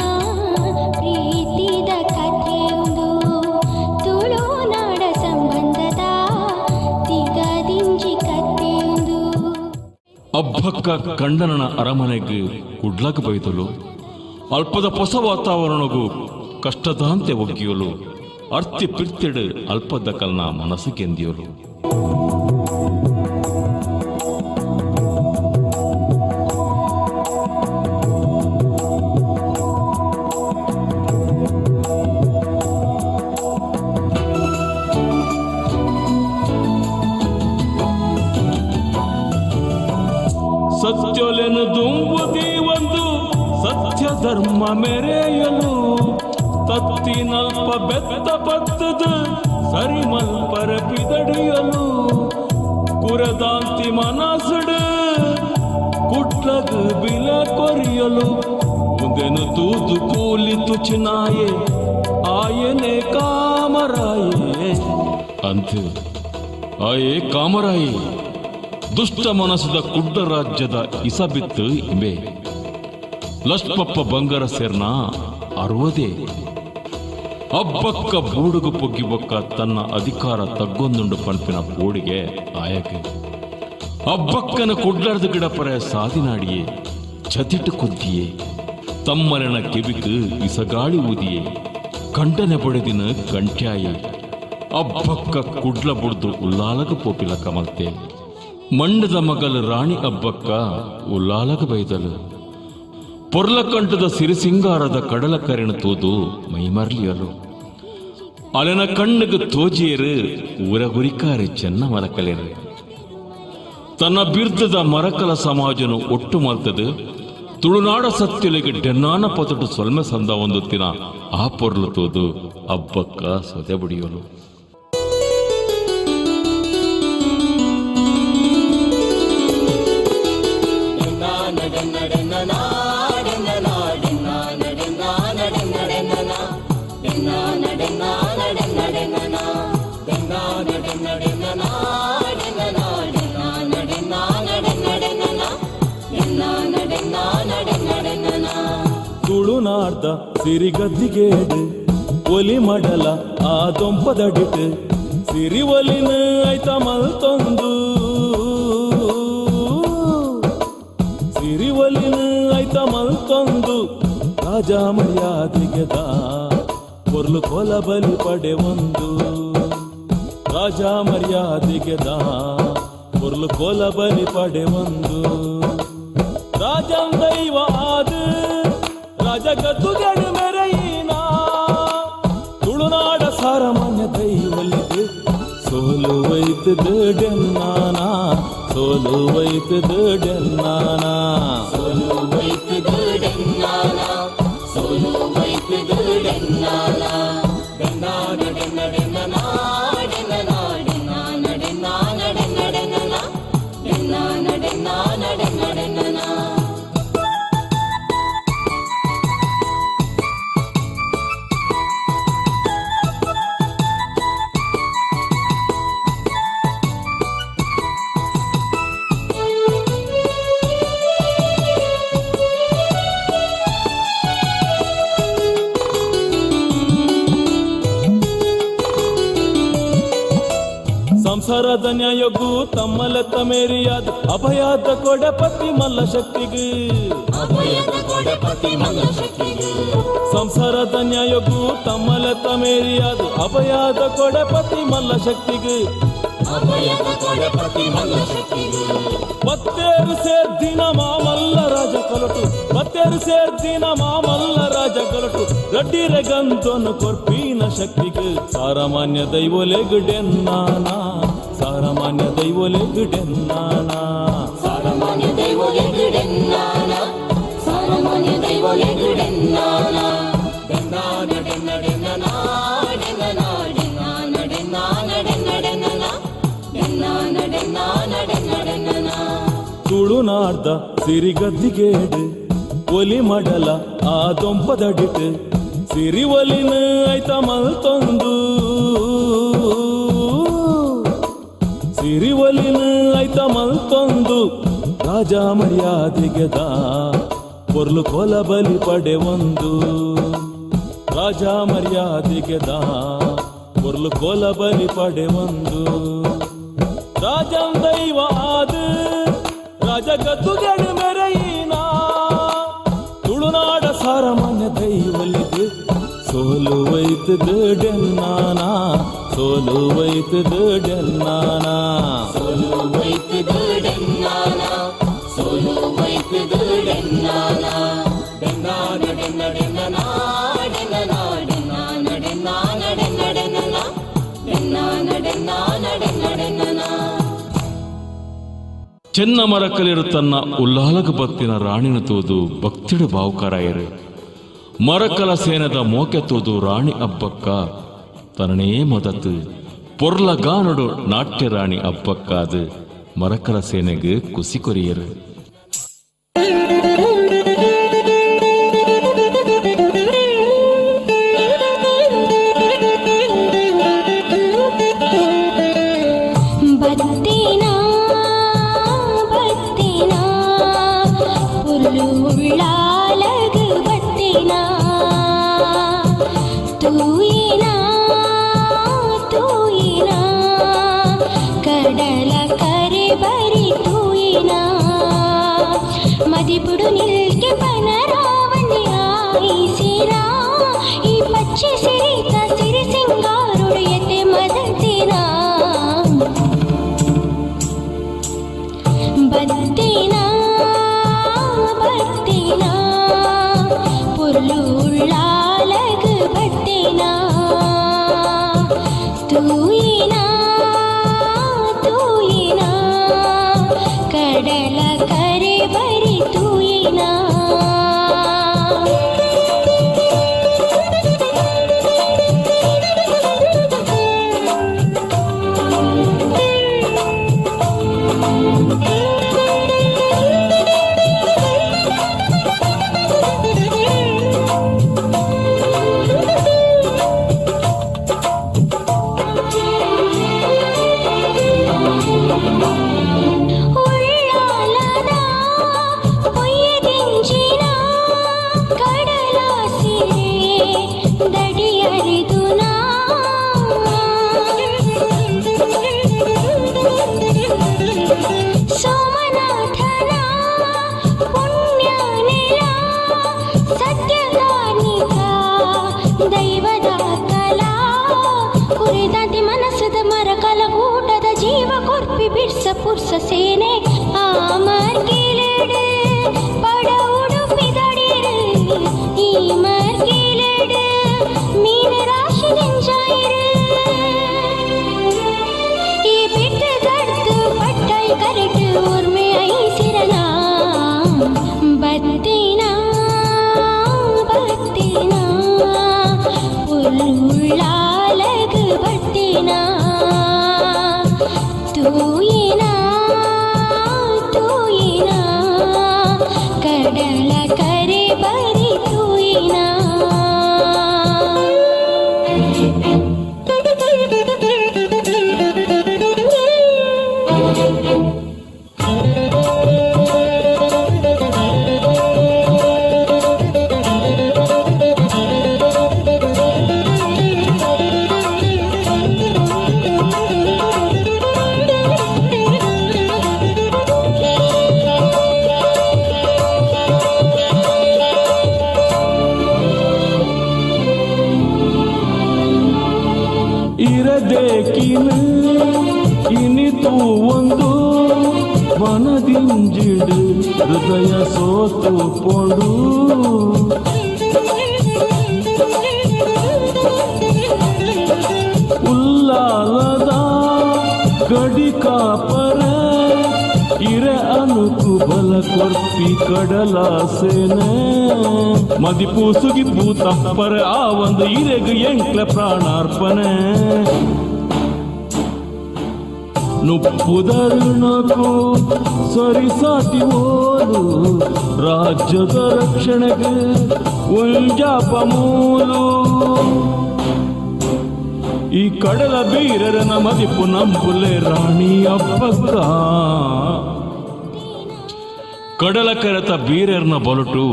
ಪ್ರೀತಿದ ಕಥೆಯೊಂದು ತುಳುನಾಡ ಸಂಬಂಧದ ತಿಗದಿಂಜಿ ಕಥೆಯೊಂದು. ಅಬ್ಬಕ್ಕ ಕಂಡನನ ಅರಮನೆಗೆ ಕುಡ್ಲಗ ಬೈದಲು. ಅಲ್ಪದ ಹೊಸ ವಾತಾವರಣಗೂ ಕಷ್ಟದಾಂತೆ ಒಗ್ಗಿಯಲು ಅರ್ತಿ ಪಿರ್ತಿಡು ಅಲ್ಪದ ಕಲ್ನ ಮನಸ್ಸು ಗೆಂದಿಯಲು. ಸತ್ಯೊಲೆನು ದುಂಬುದಿ ಒಂದು ಸತ್ಯ ಧರ್ಮ ಮೆರೆಯಲು ತತ್ತಿನಲ್ಪ ಬೆತ್ತ ಪತ್ತದ ಸರಿಮಲ್ಪರ ಪಿದಡಿಯಲು ಕುರದಾಂತಿ ಮನಸ್ಸುಡು ಕುಟ್ಲಗು ಬಿಲ ಕೊರಿಯಲು ಉದೆನು ತೂದು ಕೂಲಿ ತುಚಿನಾಯೆ ಆಯನೆ ಕಾಮರಾಯೆ ಅಂತೆ ಆಯೇ ಕಾಮರಾಯೆ ದುಷ್ಟ ಮನಸ್ಸದ ಕುಡ್ಡ ರಾಜ್ಯದ ಇಸಬಿತ್ತು ಇಂಬೆ ಲಕ್ಷ್ಮಪ್ಪ ಬಂಗಾರ ಸೇರ್ನ ಅರುವದೆ ಅಬ್ಬಕ್ಕ ಬೂಡುಗು ಪೊಗ್ಗಿ ಬೊಕ್ಕ ತನ್ನ ಅಧಿಕಾರ ತಗ್ಗೊಂದುಂಡು ಪನ್ಪಿನ ಪೋಡಿಗೆ ಆಯಕೆ ಅಬ್ಬಕ್ಕನ ಕುಡ್ಲಾರ್ದ ಗಿಡಪರೆ ಸಾದಿನಾಡಿಯೇ ಚತಿಟ್ಟು ಕುದ್ದಿಯೇ ತಮ್ಮನೆನ ಕಿವಿಕ್ ಇಸಗಾಳಿ ಊದಿಯೇ ಕಂಡನೆ ಬಡೆದಿನ ಕಂಟ್ಯಾಯೆ ಅಬ್ಬಕ್ಕ ಕುಡ್ಲ ಬುಡ್ದು ಉಲ್ಲಾಲಗ ಪೋಪಿಲ ಕಮಲ್ತೆ ಮಂಡದ ಮಗಲು ರಾಣಿ ಅಬ್ಬಕ್ಕ ಉಲ್ಲಾಲಗ ಬೈದಲು ಪೊರ್ಲಕಂಠದ ಸಿರಿಸಿಂಗಾರದ ಕಡಲ ಕರಿಣ ತೋದು ಮೈಮರ್ಲಿಯಲು ಅಲೆನ ಕಣ್ಣಿಗೆ ತೋಜಿಯರು ಊರಗುರಿಕಾರೆ ಚೆನ್ನ ಮರಕಲೆರು ತನ್ನ ಬಿರ್ದದ ಮರಕಲ ಸಮಾಜನು ಒಟ್ಟು ಮಲ್ತದು ತುಳುನಾಡ ಸತ್ಯಲಿಗೆ ಡೆನ್ನಾನ ಪತಟು ಸೊಲ್ಮೆ ಸಂದ ಒಂದು ತಿನ ಆ ಪೊರ್ಲು ತೋದು ಅಬ್ಬಕ್ಕ ಸೊದೆ ಬಡಿಯಲು. ತುಳುನಾಡ್ದ ಸಿರಿಗದ್ದಿಗೇಡು ಒಲಿ ಮಡಲ ಆ ದೊಂಪದಡಿಟ್ಟು ಸಿರಿ ಒಲಿನ ಐತ ಮಲ್ತೊಂದು ಸಿರಿ ಒಲಿನ ಐತ ಮಲ್ತೊಂದು ರಾಜ ಮರ್ಯಾದೆಗೆದ ಪೊರ್ಲು ಕೊಲ ಬಲಿ ಪಡೆ ಒಂದು ರಾಜ ಮರ್ಯಾದೆಗೆದ ಪೊರ್ಲು ಕೊಲ ಬಲಿ ಪಡೆ ಒಂದು ರಾಜಂ ದೈವ ಆದ ರಾಜ ಗದ್ದುಗೆಡು ಮೆರೆಯಿನ ತುಳುನಾಡ ಸಾರಮಾನ್ಯ ದೈವಲಿಗೆ ಸೋಲು ವೈತದ ಡೆನ್ನಾನ ಸೋಲು ವೈತದ ಡೆನ್ನಾನ ಸೋಲು ವೈತದ ಡೆನ್ನಾನ ಸೋಲು ವೈತದ ಡೆನ್ನಾನ ಡೆನ್ನಾನ ಡೆನ್ನ ಡೆನ್ನನ ಡೆನ್ನನ ಡೆನ್ನಾನ ಡೆನ್ನಾನ ಡೆನ್ನ ಡೆನ್ನನ ಡೆನ್ನಾನ. ಸಂಸಾರದ ನ್ಯಾಯಗೂ ತಮ್ಮಲೆತ್ತ ಮೇರಿಯಾದ ಅಭಯಾದ ಕೊಡಪತಿ ಮಲ್ಲ ಶಕ್ತಿಗೆ. ಸಂಸಾರದ ನ್ಯಾಯಗೂ ತಮ್ಮಲೆತ್ತ ಮೇರಿಯಾದ ಅಭಯಾದ ಕೊಡಪತಿ ಮಲ್ಲ ಶಕ್ತಿಗೆ. ಬತ್ತೇರು ಸೇರ್ದಿನ ಮಾಮಲ್ಲ ರಾಜ ಕಲಟು, ಬತ್ತೇರು ಸೇರ್ದಿನ ಮಾಮಲ್ಲ ರಾಜ ಕಲಟು, ರಡ್ಡಿರೆ ಗಂತನು ಕೊರ್ಪಿನ ಶಕ್ತಿಗೆ. ಸಾರಮಾನ್ಯ ದೈವೊಲೆಗುಡೆನ್ನಾನ, ಸಾರಮಾನ್ಯ ದೈವೊಲೆಗುಡೆನ್ನಾನ, ಸಾರಮಾನ್ಯ ದೈವೊಲೆಗುಡೆನ್ನಾನ, ಸಾರಮಾನ್ಯ ದೈವೊಲೆಗುಡೆನ್ನಾನ. ಡೆನ್ನಾನ ಡೆನ್ನ ಡೆನ್ನನಾ ಡೆನ್ನನಾ ಡೆನ್ನಾನ ಡೆನ್ನಾನ ಡೆನ್ನ ಡೆನ್ನನಾ ಡೆನ್ನಾನ ಡೆನ್ನಾನ ಡೆನ್ನ ಡೆನ್ನನಾ. ತುಳುನಾಡ್ದ ಸಿರಿಗದ್ದಿಗೇಡು ಒಲಿ ಮಡಲ ಆ ದೊಂಪದಡಿಟ್ ಸಿರಿ ಒಲಿನ ಐತ ಮಲ್ತೊಂದು, ಸಿರಿ ಒಲಿನ ಐತ ಮಲ್ತೊಂದು ರಾಜ ಮರ್ಯಾದೆಗೆದ ಪೊರ್ಲು ಕೊಲ ಬಲಿ ಪಡೆ ಒಂದು, ರಾಜ ಮರ್ಯಾದೆಗೆದ ಪೊರ್ಲು ಕೊಲ ಬಲಿ ಪಡೆ ಒಂದು. ರಾಜಂ ದೈವ ಆದ ರಾಜ ಗದ್ದುಗೆಡು ಮೆರೆಯಿನ ತುಳುನಾಡ ಸಾರಮಾನ್ಯ ದೈವಲಿದು ಸೋಲು ವೈತದು ಡೆನ್ನಾನ, ಸೋಲು ವೈತದು ಡೆನ್ನಾನ, ಸೋಲು ವೈತದು ಡೆನ್ನಾನ, ಸೋಲು ವೈತದು ಡೆನ್ನಾನ. ಡೆನ್ನಾನ ಡೆನ್ನ ಡೆನ್ನನಾ ಡೆನ್ನನಾ ಡೆನ್ನಾನ ಡೆನ್ನಾನ ಡೆನ್ನ ಡೆನ್ನನಾ ಡೆನ್ನಾನ ಡೆನ್ನಾನ ಡೆನ್ನ ಡೆನ್ನನಾ. ಚೆನ್ನ ಮರಕಲಿರು ತನ್ನ ಉಲ್ಲಾಲಗ ಬತ್ತಿನ ರಾಣಿನ ತೋದು ಭಕ್ತಿಡು ಬಾವುಕರಾಯರು. ಮರಕಲ ಸೇನದ ಮೋಕೆ ತೋದು ರಾಣಿ ಅಬ್ಬಕ್ಕ ತನನೇ ಮದತು ಪೊರ್ಲ ಗಾನಡು ನಾಟ್ಯ ರಾಣಿ ಅಬ್ಬಕ್ಕಾದು ಮರಕಲ ಸೇನೆಗೆ ಕುಸಿ ಕೊರಿಯರು. ಬತ್ತಿನಾ ಬತ್ತಿನಾ ಪುಲ್ಲು ಉಳ್ಳಾಲಗು ಬತ್ತಿನಾ, ತೂಯಿನಾ ತೂಯಿನಾ ಕಡಲ ಕರೆ ಬರಿ ತೂಯಿನಾ, ಮದಿಪುಡು ನಿಲ್ಕೆ ಪನರಾವಣಿ ಆಯಿಸಿರಾ, ಈ ಪಚ್ಚೆ ಸಿರಿತ ಸಿರಿ ಸಿಂಗಾರುಡು ಎತೆ ಮದತಿನಾ. ಬತ್ತಿನಾ ಬತ್ತಿನಾ ಪುಲ್ಲು ಉಳ್ಳಾಲಗು ಬತ್ತಿನಾ, ತೂಯಿನಾ ತೂಯಿನಾ ಕಡಲ ಕರೆ ಬರಿ ತೂಯಿನಾ. ಉಳ್ಳಾಲದ ಪೊಯ್ಯದಿಂಚಿನ ಕಡಲ ಸಿರೆ ದಡಿಯರಿದುನಾ, ಸೋಮನಾಥನ ಪುಣ್ಯ ನೆಲ ಸತ್ಯಕಾರ್ಮಿಕ ದೈವದ ಕಲಾ, ಕುರಿದಂತೆ ಮನಸ್ಸದ ಮರಕಲ ಊಟದ ಜೀವ ಕೊರ್ಪಿ ಬಿರ್ಸ ಪುರ್ಸ ಸೇನೆ ಆಮರ್ಗಿಲೆಡು ಪಡ ಉಡುಪಿದಡಿರು ಈ ಮರ್ಗಿಲೆಡು ಮೀನ ರಾಶಿ ದಿಂಜಾಯಿರು, ಈ ಬಿಟ್ಟು ದಡ್ದು ಪಟ್ಟೈ ಕರೆಟು ಉರ್ಮೆ ಐಸಿರನಾ. ಬತ್ತಿನಾ ಬತ್ತಿನಾ ಪುಲ್லுಳ್ಳಾಲಗು ಬತ್ತಿನಾ, ತೂಯಿನಾ ತೂಯಿನಾ ಕಡಲ ಕರೆ ಬರಿ ತೂಯಿನಾ. ಇರದೇಕಿನ ಇನಿತು ಒಂದು ಮನದಿಂಜಿಡು ಹೃದಯ ಸೋತು ಪೊಡು. ಉಲ್ಲಾಲದ ಗಡಿ ಕಾಪರ ಇರ ಅನುಕು ಬಲ ಕೊರ್ಪಿ ಕಡಲ ಸೇನೆ ಮದಿಪು ಸುಗಿಪು ತಪ್ಪರ ಆ ಒಂದು ಇರೆಗು ಎಂಕ್ಲ ಪ್ರಾಣಾರ್ಪಣೆ. ನುಪ್ಪುದರುಣಕು ಸರಿಸಾಟಿ ಓಲು ರಾಜ್ಯದ ರಕ್ಷಣೆಗೆ ಒಂಜಾಪ ಮೂಲು. ಈ ಕಡಲ ಬೀರರನ ಮದಿಪು ನಂಬುಲೆ ರಾಣಿ ಅಬ್ಬಕ್ಕ. ಕಡಲ ಕರೆತ ಬೀರರ್ನ ಬಲಟು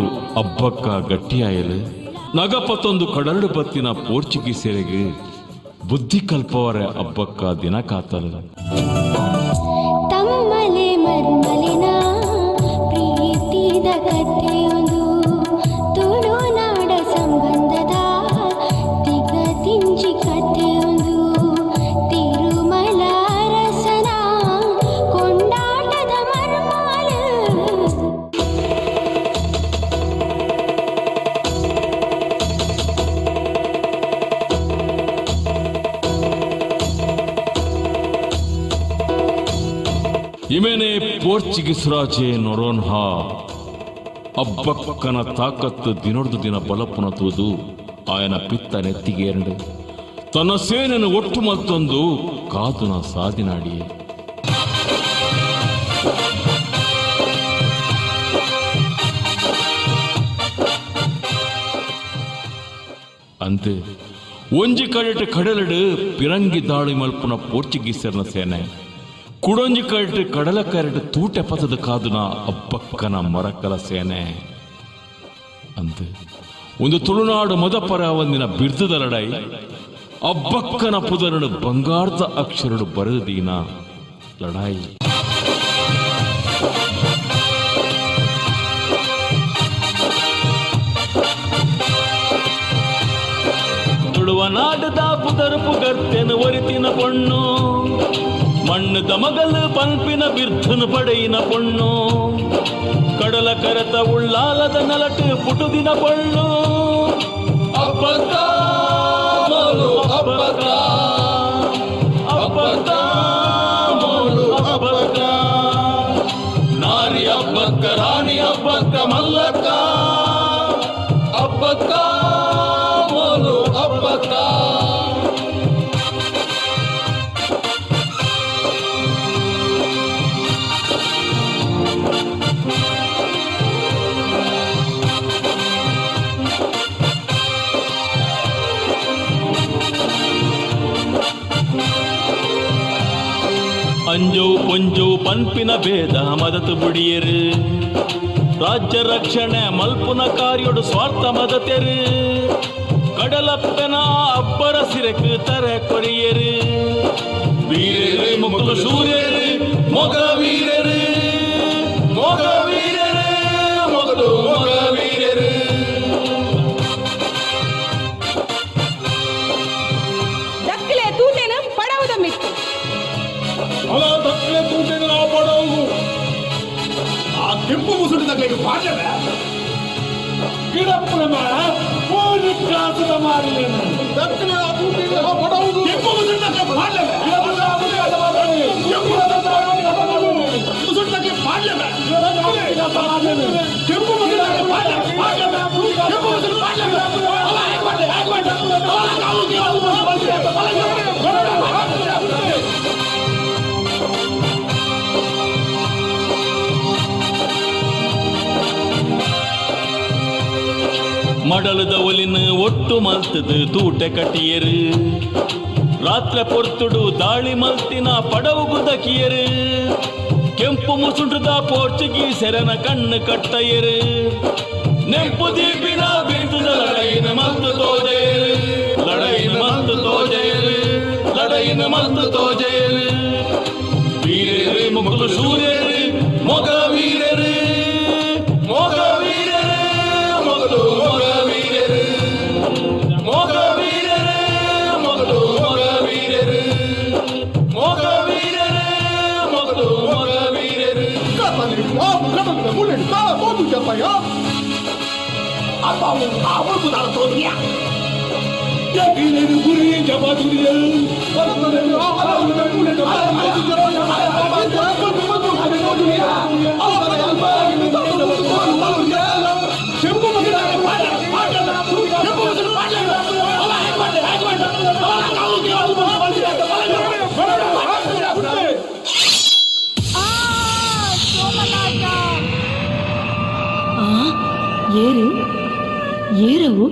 ಅಬ್ಬಕ್ಕ ಗಟ್ಟಿಯಾಯಲು ನಗಪತ್ತೊಂದು ಕಡಲು ಬತ್ತಿನ ಪೋರ್ಚುಗೀಸರಿಗೆ ಬುದ್ಧಿ ಕಲ್ಪವರ ಅಬ್ಬಕ್ಕ ದಿನ ಕಾತಲು. ತಮ್ಮಲೆ ಮರ್ಮಲಿನ ಪ್ರೀತಿದ ಕಥೆಯೊಂದು ತುಳುನಾಡ ಸಂಬಂಧದ ತಿಗದಿಂಜಿ ಕಥೆಯೊಂದು ತಿರುಮಲ ರಸನ ಕೊಂಡಾಟದ ಮರ್ಮಾಲು. ಇಮೇನೆ ಪೋರ್ಚುಗೀಸ್ ರಾಜೆ ನೊರೋನ್ಹಾ ಅಬ್ಬಕ್ಕನ ತಾಕತ್ತು ದಿನೊಡ್ದು ದಿನ ಬಲಪುನ ತೂದು ಆಯನ ಪಿತ್ತ ನೆತ್ತಿಗೇರಂಡು ತನ್ನ ಸೇನೆಯನ್ನು ಒಟ್ಟು ಮತ್ತೊಂದು ಕಾದುನ ಸಾದಿನಾಡಿಯೇ. ಅಂತೆ ಒಂಜಿ ಕಡೆಟ್ ಕಡಲಡು ಪಿರಂಗಿ ದಾಳಿ ಮಲ್ಪುನ ಪೋರ್ಚುಗೀಸರ್ನ ಸೇನೆ, ಕುಡೊಂಜಿ ಕಡೆಟ್ ಕಡಲ ಕರೆಟ್ ತೂಟೆ ಪತದ ಕಾದುನ ಅಬ್ಬಕ್ಕನ ಮರಕಲ ಸೇನೆ. ಅಂತೆ ಒಂದು ತುಳುನಾಡು ಮದಪರ ಒಂದಿನ ಬಿರ್ದದ ಲಡಾಯಿ ಅಬ್ಬಕ್ಕನ ಪುದರಡು ಬಂಗಾರದ ಅಕ್ಷರಡು ಬರೆದೀನ ಲಡಾಯಿ. ತುಳುವ ನಾಡದ ಪುದರು ಪುಗರ್ತೆನು ಒರಿತಿನ ಪೊಣ್ಣು, ಮಣ್ಣುದ ಮಗಲು ಪಲ್ಪಿನ ಬಿರ್ಧನು ಪಡೆಯಿನ ಪೊಣ್ಣು, ಕಡಲ ಕರೆತ ಉಳ್ಳಾಲದ ನಲಟು ಪುಟುದಿನ ಪೊಣ್ಣು. ಅಬ್ಬಕ್ಕ ಮೋಲು ಅಬ್ಬಕ್ಕ, ಅಬ್ಬಕ್ಕ ಮೋಲು ಅಬ್ಬಕ್ಕ, ನಾರಿ ಅಬ್ಬಕ್ಕ ರಾಣಿ ಅಬ್ಬಕ್ಕ ಮಲ್ಲಕ್ಕ, ಅಬ್ಬಕ್ಕ ಮೋಲು ಅಬ್ಬಕ್ಕ. ಅಂಜೋ ಪೊಂಜೋ ಪನ್ಪಿನ ಭೇದ ಮದತು ಬುಡಿಯರು, ರಾಜ್ಯ ರಕ್ಷಣೆ ಮಲ್ಪುನ ಕಾರ್ಯೊಡು ಸ್ವಾರ್ಥ ಮದತೆರು, ಕಡಲಪ್ಪನ ಅಬ್ಬರ ಸಿರಕು ತರ ಕೊರಿಯರು, ವೀರರು ಮುಗುಲು ಶೂರ್ಯರು ಮೊಗ ವೀರರು, ಮೊಗ ವೀರರು ಮೊಗಲು ಮೊಗ ವೀರರು. ದಕ್ಕಲೆ ತೂಟೆನ ಪಡವುದ ಮಿತ್ತು ಅಲ ದಕ್ಕಲೆ ತೂಟೆನ ನಾವು ಪಡವು ಆ ಕೆಂಪು ಮುಸುಡಿ ತಗ್ಲಿಕ್ಕೆ ಪಾಡ್ಯದ ಗಿಡಪ್ಪನ ಪೋಲಿ ಕ್ಲಾಸದ ಮಾರಿಲೇನು ದಕ್ಕಲೆ ಆ ತೂಟೆನ ನಾವು ಪಡವು ಕೆಂಪು ಮುಸುಡಿ ತಗ್ಲಿಕ್ಕೆ ಪಾಡ್ಯದ ಮುಸುಡಿ ತಗ್ಲಿಕ್ಕೆ ಪಾಡ್ಯದ ಕೆಂಪು ಮುಸುಡಿ ತಗ್ಲಿಕ್ಕೆ ಪಾಡ್ಯದ ಕೆಂಪು ಮುಸುಡಿ ಪಾಡ್ಯದ ಅಲ ಹೇಗೆ ಮಡಲದ ಒಲಿನ ಒಟ್ಟು ಮಲ್ತದು ತೂಟೆ ಕಟ್ಟಿಯರು, ರಾತ್ರಿ ಪೊರ್ತುಡು ದಾಳಿ ಮಲ್ತಿನ ಪಡವು ಗುದಕಿಯರು, ಕೆಂಪು ಮುಸುಂಡ್ರದ ಪೋರ್ಚುಗೀಸರನ ಕಣ್ಣು ಕಟ್ಟಯರು, ನೆಂಪು ದೀಪಿನ ಬಿರುದುದ ಲಡೈನ ಮಲ್ತು ತೋಜೆಯರು, ಲಡೈನ ಮಲ್ತು ತೋಜೆಯರು, ಲಡೈನ ಮಲ್ತು ತೋಜೆಯರು. ವೀರರು ಮುಗುಲು ಶೂರ್ಯರು ಮೊಗ ವೀರರು, ಮೊಗ ವೀರರು ಮೊಗಲು ಮೊಗ ವೀರರು, ಮೊಗ ವೀರರು ಮೊಗಲು ಮೊಗ ವೀರರು. ಮಲ್ಪಯ್ಯ ಅಪ್ಪ ಆ ತೋರಿಯ ಗುರಿ ಏರು ಏರವು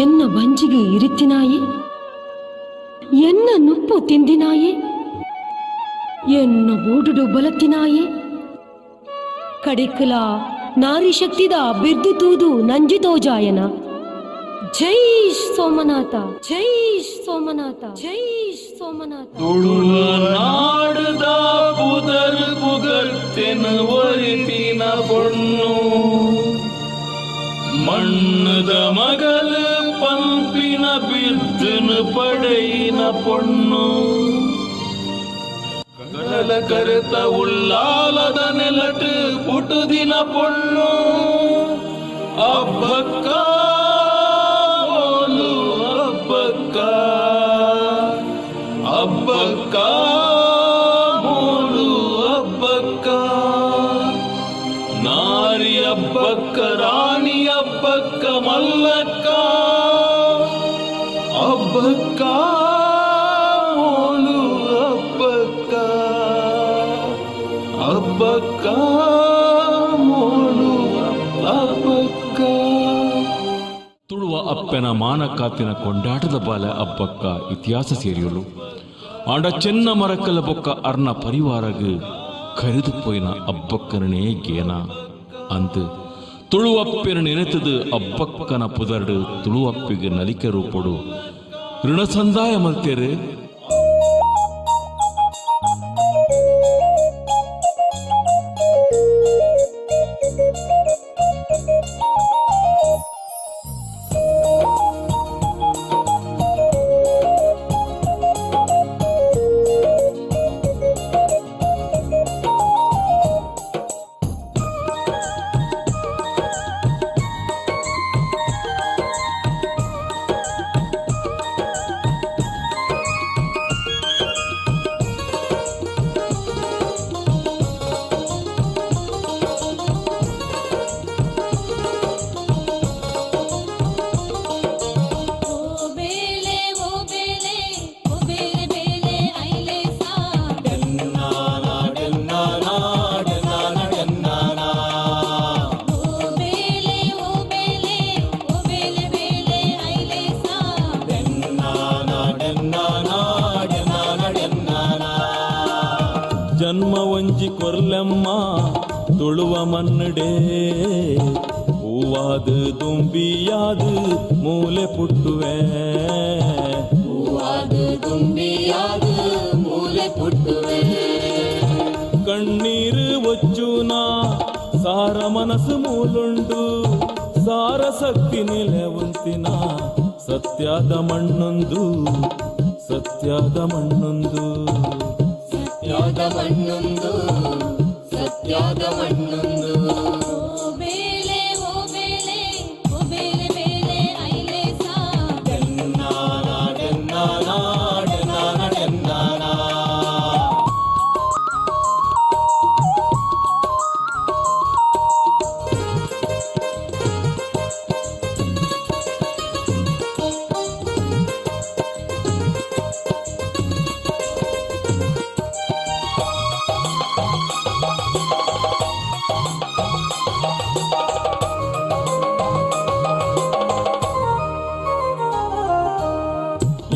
ಎನ್ನ ಬಂಜಿಗೆ ಇರಿತಿನಾಯಿ, ಎನ್ನ ನುಪ್ಪು ತಿಂದಿನಾಯಿ, ಎನ್ನ ಬೋಡುಡು ಬಲತ್ತಿನಾಯಿ. ಕಡಿಕಲ ನಾರಿ ಶಕ್ತಿದ ಬಿರ್ದು ತೂದು ನಂಜಿ ತೋಜಾಯನ. ಜೈ ಸೋಮನಾಥ, ಜೈ ಸೋಮನಾಥ, ಜೈ ಸೋಮನಾಥ. ತುಳುನಾಡುದ ಪುದರ್ ಪುಗರ್ತೆನ ಒರಿತಿನ ಪೊಣ್ಣು, ಮಣ್ಣದ ಮಗಲ ಪಂಪಿನ ಬಿರ್ದನು ಪಡೆಯಿನ ಪೊಣ್ಣು, ಕಡಲ ಕರೆತ ಉಲ್ಲಾಲದ ನೆಲಟು ಪುಟುದಿನ ಪೊಣ್ಣು, ಅಬ್ಬಕ್ಕ ಓಲು ಅಬ್ಬಕ್ಕ, ಅಬ್ಬಕ್ಕ ಮೋಲು ಅಬ್ಬಕ್ಕ, ನಾರಿ ಅಬ್ಬಕ್ಕ ರಾಣಿ ಅಬ್ಬಕ್ಕ ಮಲ್ಲಕ್ಕ, ಅಬ್ಬಕ್ಕ ಮೋಲು ಅಬ್ಬಕ್ಕ, ಅಬ್ಬಕ್ಕ ಮೋಲು ಅಬ್ಬಕ್ಕ. ತುಳುವ ಅಪ್ಪನ ಮಾನಕಾತಿನ ಕೊಂಡಾಟದ ಬಾಲ ಅಬ್ಬಕ್ಕ ಇತಿಹಾಸ ಸೇರಿಯಲು ಆಂಡ ಚೆನ್ನ ಮರಕಲ ಬೊಕ್ಕ ಅರ್ನ ಪರಿವಾರಗ್ ಕರೆದು ಪೋಯಿನ ಅಬ್ಬಕ್ಕನೇ ಗೇನ ಅಂತ ತುಳುವಪ್ಪಿನ ನೆನೆತದು ಅಬ್ಬಕ್ಕನ ಪುದರ್ಡು ತುಳುವಪ್ಪಿಗೆ ನಲಿಕೆ ರೂಪಡು ಋಣ ಸಂದಾಯ ಮಲ್ತೇರು. ಜನ್ಮ ಒಂಜಿ ಕೊರ್ಲೆಮ್ಮ ತುಳುವ ಮನ್ನಡೆ, ಹೂವಾದ ದುಂಬಿಯಾದ ಮೂಲೆ ಪುಟ್ಟುವೆ, ಹೂವಾದ ದುಂಬಿಯಾದ ಮೂಲೆ ಪುಟ್ಟುವೆ. ಕಣ್ಣೀರು ಒಚ್ಚುನ ಸಾರ ಮನಸ್ಸು ಮೂಲುಂಡು, ಸಾರ ಶಕ್ತಿ ನೆಲೆ ಉಂತಿನ ಸತ್ಯದ ಮಣ್ಣೊಂದು, ಸತ್ಯದ ಮಣ್ಣೊಂದು, ಸತ್ಯದ ಮಣ್ಣೊಂದು, ಸತ್ಯದ ಮಣ್ಣೊಂದು. ಓ ಬೇಲೆ ಓ ಬೇಲೆ ಓ ಬೇಲೆ ಬೇಲೆ ಐಲೆ ಸಾ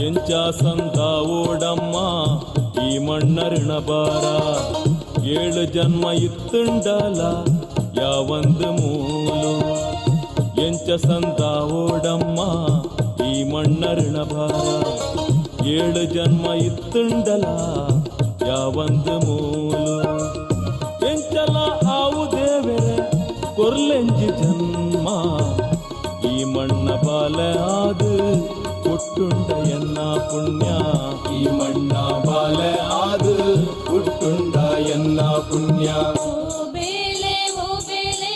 ಎಂಚ ಸಂತ ಓಡಮ್ಮ ಈ ಮಣ್ಣರಿಣ ಬಾರ, ಏಳು ಜನ್ಮ ಇತ್ತುಂಡಲ ಯಾವಂದು ಮೂಲು. ಎಂಚ ಸಂತ ಓಡಮ್ಮ ಈ ಮಣ್ಣರಿಣ ಬಾರ, ಏಳು ಜನ್ಮ ಇತ್ತುಂಡಲ ಯಾವಂದು ಮೂಲು. ಎಂಚಲ ಆವು ದೇವರೆ ಕೊರ್ಲೆಂಜಿ ಜನ್ಮ, ಈ ಮಣ್ಣ ಬಾಲ ಆದು ಪುಟ್ಟುಂಡ ಎನ್ನ ಪುಣ್ಯ, ಈ ಮಣ್ಣ ಬಾಲೆ ಆದು ಪುಟ್ಟುಂಡ ಎನ್ನ ಪುಣ್ಯ. ಓ ಬೇಲೆ ಓ ಬೇಲೆ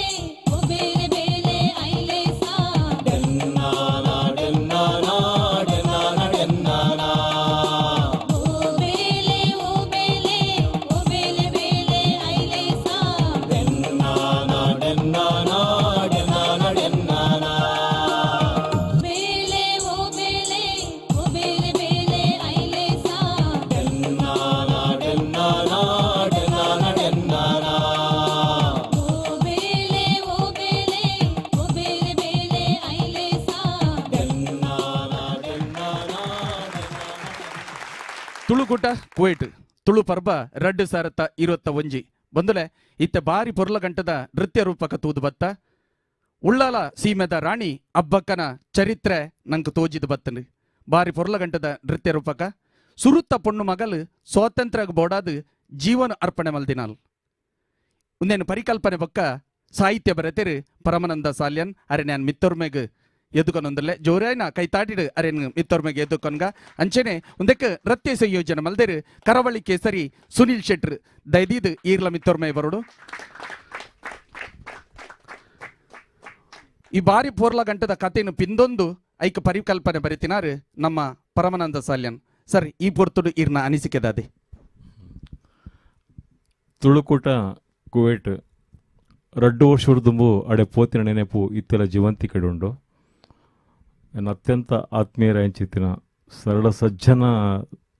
ತುಳುಕೂಟ ಕುವೈಟ್ ತುಳು ಪರ್ಬ 2021 ಬಂದುಲೆ ಇತ್ತೆ ಬಾರಿ ಪೊರ್ಲ ಗಂಟದ ನೃತ್ಯ ರೂಪಕ ತೂದು ಬತ್ತ ಉಳ್ಳಾಲ ಸೀಮೆದ ರಾಣಿ ಅಬ್ಬಕ್ಕನ ಚರಿತ್ರೆ ನಂಗೆ ತೋಜಿದ ಬತ್ತನು. ಬಾರಿ ಪೊರ್ಲ ಗಂಟದ ನೃತ್ಯ ರೂಪಕ ಸುರುತ್ತ ಪೊಣ್ಣು ಮಗಲು ಸ್ವಾತಂತ್ರ್ಯ ಬೋಡಾದು ಜೀವನ ಅರ್ಪಣೆ ಮಲ್ದಿನಾಲ್. ಉಂದೇನು ಪರಿಕಲ್ಪನೆ ಬೊಕ್ಕ ಸಾಹಿತ್ಯ ಬರೆತಿರು ಪರಮಾನಂದ ಸಾಲ್ಯನ್ ಅರೆ ನಾನು ಮಿತ್ತೊರ್ಮೆಗ್ ಎದ್ದುಕೊನೊಂದಲ್ಲೆ ಜೋರಾಯ್ನ ಕೈತಾಟಿಡು ಅರೆ ಮಿತ್ತೊರ್ಮೆಗ್ ಎದ್ದುಕೊನ್ಗ ಅಂಚೆನೆ ಉಂದಕ್ಕೆ ನೃತ್ಯ ಸಂಯೋಜನೆ ಮಲ್ದೇರು ಕರಾವಳಿ ಕೇಸರಿ ಸುನಿಲ್ ಶೆಟ್ರ್ ದಯದೀದು ಈರ್ಲ ಮಿತ್ತೊರ್ಮೆ ಬರೋಡು. ಈ ಬಾರಿ ಪೋರ್ಲ ಗಂಟದ ಕಥೆಯನ್ನು ಪಿಂದೊಂದು ಐಕ ಪರಿಕಲ್ಪನೆ ಬರಿತಿನಾರು ನಮ್ಮ ಪರಮಾನಂದ ಸಾಲ್ಯನ್ ಸರ್. ಈ ಪೊರ್ತುಡು ಈರ್ನ ಅನಿಸಿಕೆ ದಾದೆ? ತುಳುಕೂಟ ಕುವೈಟ್ ರಡ್ಡು ವರ್ಷದುಂಬು ಅಡೆ ಪೋತಿನ ನೆನೆಪು ಇತ್ತೆಲ ಜೀವಂತಿ ಕಡುಂಡು. ನನ್ನ ಅತ್ಯಂತ ಆತ್ಮೀಯರ ಎಂಚಿತ್ತಿನ ಸರಳ ಸಜ್ಜನ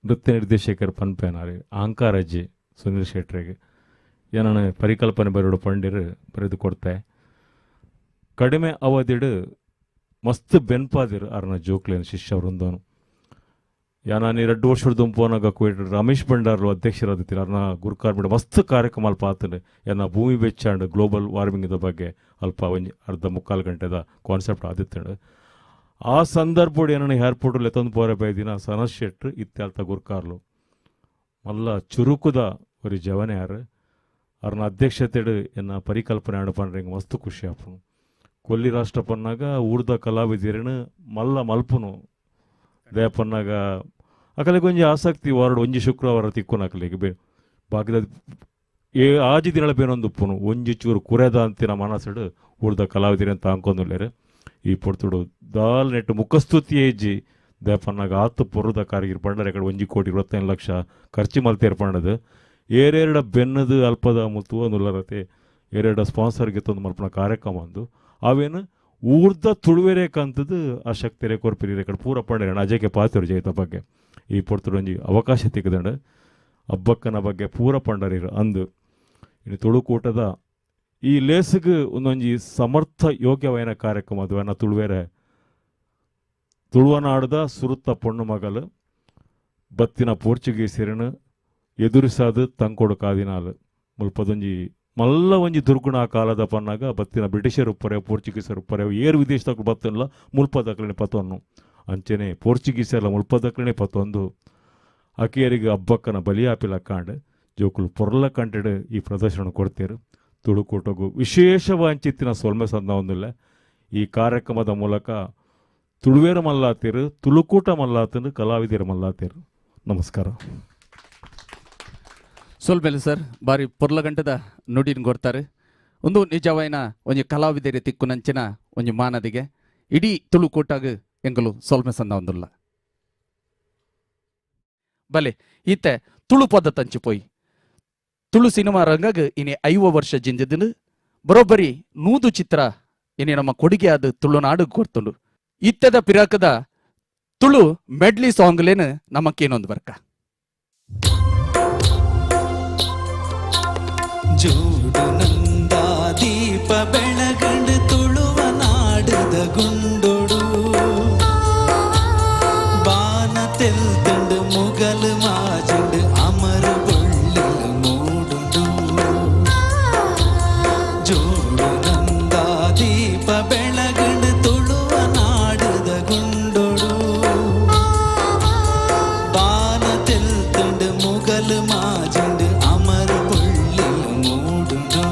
ನೃತ್ಯ ನಿರ್ದೇಶಕರು ಪನ್ಪೇನಾರಿ ಅಹಂಕಾರಜ್ಜಿ ಸುನೀಲ್ ಶೆಟ್ರಿಗೆ ಏನನ್ನ ಪರಿಕಲ್ಪನೆ ಬರೋಡು ಪಂಡಿರು ಬರೆದು ಕೊಡ್ತೆ. ಕಡಿಮೆ ಅವಧಿಡು ಮಸ್ತ್ ಬೆನ್ಪಾದಿರು ಅರ್ನ ಜೋಕ್ಲೇನು ಶಿಷ್ಯ ವೃಂದನು. ಯಾನಾನಿ 2 ವರ್ಷದ ದುಂಪೋನಾಗ ಕುವೈಟ್ ರಮೇಶ್ ಭಂಡಾರ್ಲು ಅಧ್ಯಕ್ಷರಾದಿತ್ತೀರ ಅರ್ನ ಗುರುಕಾರ್ ಬಿಡ ಮಸ್ತ್ ಕಾರ್ಯಕ್ರಮ ಅಲ್ಪ ಆತನು. ಎನ್ನ ಭೂಮಿ ಬೆಚ್ಚಾಂಡ್ ಗ್ಲೋಬಲ್ ವಾರ್ಮಿಂಗ್ದ ಬಗ್ಗೆ ಅಲ್ಪ ಒಂಜಿ ಅರ್ಧ ಮುಕ್ಕಾಲು ಗಂಟೆದ ಕಾನ್ಸೆಪ್ಟ್ ಆದಿತ್ತಂಡು. ಆ ಸಂದರ್ಭ ಏನನ್ನ ಏರ್ಪೋರ್ಟ್ ಲೆತ್ತೊಂದು ಪೋರೆ ಬೈದಿನ ಸನಸ್ ಶೆಟ್ರು ಇತ್ಯಲ್ತ ಗುರ್ಕಾರ್ಲು ಮಲ್ಲ ಚುರುಕುದ ಒರಿ ಜವನೆ ಯಾರು ಅರ್ನ ಅಧ್ಯಕ್ಷತೆಡು ಎನ್ನ ಪರಿಕಲ್ಪನೆ ಆಡು ಪಂಡ್ರೆ ಮಸ್ತ್ ಖುಷಿ ಆಪುನು. ಕೊಲ್ಲಿ ರಾಷ್ಟ್ರ ಪನ್ನಾಗ ಊರ್ದ ಕಲಾವಿದರನು ಮಲ್ಲ ಮಲ್ಪುನು ದಯಪನ್ನಾಗ ಅಕಲಿಗೆ ಒಂಜಿ ಆಸಕ್ತಿ ವಾರ್ಡ್ ಒಂಜಿ ಶುಕ್ರವಾರ ತಿಕ್ಕುನ ಅಕಲಿಗೆ ಬೇ ಬಾಕಿದ ಏ ಆಜಿ ದಿನಳ ಬೇನೊಂದು ಉಪ್ಪುನು ಒಂಜಿ ಚೂರು ಕುರೆದ ಅಂತಿನ ಮನಸ್ಸುಡು ಊರ್ದ ಕಲಾವಿದರನ್ನು ಅಂತ ಅಂಕೊಂದುಲ್ಲೇರು. ಈ ಪೊರ್ತುಡು ದಾಲ್ ನೆಟ್ಟು ಮುಖಸ್ತುತಿ ಏಜಿ ದಯಪನ್ನಾಗ ಆತು ಪೊರುದ ಕಾರಿಗಿರ್ ಪಂಡರೆ ಕಡೆ 1,25 ಲಕ್ಷ ಖರ್ಚು ಮಲ್ತೇರ್ ಪಂಡದು ಏರೆರಡ ಬೆನ್ನದು ಅಲ್ಪದ ಮುತ್ತು ನುಲ್ಲರತೆ ಏರೆರಡ ಸ್ಪಾನ್ಸರ್ಗೆ ತಂದು ಮಲ್ಪನ ಕಾರ್ಯಕ್ರಮ ಅಂದು ಅವೇನು ಊರ್ದ ತುಳುವೆರೆ ಕಂತದ್ದು ಆ ಶಕ್ತಿರೆ ಕೊರ್ಪಿರಿ ಕಡೆ ಪೂರ ಪಂಡರೆ ಅಜಕ್ಕೆ ಪಾತಿರು ಜೈತ ಬಗ್ಗೆ ಈ ಪೊರ್ತುಡು ಒಂಜಿ ಅವಕಾಶ ತಿಕ್ಕದಂಡು ಹಬ್ಬಕ್ಕನ ಬಗ್ಗೆ ಪೂರ ಪಂಡರಿರು ಅಂದು. ಇನ್ನು ತುಳುಕೂಟದ ಈ ಲೇಸಿಗೆ ಒಂದೊಂಜಿ ಸಮರ್ಥ ಯೋಗ್ಯವಾದ ಕಾರ್ಯಕ್ರಮ ಅದು ಅನ್ನ ತುಳುವೆರೆ ತುಳುವನಾಡದ ಸುರುತ್ತ ಪೊಣ್ಣು ಮಗಲು ಬತ್ತಿನ ಪೋರ್ಚುಗೀಸರನ್ನು ಎದುರಿಸಾದು ತಂಕೊಡು ಕಾದಿನಾಲು ಮುಲ್ಪದೊಂಜಿ ಮಲ್ಲ ಒಂಜಿ ದುರ್ಗುಣ ಕಾಲದ ಪನ್ನಾಗ ಬತ್ತಿನ ಬ್ರಿಟಿಷರು ಉಪ್ಪರೆ ಪೋರ್ಚುಗೀಸರು ಉಪ್ಪರೆ ಏರು ವಿದೇಶದಾಗ ಬತ್ತಲ್ಲ ಮುಲ್ಪದಕ್ಲನೆ ಪತೊನ್ನು ಅಂಚೆನೆ ಪೋರ್ಚುಗೀಸರ ಮುಲ್ಪದಕ್ಲನೆ ಪತೊಂದು ಅಕಿಯರಿಗೆ ಹಬ್ಬಕ್ಕನ ಬಲಿಯಾಪಿಲ ಕಾಂಡ್ ಜೋಕುಲು ಪೊರ್ಲ ಕಂಟೆಡ್ ಈ ಪ್ರದರ್ಶನ ಕೊಡ್ತೀರು. ತುಳುಕೂಟಗೂ ವಿಶೇಷವಾಂಚಿತ್ತಿನ ಸೊಲ್ಮೆ ಸಂದ ಒಂದಿಲ್ಲ ಈ ಕಾರ್ಯಕ್ರಮದ ಮೂಲಕ ತುಳುವೇರ ಮಲ್ಲಾತಿರು ತುಳುಕೂಟ ಮಲ್ಲಾತನು ಕಲಾವಿದರ ಮಲ್ಲಾತಿರು. ನಮಸ್ಕಾರ. ಸೊಲ್ಮೆಲೆ ಸರ್ ಬಾರಿ ಪೊರ್ಲಗಂಟದ ನುಡಿನ ಕೊಡ್ತಾರೆ. ಒಂದು ನಿಜವಾಯಿನ ಒಂಜಿ ಕಲಾವಿದರ ತಿಕ್ಕುನಂಚಿನ ಒಂಜಿ ಮಾನದಿಗೆ ಇಡೀ ತುಳುಕೂಟಾಗ ಎಂಗಲು ಸೊಲ್ಮೆ ಸಂದ ಒಂದುಲ್ಲ. ಬಲೆ ಈತೆ ತುಳು ಪದ ತಂಚು ಪೋಯಿ ತುಳು ಸಿನಿಮಾ ರಂಗಾಗ ಇನಿ 50 ವರ್ಷ ಜಿಂಜದಿನ ಬರೋಬ್ಬರಿ 100 ಚಿತ್ರ ಇನಿ ನಮ್ಮ ಕೊಡುಗೆ ಆದ ತುಳುನಾಡು ಕೊಡ್ತುಂಡು. ಇತ್ತದ ಪಿರಾಕದ ತುಳು ಮೆಡ್ಲಿ ಸಾಂಗ್ಲೇನು ನಮಕ್ಕೇನೊಂದು ಬರ್ಕ. ಜೋಡು ನಂದ ದೀಪ ಬೆಳಗಂಡು ತುಳುವ ನಾಡದ ಗುಂಡೊಡು ಬಾನ ತೆಲ್ತಂಡು ಮುಗಲು ಮಾಜಂಡು ಅಮರ ಬೊಳ್ಳು ಮೂಡುಂಡು. ಜೋಡು ನಂದ ದೀಪ ಬೆಳಗಂಡು ತುಳುವ ನಾಡದ ಗುಂಡೊಡು ಬಾನ ತೆಲ್ತಂಡು ಮುಗಲು ಮಾಜಂಡು ಅಮರ ಬೊಳ್ಳು ಮೂಡುಂಡು.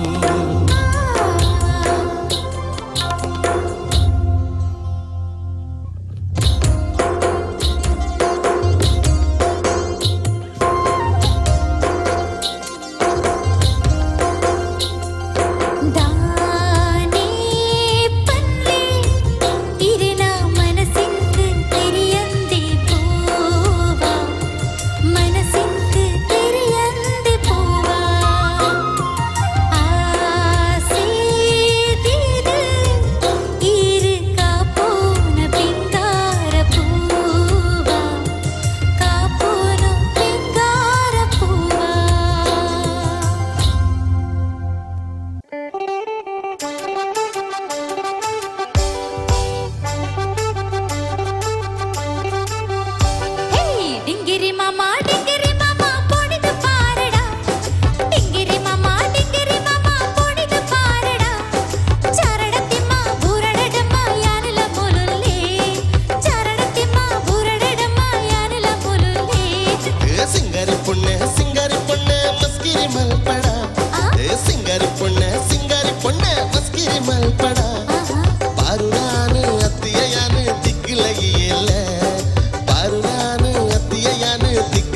ಡಿಂಗಿರಿ ಮಾಮ ಡಿಂಗಿರಿ.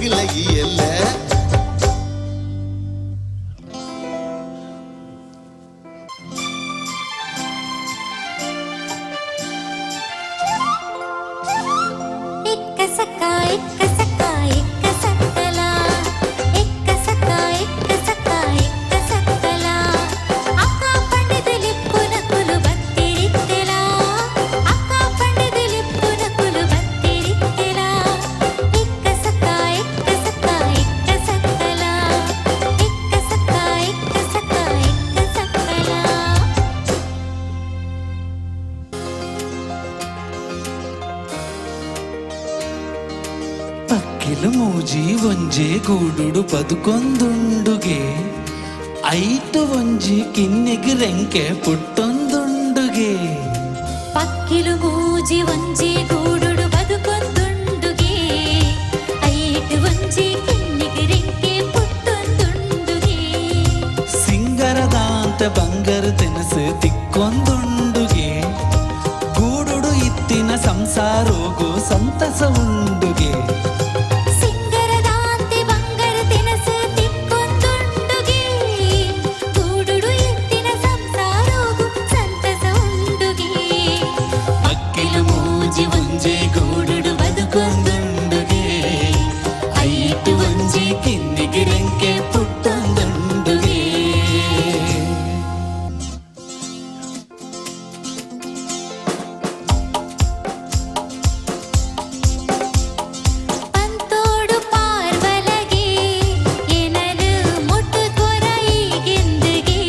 ಎಂಕುಲ ಎಲ್ಲ. ಎಕ್ಕ ಸಕ್ಕ ಎಕ್ಕ ಸಕ್ಕ ಎಕ್ಕ ಸಕ್ಕಲ ಎಕ್ಕ ಸಕ್ಕ ಎಕ್ಕ ಸಕ್ಕ ಎಕ್ಕ ಸಕ್ಕಲ ಅಕ್ಕ ಪಂಡದಲಿಪ್ಪುನ ಕುಲು ಬತ್ತಿರಿತ್ತೆಲ ಅಕ್ಕ ಪಂಡದಲಿಪ್ಪುನ ಕುಲು ಬತ್ತಿರಿತ್ತೆಲ ಎಕ್ಕ ಸಕ್ಕ ಎಕ್ಕ ಸಕ್ಕ ಎಕ್ಕ ಸಕ್ಕಲ ಎಕ್ಕ ಸಕ್ಕ ಎಕ್ಕ ಸಕ್ಕ ಎಕ್ಕ ಸಕ್ಕಲ. ಪಕ್ಕಿಲು ಮೂಜಿ ಒಂಜೆ ಗೂಡುಡು ಬದುಕೊಂದುಂಡುಗೆ ಐಟು ಒಂಜಿ ಕಿನ್ನಿಗ್ ರೆಂಕೆ ಪುಟ್ಟೊಂದುಂಡುಗೆ. ಪಕ್ಕಿಲು ಮೂಜಿ ಒಂಜಿ ಗೂಡುಡು ಬದುಕೊಂದುಂಡುಗೆ ಐಟು ಒಂಜಿ ಕಿನ್ನಿಗ್ ರೆಂಕೆ ಪುಟ್ಟೊಂದುಂಡುಗೆ. ಸಿಂಗರದಾಂತ ಬಂಗರು ತಿನಸು ತಿಕ್ಕೊಂದುಂಡುಗೆ ಗೂಡುಡು ಇತ್ತಿನ ಸಂಸಾರೋಗು ಸಂತಸ ಉಂಡುಗೆ. ಸಿಂಗರದಾಂತೆ ಬಂಗರ ತಿನಸು ತಿಕ್ಕೊಂದುಂಡುಗೆ ಗೂಡುಡು ಇತ್ತಿನ ಸಂಸಾರೋಗು ಸಂತಸ ಉಂಡುಗೆ. ಪಕ್ಕಿಲು ಮೂಜಿ ಒಂಜೆ ಗೂಡುಡು ಬದುಕೊಂದುಂಡುಗೆ ಐಟು ಒಂಜಿ ಕಿನ್ನಿಗ್ ರೆಂಕೆ ಪುಟ್ಟೊಂದುಂಡುಗೆ. ಪಂತೋಡು ಪಾರ್ವಲಗೆ ಏನನು ಮುಟ್ಟು ಕೊರೈಗೆಂದುಗೆ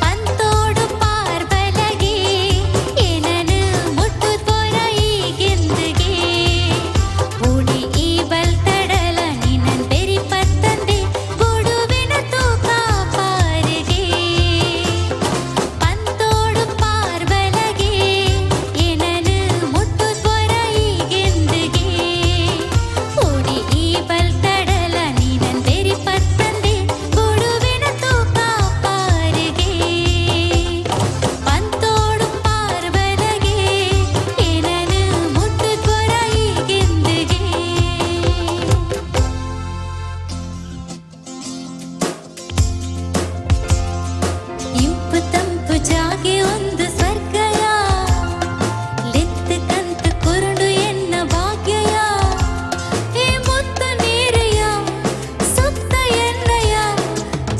ಪಂತೋಡು ಪಾರ್ವಲಗೆ ಏನನು ಮುಟ್ಟು ಕೊರೈಗೆಂದುಗೆ ಓಡಿ ಈ ಬಲ್ತಡಲ ನಿನ್ನನ್ ಬೆರಿ ಪತ್ತಂದೆ ಗುಡುವಿನ ತೂಕ ಪಾರಿಗೆ. ಪಂತೋಡು ಪಾರ್ವಲಗೆ ಏನನು ಮುಟ್ಟು ಕೊರೈಗೆಂದುಗೆ ಓಡಿ ಈ ಬಲ್ತಡಲ ನಿನ್ನನ್ ಬೆರಿ ಪತ್ತಂದೆ ಗುಡುವಿನ ತೂಕ ಪಾರಿಗೆ. ಪಂತೋಡು ಪಾರ್ವಲಗೆ ಏನನು ಮುಟ್ಟು ಕೊರೈಗೆಂದುಗೆ. ಇಂಪು ತಂಪು ಜಾಗೆ ಒಂದು ಸ್ವರ್ಗಯ ಲೆತ್ತು ಕಂತು ಕುರುಡು ಎನ್ನ ಭಾಗ್ಯಯ ಏ ಮುತ್ತ ನೀರೆಯ ಸುತ್ತ ಎನ್ನಯ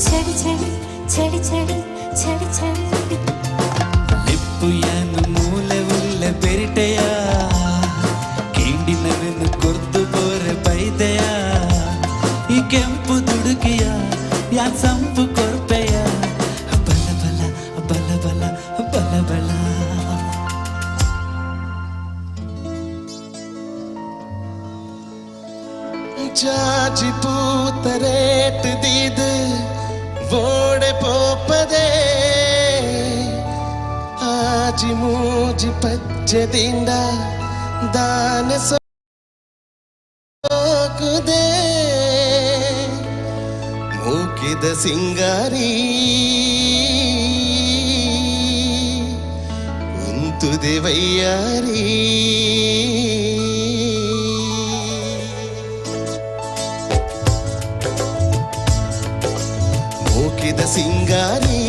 ಚಳಿ ಚಳಿ ಚಳಿ ಚಳಿ ಚಳಿ ಚಳಿ. ಲಿಪ್ಪುಯನು ಮೂಲೆ ಉಲ್ಲೆ ಬೆರಿಟೆಯ ಕೇಂಡಿನವೆನು ಕೊರ್ದು ಬೋರೆ ಬೈದೆಯ ಈ ಕೆಂಪು ದುಡುಕಿಯ ಯಾನ್ ಸಂಪು ಕೊರ್ಪೆಯ ಬಲ ಬಲ ಬಲ ಬಲ ಬಲ ಬಲ. ಜಾಜಿ ಪೂತರೇಟ್ ದೀದ್ ಓಡೆ ಪೋಪದೆ ಆಜಿ ಮೂಜಿ ಪಜ್ಜೆದಿಂದ ದಾನ ಸೋಕುದೆ ಮೂಕಿದ ಸಿಂಗಾರಿ ಉಂತುದೆ ವೈಯಾರಿ. ಮೂಕಿದ ಸಿಂಗಾರಿ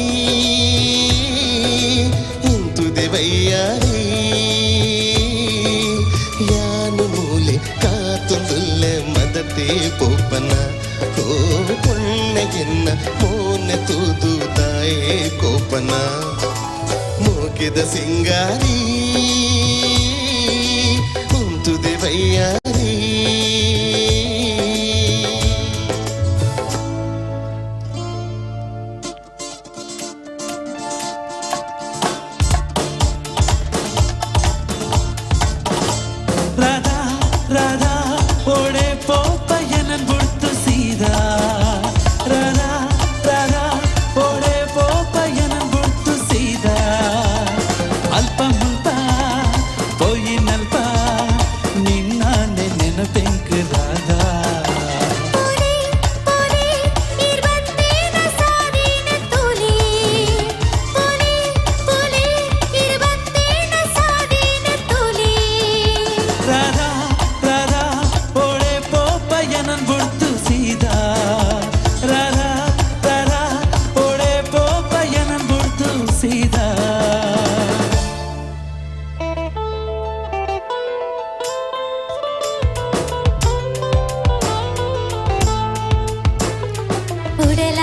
ಇಂತುದೆ ವೈಯಾರಿ ಯಾನು ಮೂಲೆ ಕಾತೊಂದುಲ್ಲೆ ಮದತೆ ಪೋಪನ ಓ ಪೊಣ್ಣೆಗೆನ್ನ ಮೋನೆ ತೂದು ತಾಯೇ ಕೋಪನ. ಮೂಕಿದ ಸಿಂಗಾರಿ ಉಂತುದೆ ವೈಯಾರಿ. ರಾಧಾ ರಾಧಾ ಓಡೆ ಪೋಪಯ್ಯನನ್ ಬುಡ್ತು ಸೀದಾ ರಾಧಾ ರಾಧಾ ಓಡೆ ಪೋಪಯ್ಯನನ್ ಬುಡ್ತು ಸೀದಾ ಅಲ್ಪ ಮುಲ್ಪ ಪೋಯಿನಲ್ಪ ನಿನ್ನಾನೆ ನೆನಪೆಂಕ್ ರಾಧಾ. ಇರ್ಬತ್ತೇನ ಸಾದಿನ ತುಲಿ ಪುಲಿ ಪುಲಿ ಇರ್ಬತ್ತೇನ ಸಾದಿನ ತುಲಿ. ರಾಧಾ ರಾಧಾ ಓಡೆ ಉಡಲ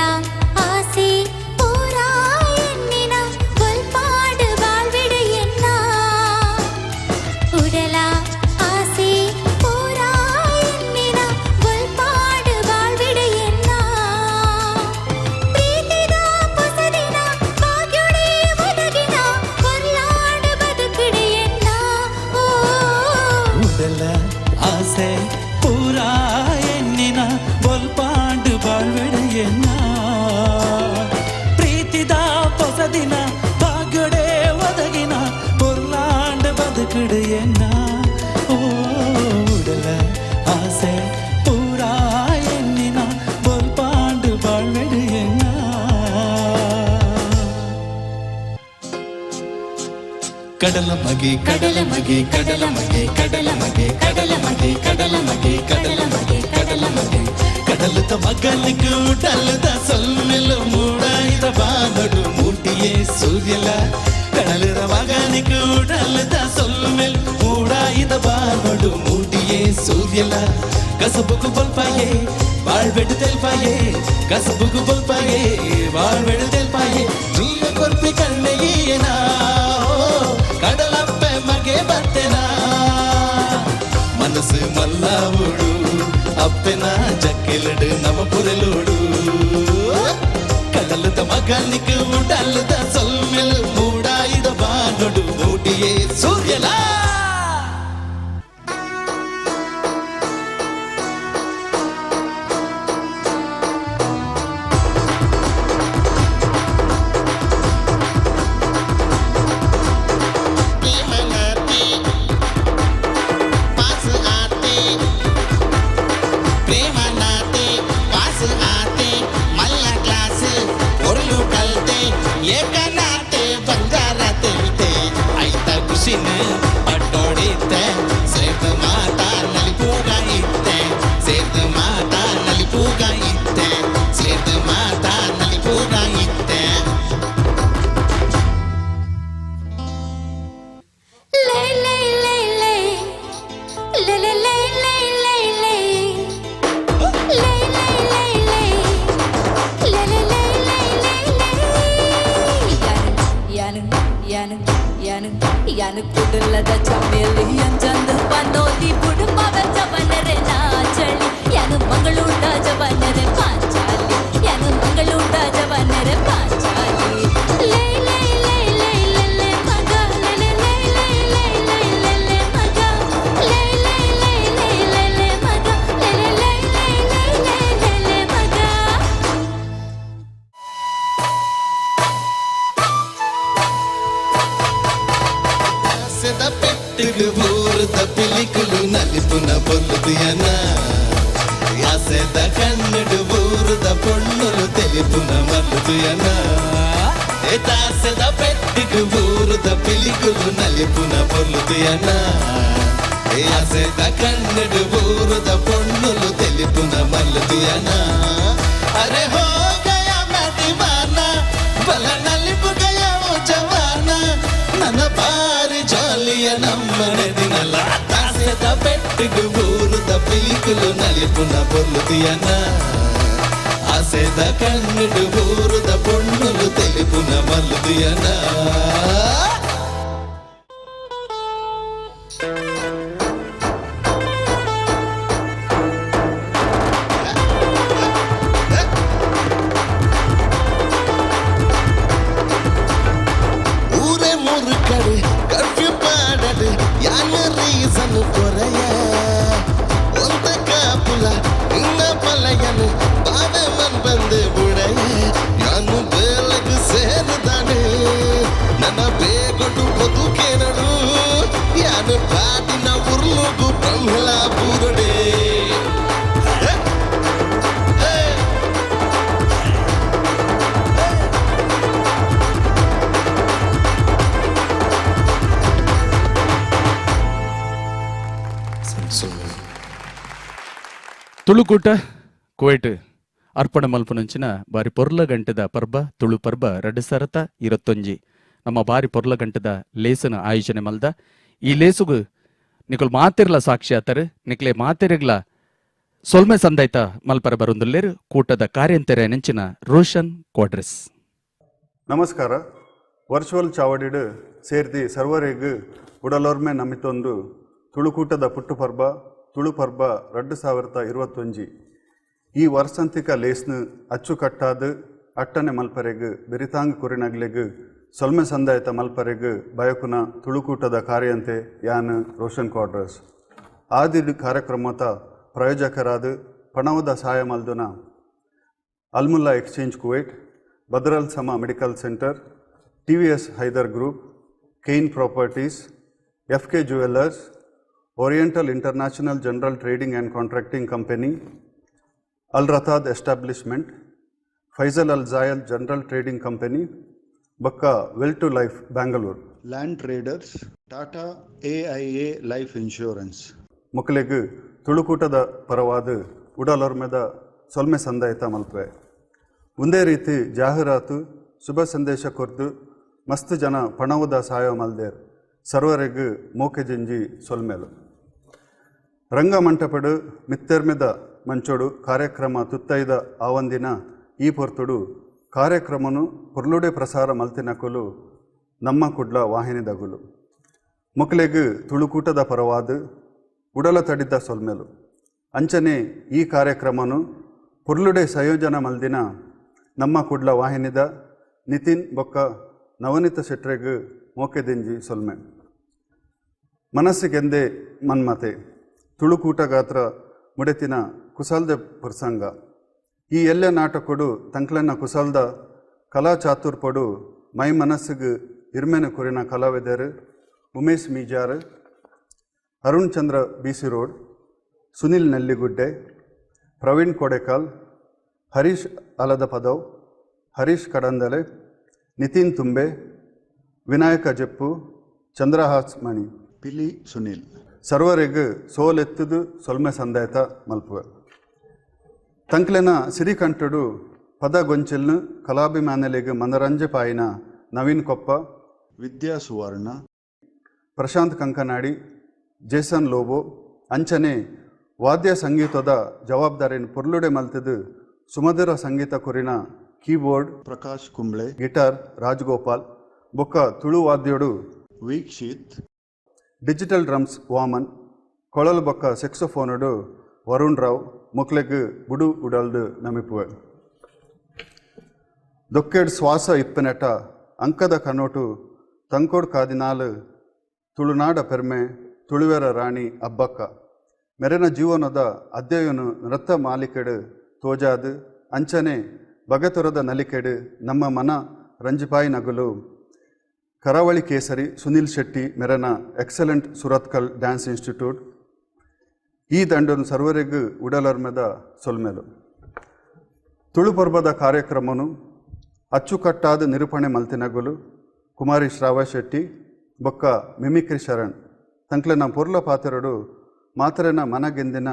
ಆಸೆ ಪೂರಾ ಎನ್ನಿನ ಬೊಲ್ಪಾಡು ಬಾಳ್ವಿಡು ಎನ್ನ ಉಡಲ ಆಸೆ ಪೂರಾ ಎನ್ನಿನ ಬೊಲ್ಪಾಡು ಬಾಳ್ವಿಡು ಎನ್ನ ಪ್ರೀತಿದ ಪೊಸದಿನ ಭಾಗ್ಯೊಡೆ ಒದಗಿನ ಕೊರ್ಲಾಡು ಬದುಕಿಡು ಎನ್ನ ಓ ಉಡಲ ಆಸೆ ಪೂರಾ ಎನ್ನಿನ ಬೊಲ್ಪಾಂಡು ಬಾಳ್ವೆಡು ಎನ್ನ ಪ್ರೀತಿದ ಪೊಸದಿನ ಭಾಗ್ಯೊಡೆ ಒದಗಿನ ಪೊರ್ಲಾಂಡು ಬದುಕಿಡು ಎನ್ನ ಓ ಉಡಲ ಆಸೆ ಪೂರಾ ಎನ್ನಿನ ಬೊಲ್ಪಾಂಡು ಬಾಳ್ವೆಡು ಎನ್ನ. ಕಡಲ ಮಗೆ ಕಡಲ ಮಗೆ ಕಡಲ ಮಗೆ ಕಡಲ ಮಗೆ ಕಡಲ ಮಗೆ ಕಡಲ ಮಗೆ ಕಡಲ ಮಗೆ ಕಡಲ ಮಗೆ ಕಡಲದ ಮಗಲಿಗೆ ಉಡಲದ ಸೊಲ್ಮೆಲು ಮೂಡಾಯಿದ ಬಾನಡು ಮೂರ್ತಿಯೇ ಸೂರ್ಯಲ ಕಡಲದ ಮಗನಿಗೆ ಉಡಲದ ಸೊಲ್ಮೆಲು ಮೂಡಾಯಿದ ಬಾನಡು ಮೂರ್ತಿಯೇ ಸೂರ್ಯಲ ಕಸಬುಗು ಬಲ್ಪಾಯೇ ಬಾಳ್ಬೆಡು ತೆಲ್ಪಾಯೇ ಕಸಬುಗು ಬಲ್ಪಾಯೇ ಬಾಳ್ಬೆಡು ತೆಲ್ಪಾಯೇ ನೀಲ ಕೊರ್ಪಿ ಕಣ್ಣೆಯೇನಾ ಕಡಲಪ್ಪೆ ಮಗೆ ಬತ್ತೆನಾ ಮನಸ್ಸು ಮಲ್ಲಾವುಡು ಅಪ್ಪೆನ ಜಕ್ಕೆಲಡು ನಮ ಪುರಲೋಡು ಕಡಲದ ಮಗನಿಗೆ ಉಡಲದ ಸೊಲ್ಮೆಲು ಮೂಡಾಯಿದ ಬಾನೊಡು ಮೂಟಿಯೇ ಸೂರ್ಯಲಾ. प्रेमनाते पास आते प्रेमनाते पास आते मल्ला ग्लास பொருளு கல்தே ஏகநாத்தே ಬಂಗಾರ ತೆವಿತೆ ಐತ ಖುಷಿನ ಪಟ್ಟೋಡಿತ್ತೆ ಸೇರ್ದು ಮಾತಾ ನಲಿಪೂಗ ಇತ್ತೆ ಸೇರ್ದು ಮಾತಾ ನಲಿಪೂಗ ಇತ್ತೆ ಸೇರ್ದು ಮಾತಾ ನಲಿಪೂಗ ಇತ್ತೆ. ಲೈ ಲೈ ಲೈ ಲೈ ಲೈ ಲೈ ಲೈ ಲೈ ಲೈ ಲೈ ಲೈ ಲೈ ಲೈ ಲೈ ಲೈ ಲೈ ಲೈ ಲೈ ಲೈ. ಯಾನು ಯಾನು ಯಾನು ಯಾನು ಕುಡಲದ ಚಮ್ಮೆಲಿ ಅಂಜಂದು ಪನೋಲಿ ಬುಡುಪವ ಜವನರೆ ನಾಚಳಿ ಯಾನು ಮಂಗಳೂಟ ಜವನರೆ ಪಾಂಚಾಲಿ ಯಾನು ಮಂಗಳೂಟ ಜವನರೆ ಪಾಂಚಾಲಿ. ಲೈ ಲೈ ಲೈ ಲೈ ಲೈ ಲೈ ಮಗ ಲೈ ಲೈ ಲೈ ಲೈ ಲೈ ಲೈ ಲೈ ಮಗ ಲೈ ಲೈ ಲೈ ಲೈ ಲೈ ಲೈ ಮಗ ಲೈ ಲೈ ಲೈ ಲೈ ಲೈ ಲೈ ಲೈ ಮಗ. ಆಸೆದ ಪೆಟ್ಟಿಗೆ ಊರದ ಪಿಲಿಕುಲು ನಲಿಪುನ ಪೊಲ್ಲುದಿಯನ ಆಸೆದ ಕಣ್ಣಡು ಊರದ ಪೊಣ್ಣುಲು ತೆಲಿಪುನ ಮಲ್ಲುದಿಯನ ತಾಸೆದ ಪೆಟ್ಟಿಗೆ ಊರದ ಪಿಲಿಕುಲು ನಲಿಪುನ ಪೊಲ್ಲುದಿಯನ ಆಸೆದ ಕಣ್ಣಡು ಊರದ ಪೊಣ್ಣುಲು ತೆಲಿಪುನ ಮಲ್ಲುದಿಯನ ಅರೆ ಹೋ ಗಯಾ ಮೈ ದೀವಾನ ಬಲ ನಲಿಪು ಗಯಾ ಓ ಜವಾನ ನನ್ನ ಬಾರಿ ಜಾಲಿಯ ನಮ್ಮನೆ ದಿನಲ ತಾಸೆದ ಪೆಟ್ಟಿಗೆ ಊರದ ಪಿಲಿಕುಲು ನಲಿಪುನ ಪೊಲ್ಲುದಿಯನ ಆಸೆದ ಕಣ್ಣಡು ಊರದ ಪೊಣ್ಣುಲು ತೆಲಿಪುನ ಮಲ್ಲುದಿಯನ. ಊರೇ ಮುರುಕಡು ಕರ್ಫ್ಯೂ ಪಾಡಡು ಯಾನ ರೀಸನ್ ಕೊರೆಯ ಒಂತ ಕಾಪುಲ ನಿನ್ನ ಪಲಯನು ಬಾವೆ ಮನ್ ಬಂದು ಬುಡೆಯ ಯಾನು ಬೇಲಗು ಸೇರಿದಾನೆ ನನ್ನ ಬೇಗೊಡು ಬದುಕೇನಡು ಯಾನು ಪಾಟಿನ ಉರ್ಲುಗು ಬ್ರಹ್ಮಲ ಬೂರಡೆ. ತುಳುಕೂಟ ಕುವೈಟ್ ಅರ್ಪಣೆ ಮಲ್ಪುನಂಚಿನ ಬಾರಿ ಪೊರ್ಲ ಗಂಟೆದ ಪರ್ಬ ತುಳು ಪರ್ಬ 2021 ನಮ್ಮ ಬಾರಿ ಪೊರ್ಲ ಗಂಟೆದ ಲೇಸನ ಆಯೋಜನೆ ಮಲ್ದ. ಈ ಲೇಸುಗು ನಿಕುಲ್ ಮಾತಿರ್ಲ ಸಾಕ್ಷಿ ಆತರು ನಿಕ್ಲೆ ಮಾತಿರ್ಗ್ಲ ಸೊಲ್ಮೆ ಸಂದೈತ ಮಲ್ಪರ ಬರುಂದುಲ್ಲೇರು ಕೂಟದ ಕಾರ್ಯಂತೆರೆ ನೆಂಚಿನ ರೋಷನ್ ಕ್ವಾಡ್ರೆಸ್. ನಮಸ್ಕಾರ. ವರ್ಚುವಲ್ ಚಾವಡಿಡು ಸೇರ್ದಿ ಸರ್ವರೆಗ್ ಉಡಲೊರ್ಮೆ ನಮಿತೊಂದು ತುಳುಕೂಟದ ಪುಟ್ಟು ಪರ್ಬ ತುಳು ಪರ್ಬ 2021 ಈ ವರ್ಷಂತಿಕ ಲೇಸ್ನು ಅಚ್ಚುಕಟ್ಟಾದ ಅಟ್ಟನೆ ಮಲ್ಪರೆಗ್ ಬೆರಿತಾಂಗ್ ಕುರಿನಗ್ಲೆಗ್ ಸೊಲ್ಮೆ ಸಂದಾಯತ ಮಲ್ಪರೆಗ್ ಬಯಕುನ ತುಳುಕೂಟದ ಕಾರ್ಯಂತೆ ಯಾನ್ ರೋಷನ್ ಕ್ವಾಡ್ರಸ್. ಆದಿಡ್ ಕಾರ್ಯಕ್ರಮದ ಪ್ರಾಯೋಜಕರಾದ ಪಣವದ ಸಹಾಯ ಮಲ್ದುನ Almulla exchange Kuwait, Badr Al Sama medical centre, TVS Hyder group, Kane properties, FK jewellers, Oriental international general trading and contracting company, Al Ratad establishment, Faisal Al Zayal general trading company, ಬಕ್ಕ well to life Bangalore, land traders, Tata AIA life insurance. ಮೊಕ್ಕಲೆಗ್ ತುಳುಕೂಟದ ಪರವಾದ ಉಡಲೊರ್ಮೆದ ಸೊಲ್ಮೆ ಸಂದಾಯಿತ ಮಲ್ಪೆ. ಒಂದೇ ರೀತಿ ಜಾಹೀರಾತು ಶುಭ ಸಂದೇಶ ಕೊರ್ದು ಮಸ್ತ್ ಜನ ಪಣವುದ ಸಹಾಯ ಮಲ್ದೇರ್ ಸರ್ವರೆಗ್ ಮೋಕೆ ಜಿಂಜಿ ಸೊಲ್ಮೆಲು. ರಂಗಮಂಟಪಡು ಮಿತ್ತೆರ್ಮೆದ ಮಂಚೋಡು ಕಾರ್ಯಕ್ರಮ ತುತ್ತೈದ ಆವಂದಿನ ಈ ಪೊರ್ತುಡು ಕಾರ್ಯಕ್ರಮನು ಪೊರ್ಲುಡೆ ಪ್ರಸಾರ ಮಲ್ತಿನಕುಲು ನಮ್ಮ ಕುಡ್ಲ ವಾಹಿನಿದಗುಲು. ಮೊಕ್ಕಲೆಗ್ ತುಳುಕೂಟದ ಪರವಾದ ಉಡಲ ತಡಿದ ಸೊಲ್ಮೆಲು. ಅಂಚನೆ ಈ ಕಾರ್ಯಕ್ರಮನು ಪೊರ್ಲುಡೆ ಸಂಯೋಜನ ಮಲ್ದಿನ ನಮ್ಮ ಕುಡ್ಲ ವಾಹಿನಿದ ನಿತಿನ್ ಬೊಕ್ಕ ನವನಿತ ಶೆಟ್ರೆಗ್ ಮೋಕೆದಿಂಜಿ ಸೊಲ್ಮೆ. ಮನಸ್ಸಿಗೆಂದೇ ಮನ್ಮತೆ ತುಳುಕೂಟ ಗಾತ್ರ ಮುಡೆತಿನ ಕುಸಲ್ದ ಪ್ರಸಂಗ ಈ ಎಲ್ಲ ನಾಟಕಡು ತಂಕ್ಲನ್ನ ಕುಸಲ್ದ ಕಲಾ ಚಾತುರ್ಪಡು ಮೈ ಮನಸ್ಸಿಗೆ ಇರ್ಮೆನ ಕುರಿನ ಕಲಾವಿದರು Umesh Mijar, Arun Chandra BC road, Sunil Nelligudde, Praveen Kodekal, Harish Aladapadav, Harish Kadandale, Nitin Tumbe, Vinayaka Jeppu, Chandrahas Mani, Pili Sunil. ಸರ್ವರೆಗ್ ಸೋಲೆತ್ತುದು ಸೊಲ್ಮೆ ಸಂದಾಯತ ಮಲ್ಪುವೆ. ತಂಕ್ಲೆನ ಸಿರಿಕಂಠಡು ಪದ ಗೊಂಚಲ್ನು ಕಲಾಭಿಮಾನಿಲೆಗ್ ಮನರಂಜೆ ಪಾಯಿನ ನವೀನ್ ಕೊಪ್ಪ, ವಿದ್ಯಾ ಸುವರ್ಣ, ಪ್ರಶಾಂತ್ ಕಂಕನಾಡಿ, ಜೇಸನ್ ಲೋಬೋ ಅಂಚನೆ ವಾದ್ಯ ಸಂಗೀತದ ಜವಾಬ್ದಾರಿಯನ್ನು ಪೊರ್ಲುಡೆ ಮಲ್ತದು ಸುಮಧುರ ಸಂಗೀತ ಕುರಿನ ಕೀಬೋರ್ಡ್ ಪ್ರಕಾಶ್ ಕುಂಬ್ಳೆ, ಗಿಟಾರ್ ರಾಜಗೋಪಾಲ್, ಬೊಕ್ಕ ತುಳು ವಾದ್ಯೋಡು ವೀಕ್ಷಿತ್, ಡಿಜಿಟಲ್ ಡ್ರಮ್ಸ್ ವಾಮನ್, ಕೊಳಲು ಬೊಕ್ಕ ಸೆಕ್ಸೋಫೋನುಡು ವರುಣ್ ರಾವ್ ಮೊಕ್ಲೆಗ್ ಬುಡು ಉಡಲ್ದು ನಮಿಪುವೆ. ದೊಕ್ಕೆಡ್ ಶ್ವಾಸ ಇಪ್ಪನೆಟ ಅಂಕದ ಕನೋಟು ತಂಕೋಡ್ ಕಾದಿನಾಲು ತುಳುನಾಡ ಪೆರ್ಮೆ ತುಳುವೆರ ರಾಣಿ ಅಬ್ಬಕ್ಕ ಮೆರೆನ ಜೀವನದ ಅಧ್ಯಯನು ನೃತ್ಯ ಮಾಲಿಕೆಡು ತೋಜಾದು ಅಂಚನೆ ಬಗತೊರದ ನಲಿಕೆಡು ನಮ್ಮ ಮನ ರಂಜಿಪಾಯಿ ನಗುಲು ಕರಾವಳಿ ಕೇಸರಿ ಸುನಿಲ್ ಶೆಟ್ಟಿ ಮೆರೆನ ಎಕ್ಸಲೆಂಟ್ ಸುರತ್ಕಲ್ ಡ್ಯಾನ್ಸ್ ಇನ್ಸ್ಟಿಟ್ಯೂಟ್ ಈ ದಂಡನು ಸರ್ವರೆಗೂ ಉಡಲರ್ಮೆದ ಸೊಲ್ಮೆಲು. ತುಳು ಪರ್ಬದ ಕಾರ್ಯಕ್ರಮನು ಅಚ್ಚುಕಟ್ಟಾದ ನಿರೂಪಣೆ ಮಲ್ತಿನಗುಲು ಕುಮಾರಿ ಶ್ರಾವ ಶೆಟ್ಟಿ ಬೊಕ್ಕ ಮಿಮಿಕ್ರಿ ಶರಣ್ ತಂಕ್ಲೆನ ಪೊರ್ಲ ಪಾತ್ರಡು ಮಾತ್ರನ ಮನಗೆಂದಿನ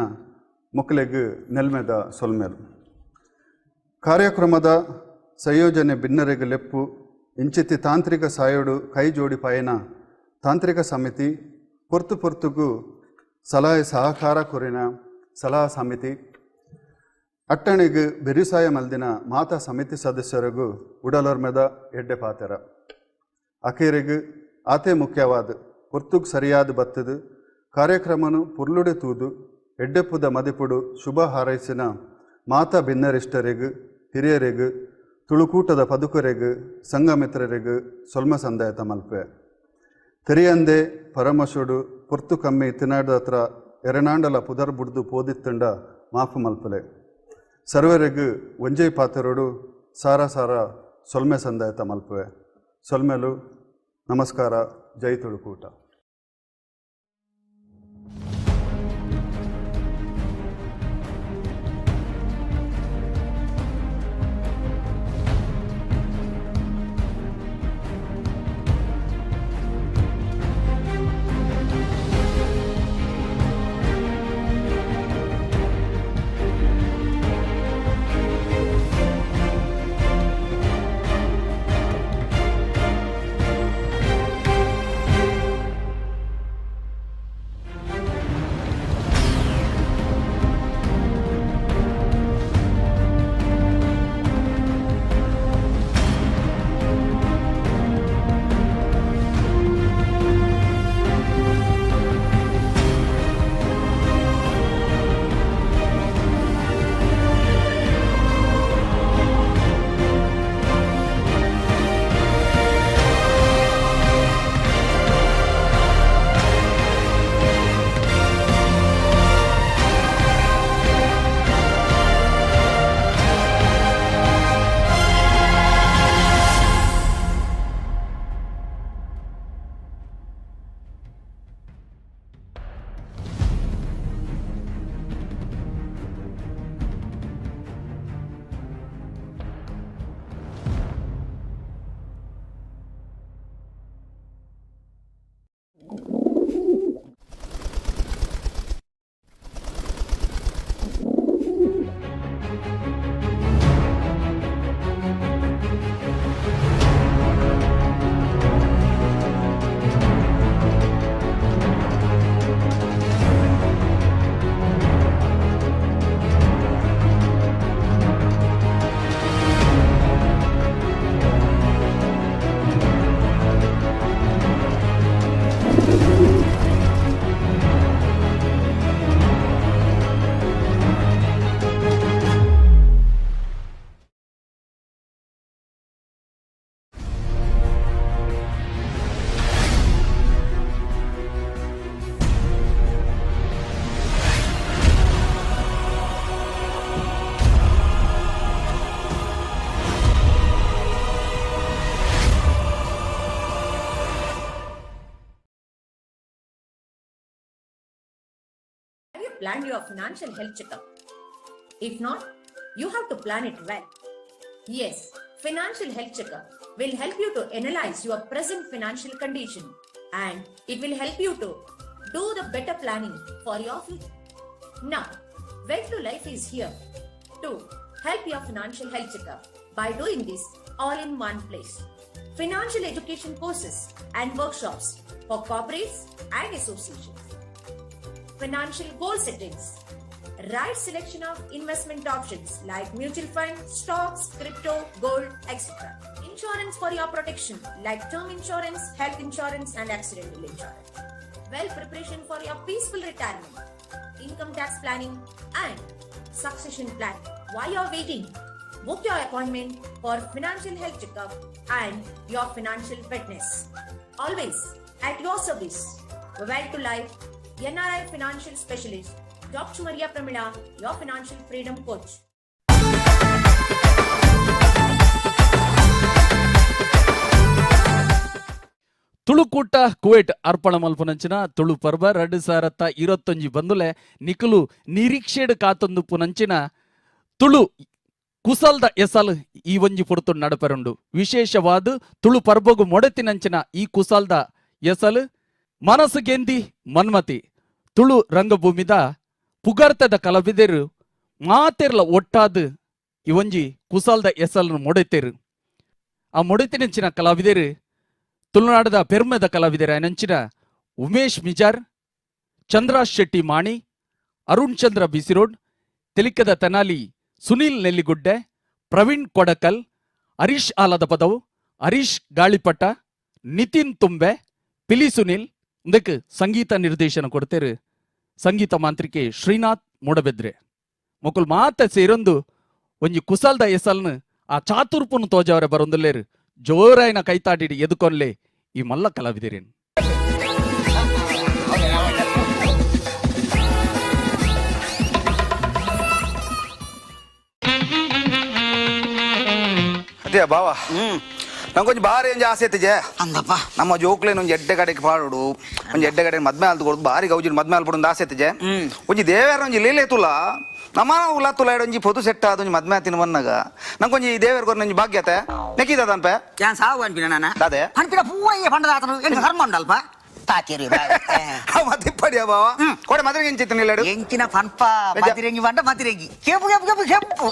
ಮೊಕ್ಕಲೆಗ್ ನೆಲ್ಮೆದ ಸೊಲ್ಮೆಲು. ಕಾರ್ಯಕ್ರಮದ ಸಂಯೋಜನೆ ಬಿನ್ನರೆಗ್ ಲೆಪ್ಪು ಇಂಚಿತಿ ತಾಂತ್ರಿಕ ಸಾಯೋಡು ಕೈ ಜೋಡಿ ಪಾಯನ ತಾಂತ್ರಿಕ ಸಮಿತಿ ಪೊರ್ತು ಪೊರ್ತುಗು ಸಲಹೆ ಸಹಕಾರ ಕೊರಿನ ಸಲಹಾ ಸಮಿತಿ ಅಟ್ಟಣೆಗೆ ಬೆರಿಸಾಯ ಮಲ್ದಿನ ಮಾತಾ ಸಮಿತಿ ಸದಸ್ಯರಿಗೂ ಉಡಲೊರ್ಮೆದ ಎಡ್ಡೆ ಪಾತೆರ. ಅಕೇರಿಗು ಆತೆ ಮುಖ್ಯವಾದ ಪೊರ್ತುಗ್ ಸರಿಯಾದ ಬತ್ತದು ಕಾರ್ಯಕ್ರಮನು ಪೊರ್ಲುಡೆ ತೂದು ಎಡ್ಡೆಪ್ಪುದ ಮದಿಪುಡು ಶುಭ ಹಾರೈಸಿನ ಮಾತಾ ಭಿನ್ನರಿಷ್ಟರಿಗೂ ಹಿರಿಯರಿಗೂ ತುಳುಕೂಟದ ಪದುಕರೆಗೂ ಸಂಘಮಿತ್ರರಿಗೂ ಸೊಲ್ಮ ಸಂದಾಯತ ಮಲ್ಪೆ. ತೆರಿಯಂದೆ ಪರಮಶುಡು ಪೊರ್ತು ಕಮ್ಮಿ ತಿನಾಡದತ್ರ ಎರನಾಂಡಲ ಪುದರ್ ಬುಡ್ದು ಪೋದಿತ್ತಂಡ ಮಾಫು ಮಲ್ಪಲೆ. ಸರ್ವರೆಗೂ ಒಂಜೈ ಪಾತ್ರರು ಸಾರ ಸಾರ ಸೊಲ್ಮೆ ಸಂದಾಯತ ಮಲ್ಪೆ. ಸೊಲ್ಮೆಲು ನಮಸ್ಕಾರ. ಜೈ ತುಳುಕೂಟ. planned your financial health checkup? If not, you have to plan it well. Yes, financial health checkup will help you to analyze your present financial condition and it will help you to do the better planning for your future. Now, Wealth to Life is here to help your financial health checkup by doing this all in one place. Financial education courses and workshops for corporates and associations. Financial goal settings, right selection of investment options like mutual fund, stocks, crypto, gold, etc. Insurance for your protection like term insurance, health insurance, and accidental insurance. Well preparation for your peaceful retirement, income tax planning, and succession planning. While you're waiting, book your appointment for financial health checkup and your financial fitness. Always at your service. Well to Life, NRI Financial Specialist, Dr. Maria Pramila, your financial freedom coach. ತುಳುಕೂಟ Kuwait Arpana ಮಲ್ಪುನಂಚಿನ Tulu ಪರ್ಬ 2021 ಬಂದುಲೆ ನಿಕುಲು ನಿರೀಕ್ಷೆಡ್ ಕಾತೊಂದು ಪುನಂಚಿನ ತುಳು ಕುಸಲ್ದ ಎಸಲ್ ಈ ಒಂಜಿ ಪೊರ್ತುಡು ನಡಪೆರುಂಡು. ವಿಶೇಷವಾದ ತುಳು ಪರ್ಬಗು ಮೊಡತಿನಂಚಿನ ಈ ಕುಸಲ್ದ ಎಸಲ್ ಮನಸ್ಸು ಗೆಂದಿ ಮನ್ಮತಿ ತುಳು ರಂಗಭೂಮಿದ ಪುಗರ್ತದ ಕಲಾವಿದರು ಮಾತೆರ್ಲ ಒಟ್ಟಾದ ಈ ಒಂಜಿ ಕುಸಲ್ದ ಎಸಲ್ನು ಮೊಡೆತೇರು. ಆ ಮೊಡೆತಿನಂಚಿನ ಕಲಾವಿದರು ತುಳುನಾಡದ ಪೆರ್ಮೆದ ಕಲಾವಿದರ ನಂಚಿನ ಉಮೇಶ್ ಮಿಜಾರ್, ಚಂದ್ರ ಶೆಟ್ಟಿ ಮಾಣಿ, ಅರುಣ್ ಚಂದ್ರ ಬಿಸಿರೋಡ್, ತೆಲಿಕದ ತೆನಾಲಿ ಸುನೀಲ್ ನೆಲ್ಲಿಗುಡ್ಡೆ, ಪ್ರವೀಣ್ ಕೊಡಕಲ್, ಹರೀಶ್ ಆಲದ ಪದವು, ಹರೀಶ್ ಗಾಳಿಪಟ, ನಿತಿನ್ ತುಂಬೆ, ಪಿಲಿ ಸುನೀಲ್. ಇದಕ್ಕೆ ಸಂಗೀತ ನಿರ್ದೇಶನ ಕೊಡ್ತೇರು ಸಂಗೀತ ಮಾಂತ್ರಿಕೆ ಶ್ರೀನಾಥ್ ಮೂಡಬೆದ್ರೆ. ಮೊಕುಲ್ ಮಾತ ಸೇರೊಂದು ಒಂಜಿ ಕುಸಲ್ದ ಎಸಲ್ನು ಆ ಚಾತುರ್ಪುನು ತೋಜವರೆ ಬರೊಂದುಲ್ಲೇರು. ಜೋರಾಯಿನ ಕೈತಾಟಿಡಿ ಎದುಕೊನ್ಲೆ ಈ ಮಲ್ಲ ಕಲಾವಿದರೇನು. ಅದೇ ಬಾವ, ನಂಗೊಂಜಿ ಬಾರಿ ಒಂಜಿ ಆಸೆ ಇತ್ತಿಜೆ ಅಂದಪ್ಪ. ನಮ್ಮ ಜೋಕ್ಲೇನು ಒಂಜಿ ಎಡ್ಡೆ ಕಡೆಗೆ ಪಾಡೋಡು, ಒಂಜಿ ಎಡ್ಡೆ ಕಡೆ ಮದ್ಮೆ ಆಲ್ದು ಕೊಡುದು, ಬಾರಿ ಗೌಜಿನ ಮದ್ಮೆ ಆಲ್ಪಡು ಒಂದು ಆಸೆ ಇತ್ತಿಜೆ. ಒಂಜಿ ದೇವರ ಒಂಜಿ ಲೀಲೆ ತುಲ ನಮ್ಮ ಉಲ ತುಲ ಒಂಜಿ ಪೊದು ಸೆಟ್ ಆದ ಒಂಜಿ ಮದ್ಮೆ ಆತಿನ ಬಂದಾಗ ನಂಗೊಂಜಿ ದೇವರ ಕೊರ್ನ ಒಂಜಿ ಭಾಗ್ಯತೆ ನೆಕ್ಕಿದ ಅನ್ಪೆ ಯಾನ್ ಸಾವು ಅನ್ಪಿನ ನಾನ ಅದೇ ಅನ್ಪಿನ ಪೂರ ಈ ಪಂಡದ ಆತನು ಎಂಕ ಕರ್ಮ ಉಂಡಲ್ಪ ತಾತೇರಿ ಮತ್ತೆ ಇಪ್ಪಡಿಯ ಬಾವ ಕೊಡೆ ಮದ್ರೆಗೆ ಎಂಚಿತ್ತು ನಿಲ್ಲಡು ಎಂಚಿನ ಪನ್ಪ ಮದಿರೆಂಗಿ ಬಂಡ ಮದಿರೆಂಗಿ ಕೆಂಪು ಕೆಂಪು ಕೆಂಪು ಕೆಂಪು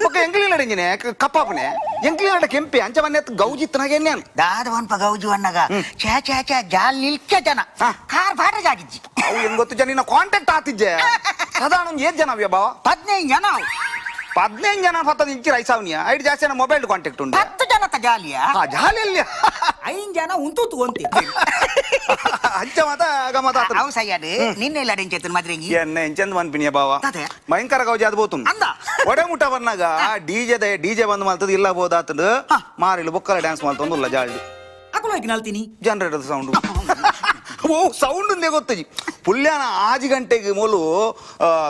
ಓಕೆ ಎಂಕ್ಲಿನಡ ಎಂಜಿನೆ ಕಪ್ಪಾಪನೆ ಎಂಕ್ಲಿನಡ ಕೆಂಪೆ ಅಂಚ ಮನೆ ಗೌಜಿತ್ತನಾಗ ಎನ್ನೆ ದಾದ ಪನ್ಪ ಗೌಜಿ ವಣ್ಣಗ ಛೇ ಛೇ ಛೇ ಜಾಲ್ ನಿಲ್ಕೆ ಜನ ಕಾರ್ ಪಾಟ ಜಾಗಿಜ್ಜಿ ಅವು ಹೆಂಗ್ ಗೊತ್ತು ಜನ ನಿನ್ನ ಕಾಂಟ್ಯಾಕ್ಟ್ ಆತಿಜ್ಜೆ ಸಾಧಾರಣ ಒಂಜಿ ಏತ್ ಜನ ಅವ್ಯ ಬಾವ 15 ಜನ 15 ಜನ ಪತ್ತದ ಇಂಚಿ ರೈಸಾವ್ನಿಯ ಐದು ಜಾಸ್ತಿ ಜನ ಮೊಬೈಲ್ ಕಾಂಟ್ಯಾಕ್ಟ್ ಉಂಟು 10 ಜನ ಜಾಲಿಯ ಹಾ ಜಾಲಿಯಲ್ಲಿ 5 ಜನ ಉಂಟು ಅಂತೆ ಅಂಚ ಮಾತ ಗಮತ ಅವು ಸಯ್ಯಾಡು ನಿನ್ನೆ ಇಲ್ಲ ಎಂಚೆತ್ತನ ಮದ್ರೆಂಗಿ ಎನ್ನ ಎಂಚಂದ್ ಮನ್ಪಿನಿಯ ಬಾವ ಭಯಂಕರ ಗೌಜಿ ಅದು ಬೋತು ಅಂದ ಒಡೆ ಮುಟ್ಟ ಬಂದಾಗ ಡಿಜೆ ಡಿಜೆ ಬಂದ್ ಮಲ್ತದ ಇಲ್ಲ ಬೋದಾತಂದು ಮಾರಿಲು ಬೊಕ್ಕಲ ಡ್ಯಾನ್ಸ್ ಮಲ್ತೊಂದು ಜಾಳಿ ಅಕುಲು ನಲ್ತೀನಿ ಜನರೇಟರ್ ಸೌಂಡ್ ಓ ಸೌಂಡ್ ಒಂದೇ ಗೊತ್ತಜಿ ಪುಲ್ಯಾನ 5 ಗಂಟೆಗೆ ಮೂಲು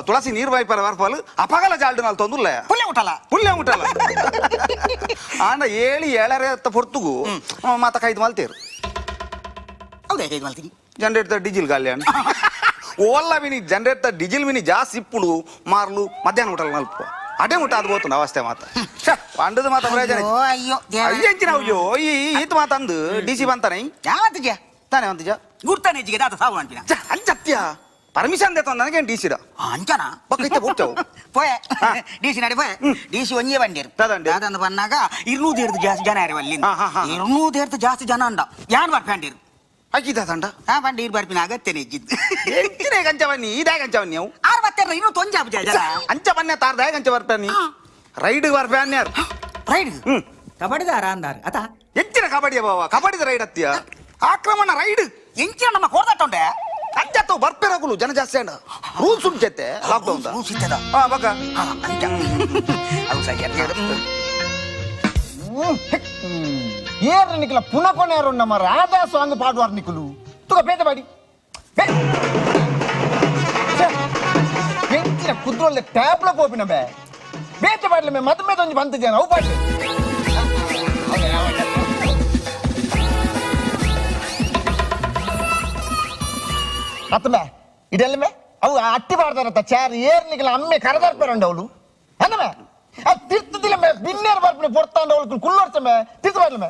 ತುಳಸಿ ನೀರು ಬಾಯ್ಪರ ವರ್ಪಾಲು ಅಪಗಲ ಜಾಲ್ಡು ನಾಲ್ ತೊಂದುಲ್ಲ ಪುಲ್ಯ ಮುಟ್ಟಲ್ಲ ಪುಲ್ಯ ಮುಟ್ಟಲ್ಲ ಆಂಡ 7 7:30 ಪೊರ್ತುಗು ಮಾತ ಕೈದು ಮಲ್ತೇರು ಹೌದಾ ಕೈದು ಮಲ್ತೀನಿ ಜನರೇಟರ್ ಡೀಸೆಲ್ ಗಾಲ್ಯಾಣ ಓಲ್ಲ ಮಿನಿ ಜನರೇಟರ್ ಡೀಸೆಲ್ ಮಿನಿ ಜಾಸ್ತಿ ಇಪ್ಪುಡು ಮಾರ್ಲು ಮಧ್ಯಾಹ್ನ ಮುಟ್ಟಲ್ಲ ನಲ್ಪ ಅದೇ ಮುಟ್ಟ ಅದು ಬೋತು ಅವಸ್ಥೆ ಮಾತ ಪಂಡದ ಮಾತ ಪ್ರಯೋಜನ ಅಯ್ಯೋ ಅಯ್ಯಂಚಿನ ಅಯ್ಯೋ ಈ ಈತ ಮಾತಂದು ಡಿ ಸಿ ಬಂತಾನೆ ಯಾವತ್ತಿಗೆ ತಾನೆ ಅಂತಿಜ ಗುರ್ತಾನೆ ಜಿಗೆ ದಾತ ಸಾವು ಅಂತಿನ ಅಂಚತ್ಯ ಪರ್ಮಿಷನ್ ದೇತ ನನಗೆ ಡಿ ಸಿ ಅಂಚನ ಬಕ್ಕ ಬುಟ್ಟವು ಪೋಯೆ ಡಿ ಸಿ ನಡಿ ಪೋಯೆ ಡಿ ಸಿ ಒಂಜೇ ಬಂಡೇರು ದಾದಂದು ಬಂದಾಗ 200 ಜಾಸ್ತಿ ಜನ ಇರು ಅಲ್ಲಿ 200 ಜಾಸ್ತಿ ಜನ ಅಂಡ ಯಾನ್ ಬರ್ಪಂಡೇರು ಅಕ್ಕಿದ ತಂಡ ಹಾ ಬಂಡಿ ಇರು ಬರ್ಪಿನ ಅಗತ್ಯನೇ ಇದ್ದಿದ್ದು ಎಂಚಿನ ಗಂಚವನ್ನಿ ಇದೇ ಗಂಚವನ್ನಿ ಅವು ಆರು ಬತ್ತೆರ ಇನ್ನೂ ತೊಂಜ ಜನ ಅಂಚ ಬನ್ನೆ ತಾರ್ದಾಯ ಗಂಚ ಬರ್ಪಾನಿ ರೈಡ್ ಬರ್ಪಾನ್ಯಾರು ರೈಡ್ ಕಬಡ್ಡಿದಾರ ಅಂದಾರು ಅತ ಎಂಚಿನ ಕಬಡ್ಡಿಯ ಬಾವ ಕಬಡ್ಡಿದ ರೈಡ್ ಅತ್ತಿಯ ಆಕ್ರಮಣ ರೈಡ್ ಎಂಚಿನ ನಮ್ಮ ಕೋರ್ದಟ್ಟುಂಡೆ ಅಂಚ ಬರ್ಪೇರಗುಲು ಜನ ಜಾಸ್ತಿ ಅಂಡ ರೂಲ್ಸ್ ಉಂಟೆ ಲಾಕ್ಡೌನ್ ರೂಲ್ಸ್ ಇತ್ತದ ಹಾ ಬಕ್ಕ ಅಂಚ ಅದು ಸರಿ ಏರ್ರ ನಿಕಲ ಪುನಃ ಕೊನೆಯರು ನಮ್ಮ ರಾಧಾ ಸಾಂಗ್ ಪಾಡುವಾರ್ ನಿಕಲು ತುಗ ಬೇತ ಬಾಡಿ ಎಂಚಿನ ಕುದ್ರೊಲ್ಲೆ ಟ್ಯಾಬ್ಲ ಕೋಪಿನ ಬೇ ಬೇತೆ ಬಾಡ್ಲೆ ಮೇ ಮದ್ಮೆ ಒಂಜಿ ಬಂತ ಜನ ಅವು ಪಾಡ್ಲೆ ಅತ್ತಮೆ ಇದೆಲ್ಲ ಮೇ ಅವು ಅಟ್ಟಿ ಪಾಡ್ದಾರತ್ತ ಚಾರ್ ಏರ್ನಿಗಲ ಅಮ್ಮೆ ಕರದರ್ಪರಂಡ ಅವಳು ಅನ್ನಮೆ ಆ ತಿರ್ತದಿಲ್ಲ ಮೇ ಬಿನ್ನೇರ್ ಬರ್ಪನೆ ಪೊರ್ತಾಂಡ ಅವಳು ಕುಲ್ಲೋರ್ಚಮೆ ತಿರ್ತು ಬರ್ಲಮೆ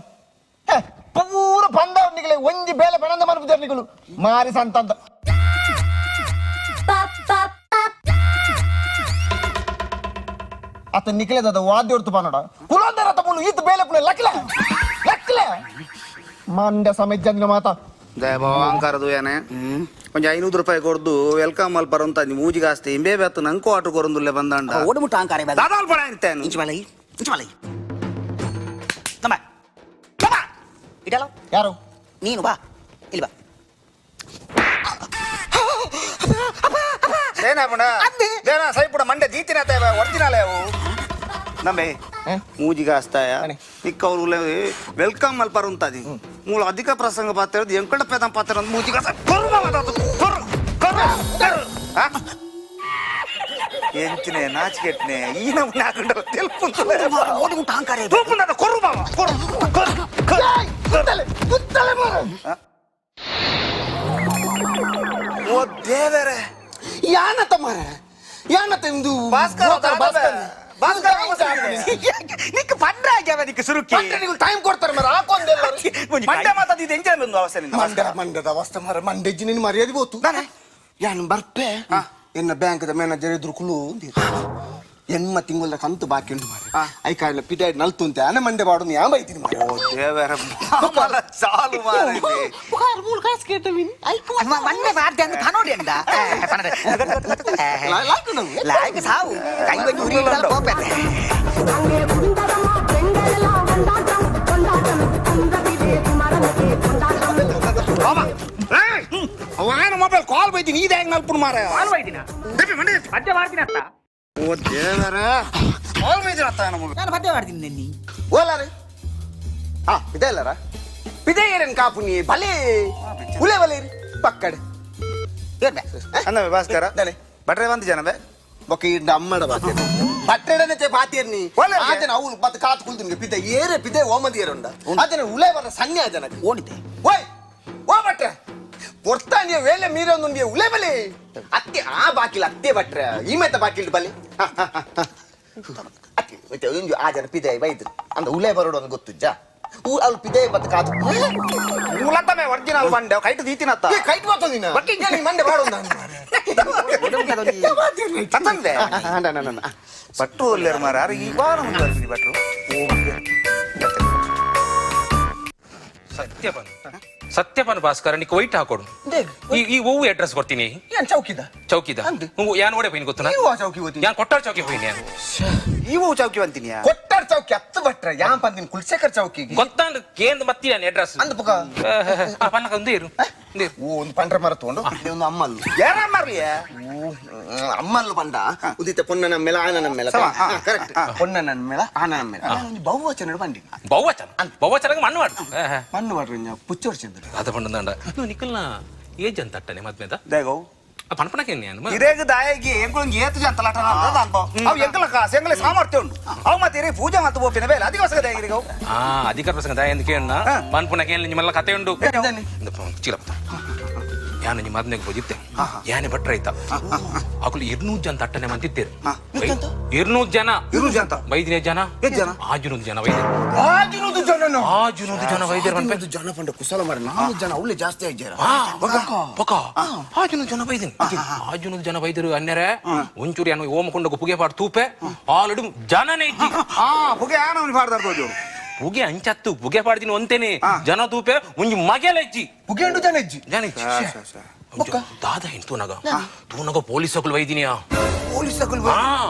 ಪೂರ ಪಂದವ್ ನಿಗಲೆ ಒಂಜಿ ಬೇಲೆ ಪಣಂದ ಮನ್ಪುಜರ್ ನಿಗಲು ಮಾರಿ ಸಂತಂತ ಅತ ನಿಕ್ಲೆದ ವಾದ್ಯ ಹೊರ್ತು ಪನ್ನಡ ಕುಲಂದರ ಮುಲು ಈತ್ ಬೇಲೆ ಪುಣೆ ಲಕ್ಲೆ ಲಕ್ಲೆ ಮಂಡ್ಯ ಸಮೇತ ಮಾತಾ ಅಹಂಕಾರದು ಏನೇ ಒಂಜಿ 500 ರೂಪಾಯಿ ಕೊಡ್ದು welcome ಅಲ್ಪ ಅಂತ ಮೂಜಿಗೆ ಆಸ್ತಿ ಇಂಬೇ ಬೆತ್ತು ನಂಕು ಆಟೋ ಕೊರೊಂದುಲ್ಲೆ ಬಂದಾಂಡ ಓಡುಮುಟ್ಟ ಅಹಂಕಾರ ದಾದಾಲ್ ಪಡ ಇಂತೇನು ಇಂಚು ಬಲೈ ಇಂಚು ಬಲೈ ತಮ್ಮ ತಮ್ಮ ಇಡಲ ಯಾರು ನೀನು ಬಾ ಇಲ್ಲಿ ಬಾ ಏನಾಪಣ ದೇನಾ ಸೈಪುಡ ಮಂಡೆ ದೀತಿನ ತೇವ ಒರ್ಜಿನಲ್ ಅವು ನಂಬೆ ಮೂಜಿಗೆ ಆಸ್ತಾಯ ನಿಕ್ಕವ್ರು welcome ಅಲ್ಪ ಉಂತಾದಿ ಮೂಲ ಅಧಿಕ ಪ್ರಸಂಗ ಪಾತ್ರ ಎಂಕಡ ಪೇದಂ ಪಾತ್ರ ಮೂಜಿಗೆ ಕರು ಕರು ಕರು ಕರು ಎಂಚಿನೆ ನಾಚಿಕೆಟ್ನೆ ಈ ನಮ್ಮನೆ ಹಾಕೊಂಡಲ್ಲ ತೆಲ್ಪು ಕೊರು ಬಾವ ಕೊರು ಕೊರು ಓ ದೇವರೇ ಯಾನತ ಮಾರ ಯಾನತ ಇಂದು ಭಾಸ್ಕರ ಭಾಸ್ಕರ ನಿಕ್ ಪಂಡ್ರ ಆಗ್ಯಾವ ನಿಕ್ ಸುರುಕಿ ನೀವು ಟೈಮ್ ಕೊಡ್ತಾರೆ ಮಾರ ಹಾಕೊಂದೆಲ್ಲ ಮಂಡೆ ಮಾತಾಡಿದ್ದು ಎಂಚ ಬಂದು ಅವಸ್ಥೆ ನಿನ್ನ ಮಂಡ ಮಂಡದ ಅವಸ್ಥೆ ಮಾರ ಮಂಡೆಜ್ಜಿ ನಿನ್ನ ಮರ್ಯಾದೆ ಬೋತು ಯಾನು ಬರ್ಪೆ ಎನ್ನ ಬ್ಯಾಂಕ್ದ ಮ್ಯಾನೇಜರ್ ಎದುರು ಕುಲು ಎಣ್ಮ ತಿಂಗಳ ಕಂತು ಬಾಕಿ ಉಂಟು ಮಾರ I ಕಾರಣ ಪಿಟಾಯ್ಡ್ ನಲ್ತುಂತೆ ಆನೆ ಮಂಡೆ ಬಾಡು ಯಾ ಬೈತೀನಿ ಮಾರ ಓ ದೇವರ ಸಾಲು ಮಾರ ಮಂಡೆ ಬಾರ್ದೆ ಅಂತ ಪನೋಡಿ ಅಂದ ಲಾಯ್ಕ್ ಸಾವು ಕೈ ಬಂದು ಉರಿ ಕೋಪೆ ಅವನ ಮೊಬೈಲ್ ಕಾಲ್ ಬೈತೀನಿ ಈ ಹೆಂಗ್ ನಲ್ಪುಣ ಮಾರ ಕಾಲ್ ಬೈದಿನ ಮಂಡೆ ಪದ್ಯ ಮಾಡ್ತೀನಿ ಅತ್ತ ಓ ದೇವರ ಕಾಲ್ ಬೈದಿನ ಅತ್ತ ನಮ್ಮ ನಾನು ಪದ್ಯ ಮಾಡ್ತೀನಿ ನಿನ್ನಿ ಓಲಾರೆ ಆ ಇದೆ ಅಲ್ಲರ ಪಿದೆ ಏರನ್ ಕಾಪು ನೀ ಭಲೆ ಉಲೆ ಬಲೆ ಪಕ್ಕಡೆ ಅಂದವೆ ಭಾಸ್ಕರ ಬಟ್ರೆ ಬಂದು ಜನ ಬೇ ಬೊಕ್ಕ ಇಂಡ ಅಮ್ಮಡ ಬಾತೆ ಬಟ್ರೆಡನೆ ಚೆ ಪಾತೇರ್ನಿ ಆಜನ ಅವ್ನು ಮತ್ತೆ ಕಾತು ಕುಲ್ದುನ್ಗೆ ಪಿದೆ ಏರೆ ಪಿದೆ ಓಮದಿ ಏರುಂಡ ಆಜನ ಉಲೆ ಬರ ಸನ್ನೆ ಆಜನ ಓಡಿದೆ ಓಯ್ ಓ ಬಟ್ರೆ ಪೊರ್ತಾನಿಯ ವೇಳೆ ಮೀರೊಂದುಂಡಿಯ ಉಲೆ ಬಲೆ ಅತ್ತೆ ಆ ಬಾಕಿಲ್ ಅತ್ತೆ ಬಟ್ರೆ ಈ ಮೆತ್ತ ಬಾಕಿಲ್ ಬಲೆ ಅತ್ತೆ ಮತ್ತೆ ಒಂದು ಆ ಜನ ಪಿದೆ ಬೈದ್ರು ಅಂದ ಉಲೆ ಬರೋಡು ಅಂತ ಗೊತ್ತುಜ್ಜಾ ಅಲ್ಲಿ ಪಿದೆ ಮತ್ತೆ ಕಾತು ಮೂಲತಮೆ ಒರಿಜಿನಲ್ ಬಂಡೆ ಕೈಟ್ ದೀತಿನತ್ತ ಕೈಟ್ ಬರ್ತದಿನ ಮಂಡೆ ಬಾಡೋ ತಂದೆ ಭಟ್ರು ಒಲ್ಲೇರು ಮಾರ ಯಾರು ಈ ವಾರ ಮುಂದುವರಿಸಿದಿ ಭಟ್ರು ಸತ್ಯಪನ್ ಸತ್ಯಪನ್ ಭಾಸ್ಕರ ನಿಕ್ ವೈಟ್ ಹಾಕೊಡು ಈ ಹೂವು ಅಡ್ರೆಸ್ ಕೊಡ್ತೀನಿ ಏನ್ ಚೌಕಿದ ಚೌಕಿದ ಯಾನ್ ಓಡೆ ಹೋಯ್ನಿ ಗೊತ್ತನ ಚೌಕಿ ಹೋತಿ ಯಾನ್ ಕೊಟ್ಟಾರ್ ಚೌಕಿ ಹೋಯ್ನಿ ಯಾನ್ ಇವು ಚೌಕಿ ಅಂತೀನಿ ಕೊಟ್ಟಾರ್ ಚೌಕಿ ಹತ್ತು ಭಟ್ರ ಯಾನ್ ಪಂದಿನ ಕುಲ್ಶೇಖರ್ ಚೌಕಿ ಗೊತ್ತಾಂಡ್ ಕೇಂದ್ರ ಮತ್ತಿ ಯಾನ್ ಅಡ್ರೆಸ್ ಅಂದ ಪುಕ ಪನ್ನಕ ಒಂದೇ ಇರು ಓ ಒಂದು ಪಂಡ್ರ ಮರ ತಗೊಂಡು ಒಂದು ಅಮ್ಮಲ್ಲು ಯಾರ ಮರ್ಲಿಯ ಅಮ್ಮಲ್ಲು ಪಂಡ ಉದಿತ ಪೊನ್ನನ ಮೇಲ ಆನನ ಮೇಲ ಕರೆಕ್ಟ್ ಪೊನ್ನನ ಮೇಲ ಆನನ ಮೇಲ ಬಹುವಚನ ಬಂಡಿ ಬಹುವಚನ ಬಹುವಚನ ಮಣ್ಣು ಮಾಡು ಮಣ್ಣು ಮಾಡ್ರಿ ಪುಚ್ಚೋರ್ ಚಂದ್ರ ಅದ ಪಂಡಂದಾಂಡ ನಿಕ್ಕಲ್ನ ಏಜ್ ಅಂತ ಅಟ್ಟನೆ ಮದ್ಮೆದ ದೇಗೋ ಪಣಪಣಕ್ಕೆ ನಾನು ಇರೇಗ ದಾಯಗಿ ಎಂಕುಲೊಂಜಿ ಏತು ಜನ ತಲಾಟ ಅವು ಎಂಕಲ ಕಾಸು ಎಂಕಲ ಸಾಮರ್ಥ್ಯ ಉಂಟು ಅವು ಮತ್ತೆ ಇರೇ ಪೂಜೆ ಮತ್ತು ಬೋಪಿನ ಬೇಲೆ ಅಧಿಕ ದಾಯಗಿರಿಗವು ಆ ಅಧಿಕ ಪ್ರಸಂಗ ದಾಯ ಎಂದು ಕೇಳಣ್ಣ ಪನ್ಪುಣಕ್ಕೆ ನಿಮ್ಮೆಲ್ಲ ಕತೆ ಉಂಟು ಚಿಲಪ್ಪ ಯಾನು ನಿಮ್ಮ ಮದ್ಮೆಗೆ ಹೋಗಿದ್ದೆ ಯಾನೆ ಭಟ್ರ ಆಯ್ತಾ ಅಕುಲು 200 ಜನ ತಟ್ಟನೆ ಮಂತಿತ್ತೇರು 200 ಜನ 200 ಜನ ವೈದ್ಯ ಜನ ಜನ 600 ಜನ ವೈದ್ಯ 600 ಜನ 600 ಜನ ವೈದ್ಯರು 600 ಜನ ಪಂಡ ಕುಶಲ ಮಾರ 400 ಜನ ಅವಳೆ ಜಾಸ್ತಿ ಆಗಿದ್ದಾರೆ ಪಕ್ಕ 600 ಜನ ವೈದ್ಯರು 600 ಜನ ವೈದ್ಯರು ಅನ್ನರೆ ಒಂಚೂರು ಯಾನು ಓಮಕೊಂಡ ಪುಗೆ ಪಾಡ್ ತೂಪೆ ಆಲ್ರೆಡಿ ಜನನೇ ಇಜ್ಜಿ ಪುಗೆ ಆನವನಿ ಪಾಡ್ದಾರ್ ಪುಗೆ ಅಂಚತ್ತು ಪುಗೆ ಪಾಡ್ತೀನಿ ಒಂತೇನೆ ಜನ ತೂಪೆ ಒಂಜಿ ಮಗೆಲ ಇಜ್ಜಿ ಪುಗೆ ಉಂಡು ಜನ ಇಜ್ಜಿ ಜನ ಇಜ್ಜಿ ದಾದ ಏನು ತೂನಗ ತೂನಗ ಪೊಲೀಸ್ ಅಕುಲು ವೈದಿನಿಯಾ ಪೊಲೀಸ್ ಅಕುಲು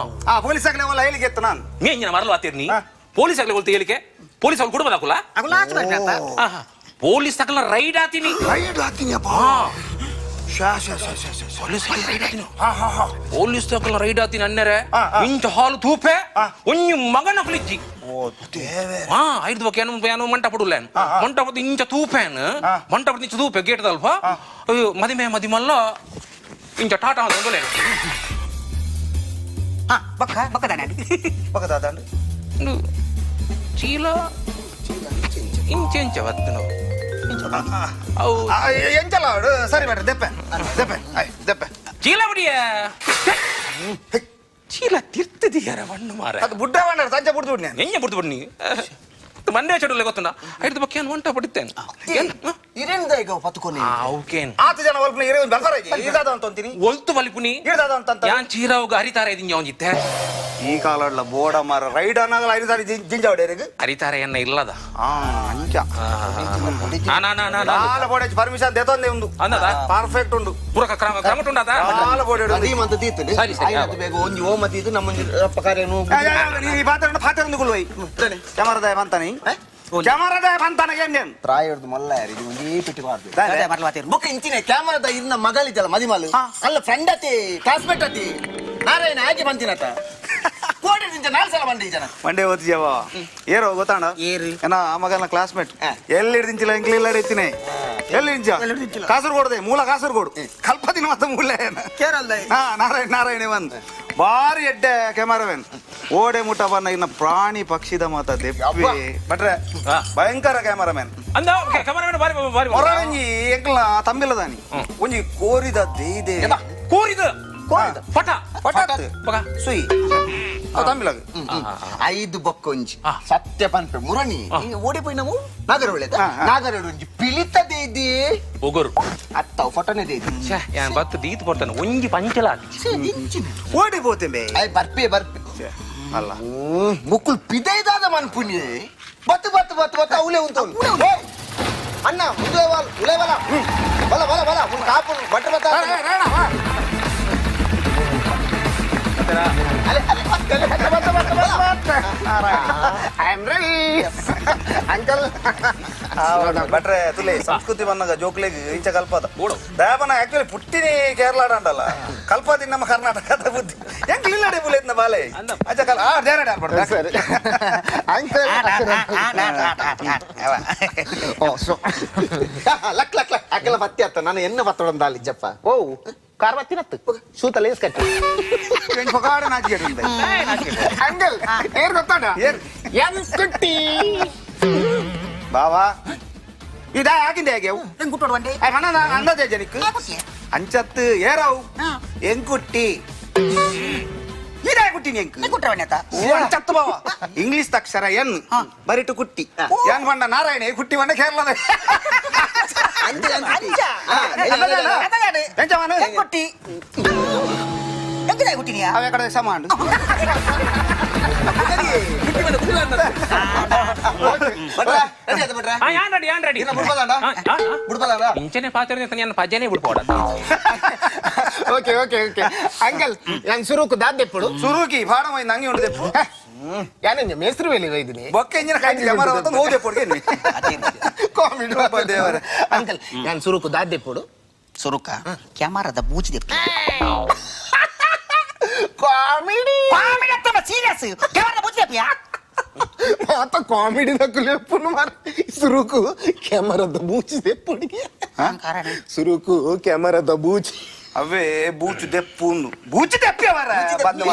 ಪೊಲೀಸ್ ಅಕಲೆ ಒಲ್ಲ ಹೇಳಿಗೆ ಎತ್ತು ನಾನು ನೀ ಇಂಜಿನ ಮರಲು ಆತೀರ್ನಿ ಪೊಲೀಸ್ ಅಕಲೆ ಕೊಲ್ತ ಹೇಳಿಕೆ ಪೊಲೀಸ್ ಅಕಲು ಕುಟುಂಬದ ಅಕುಲ ಪೊಲೀಸ್ ಅಕಲ ರೈಡ್ ಆತೀನಿ ರೈಡ್ ಆತೀನಿ ಅಪ್ಪ ಪೊಲೀಸ್ ರೈಡ್ ಆತೀನಿ ಪೊಲೀಸ್ ಅಕಲ ರೈಡ್ ಆತೀನಿ ಅನ್ನರೆ ಇಂಚ ಹಾಲು ತೂಪೆ ಒಂಜಿ ಮಗನ ಕುಲಿಜ್ಜಿ ಐದು ಬೊಕ್ಕ ಏನು ಏನು ಮಂಟ ಪಡುಲ್ಲ ಮಂಟ ಪಡ್ದು ಇಂಚ ತೂಪೇನು ಮಂಟ ಪಡ್ದು ಇಂಚ ತೂಪೆ ಗೇಟ್ ದಲ್ಪ ಮದಿಮೆ ಮದಿಮಲ್ಲ ಇಂಚ ಟಾಟಾ ಅಂತ ಬಕ್ಕ ಬಕ್ಕ ದಾನೆ ಬಕ್ಕ ದಾದಾಂಡು ಚೀಲ ಇಂಚೆ ಇಂಚ ಬತ್ತು ಅವು ಎಂಚಲ ಸರಿ ಬೇಡ ದೆಪ್ಪೆ ದೆಪ್ಪೆ ಆಯ್ ದೆಪ್ಪೆ ಚೀಲ ಬಿಡಿಯ ಚೀಲ ತಿರ್ತದಿಯಾರ ಮಣ್ಣು ಮಾರ ಅದು ಬುಡ್ಡ ಬಂಡ ಸಂಜೆ ಬುಡ್ದು ಬಿಡ್ನಿ ಎಂಜ ಬುಡ್ದು ಬಿಡ್ನಿ ಮಂಡೆ ಚಡುಲೆ ಗೊತ್ತುಂಡ ಐದು ಬಕ್ಕೆ ಒಂಟ ಪಡಿತೇನೆ ಇರೇಂದ ಈಗ ಪತ್ಕೊನಿ ಅವಕೇನ್ ಆತ ಜನ ಒಲ್ಪನೆ ಇರೇ ಬಲ್ಪರ ಇದಾದ ಅಂತ ಅಂತೀನಿ ಒಲ್ತು ಬಲಿಪುನಿ ಇದಾದ ಅಂತ ಯಾನ್ ಚೀರಾವುಗ ಹರಿತಾರ ಇದ್ದೀನಿ ಅವನಿತ್ತೆ ಈ ಕಾಲಡ್ಲ ಬೋಡ ಮಾರ ರೈಡ್ ಅನ್ನಗಲ ಹರಿತಾರ ಜಿಂಜಾವಡೇರಿಗೆ ಹರಿತಾರ ಎನ್ನ ಇಲ್ಲದ ಅಂಚ ನಾ ಬೋಡೆ ಪರ್ಮಿಷನ್ ದೇತೊಂದೆ ಉಂಡು ಅಂದದ ಪರ್ಫೆಕ್ಟ್ ಉಂಡು ಪೂರ ಕ್ರಮ ಕ್ರಮ ಉಂಡದ ದಾಲ ಬೋಡೆ ಅದೇ ಮಂತ ತೀತನೆ ಸರಿ ಸರಿ ಆಯ್ತು ಬೇಗ ಒಂಜಿ ಓ ಮತಿ ಇದು ನಮ್ಮ ಅಪ್ಪ ಕಾರ್ಯನು ಈ ಪಾತ್ರ ಪಾತ್ರ ಒಂದು ಗುಲ್ವೈ ಕ್ಯಾಮರಾದ ಬಂತಾನೆ ಕ್ಯಾಮರಾದ ಬಂತಾನೆ ಏನ್ ಪ್ರಾಯರ್ದು ಮಲ್ಲ ಯಾರು ಇದು ಒಂದೇ ಪೆಟ್ಟಿ ಬಾರ್ದು ಬೊಕ್ಕ ಇಂಚಿನ ಕ್ಯಾಮರಾದ ಇರ್ನ ಮಗಳಿದ್ದಲ್ಲ ಮದಿಮಲು ಅಲ್ಲ ಫ್ರೆಂಡ್ ಅತಿ ಕ್ಲಾಸ್ಮೇಟ್ ಅತಿ ನಾರಾಯಣ ಹಾಗೆ ಬಂತಿನತ ಕೋಟಿ ನಿಂಚ ನಾಲ್ ಸಲ ಬಂಡಿ ಜನ ಮಂಡೆ ಓದ್ತಿಜವ ಏರೋ ಗೊತ್ತಾಣ ಏರು ಏನ ಆ ಮಗನ ಕ್ಲಾಸ್ಮೇಟ್ ಎಲ್ಲಿ ಹಿಡ್ದಿಂಚಿಲ್ಲ ಎಂಕ್ಲಿ ಇಲ್ಲ ಹಿಡಿತೀನಿ ಎಲ್ಲಿ ಇಂಚ ಕಾಸರಗೋಡದೆ ಮೂಲ ಕಾಸರಗೋಡು ಕಲ್ಪದಿನ ಮತ್ತೆ ಮೂಲ ಕೇರಳದ ಹಾ ನಾರಾಯಣ ನಾರಾಯಣ ಬಂದ್ ಬಾರಿ ಎಡ್ಡೆ ಕ್ಯಾಮರಾಮನ್ ಓಡೆ ಮುಟ್ಟ ಬನ್ನ ಇನ್ನ ಪ್ರಾಣಿ ಪಕ್ಷಿದ ಮಾತ ದೆಪ್ಪಿ ಬಟ್ರೆ ಭಯಂಕರ ಕ್ಯಾಮರಾಮನ್ ಅಂದ ಕ್ಯಾಮರಾಮನ್ ಬಾರಿ ಬಾರಿ ಹೊರಗೊಂಜಿ ಎಂಕ್ಲ ತಂಬಿಲ್ಲದಾನಿ ಒಂಜಿ ಕೋರಿದ ದೇದೆ ಕೋರಿದ ಕೋರಿದ ಪಟ ಪಟ ಸುಯಿ ತಂಬಿಲಾಗ ಐದು ಬೊಕ್ಕೊಂಜಿ ಸತ್ಯ ಪನ್ಪೆ ಮುರಣಿ ಓಡಿ ಪೋಯಿ ನಾವು ನಾಗರೊಳೆ ನಾಗರೊಳೆ ಒಂಜಿ ಪಿಲಿತ ದೇದಿ ಒಗರು ಅತ್ತ ಫೋಟೋನೇ ದೇದಿ ಛೇ ಯಾನ್ ಬತ್ತು ದೀತ್ ಪೊರ್ತನ ಒಂಜಿ ಪಂಚಲ ಓಡಿ ಪೋತೆ ಬೇ I ಬರ್ಪೆ ಬರ್ಪೆ ಅಲ್ಲ ಮುಕ್ಕುಲ್ ಪಿದೈದಾದ ಮನ್ಪುನಿ ಬತ್ತು ಬತ್ತು ಬತ್ತು ಬತ್ತು ಅವಲೇ ಉಂಟು ಅಣ್ಣ ಉಲೇವಾಲ್ ಉಲೇವಲ ಬಲ ಬಲ ಬಲ ಉನ್ ಕಾಪು ಬಟ್ಟ ಬತ್ತ ಬಟ್ರೆ ತುಲೆ ಸಂಸ್ಕೃತಿ ಬನ್ನಗ ಜೋಕ್ಲೆಗ್ ಇಂಚ ಕಲ್ಪದ ದಯಾಪನ ಆಕ್ಚುಲಿ ಪುಟ್ಟಿನಿ ಕೇರಳ ಅಂಡಲ್ಲ ಕಲ್ಪದಿ ನಮ್ಮ ಕರ್ನಾಟಕದ ಬುದ್ಧಿ ಹೆಂಗ್ ಇಲ್ಲಡೆ ಬುಲೇತ್ನ ಬಾಲೆ ಅಚ್ಚ ಕಲ್ ಆ ಧ್ಯಾನ ಡಾರ್ ಸರಿ ಅಂಕಲ್ ಓ ಸೊ ಲಕ್ ಲಕ್ ಲಕ್ ಅಕಲ ಬತ್ತಿ ಅತ್ತ ನಾನು ಎನ್ನ ಬತ್ತೊಡಂದಾಲಿ ಜಪ್ಪ ಓ ಕಾರ್ ಬತ್ತಿನತ್ತು ಸೂತ ಲೇಸ್ ಕಟ್ಟಿ ಪಗಾಡ ನಾಚಿಕೆ ಅಂಕಲ್ ಏರ್ ಗೊತ್ತಾಡ ಎನ್ ಕುಟ್ಟಿ ಬಾವಾ ಇದ ಹಾಕಿಂದ ಹೇಗೆ ಅಂದಾಜೆ ಜನಕ್ಕೆ ಅಂಚತ್ತು ಏರಾವು ಎಂಕುಟ್ಟಿ ಇದೇ ಕುಟ್ಟಿ ಎಂಕು ಅಂಚತ್ತು ಬಾವ ಇಂಗ್ಲಿಷ್ ಅಕ್ಷರ ಎನ್ ಬರಿಟು ಕುಟ್ಟಿ ಎನ್ ಬಂಡ ನಾರಾಯಣ ಕುಟ್ಟಿ ಬಂಡ ಕೇರಳದ ಅವೆ ಕಡೆ ಸಮಾಂಡು ಇಂಚನೆ ಪಾತ್ರ ಪಜನೆ ಬಿಡ್ಬೋಡ ಓಕೆ ಓಕೆ ಓಕೆ ಅಂಕಲ್ ನಾನು ಸುರುಕು ದಾದೆಪ್ಪಡು ಸುರುಕಿ ಬಾಡಮ ನಂಗೆ ಉಂಡು ದೆಪ್ಪು ಯಾನಂಜ ಮೇಸ್ತ್ರಿ ವೇಲಿ ವೈದಿನಿ ಬೊಕ್ಕೆ ಇಂಜಿನ ಕಾಯ್ತಿ ಕ್ಯಾಮರಾ ಹೊತ್ತಂದು ಹೋದೆ ಪೊಡ್ಗೆ ಕಾಮಿಡಿ ದೇವರೇ ಅಂಕಲ್ ನಾನು ಸುರುಕು ದಾದೆಪ್ಪಡು ಸುರುಕ ಕ್ಯಾಮರಾದ ಬೂಚಿ ದೆಪ್ಪು ಕಾಮಿಡಿ ಕಾಮಿಡಿ ಅತ್ತಮ್ಮ ಸೀರಿಯಸ್ ಕ್ಯಾಮರಾದ ಬೂಚಿ ದೆಪ್ಪಿಯಾ ಮಾತ ಕಾಮಿಡಿ ನಕುಲೆಪ್ಪುನು ಮಾರ ಸುರುಕು ಕ್ಯಾಮರಾದ ಬೂಚಿ ದೆಪ್ಪುಡಿಗೆ ಸುರುಕು ಕ್ಯಾಮರಾದ ಬೂಚಿ ಅವೇ ಬೂಚು ದೆಪ್ಪು ಬೂಚು ದೆಪ್ಪಿ ಅವರ ಬಂದು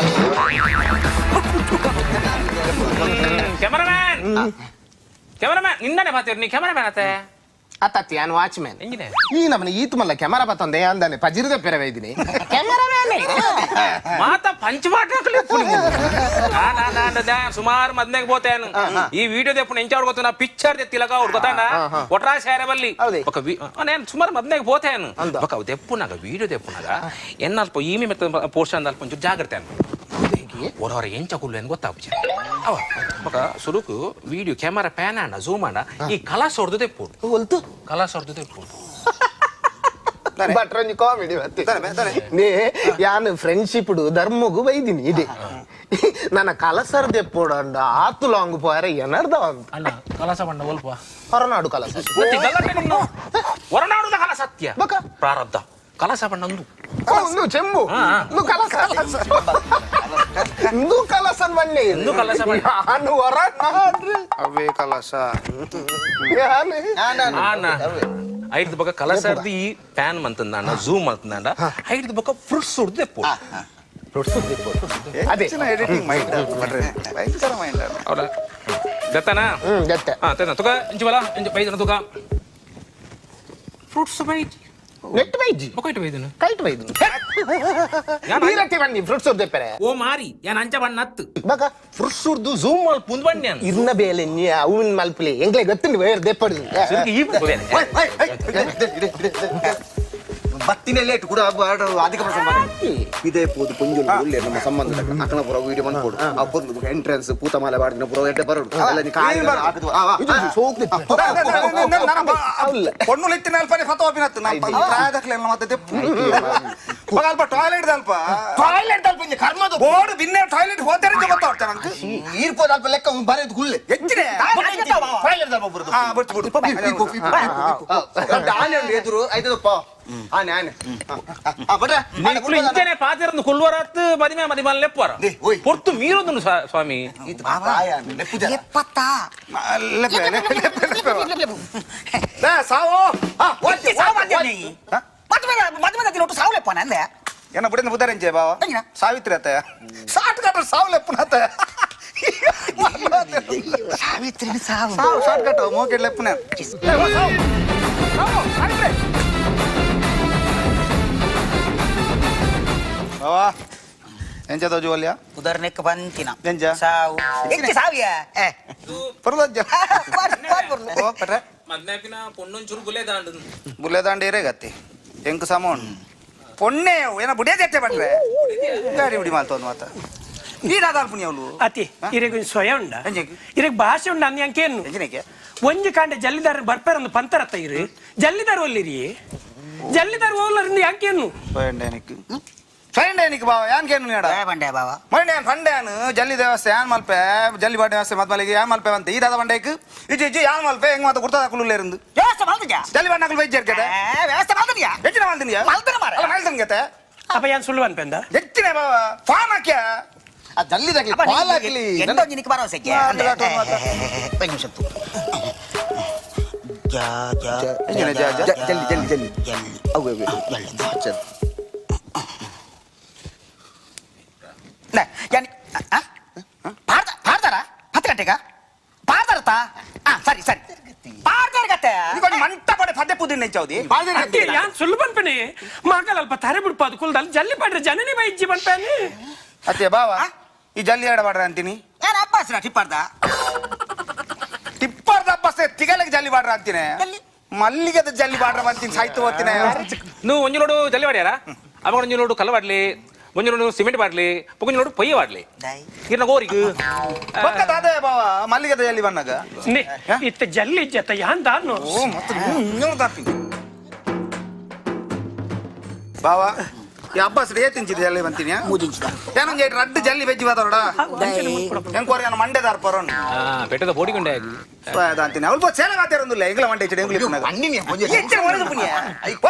ಕ್ಯಾಮರಾಮ್ಯಾನ್ ಕ್ಯಾಮರಾಮ್ಯಾನ್ ನಿನ್ನನೆ ಮಾತಾಡಿ ನೀ ಕ್ಯಾಮರಾಮ್ಯಾನ್ ಆತೆ ಅತ್ತತ್ತಿ ನಾನು ವಾಚ್ಮ್ಯಾನ್ ಎಂಜಿನೇ ಈ ನಮ್ಮನೆ ಈತು ಮಲ್ಲ ಕ್ಯಾಮರಾ ಬತ್ತಂದೆ ಅಂದಾನೆ ಪಜಿರದ ಪೆರವೆ ಇದ್ದೀನಿ ಕ್ಯಾಮರಾಮ್ಯಾನ್ ಮಾತ ಪಂಚವಾಟಕಲೆ ಸುಮಾರು ಮದ್ನೆಗೆ ಬೋತೇನು ಈ ವಿಡಿಯೋ ದೆಪ್ಪು ಎಂಚ ಗೊತ್ತು ನಾ ಪಿಕ್ಚರ್ ತಿಲಕ ಅವ್ರು ಗೊತ್ತಾಣ ಒಟ್ರಾ ಶಾರೆ ಬಲ್ಲಿ ನಾನು ಸುಮಾರು ಮದ್ನೆಗೆ ಬೋತೇನು ಬೊಕ ದೆಪ್ಪುನಾಗ ವಿಡಿಯೋ ದೆಪ್ಪುನಾಗ ಎನ್ನಲ್ಪ ಈಮೆ ಮೆತ್ತ ಪೋರ್ಷನ್ ಅಲ್ಪ ಒಂಚೂರು ಜಾಗ್ರತೆ ಹೊರಹೊರ ಎಂಚ ಕುಲ್ಲು ಏನು ಗೊತ್ತಾಪುಜ ಅವ ಬೊಕ ಸುರುಕು ವಿಡಿಯೋ ಕ್ಯಾಮರಾ ಪ್ಯಾನ್ ಆಂಡ ಝೂಮ್ ಆಂಡ ಈ ಕಲಾಸ್ ಹೊಡೆದು ದೆಪ್ಪು ಒಲ್ತು ಕಲಾಸ್ ಹೊಡೆದು ದೆಪ್ಪು ಭಟ್ರಂಜಿ ಕಾಮಿಡಿ ಮತ್ತೆ ನೇ ಯಾನು ಫ್ರೆಂಡ್ಶಿಪ್ ಧರ್ಮಗು ಬೈದಿನಿ ಇದೆ ನನ್ನ ಕಲಸರ್ ದೆಪ್ಪೋಡ ಆತು ಲಾಂಗ್ ಪೋಯರ ಏನರ್ದ ಅಂತ ಅಣ್ಣ ಕಲಸ ಬಣ್ಣ ಒಲ್ಪ ಹೊರನಾಡು ಕಲಸ ಹೊರನಾಡುದ ಕಲಸ ಸತ್ಯ ಪ್ರಾರಬ್ಧ ಕಲಸ ಬಣ್ಣ ಒಂದು ಒಂದು ಚೆಂಬು ಒಂದು ಕಲಸ ಇಂದು ಕಲಸನ್ ಬಣ್ಣೆ ಇಂದು ಕಲಸ ಬಣ್ಣ ನಾನು ಹೊರನಾಡ್ರಿ ಅವೇ ಕಲಸ ಐದು ಬೊಕ ಕಲಸರ್ದು ಈ ಪ್ಯಾನ್ ಮಂತಂದಾಂಡ ಝೂಮ್ ಮಂತಂದಾಂಡ ಐದು ಬೊಕ ಫ್ರೂಟ್ಸ್ ಹೊಡ್ದು ದೆಪ್ಪು ಫ್ರೂಟ್ಸ್ ಅದೇ ಎಡಿಟಿಂಗ್ ಮೈಂಡ್ ಭಯಂಕರ ಮೈಂಡ್ ಹೌದಾ ದತ್ತನಾ ದತ್ತ ಹಾಂ ತನ್ನ ತುಕ ಇಂಚು ಬಲ ಇಂಚು ಬೈದನ ತುಕ ಫ್ರೂಟ್ಸ್ ಬೈಜ್ ನೆಟ್ ಬೈಜಿ ಒಕ್ಕೈಟ್ ಬೈದನು ಕೈಟ್ ಬೈದನು ಈರಟ್ಟಿ ಬನ್ನಿ ಫ್ರೂಟ್ಸ್ ಉರ್ದೆಪ್ಪರೆ ಓ ಮಾರಿ ಯಾನ್ ಅಂಚ ಬಣ್ಣ ಅತ್ತು ಬಕ ಫ್ರೂಟ್ಸ್ ಉರ್ದು ಝೂಮ್ ಮಲ್ಪುಂದು ಬಣ್ಣ ಇರ್ನ ಬೇಲೆ ನೀ ಅವುನ್ ಮಲ್ಪಲೆ ಎಂಗ್ಲೆ ಗೊತ್ತುಂಡು ವೇರ್ ದೆಪ್ಪಡು ಈ ಬತ್ತಿನ ಲೇಟ್ ಕೂಡ ಅಧಿಕ ಪ್ರಸಂಗ ಇದೇ ಪೋದು ಪೊಂಜುಲು ಒಳ್ಳೆ ನಮ್ಮ ಸಂಬಂಧ ಅಕ್ಕನ ಪುರ ವೀಡಿಯೋ ಬಂದ್ಕೊಡು ಆ ಪೊರ್ಲು ಎಂಟ್ರೆನ್ಸ್ ಪೂತಮಾಲೆ ಬಾಡಿನ ಪುರ ಎಡ್ಡೆ ಬರೋಡು ಅಲ್ಲ ನೀ ಕಾಯಿ పొన్ను లెత్తిన అల్పని ఫతో అపినత్తు నా ప్రాయదక్లెన్న మధ్య తెప్పు అಲ್ಪ ಟಾಯ್ಲೆಟ್ ದಲ್ಪ ಟಾಯ್ಲೆಟ್ ದಲ್ಪ ಇಂಜ ಕರ್ಮದ ಬೋರ್ಡ್ ಬಿನ್ನೆ ಟಾಯ್ಲೆಟ್ ಹೋದರೆ ಗೊತ್ತಾಗ್ತ ನಂಗೆ ನೀರ್ ಪೋದ ಅಲ್ಪ ಲೆಕ್ಕ ಬರೆದು ಗುಳ್ಳೆ ಹೆಚ್ಚಿನೆ ಟಾಯ್ಲೆಟ್ ದಲ್ಪ ಬರುದು ಹಾ ಬಿಡ್ತು ಬಿಡು ಆನೆ ಉಂಡು ಎದುರು ಐತದಪ್ಪ ಆನೆ ಆನೆ ನಿಕ್ಲು ಇಂಚನೆ ಪಾತೆರಂದು ಕುಲ್ವರಾತ್ ಮದಿಮೆ ಮದಿಮಲ್ ಲೆಪ್ಪರ ಪೊರ್ತು ಮೀರೊಂದುಂಡು ಸ್ವಾಮಿ ಎಪ್ಪತ್ತಾ ಸಾವು ಮದುವೆ ಸಾವು ಲೆಪ್ಪನ ಅಂದೆ ಏನ ಬುಡಿನ ಬುದಾರಂಜೆ ಬಾವ ಸಾವಿತ್ರಿ ಅತ್ತ ಸಾಟ್ ಕಟ್ಟ ಸಾವು ಲೆಪ್ಪನ ಅತ್ತ ಸಾವಿತ್ರಿ ಸಾವು ಸಾವು ಶಾರ್ಟ್ ಕಟ್ ಮೋಕೆಡ್ ಲೆಪ್ಪನ ಬಾವಾ ಎಂಚ ತೋಜುವಲ್ಯ ಉದಾಹರಣೆಗೆ ಬಂತಿನ ಎಂಚ ಸಾವು ಎಂಚ ಸಾವಿಯ ಏ ಪರ್ಲಜ್ಜ ಓ ಪಟ್ರೆ ಮದ್ನಾಪಿನ ಪೊಣ್ಣೊಂಚೂರು ಗುಲೇದಾಂಡು ಗುಲೇದಾಂಡು ಏರೇ ಗತ್ತಿ ಎಂಕ್ ಸಮೋನ್ ಪೊಣ್ಣೆ ಏನ ಬುಡಿಯ ಜಟ್ಟೆ ಪಟ್ರೆ ಗಾಡಿ ಬುಡಿ ಮಾಲ್ತೊಂದು ಮಾತ ಈ ದಾದಾಲ್ ಪುಣ್ಯ ಅವಳು ಅತಿ ಇರೆಗ್ ಸ್ವಯ ಉಂಡ ಇರೆಗ್ ಭಾಷೆ ಉಂಡ ಅಂದ್ ಅಂಕೇನು ಒಂಜಿ ಕಾಂಡೆ ಜಲ್ಲಿದಾರ ಬರ್ಪೇರೊಂದು ಪಂತರತ್ತ ಇರು ಜಲ್ಲಿದಾರ ಒಲ್ಲಿರಿ ಜಲ್ಲಿದಾರ ಓಲರಿಂದ ಅಂಕೇನು ಫ್ರೆಂಡ್ ಏನಕ್ಕೆ ಬಾವ ಯಾನ್ ಕೇನು ನೀಡ ಬಂಡೆ ಬಾವ ಮೊನ್ನೆ ಫಂಡ್ಯಾನು ಜಲ್ಲಿ ದೇವಸ್ಥೆ ಯಾನ್ ಮಲ್ಪೆ ಜಲ್ಲಿ ಬಾಡಿ ವ್ಯವಸ್ಥೆ ಮತ್ಮಲಿಗೆ ಯಾನ್ ಮಲ್ಪೆ ಅಂತ ಈ ದಾದ ಬಂಡೇಕ್ ಇಜ್ಜಿ ಇಜ್ಜಿ ಯಾನ್ ಮಲ್ಪೆ ಹೆಂಗ್ ಮಾತ ಗುರ್ತದ ಕುಲ್ಲುಲ್ಲೇರಿಂದು ವ್ಯವಸ್ಥೆ ಮಲ್ತಜ ಜಲ್ಲಿ ಬಾಡಿ ನಕಲು ಬೈಜ್ ಜರ್ಕತೆ ವ್ಯವಸ್ಥೆ ಮಲ್ತನಿಯಾ ಹೆಚ್ಚಿನ ಮಲ್ತನಿಯಾ ಮಲ್ತನ ಮಾರ ಅಲ್ಲ ಮಲ್ತನ ಗತೆ ಅಪ್ಪ ಯಾನ್ ಸುಳ್ಳು ಅನ್ಪೆಂದ ಹೆಚ್ಚಿನ ಬಾವ ಫಾನ್ ಹಾಕ್ಯ ಆ ಜಲ್ಲಿ ದಾಕ್ಲಿ ಪಾಲ್ ಹಾಕ್ಲಿ ಎಂಟೋ ನಿನಗೆ ಬರೋ ಸೆಕ್ಕೆ ಒಂದು ನಿಮಿಷ ಜಾ ಜಾ ಜಾ ಜಾ ಜಲ್ಲಿ ಜಲ್ಲಿ ಜಲ್ಲಿ ಜಲ್ಲಿ ಅವು ಅವು ಜಲ್ಲಿ ಪಾಡ್ತಾರ 10 ಗಂಟೆಗ ಪಾಡ್ತಾರತ್ತ ಸರಿ ಸರಿ ಪಾಡ್ತಾರ ಗತ್ತೆ ಮಂಟ ಪಡೆ ಪದೇ ಪುದಿನ ಚೌದಿ ಯಾನ್ ಸುಳ್ಳು ಬನ್ಪಣಿ ಮಾಕಲ್ ಅಲ್ಪ ತರೆ ಬಿಡ್ಪಾದು ಕುಲ್ದಲ್ ಜಲ್ಲಿ ಪಾಡ್ರೆ ಜನನಿ ಬೈಜ್ಜಿ ಬನ್ಪೇನಿ ಅತ್ತೆ ಬಾವ ಈ ಜಲ್ಲಿ ಎಡ ಬಾಡ್ರ ಅಂತೀನಿ ಯಾರ ಅಬ್ಬಾಸ್ರ ಟಿಪ್ಪಾರ್ದ ಟಿಪ್ಪಾರ್ದ ಅಬ್ಬಾಸ್ ತಿಗಲಗೆ ಜಲ್ಲಿ ಬಾಡ್ರ ಅಂತೀನಿ ಮಲ್ಲಿಗೆದ ಜಲ್ಲಿ ಬಾಡ್ರ ಅಂತೀನಿ ಸಾಯ್ತು ಹೋಗ್ತೀನಿ ನೀವು ಒಂಜಿ ನೋಡು ಜಲ್ಲಿ ಬಾಡ್ಯಾರ ಅವಾಗ ಒಂಜಿ ನೋಡು ಕಲ್ಲ ಬಾಡ್ಲಿ ಒಂಜಿ ನೋಡು ಸಿಮೆಂಟ್ ಬಾಡ್ಲಿ ಒಂಜಿ ನೋಡು ಪೊಯ್ಯ ಬಾಡ್ಲಿ ಇರ್ನ ಗೋರಿಗೆ ಅದೇ ಬಾವ ಮಲ್ಲಿಗೆದ ಜಲ್ಲಿ ಬನ್ನಾಗ ಇತ್ತ ಜಲ್ಲಿ ಜತ ಯಾನ್ ದಾನು ಓ ಮತ್ತೆ ತಾಪಿ ಬಾವ ಈ ಅಬ್ಬಾಸ್ ರೇ ತಿಂಚಿದ ಜಲ್ಲಿ ಬಂತೀನಿ ಏನೊಂದು ಏಟ್ ರಡ್ಡು ಜಲ್ಲಿ ಬೆಜ್ಜಿ ಬಾತಾರೋಡ ಹೆಂಗ್ ಕೋರಿ ಮಂಡೆದಾರ್ ಪರೋಣ ಪೆಟ್ಟದ ಬೋಡಿಗೊಂಡೆ ಅಂತೀನಿ ಅವಳು ಸೇಲೆ ಮಾತಾಡೊಂದಿಲ್ಲ ಎಂಗ್ಲ ಮಂಡೆ ಇಚ್ಚಡಿ ಎಂಗ್ಲ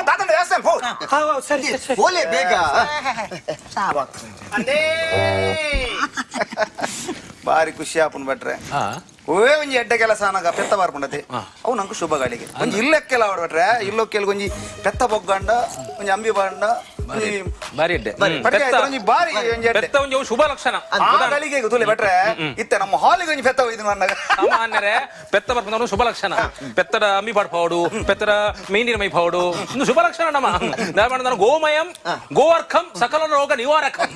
ತಾತಂಡ ವ್ಯವಸ್ಥೆ ಪೋ ಸರಿ ಹೋಲೆ ಬೇಗ ಬಾರಿ ಖುಷಿ ಆಪುನ್ ಬಟ್ರೆ ಓವೇ ಒಂಜಿ ಎಡ್ಡೆ ಕೆಲಸ ಅನಗ ಪೆತ್ತ ಬಾರ್ಪುಂಡತೆ ಅವು ನಂಗೆ ಶುಭ ಗಾಳಿಗೆ ಒಂಜಿ ಇಲ್ಲಕ್ಕೆಲ್ಲ ಆಡ್ಬಿಟ್ರೆ ಇಲ್ಲೊಕ್ಕೆಲ್ಲ ಒಂಜಿ ಪೆತ್ತ ಬೊಗ್ಗಂಡ ಒಂಜಿ ಅಂಬಿ ಬಾಂಡ ಬಾರಿ ಎಡ್ಡೆ ಒಂಜಿ ಬಾರಿ ಒಂಜಿ ಎಡ್ಡೆ ಪೆತ್ತ ಒಂಜಿ ಶುಭ ಲಕ್ಷಣ ಆ ಗಳಿಗೆ ತುಲೆ ಬಟ್ರೆ ಇತ್ತೆ ನಮ್ಮ ಹಾಲಿಗೆ ಒಂಜಿ ಪೆತ್ತ ಒಯ್ದು ಅನ್ನಾಗ ಸಾಮಾನ್ಯರೇ ಪೆತ್ತ ಬರ್ಪುಂಡ ಶುಭ ಲಕ್ಷಣ ಪೆತ್ತದ ಅಂಬಿ ಪಾಡ್ಪಾಡು ಪೆತ್ತದ ಮೀನಿನ ಮೈ ಪಾಡು ಇನ್ನು ಶುಭ ಲಕ್ಷಣ ನಮ್ಮ ನಾನು ಗೋಮಯಂ ಗೋವರ್ಖಂ ಸಕಲ ರೋಗ ನಿವಾರಕಂ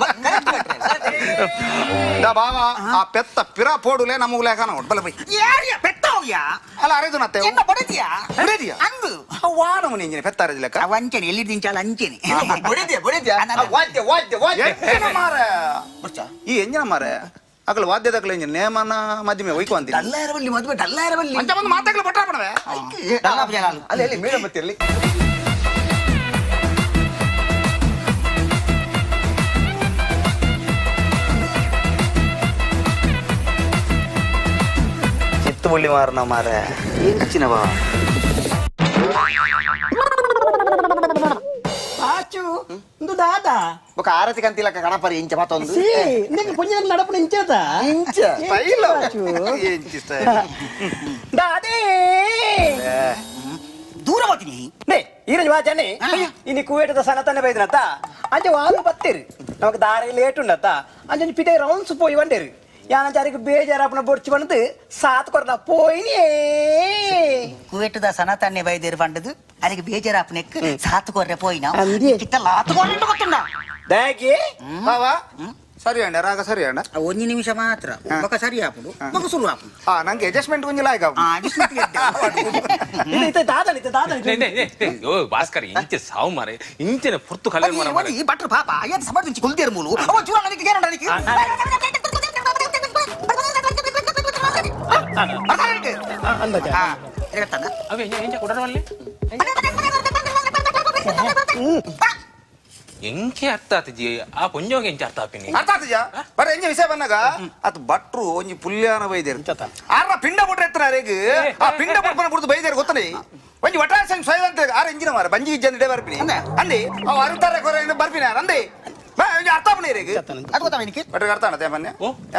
ಬಾವ ಆ ಪೆತ್ತ ಪಿರ ಪೋಡುಲೆ ನಮಗ್ ಲೇಖನ ಬಲ ಬೈ ಯಾರಿಯ ಪೆತ್ತ ಹೋಗ್ಯಾ ಅಲ್ಲ ಅರೆದು ನತ್ತೆ ಎನ್ನ ಬಡದಿಯಾ ಬಡದಿಯಾ ಅಂದು ವಾನ ಮುನಿ ಇಂಜಿನ ಪೆತ್ತ ಅರೆದು ಲೆಕ್ಕ ಅವಂಚನೆ ಎಲ್ಲಿ ದಿಂಚಾಲ ಅಂಚೆನೆ ಬಡದಿಯಾ ಬಡದಿಯಾ ವಾದ್ಯ ವಾದ್ಯ ವಾದ್ಯ ಎಂಜಿನ ಮಾರ ಈ ಎಂಜಿನ ಮಾರ ಅಗಲ ವಾದ್ಯದಗಲ ಇಂಜಿನ ನೇಮನ ಮದುವೆ ಒಯ್ಕೊ ಅಂತೀನಿ ಡಲ್ಲಾರವಲ್ಲಿ ಮದುವೆ ಡಲ್ಲಾರವಲ್ಲಿ ಅಂಚ ಬಂದು ಮಾತಾಗಲ ಬಟ್ರ ಪಡವೆ ಅಲ್ಲಿ ಅಲ್ಲಿ ಮೇಡಮ್ ಬತ್ತಿರಲಿ ಚಿತ್ತುಬುಳ್ಳಿ ಮಾರನ ಮಾರ ಎಂಚಿನ ಬಾ ಪಾಚು ಇಂದು ದಾದಾ ಬೊಕ ಆರತಿ ಕಂತಿಲಕ್ಕ ಗಣಪರಿ ಇಂಚ ಮತ್ತೊಂದು ಸಿ ನಿಂಗೆ ಪುಣ್ಯ ನಡಪುನ ಇಂಚದ ಇಂಚ ಸ್ಟೈಲ್ ಎಂಚ ಸ್ಟೈಲ್ ದಾದೇ ದೂರ ಹೋಗ್ತೀನಿ ನೇ ಈರಂಜ್ ವಾಚನೆ ಇನಿ ಕುವೇಟದ ಸನತನೆ ಬೈದನತ್ತ ಅಂಚೆ ವಾಲು ಬತ್ತೀರಿ ನಮಕ್ ದಾರಿ ಲೇಟ್ ಉಂಡತ್ತ ಅಂಚೆ ಪಿದೆ ರೌಂಡ್ಸ್ ಪೋಯಿ ವಂಡೇರು ಯಾನಂಚಾರಿಗೆ ಬೇಜಾರಪ್ಪನ ಬೊಡ್ಚಿ ಬಂದು ಸಾತ್ ಕೊರ್ದ ಪೋಯಿನಿ ಕುವೆಟ್ಟದ ಸನಾತನ್ಯ ಬೈದೇರು ಪಂಡದು ಅದಕ್ಕೆ ಬೇಜಾರಪ್ಪನೆಕ್ ಸಾತ್ ಕೊರ್ರೆ ಪೋಯಿನ ಕಿತ್ತ ಲಾತ್ ಕೊರ್ರೆ ಗೊತ್ತುಂಡ ದಾಗಿ ಬಾವಾ ಸರಿ ಅಣ್ಣ ರಾಗ ಸರಿ ಅಣ್ಣ ಒಂಜಿ ನಿಮಿಷ ಮಾತ್ರ ಬೊಕ ಸರಿ ಆಪುಂಡು ಬೊಕ ಸುರು ಆಪುಂಡು ಆ ನಂಗೆ ಅಡ್ಜಸ್ಟ್ಮೆಂಟ್ ಒಂಜಿ ಲಾಯ್ಕ ಇದು ದಾದನ ಇದು ದಾದನ ಓ ಭಾಸ್ಕರ್ ಇಂಚೆ ಸಾವು ಮಾರೆ ಇಂಚೆನೆ ಪುರ್ತು ಕಲೆ ಮಾರೆ ಈ ಬಟ್ರು ಪಾಪ ಅಯ್ಯದ ಸಮರ್ಪಿಂಚಿ ಕುಲ್ದೇರು ಮೂಲು ಅವ ಜೂರ ನನಗೆ ಏನುಂಡ ನನಗೆ ಅವೇ ಎಂಚ ಕೊಡರವಲ್ಲಿ ಎಂಕೆ ಅರ್ಥ ಆತಿಜಿ ಆ ಪೊಂಜೋಗೆ ಎಂಚ ಅರ್ಥ ಆಪಿನಿ ಅರ್ಥ ಆತಿಜ ಬರ ಎಂಜ ವಿಷಯ ಬಂದಾಗ ಅದು ಭಟ್ರು ಒಂಜಿ ಪುಲ್ಯಾನ ಬೈದೇರು ಆರ್ನ ಪಿಂಡ ಬಿಟ್ರೆ ಎತ್ತನ ರೇಗ್ ಆ ಪಿಂಡ ಬಿಡ್ಪನ ಬಿಡ್ದು ಬೈದೇರು ಗೊತ್ತನೆ ಒಂಜಿ ಒಟ್ಟಾರೆ ಸಂಗ್ ಸ್ವಯಂತ ಆರ ಇಂಜಿನ ಮಾರ ಬಂಜಿ ಇಜ್ಜನ್ ಇಡೆ ಬರ್ಪಿನಿ ಅಂದಿ ಅವ ಅರುತ್ತಾರೆ ಕೊರ ಬರ್ಪಿನಿ ಅಂದಿ ಅರ್ಥ ಆಪುನಿ ರೇಗ್ ಅದು ಗೊತ್ತಾ ನಿನಗೆ ಭಟ್ರಿಗೆ ಅರ್ಥ ಆಣತೆ ಬನ್ನೆ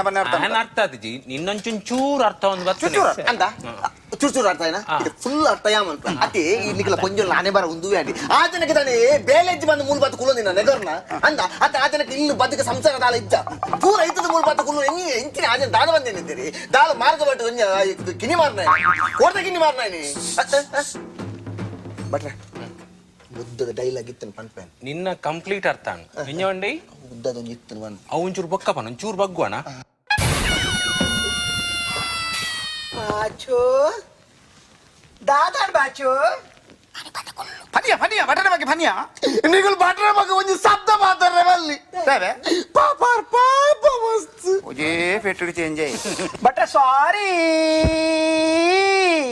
ಬನ್ನೆ ಅರ್ಥ ಆನ ಅರ್ಥ ಆತಿಜಿ ನಿನ್ನೊಂಚೂರು ಅರ್ಥ ಒಂದು ಬರ್ತನೆ ಅಂದ ಚೂರು ಚೂರು ಅರ್ಥ ಏನ ಇದು ಫುಲ್ ಅರ್ಥ ಯಾಮನ್ಪ ಅತಿ ಈ ನಿಖಲ ಕೊಂಜ ನಾನೇ ಬರ ಉಂದುವೆ ಅಂಡಿ ಆ ಜನಕ್ಕೆ ತಾನೇ ಬೇಲೆಜ್ಜಿ ಬಂದು ಮೂಲ ಬಾತು ಕುಲ್ಲೋ ನಿನ್ನ ನೆಗರ್ನ ಅಂದ ಅತ್ತ ಆ ಜನಕ್ಕೆ ಇನ್ನು ಬದುಕ ಸಂಸಾರ ದಾಳ ಇಜ್ಜ ಪೂರ ಐತದ ಮೂಲ ಬಾತು ಕುಲ್ಲೋ ಎಂಗಿ ಎಂಚಿನ ಆ ಜನ ದಾದ ಬಂದೇನಿದ್ದೀರಿ ದಾಳ ಮಾರ್ಗ ಬಟ್ಟು ಒಂಜ ಕಿನಿ ಮಾರ್ನ ಕೋರ್ದ ಕಿನಿ ಮಾರ್ನ ಬಟ್ರೆ ಉದ್ದದ ಡೈಲಾಗ್ ಇತ್ತನು ಪನ್ಪೇನ್ ನಿನ್ನ ಕಂಪ್ಲೀಟ್ ಅರ್ಥ ಎಂಜವಂಡಿ ಉದ್ದದ ಒಂಜಿ ಇತ್ತನು ಬನ್ ಅವು ಒಂಚೂರು ಬೊಕ್ಕಪನ ಒಂಚೂರು ಬಗ್ಗುವಣ ಬಾಚು ದಾದಾನ್ ಬಾಚು ಫನಿಯ ಫನಿಯ ಬಟನೆ ಬಗ್ಗೆ ಫನಿಯ ನಿಗುಲ್ ಬಟ್ರೆ ಬಗ್ಗೆ ಒಂಜಿ ಶಬ್ದ ಮಾತಾಡ್ರೆ ಬಲ್ಲಿ ಸೇವೆ ಪಾಪಾರ್ ಪಾಪ ಮಸ್ತ್ ಒಜೇ ಪೆಟ್ಟುಡಿ ಚೇಂಜ್ ಆಯ್ ಬಟ್ರೆ ಸಾರಿ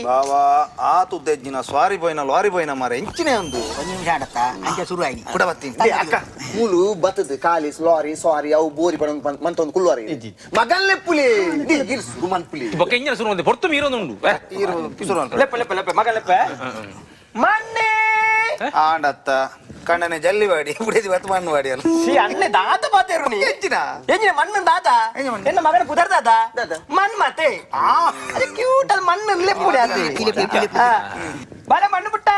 ಬಾವಾ ಆ ತುದ್ದೆಜ್ಜಿನ ಸ್ವಾರಿ ಪೋಯಿನ ಲಾರಿ ಪೋಯಿನ ಮಾರೆ ಎಂಚಿನೇ ಒಂದು ಒಂಜಿ ನಿಮಿಷ ಆಡತ್ತ ಅಂಚೆ ಶುರು ಆಯ್ನಿ ಕುಡ ಬತ್ತೀನಿ ಅಕ್ಕ ಮೂಲು ಬತ್ತದ ಖಾಲಿ ಲಾರಿ ಸಾರಿ ಅವು ಬೋರಿ ಪಡ ಮಂತೊಂದು ಕುಲ್ಲುವಾರಿ ಮಗನ್ ಲೆಪ್ಪುಲಿ ಇರ್ ಸುರು ಮನ್ಪುಲಿ ಬೊಕ್ಕ ಎಂಜನ ಸುರು ಒಂದು ಪೊರ್ತು ಮೀರೊಂದುಂಡು ಲೆಪ್ಪ ಲೆಪ್ಪ ಲೆಪ್ಪ ಮಗ ಲೆಪ್ಪ ಮನ್ನೆ ಆಂಡತ್ತ ಕಣ್ಣನೆ ಜಲ್ಲಿ ವಾಡಿ ಬುಡೇದಿ ಬತ್ತು ಮಣ್ಣು ವಾಡಿ ಅಲ್ಲ ಸಿ ಅಣ್ಣೆ ದಾತ ಪಾತೇರು ನೀ ಎಂಚಿನ ಎಂಜಿನ ಮಣ್ಣು ದಾತ ಎನ್ನ ಮಗನ ಪುದರ್ ದಾತ ಮಣ್ಣು ಮಾತೆ ಅದು ಕ್ಯೂಟ್ ಅಲ್ಲಿ ಮಣ್ಣು ಲೆಪ್ಪುಡಿ ಅದು ಬಾಲ ಮಣ್ಣು ಪುಟ್ಟ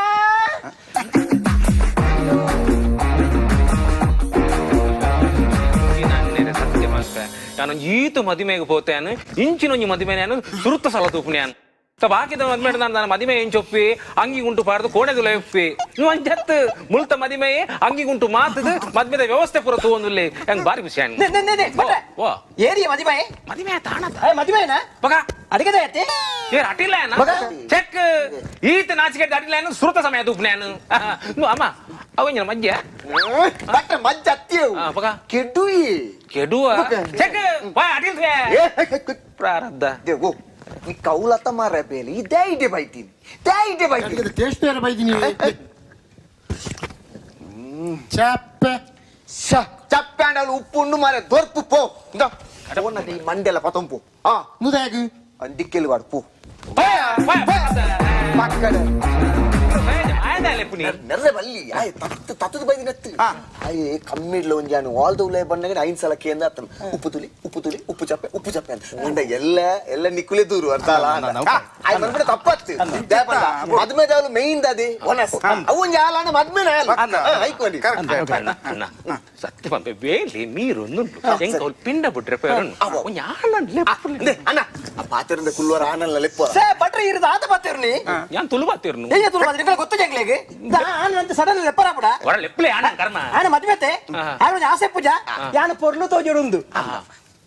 ಸತ್ಯ ಮಲ್ಪೆ ನಾನು ಈತು ಮದಿಮೆಗೆ ಪೋತೇನು ಇಂಚಿನೊಂಜಿ ಮದಿಮೆ ನಾನು ಸುರುತ್ತ ಸಲ ತೂಪುನ್ಯಾನು ಬಾಕಿದ ಮದ್ಮೆ ನಾನು ಮದಿಮೆ ಏನ್ ಚೊಪ್ಪಿ ಅಂಗಿ ಗುಂಟು ಪಾಡ್ದು ಕೋಣೆದು ಒಪ್ಪಿ ನೀವು ಅಂಜತ್ ಮುಲ್ತ ಮದಿಮೆ ಅಂಗಿ ಗುಂಟು ಮಾತದು ಮದ್ಮೆದ ವ್ಯವಸ್ಥೆ ಪೂರ ತೂವೊಂದುಲ್ಲೆ ಹೆಂಗ್ ಬಾರಿ ಖುಷಿ ಓ ಏರಿಯ ಮದಿಮೆ ಮದಿಮೆ ತಾಣ ಮದಿಮೆನಾ ಬಗ ಅಡಿಗೆ ಐತಿ ಏ ಅಟಿಲ್ಲ ಚೆಕ್ ಈತ ನಾಚಿಕೆ ಅಟಿಲ್ಲ ಸುರುತ ಸಮಯ ತೂಪುನ್ಯಾನು ಅಮ್ಮ ಅವಂಜನ ಮಜ್ಜ ಬಟ್ರೆ ಮಜ್ಜ ಅತ್ತಿಯವು ಬಗ ಕೆಡುಯಿ ಕೆಡುವ ಚೆಕ್ ವಾ ಅಟಿಲ್ ಪ್ರಾರಬ್ಧ ದೇವೋ ಈ ಕೌಲತ ಮಾರ ಬೇಲಿ ಇದೇ ಇಡೆ ಬೈತೀನಿ they ಇಡೆ ಬೈತೀನಿ ಟೇಸ್ಟ್ ಬೇರೆ ಬೈತೀನಿ ಚಪ್ಪೆ ಚಪ್ಪೆ ಅಂಡಲು ಉಪ್ಪು ಉಂಡು ಮಾರೆ ದೊರ್ಪು ಪೋ ಈ ಮಂಡೆಲ್ಲ ಪತಂಪು ಆ ಮುದಾಗು ದಿಕ್ಕೆಲು ವಾಡು ಪೋ ಪಕ್ಕಡ ನೆರ್ರೆ ಬಲ್ಲಿ ಆಯ್ ತತ್ತು ತತ್ತದ ಬೈದಿ ನೆತ್ತು ಆಯ್ ಕಮ್ಮಿಡ್ಲ ಒಂಜಾನು ಆಲ್ the ಉಲೈ ಬಂದಾಗ ಐದು ಸಲ ಕೇಂದ್ರ ಆತನು ಉಪ್ಪು ತುಲಿ ಉಪ್ಪು ತುಲಿ ಉಪ್ಪು ಚಪ್ಪೆ ಉಪ್ಪು ಚಪ್ಪೆ ಅಂತ ಅಂಡ ಎಲ್ಲ ಎಲ್ಲ ನಿಕ್ಕುಲೆ ದೂರು ಅರ್ಥ ಅಲ್ಲ ಆಯ್ ಬಂದ್ಬಿಡ ತಪ್ಪತ್ತು ಮದ್ಮೆ ದಾವಲು ಮೇಯ್ನ್ ದಾದಿ ಒನಸ್ ಅವು ಒಂಜಿ ಆಲಾಂಡ ಮದ್ಮೆ ಐಕ್ವಲಿ ಸತ್ಯ ಪಂಪೆ ಬೇಲಿ ನೀರೊಂದುಂಟು ಎಂಕ ಅವ್ಲು ಪಿಂಡ ಬಿಟ್ರೆ ಒಂಜಿ ಆಲಂಡ್ ಲೆಪ್ಪು ಅಣ್ಣ ಆ ಪಾತೆರಿಂದ ಕುಲ್ಲುವರ ಆನಲ್ಲ ಲೆಪ್ಪು ಸೇ ಬಟ್ರೆ ಇರದ ಆತ ಪಾತೇರು ನೀ ಯಾನ್ ತುಳು ಪಾತೇರ್ನು ಏ ತುಳು ಪಾತೇರು ಗೊತ್ತು ಜಂಗ್ಲೆಗೆ ಆನಂತ ಸಡನ್ ಲೆಪ್ಪರ ಪಡ ಹೊರ ಲೆಪ್ಪಲೆ ಆನ ಕರ್ಮ ಆನ ಮದ್ವೆತೆ ಆನ ಒಂಜಿ ಆಸೆ ಪೂಜಾ ಯಾನ ಪೊರ್ಲು ತೋಜೊಡುಂದು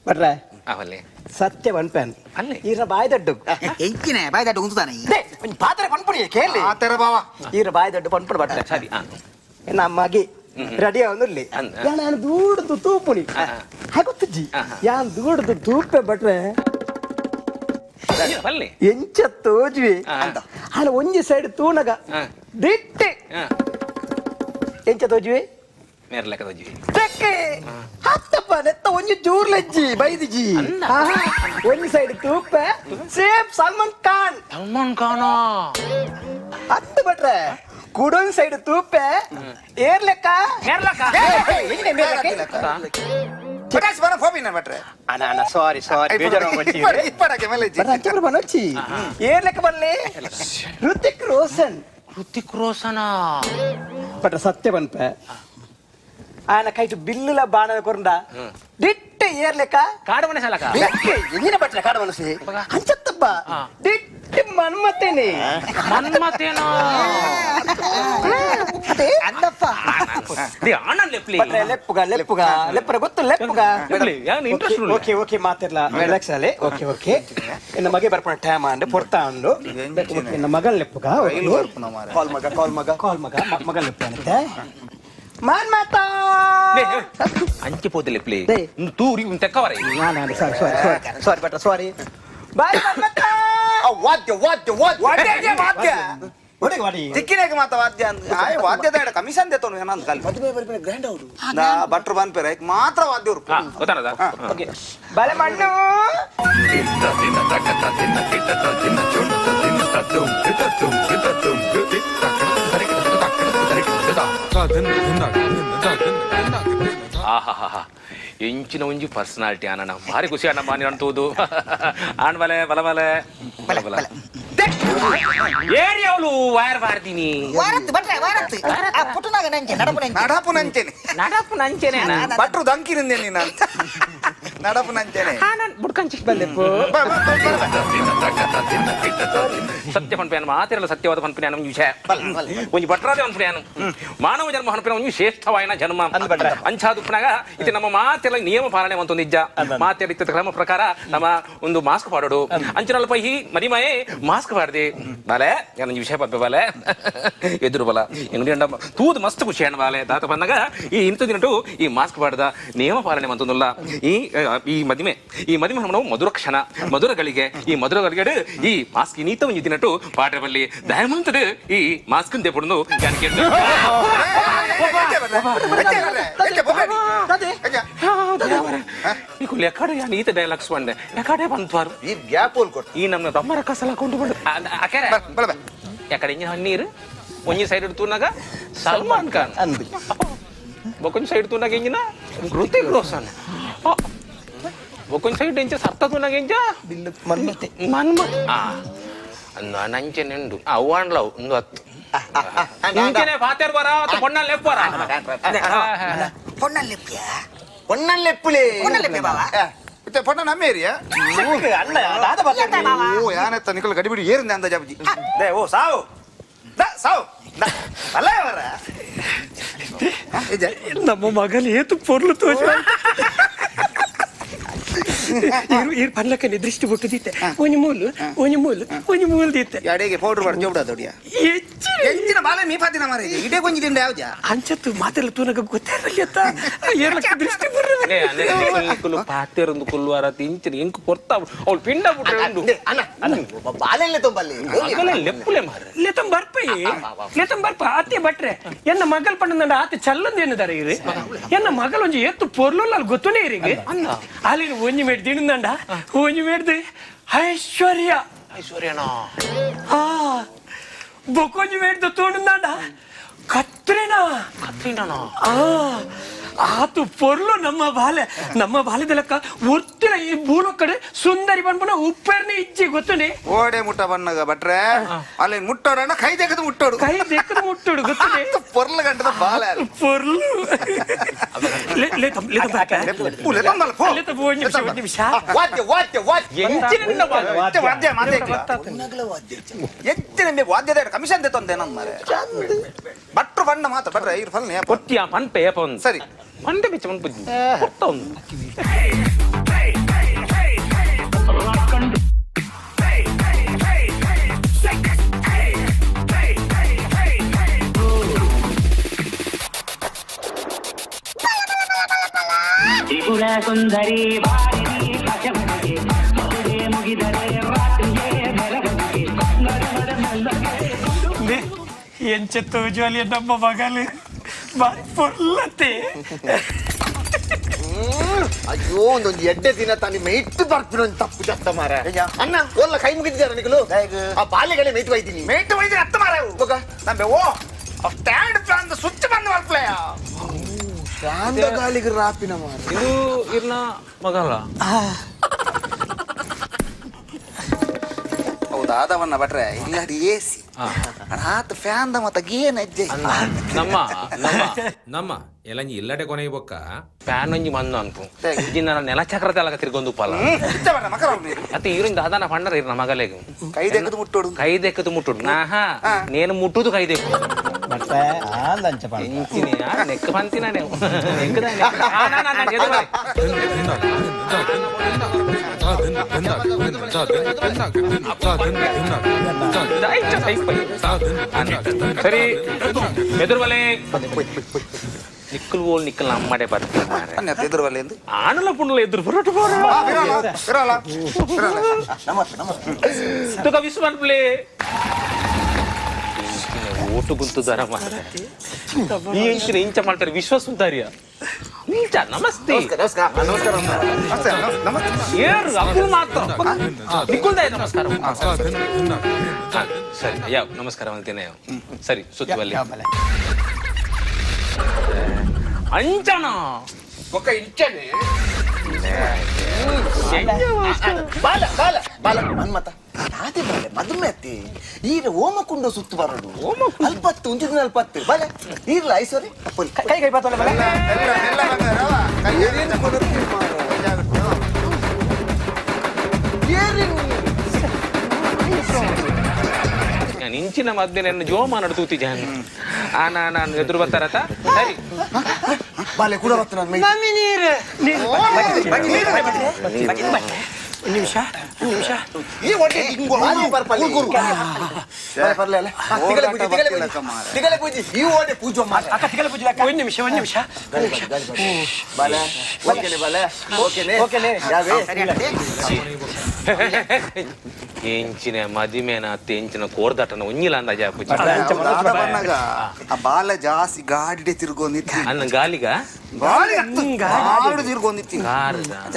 ಬಟ್ರೆ ಅವಲ್ಲೇ ಸತ್ಯ ಪನ್ಪೇನ್ ಅಲ್ಲೇ ಈರ ಬಾಯಿ ದಡ್ಡು ಎಂಚಿನ ಬಾಯಿ ದಡ್ಡು ಉಂತಾನೆ ಒಂಜಿ ಪಾತ್ರೆ ಪನ್ಪುಡಿ ಕೇಳಿ ಆತರ ಬಾವ ಈರ ಬಾಯಿ ದಡ್ಡು ಪನ್ಪುಡು ಬಟ್ರೆ ಸರಿ ನಮ್ಮ ಮಗಿ ರೆಡಿ ಆವೊಂದುಲ್ಲೆ ಯಾನ್ ದೂಡ್ದು ತೂಪುನಿ ಹಾಗೊತ್ತುಜ್ಜಿ ಯಾನ್ ದೂಡ್ದು ತೂಪೆ ಬಟ್ರೆ ಎಂಚ ತೋಜ್ವಿ ಅಲ್ಲ ಒಂಜಿ ಸೈಡ್ ತೂನಗ ದಿಟ್ಟೆ ಎಂಚ ತೋಜ್ವಿ ಮೇರ್ಲೆಕ್ಕ ತೋಜ್ವಿ ಚೆಕ್ಕೆ ಹತ್ತಪ್ಪ ನೆತ್ತ ಒಂಜಿ ಜೂರ್ಲೆಜ್ಜಿ ಬೈದಿಜಿ ಒಂಜಿ ಸೈಡ್ ತೂಪೆ ಸೇಮ್ ಸಲ್ಮಾನ್ ಖಾನ್ ಸಲ್ಮಾನ್ ಖಾನ ಹತ್ತು ಬಟ್ರೆ ಕುಡೊಂದ್ ಸೈಡ್ ತೂಪೆ ಏರ್ಲೆಕ್ಕ ಏರ್ಲೆಕ್ಕ ಪಟಾಸ್ ಬನ ಫೋಬಿನ ಬಟ್ರೆ ಅಣ್ಣ ಅಣ್ಣ ಸಾರಿ ಸಾರಿ ಬೇಜಾರು ಇಪ್ಪಡಕ್ಕೆ ಮೇಲೆ ಬರ ಬನೊಚ್ಚಿ ಏರ್ಲೆಕ್ಕ ಬಲ್ಲೆ ಋತಿಕ್ ರೋಷನ್ ಋತಿಕ್ ರೋಷನ ಬಟ್ ಸತ್ಯ ಬನ್ಪೆ ಆಯನ ಕೈಟು ಬಿಲ್ಲುಲ ಬಾಣದ ಕೊರಂಡ ದಿಟ್ಟೆ ಏರ್ಲೆಕ್ಕ ಕಾಡು ಮನಸ್ಸಲ್ಲಕ ಎಂಜಿನ ಬಟ್ರೆ ಕಾಡು ಮನಸ್ಸು ಅಂಚತ್ತಪ್ಪ ದಿಟ್ಟಿ ಮನ್ಮತೇನೆ ಮನ್ಮತೇನೋ ಅಂದಪ್ಪ ಆನಂದ್ ಲೆಪ್ಪುಗ ಲೆಪ್ಪುಗ ಲೆಪ್ಪರ ಗೊತ್ತು ಲೆಪ್ಪುಗ ಇಂಟ್ರೆಸ್ಟ್ ಓಕೆ ಓಕೆ ಮಾತಿರ್ಲ ರಿಲ್ಯಾಕ್ಸ್ ಅಲ್ಲಿ ಓಕೆ ಓಕೆ ಇನ್ನು ಮಗೆ ಬರ್ಪಣ ಟೈಮ್ ಅಂಡ್ ಪೊರ್ತಾ ಉಂಡು ಇನ್ನು ಮಗನ್ ಲೆಪ್ಪುಗ ಕಾಲ್ ಮಗ ಕಾಲ್ ಮಗ ಕಾಲ್ ಮಗ ಮಗನ್ ಲೆಪ್ಪು ಅಂತೆ ಮಾನ್ ಮಾತಾ ಅಂಚೆ ಪೋತಿಲ್ಲ ಪ್ಲೇ ತೂರಿ ತೆಕ್ಕವರೆ ಸಾರಿ ಸಾರಿ ಸಾರಿ ಸಾರಿ ಭಟ್ರ ಸಾರಿ ಬಾಯ್ ವಾದ್ಯ ವಾದ್ಯ ವಾದ್ಯ ವಾದ್ಯ ವಾದ್ಯ ಒಡೆಗೆ ವಾಡಿ ತಿಕ್ಕಿನಾಗ ಮಾತ ವಾದ್ಯ ಆಯ್ ವಾದ್ಯದ ಎಡ ಕಮಿಷನ್ ದೇತೋನು ಏನಂತ ಕಲ್ ಮದುವೆ ಬರ್ಪಿನ ಗ್ರ್ಯಾಂಡ್ ಹೌದು ನಾ ಭಟ್ರು ಬಂದ್ಪೇರ ಮಾತ್ರ ವಾದ್ಯ ಉರ್ಪು ಗೊತ್ತಾನದ ಓಕೆ ಬಲೆ ಮಣ್ಣು ಆಹಾಹಾ ಎಂಚಿನ ಒಂಜಿ ಪರ್ಸನಾಲಿಟಿ ಆನಣ್ಣ ಭಾರಿ ಖುಷಿ ಅಣ್ಣ ಮಾನಿ ಅಂತೂದು ಆಣ್ ಬಲೆ ಬಲ ಬಲೆ ಬಲ ಬಲ ಏರಿ ಅವಳು ವೈರ್ ಬಾರ್ತೀನಿ ವಾರತ್ತು ಭಟ್ರೆ ವಾರತ್ತು ಆ ಪುಟ್ಟನಾಗ ನಂಚೆ ನಡಪು ನಂಚೆ ನಡಪು ನಂಚೆನೆ ನಡಪು ನಂಚೆನೆ ಭಟ್ರು ದಂಕಿರಿಂದೆ ನೀನು ಅಂತ ನಡಪು ನಂಚೆನೆ ಬುಡ್ಕಂಚಿ ಸತ್ಯ ಪನ್ಪೆಯನ್ನು ಮಾತಿರಲ್ಲ ಸತ್ಯವಾದ ಪನ್ಪಿನ ಒಂಜಿ ವಿಷಯ ಒಂಜಿ ಭಟ್ರಾದೆ ಪನ್ಪಿನ ಮಾನವ ಜನ್ಮ ಹನ್ಪಿನ ಒಂಜಿ ಶ್ರೇಷ್ಠವಾಯನ ಜನ್ಮ ಅಂಚಾದುಪ್ಪನಾಗ ಇದು ನಮ್ಮ ಮಾತೆಲ್ಲ ನಿಯಮ ಪಾಲನೆ ಅಂತ ನಿಜ ಮಾತೆಲ್ಲ ಇತ್ತ ಕ್ರಮ ಪ್ರಕಾರ ನಮ್ಮ ಒಂದು ಮಾಸ್ಕ್ ಪಾಡೋಡು ಅಂಚಿನಲ್ಪ ಈ ಮರಿಮಯೇ ಮಾಸ್ಕ್ ಪಾಡ್ದೆ ಬಾಲೆ ಏನೊಂಜಿ ವಿಷಯ ಪನ್ಪೆ ಬಾಲೆ ಎದುರು ಬಲ ಎಂಗಡಿ ತೂದು ಮಸ್ತ್ ಖುಷಿ ಅಣ್ಣ ಬಾಲೆ ದಾತ ಬಂದಾಗ ಈ ಇಂಥ ದಿನಟು ಈ ಮಾಸ್ಕ್ ಪಾಡ್ದ ನಿಯಮ ಪಾಲನೆ ಅಂತಂದಿಲ್ಲ ಈ ಈ ಮದಿಮೆ ಈ ಮದಿಮೆ ನಾವು ಮಧುರ ಕ್ಷಣ ಮಧುರ ಗಳಿಗೆ ಈ ಮಧುರ ಗಳಿಗೆ ಈ ಮಾಸ್ಕ್ ನೀತ ಒಂಜಿ ದಿನಟು ಪಾಡ್ರೆ ಬಲ್ಲಿ ದಯಮಂತದ ಈ ಮಾಸ್ಕ್ ದೇಪುಡು ಎಕಡೆ ಈತ ಡೈಲಾಗ್ಸ್ ಬಂದೆ ಎಕಡೆ ಬಂತ್ವಾರು ಈ ಗ್ಯಾಪ್ ಕೊಟ್ಟು ಈ ನಮ್ಮ ತಮ್ಮರ ಕಸಲ ಕೊಂಡು ಬಂದು ಅಕೆರೆ ಎಕಡೆ ಇಂಜಿನ ನೀರು ಒಂಜಿ ಸೈಡ್ ತೂನಾಗ ಸಲ್ಮಾನ್ ಖಾನ್ ಬೊಕೊಂಜಿ ಸೈಡ್ ತೂನಾಗ ಇಂಜಿನ ಹೃತಿಕ್ ರೋಷನ್ ಬೊಕೊಂಜಿ ಸೈಡ್ ಎಂಚ ಸರ್ತ ತೂನಾಗ ಎಂಚ ಮನ್ಮತೆ ಮನ್ಮತ್ ಆ ನಂಚೆ ನೆಂಡು ಅವ್ವಾಂಡ್ಲವು ಒಂದು ಹತ್ತು ಇಂಚನೆ ಪಾತೇರ್ ಬರ ಪೊಣ್ಣಲ್ ಲೆಪ್ಪು ಬರ ಪೊಣ್ಣಲ್ ಲೆಪ್ಪಿಯಾ ಪೊಣ್ಣಲ್ ಲೆಪ್ಪುಲೇ ಪೊಣ್ಣಲ್ ಲೆಪ್ಪೆ ಬಾವಾ ಇತ್ತೆ ಪೊಣ್ಣ ನಮ್ಮ ಏರಿಯಾ ಅಣ್ಣ ದಾದ ಬತ್ತ ಓ ಯಾನೆತ್ತ ನಿಕಲ್ ಗಡಿಬಿಡಿ ಏರಿಂದ ಅಂದ ಜಾಬಜಿ they ಓ ಸಾವು the ಸಾವು the ಅಲ್ಲ ಬರ ನಮ್ಮ ಮಗಲ್ ಏತು ಪೊರ್ಲು ತೋಜ ಇರು ಪಲ್ಲಕ್ಕನೆ ದೃಷ್ಟಿ ಬಿಟ್ಟುದಿತ್ತೆ ಒಂಜಿ ಮೂಲು ಒಂಜಿ ಮೂಲು ಒಂಜಿ ಮೂಲು ದಿತ್ತೆ ಎಡೆಗೆ ಪೌಡರ್ ಬರ್ ಜೋಡ ದೊಡಿಯ ಎಂಚಿನ ಬಾಲ ಮೀಪಾತಿನ ಮಾರೆ ಇಡೆ ಕೊಂಜಿ ದಿಂಡ ಯಾವ್ದ ಅಂಚತ್ತು ಮಾತೆಲ್ಲ ತೂನಗ ಗೊತ್ತೇ ಅತ್ತ ಏರ್ಲಕ್ಕ ದೃಷ್ಟಿ ಲೇ ಅನೆ ಕುಲು ಪಾತೇರೊಂದು ಕುಲ್ವಾರ ತಿಂಚಿನ ಎಂಕು ಕೊರ್ತಾ ಅವಳು ಪಿಂಡ ಬಿಟ್ರೆ ಉಂಡು ಅಣ್ಣ ಅಣ್ಣ ಬಾಲೆಲ್ಲೆ ತೊಂಬಲ್ಲಿ ಮಗಲೇ ಲೆಪ್ಪುಲೆ ಮಾರ್ರೆ ಲೇತಂ ಬರ್ಪೈ ಲೇತಂ ಬರ್ಪ ಆತೆ ಬಟ್ರೆ ಎನ್ನ ಮಗಲ್ ಪಂಡ ಆತೆ ಚಲ್ಲಂದು ಎನ್ನುದಾರೆ ಇರು ಎನ್ನ ಮಗಲ್ ಒಂಜಿ ಎತ್ತು ಪೊರ್ಲುಲ್ಲ ಗೊತ್ತುನೇ ಇರಿಗೆ ಅಲ್ಲಿ ಒಂಜಿ ಮೇಡ್ ತಿಂದಂಡ ಒಂಜಿ ಮೇಡ್ದು ಐಶ್ವರ್ಯ ಐಶ್ವರ್ಯನಾ ಆ ಬೊಕೊಂಜಿ ಮೇಡ್ದು ತೋಣಂದಾಂಡ ಕತ್ರಿನಾ ಕತ್ರಿನಾ ಆ ಆತು ಪೊರ್ಲು ನಮ್ಮ ಬಾಲೆ ನಮ್ಮ ಬಾಲ್ಯದ ಲೆಕ್ಕ ಒತ್ತಿನ ಈ ಬೂಲೋ ಕಡೆ ಸುಂದರಿ ಬನ್ಬನ ಉಪ್ಪೇರ್ನೆ ಇಜ್ಜಿ ಗೊತ್ತುನೆ ಓಡೆ ಮುಟ್ಟ ಬನ್ನಗ ಬಟ್ರೆ ಅಲ್ಲಿ ಮುಟ್ಟೋಡಣ್ಣ ಕೈ ತೆಗೆದು ಮುಟ್ಟೋಡು ಕೈ ತೆಗೆದು ಮುಟ್ಟೋಡು ಗೊತ್ತುನೆ ಪೊರ್ಲು ಗಂಟದ ಬಾಲೆ ಪೊರ್ಲು ವಾದ್ಯ ವಾದ್ಯ ವಾದ್ಯ ವಾದ್ಯ ವಾದ್ಯ ಎತ್ತಿನ ವಾದ್ಯದ ಕಮಿಷನ್ ತಂದೆ ನನ್ನ ಮಾರೆ ಭಟ್ರು ಬಣ್ಣ ಮಾತ್ರ ಭಟ್ರೆ ಇರು ಫಲ್ನೆ ಪೊಟ್ಟಿಯ ಪನ್ಪೆ ಸರಿ ಮಂಡೆ ಬಿಚ್ಚ ಮನ್ಪು ಕೊಟ್ಟ ಒಂದು ತ್ರಿಪುರ ಸುಂದರಿ ಬಾರಿನಿ ಪಶವನಿಗೆ ಮದುವೆ ಮುಗಿದರೆ ರಾತ್ರಿಯೇ ಮೆರವಣಿಗೆ ನರಮರ ಮಲ್ಲಗೆ ಎಂಚ ತೋಜುವಲ್ಲಿ ನಮ್ಮ ಮಗಲು ಬಾರಿ ಪೊರ್ಲತ್ತೆ ಅಯ್ಯೋ ಒಂದೊಂದು ಎಡ್ಡೆ ದಿನ ತಾನಿ ಮೇಯ್ತು ಬರ್ತೀನಿ ಒಂದು ತಪ್ಪು ಚತ್ತ ಮಾರ ಅಣ್ಣ ಒಲ್ಲ ಕೈ ಮುಗಿದಿದ್ದಾರೆ ನಿಕಲು ಆ ಬಾಲ್ಯಗಳೇ ಮೇಯ್ತು ಒಯ್ತೀನಿ ಮೇಯ್ತು ಒಯ್ತೀನಿ ಅತ್ತ ಮಾರ ನಮ್ಮ ಓ ಸ್ಟ್ಯಾಂಡ್ ಬಂದು ಸ್ವಿಚ್ ಬಂದು ಮಲ್ಪ್ಲೆಯ ಶಾಂತ ಗಾಳಿಗೆ ರಾಪಿನ ಮಾರ ಇದು ಇರ್ನ ಮಗಲ್ಲ ಹೌದು ದಾದವನ್ನ ಬಟ್ರೆ ಇಲ್ಲಾಡಿ ಏಸಿ ಆತ ಫ್ಯಾನ್ the ಮತ್ತ ಗೇನ್ ಅಜ್ಜೆ ನಮ್ಮ ನಮ್ಮ ನಮ್ಮ ಎಲ್ಲ ಇಲ್ಲಡೆ ಕೊನೆಗೆ ಬೊಕ್ಕ ಫ್ಯಾನ್ ಒಂಜಿ ಮಂದು ಅನ್ಪು ಇಜಿನ ನೆಲ ಚಕ್ರದ ತಿರ್ಗೊಂದು ಪಲ ಅತ್ತೆ ಈರಿನ ದಾದಾನ ಪಂಡರ ಇರ್ನ ಮಗಲೆಗ್ ಕೈ ದೆಕ್ಕದು ಮುಟ್ಟೋಡು ಕೈ ದೆಕ್ಕದು ಮುಟ್ಟೋಡು ನಾಹಾ ನೇನು ಮುಟ್ಟುದು ಕೈ ದೆಕ್ಕು ನೆಕ್ ಪಂತಿನ ಸರಿ ಎದುರುವಲೆ ನಿಕ್ಕಲ್ ಓಲ್ ನಿಕ್ಕಲ್ ನಮ್ಮಡೆ ಬರ್ತೀನಿ ಎದುರುವಲೆ ಆಣಲ ಪುಣ್ಣಲ ಎದುರು ಬರೋಟು ತುಕ ವಿಶ್ವ ಅನ್ಪ್ಲೆ ಓಟು ಗುಂತುದಾರ ಮಾರ್ರೆ ಈ ಇಂಚಿನ ಇಂಚ ಮಾಡ್ತಾರೆ ವಿಶ್ವಾಸ ಉಂತಾರಿಯ ಇಂಚ ನಮಸ್ತೆ ನಮಸ್ಕಾರ ಏರು ಅಕುಲ್ ಮಾತ್ರ ನಿಕ್ಕುಲ್ದಾಯ ನಮಸ್ಕಾರ ಸರಿ ಯಾವ ನಮಸ್ಕಾರ ಅಂತೇನೆ ಸರಿ ಸುತ್ತುವಲ್ಲಿ ಅಂಚನ ಒಕ್ಕ ಇಂಚನೆ ಬಾಲ ಬಾಲ ಬಾಲ ಮನ್ಮತ ಅದೇ ಬಾಲೆ ಮದುವೆ ಅತ್ತಿ ಈರ ಓಮಕುಂಡ ಸುತ್ತು ಬರೋಡು ಅಲ್ಪತ್ತು ಉಂಚಿದ ಅಲ್ಪತ್ತು ಬಾಲೆ ಈರ್ಲ ಐಸೋರಿ ಕೈ ಕೈ ಬಾತೋಲೆ ಬಾಲೆ ನಾನು ಇಂಚಿನ ಮಧ್ಯೆ ನನ್ನ ಜೋಮ ನಡ್ತೂತಿ ಜಾನ್ ಆ ನಾನು ಎದುರು ಬರ್ತಾರತ ಸರಿ ಬಾಲೆ ಕೂಡ ಬತ್ತು ನಾನು ಮಮ್ಮಿ ನೀರು ನಿಮಿಷ ನಿಮಿಷ ಈ ಒಟ್ಟೆ ತಿಗಲೆ ಪೂಜಿ ಈ ಓಟೆ ಪೂಜೆ ಅಕ್ಕ ತಿಗಲೆ ಪೂಜೆ ಅಕ್ಕ ಒಂದು ನಿಮಿಷ ಒಂದು ನಿಮಿಷ ಬಾಲೆ ಓಕೆನೆ ಬಾಲೆ ಓಕೆನೆ ಓಕೆನೆ ಯಾವೇ ಎಂಚಿನ ಮದಿಮೇನ ಎಂಚಿನ ಕೋರ್ದಾಟನ ಒಂಜಿಲ ಅಂದಾಜ ಆ ಬಾಲ ಜಾಸ್ತಿ ಗಾಡಿಡೆ ತಿರ್ಗೊಂದಿತ್ತು ಅನ್ನ ಗಾಲಿಗ ಗಾಳಿ ಗಾಡು ತಿರ್ಗೊಂದಿತ್ತು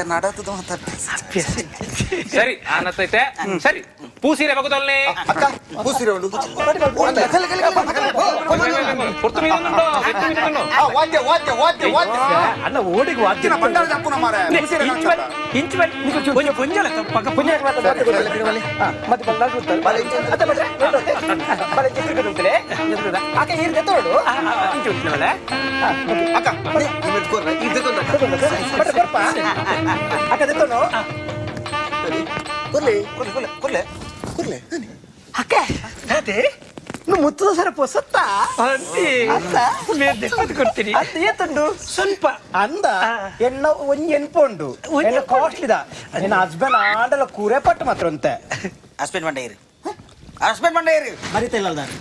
ನಡತದ ಸರಿ ಆನತ್ತೈತೆ ಸರಿ ಪೂಸೀರೆ ಬಗುದೊಲ್ಲೆ ಅಕ್ಕ ಪೂಸೀರೆ ಉಂಡು ವಾದ್ಯ ವಾದ್ಯ ವಾದ್ಯ ವಾದ್ಯ ಅಲ್ಲ ಓಡಿಗೆ ವಾದ್ಯ ಬಂಡಾರ ಜಪ್ಪುನ ಮಾರೆ ಪೂಸೀರೆ ಇಂಚು ಬನ್ನಿ ಕೊಂಚ ಕೊಂಜಲ ಪಕ್ಕ ಪುಣ್ಯ ಮತ್ತೆ ಬಲ್ಲ ಅತ್ತ ಬಟ್ರೆ ಬಲ ಚಿತ್ರ ಅಕ್ಕ ಈರ್ ದೆತ್ತೋಡು ಇಂಚು ಉಂಟು ಅಕ್ಕ ಬಟ್ರೆ ಕೊರ್ಪ ಅಕ್ಕ ದೆತ್ತೋನು ಕೊರ್ಲೆ ಕೊರ್ಲೆ ಕೊರ್ಲೆ ಕೊರ್ಲೆ ಅಕ್ಕ ಅದೇ నువ్వు ಮುತ್ತದ ಸರ ಪೊಸತ್ತ ಕೊಡ್ತೀನಿ ಅಂತ ಏತುಂಡು ಸ್ವಲ್ಪ ಅಂದ ಎಣ್ಣ ಒಂಜಿ ಎನ್ಪು ಉಂಡು ಎಣ್ಣ ಕಾಸ್ಟ್ಲಿದ ನಿನ್ನ ಹಸ್ಬೆಂಡ್ ಆಂಡಲ ಕೂರೆ ಪಟ್ಟು ಮಾತ್ರ ಅಂತೆ ಹಸ್ಬೆಂಡ್ ಮಂಡ ಇರು ಹಸ್ಬೆಂಡ್ ಮಂಡ ಇರು ಮರಿತಿಲ್ಲ ನಾನು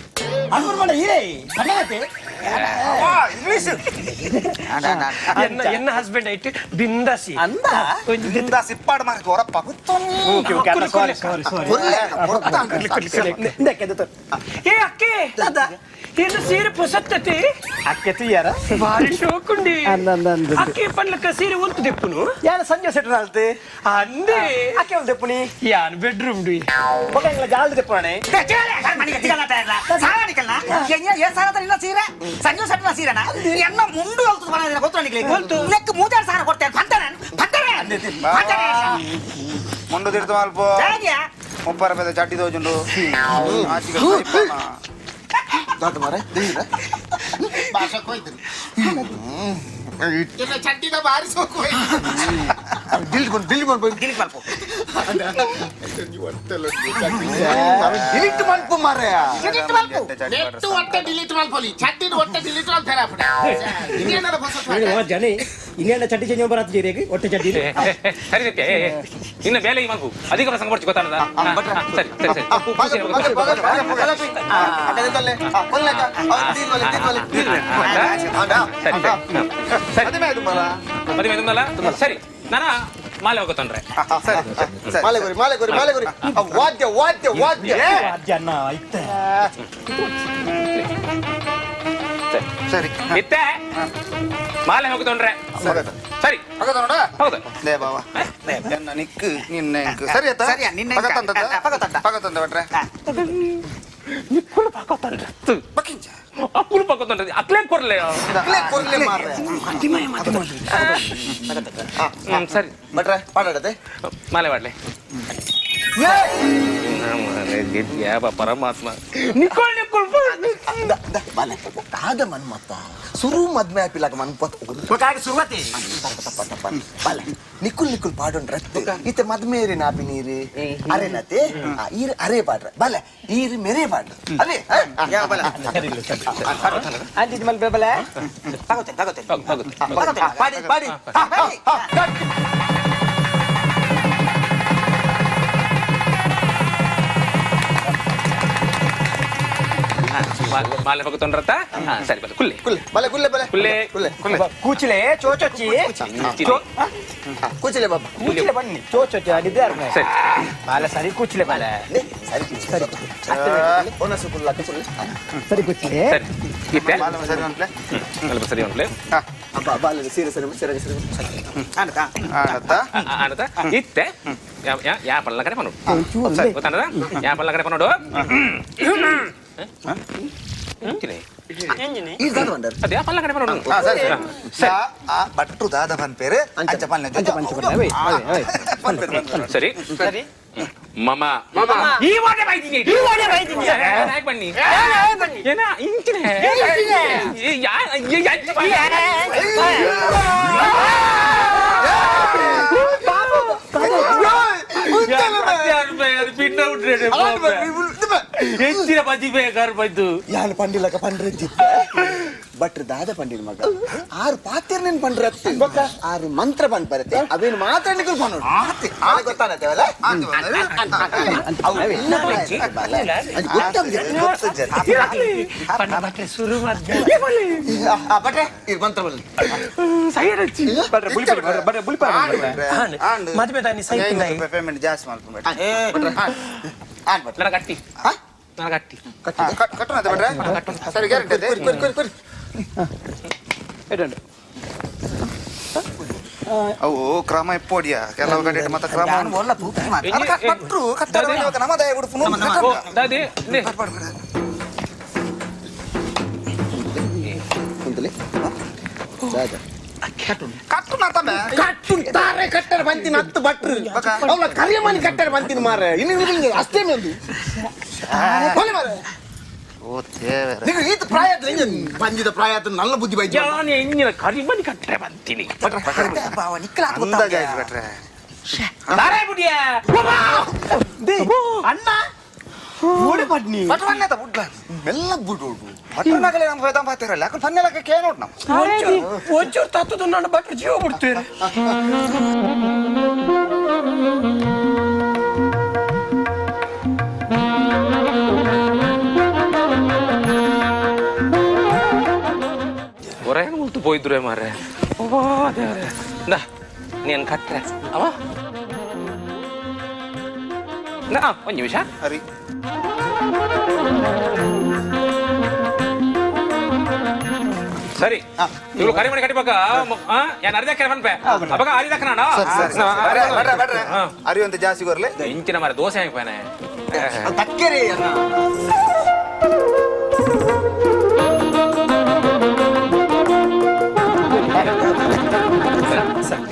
ಹಸ್ಬೆಂಡ್ ಮಂಡ ಇರೇ ಕಣ್ಣಾಗತ್ತೆ ಇಂಗ್ಲಿಷ್ ಎನ್ನ ಹಸ್ಬೆಂಡ್ ಐಟ್ ಬಿಂದಾಸಿ ಅಂದ ಬಿಂದಾಸಿ ಇಪ್ಪಾಡು ಮಾರಿ ಹೊರಪ್ಪ ಓಕೆ ಓಕೆ ಸಾರಿ ಸಾರಿ ಸಾರಿ ಏ ಅಕ್ಕೆ ಏನು ಸೀರೆ ಪೊಸತ್ತತಿ ಅಕ್ಕೆ ತುಯ್ಯಾರ ಭಾರಿ ಶೋಕುಂಡಿ ಅಂದ ಅಕ್ಕೆ ಪನ್ಲಕ್ಕ ಸೀರೆ ಉಂಟು ದೆಪ್ಪುನು ಯಾನ ಸಂಜೆ ಸೆಟ್ರ್ ಆಲ್ತೆ ಅಂದೆ ಅಕ್ಕೆ ಒಂದು ದೆಪ್ಪುನಿ ಯಾನ್ ಬೆಡ್ರೂಮ್ ಡಿ ಒಕ್ಕ ಜಾಲ್ ದೆಪ್ಪಣೆ ಸಂಜು ಸೆಟ್ನ ಸೀರೆನಾ ಎನ್ನ ಮುಂಡು ಅಲ್ತು ಬರೋದಿಲ್ಲ ಗೊತ್ತು ನನಗೆ ನೆಕ್ ಮೂಜಾರು ಸಾರ ಕೊಡ್ತೇನೆ ಪಂತನೆ ಪಂತನೆ ಪಂತನೆ ಮುಂಡು ತಿರ್ತು ಅಲ್ಪ ಮುಪ್ಪಾರ ರೂಪಾಯಿ ಚಟ್ಟಿ ದೋಜುಂಡು ದಾತ ಮಾರೆ ದೇಹಿರ ಭಾಷೆ ಕೊಯ್ತು ಚಟ್ಟಿದ ಬಾರಿ ಸೋಕು ದಿಲ್ಕೊಂಡು ದಿಲ್ಕೊಂಡು ದಿಲ್ ಮಲ್ಪ ಡಿಲೀಟ್ ಮಲ್ಪ ಮಾರೆ ಡಿಲೀಟ್ ಮಲ್ಪ ನೆಟ್ ಒಟ್ಟ ಡಿಲೀಟ್ ಮಲ್ಪಲಿ ಚಟ್ಟಿನ ಒಟ್ಟ ಡಿಲೀಟ್ ಮಲ್ಪರ ಅಪ್ಪಡ ಇನ್ನೇನಾರ ಹೊಸ ಜನಿ ಇನ್ನೇನ ಚಟ್ಟಿ ಚೇಂಜ್ ಬರತ್ ಜೀರಿಗೆ ಒಟ್ಟೆ ಚಟ್ಟಿ ಸರಿ ಸತ್ಯ ಇನ್ನ ಬೇಲೆ ಈ ಮಗು ಅಧಿಕ ಪ್ರಸಂಗ ಬರ್ಚು ಗೊತ್ತಾನದ ಸರಿ ಸರಿ ಸರಿ ಸರಿ ಸರಿ ನಾನ ಮಾಲೆ ಹೋಗತ್ತನ್ರೆ ಮಾಲೆ ಗುರಿ ಮಾಲೆ ಗುರಿ ಮಾಲೆ ಗುರಿ ವಾದ್ಯ ವಾದ್ಯ ವಾದ್ಯ ವಾದ್ಯ ಅಣ್ಣ ಇತ್ತೆ ಸರಿ ಇತ್ತೆ ಮಾಲೆ ಹೋಗುತ್ತೊಂಡ್ರೆ ಸರಿ ಹೌದು ಲೇ ಬಾವ ಎನ್ನ ನಿಕ್ಕು ನಿನ್ನ ಸರಿ ಆತ ಸರಿಯಾ ನಿನ್ನ ಪಗತಂದ ಪಗತಂದ ಪಗತಂದ ಬಟ್ರೆ ನಿಕ್ಕುಳು ಪಗತಂದ್ರ ಬಕಿಂಚ ಅಕ್ಕುಲು ಪಕ್ಕ ಅಕ್ಲೇ ಕೊರ್ಲೆ ಅಕ್ಲೇ ಕೊರ್ಲೆ ಮಾರ್ರೆ ಸರಿ ಭಟ್ರೆ ಪಾಡಾಡತೆ ಮಾಲೆ ಮಾಡ್ಲೆ ಯಾವ ಪರಮಾತ್ಮ ನಿಕ್ಕೊಳ್ ನಿಕ್ಕೊಳ್ ದಾದ ಮನ್ಮತ್ತ ಸುರು ಮದ್ಮೆ ಆಪಿಲಾಗ ಮನ್ಪತ್ ಸುರುವತಿ ಬಾಲೆ ನಿಕ್ಕುಲ್ ನಿಕ್ಕುಲ್ ಪಾಡೋಣ ರತ್ತು ಇತ್ತೆ ಮದ್ಮೇರಿ ನಾಪಿ ನೀರು ಅರೆನತೆ ಈರು ಅರೆ ಪಾಡ್ರ ಬಾಲೆ ಈರು ಮೆರೆ ಪಾಡ್ರ ಅರೆ ಬಲ ಅಂತಿದ್ ಮಲ್ಪೆ ಬಲೆ ತಗೋತೇನೆ ತಗೋತೇನೆ ಪಾಡಿ ಪಾಡಿ ಮಾಲೆ ಪಕ್ಕ ತೊಂದ್ರತ್ತ ಸರಿ ಬಲೆ ಕುಲ್ಲೆ ಕುಲ್ಲೆ ಬಲೆ ಕುಲ್ಲೆ ಬಲೆ ಕುಲ್ಲೆ ಕುಲ್ಲೆ ಕುಲ್ಲೆ ಕೂಚಿಲೆ ಚೋಚೊಚ್ಚಿ ಕೂಚಿಲೆ ಬಾಬಾ ಕೂಚಿಲೆ ಬನ್ನಿ ಚೋಚೊಚ್ಚಿ ಅಡಿದಾರ ಸರಿ ಬಾಲೆ ಸರಿ ಕೂಚಿಲೆ ಬಾಲೆ ಸರಿ ಸರಿ ಒನಸು ಕುಲ್ಲ ಕುಲ್ಲೆ ಸರಿ ಕೂಚಿಲೆ ಸರಿ ಇತ್ತೆ ಬಾಲೆ ಸರಿ ಒಂದ್ಲೆ ಬಾಲೆ ಸರಿ ಒಂದ್ಲೆ ಅಬ್ಬಾ ಬಾಲೆ ಸೀರೆ ಸರಿ ಸರಿ ಸರಿ ಆನತಾ ಆನತಾ ಆನತಾ ಇತ್ತೆ ಯಾ ಯಾ ಯಾ ಪಲ್ಲ ಕಡೆ ಪನ್ನೋಡು ಸರಿ ಗೊತ್ತಾನದ ಯಾ ಪಲ್ಲ ಕಡೆ ಪನ್ನೋಡು ಭಟ್ರು ದಾದ ಪನ್ಪೇರು ಅಂಚ ಪಲ್ಲೆ ಸರಿ ಸರಿ ಮಮ ಮಮ ಈ ವಾಡೆ ಬೈದಿನಿ ಈ ವಾಡೆ ಬೈದಿನಿ ಯಾಕೆ ಬನ್ನಿ ಬನ್ನಿ ಏನ ಇಂಚಿನೆ ಯಾ ಯಾನ್ ಪಂಡಿಲಕ ಪಂಡ್ರೆಜ್ಜಿ ಭಟ್ರು ದಾದ ಪಂಡಿನ ಮಗ ಆರು ಪಾತಿರ್ನೇನ್ ಪಂಡ್ರ ಆರು ಮಂತ್ರ ಪಂಡ್ ಬರುತ್ತೆ ಅವೇನು ಮಾತ್ರ ಪನ್ನೋಡು ಗೊತ್ತಾನತ್ತೇವಲ್ಲ ಭಟ್ರೆ ಇದು ಮಂತ್ರ ಬಲ್ಲಿ ಪೇಮೆಂಟ್ ಜಾಸ್ತಿ ಮಾಡ್ಕೊಂಡು ಕಟ್ಟಿ ಕಟ್ಟಿ ಕಟ್ಟೋಣ ಭಟ್ರೆ ಸರಿ ಗ್ಯಾರಂಟಿ ಕೊರಿ ಕೊರಿ ಅವು ಕ್ರಮ ಇಪ್ಪೋಡಿಯ ಕೆಲವು ಕಡೆ ಮತ್ತೆ ಕ್ರಮ ಭಟ್ರು ಕಟ್ಟಡ ನಮ್ಮದೇ ಉಡುಪು ಕಟ್ಟು ಕಟ್ಟುತ್ತಾರೆ ಕಟ್ಟರ ಬಂತೀನಿ ಹತ್ತು ಭಟ್ರು ಅವಳ ಕರಿಯಮನಿ ಕಟ್ಟರ ಬಂತೀನಿ ಮಾರ ಇನ್ನು ಅಷ್ಟೇ ಒಂದು ಮಾರ ಈತ ಪ್ರಾಯ ಬಂದಿದ ಪ್ರಾಯ ನಲ್ಲ ಬುದ್ಧಿ ಬೈ ಇಂಜಿನ ಕರಿಮನಿ ಕಟ್ಟರೆ ಬಂತೀನಿ ಅಣ್ಣ ಓಡಿ ಬನ್ನಿ ಮೆಲ್ಲ ಬಿಡು ಭಟ್ರನಾಗಲೇ ನಮ್ಮ ವೇದಾಂತ ಪಾತಿರಲ್ಲ ಯಾಕಂದ್ರೆ ಪನ್ನೆಲಕ್ಕೆ ಕೇಳೋಣ ನಾವು ಒಂಚೂರು ತತ್ತದ ನಾನು ಭಟ್ರು ಜೀವ ಬಿಡ್ತೀರಿ ಹೊರಗೆ ಉಲ್ತು ಪೋಯಿದ್ರು ಮಾರ್ರೆ ಅವ್ವಾ ದೇವ್ರೆ ಇಂದಾ ನೀನು ಕಟ್ರೆ ಅವ ಒಂದು ನಿಮಿಷ ಸರಿ ಸರಿ ಇವ್ರು ಕರಿ ಮಣಿ ಕಟ್ಟಿಬೇಕ ಏನ್ ಅರ್ಧ ಪನ್ಪೆ ಅವಾಗ ಅರಿದಕ್ಕ ನಾನು ಅರಿವಂತ ಜಾಸ್ತಿ ಬರ್ಲೆ ಇಂಚಿನ ಮಾರ ದೋಸೆ ಹೆಂಗ್ ಪೇನೆ ತಕ್ಕೇರಿ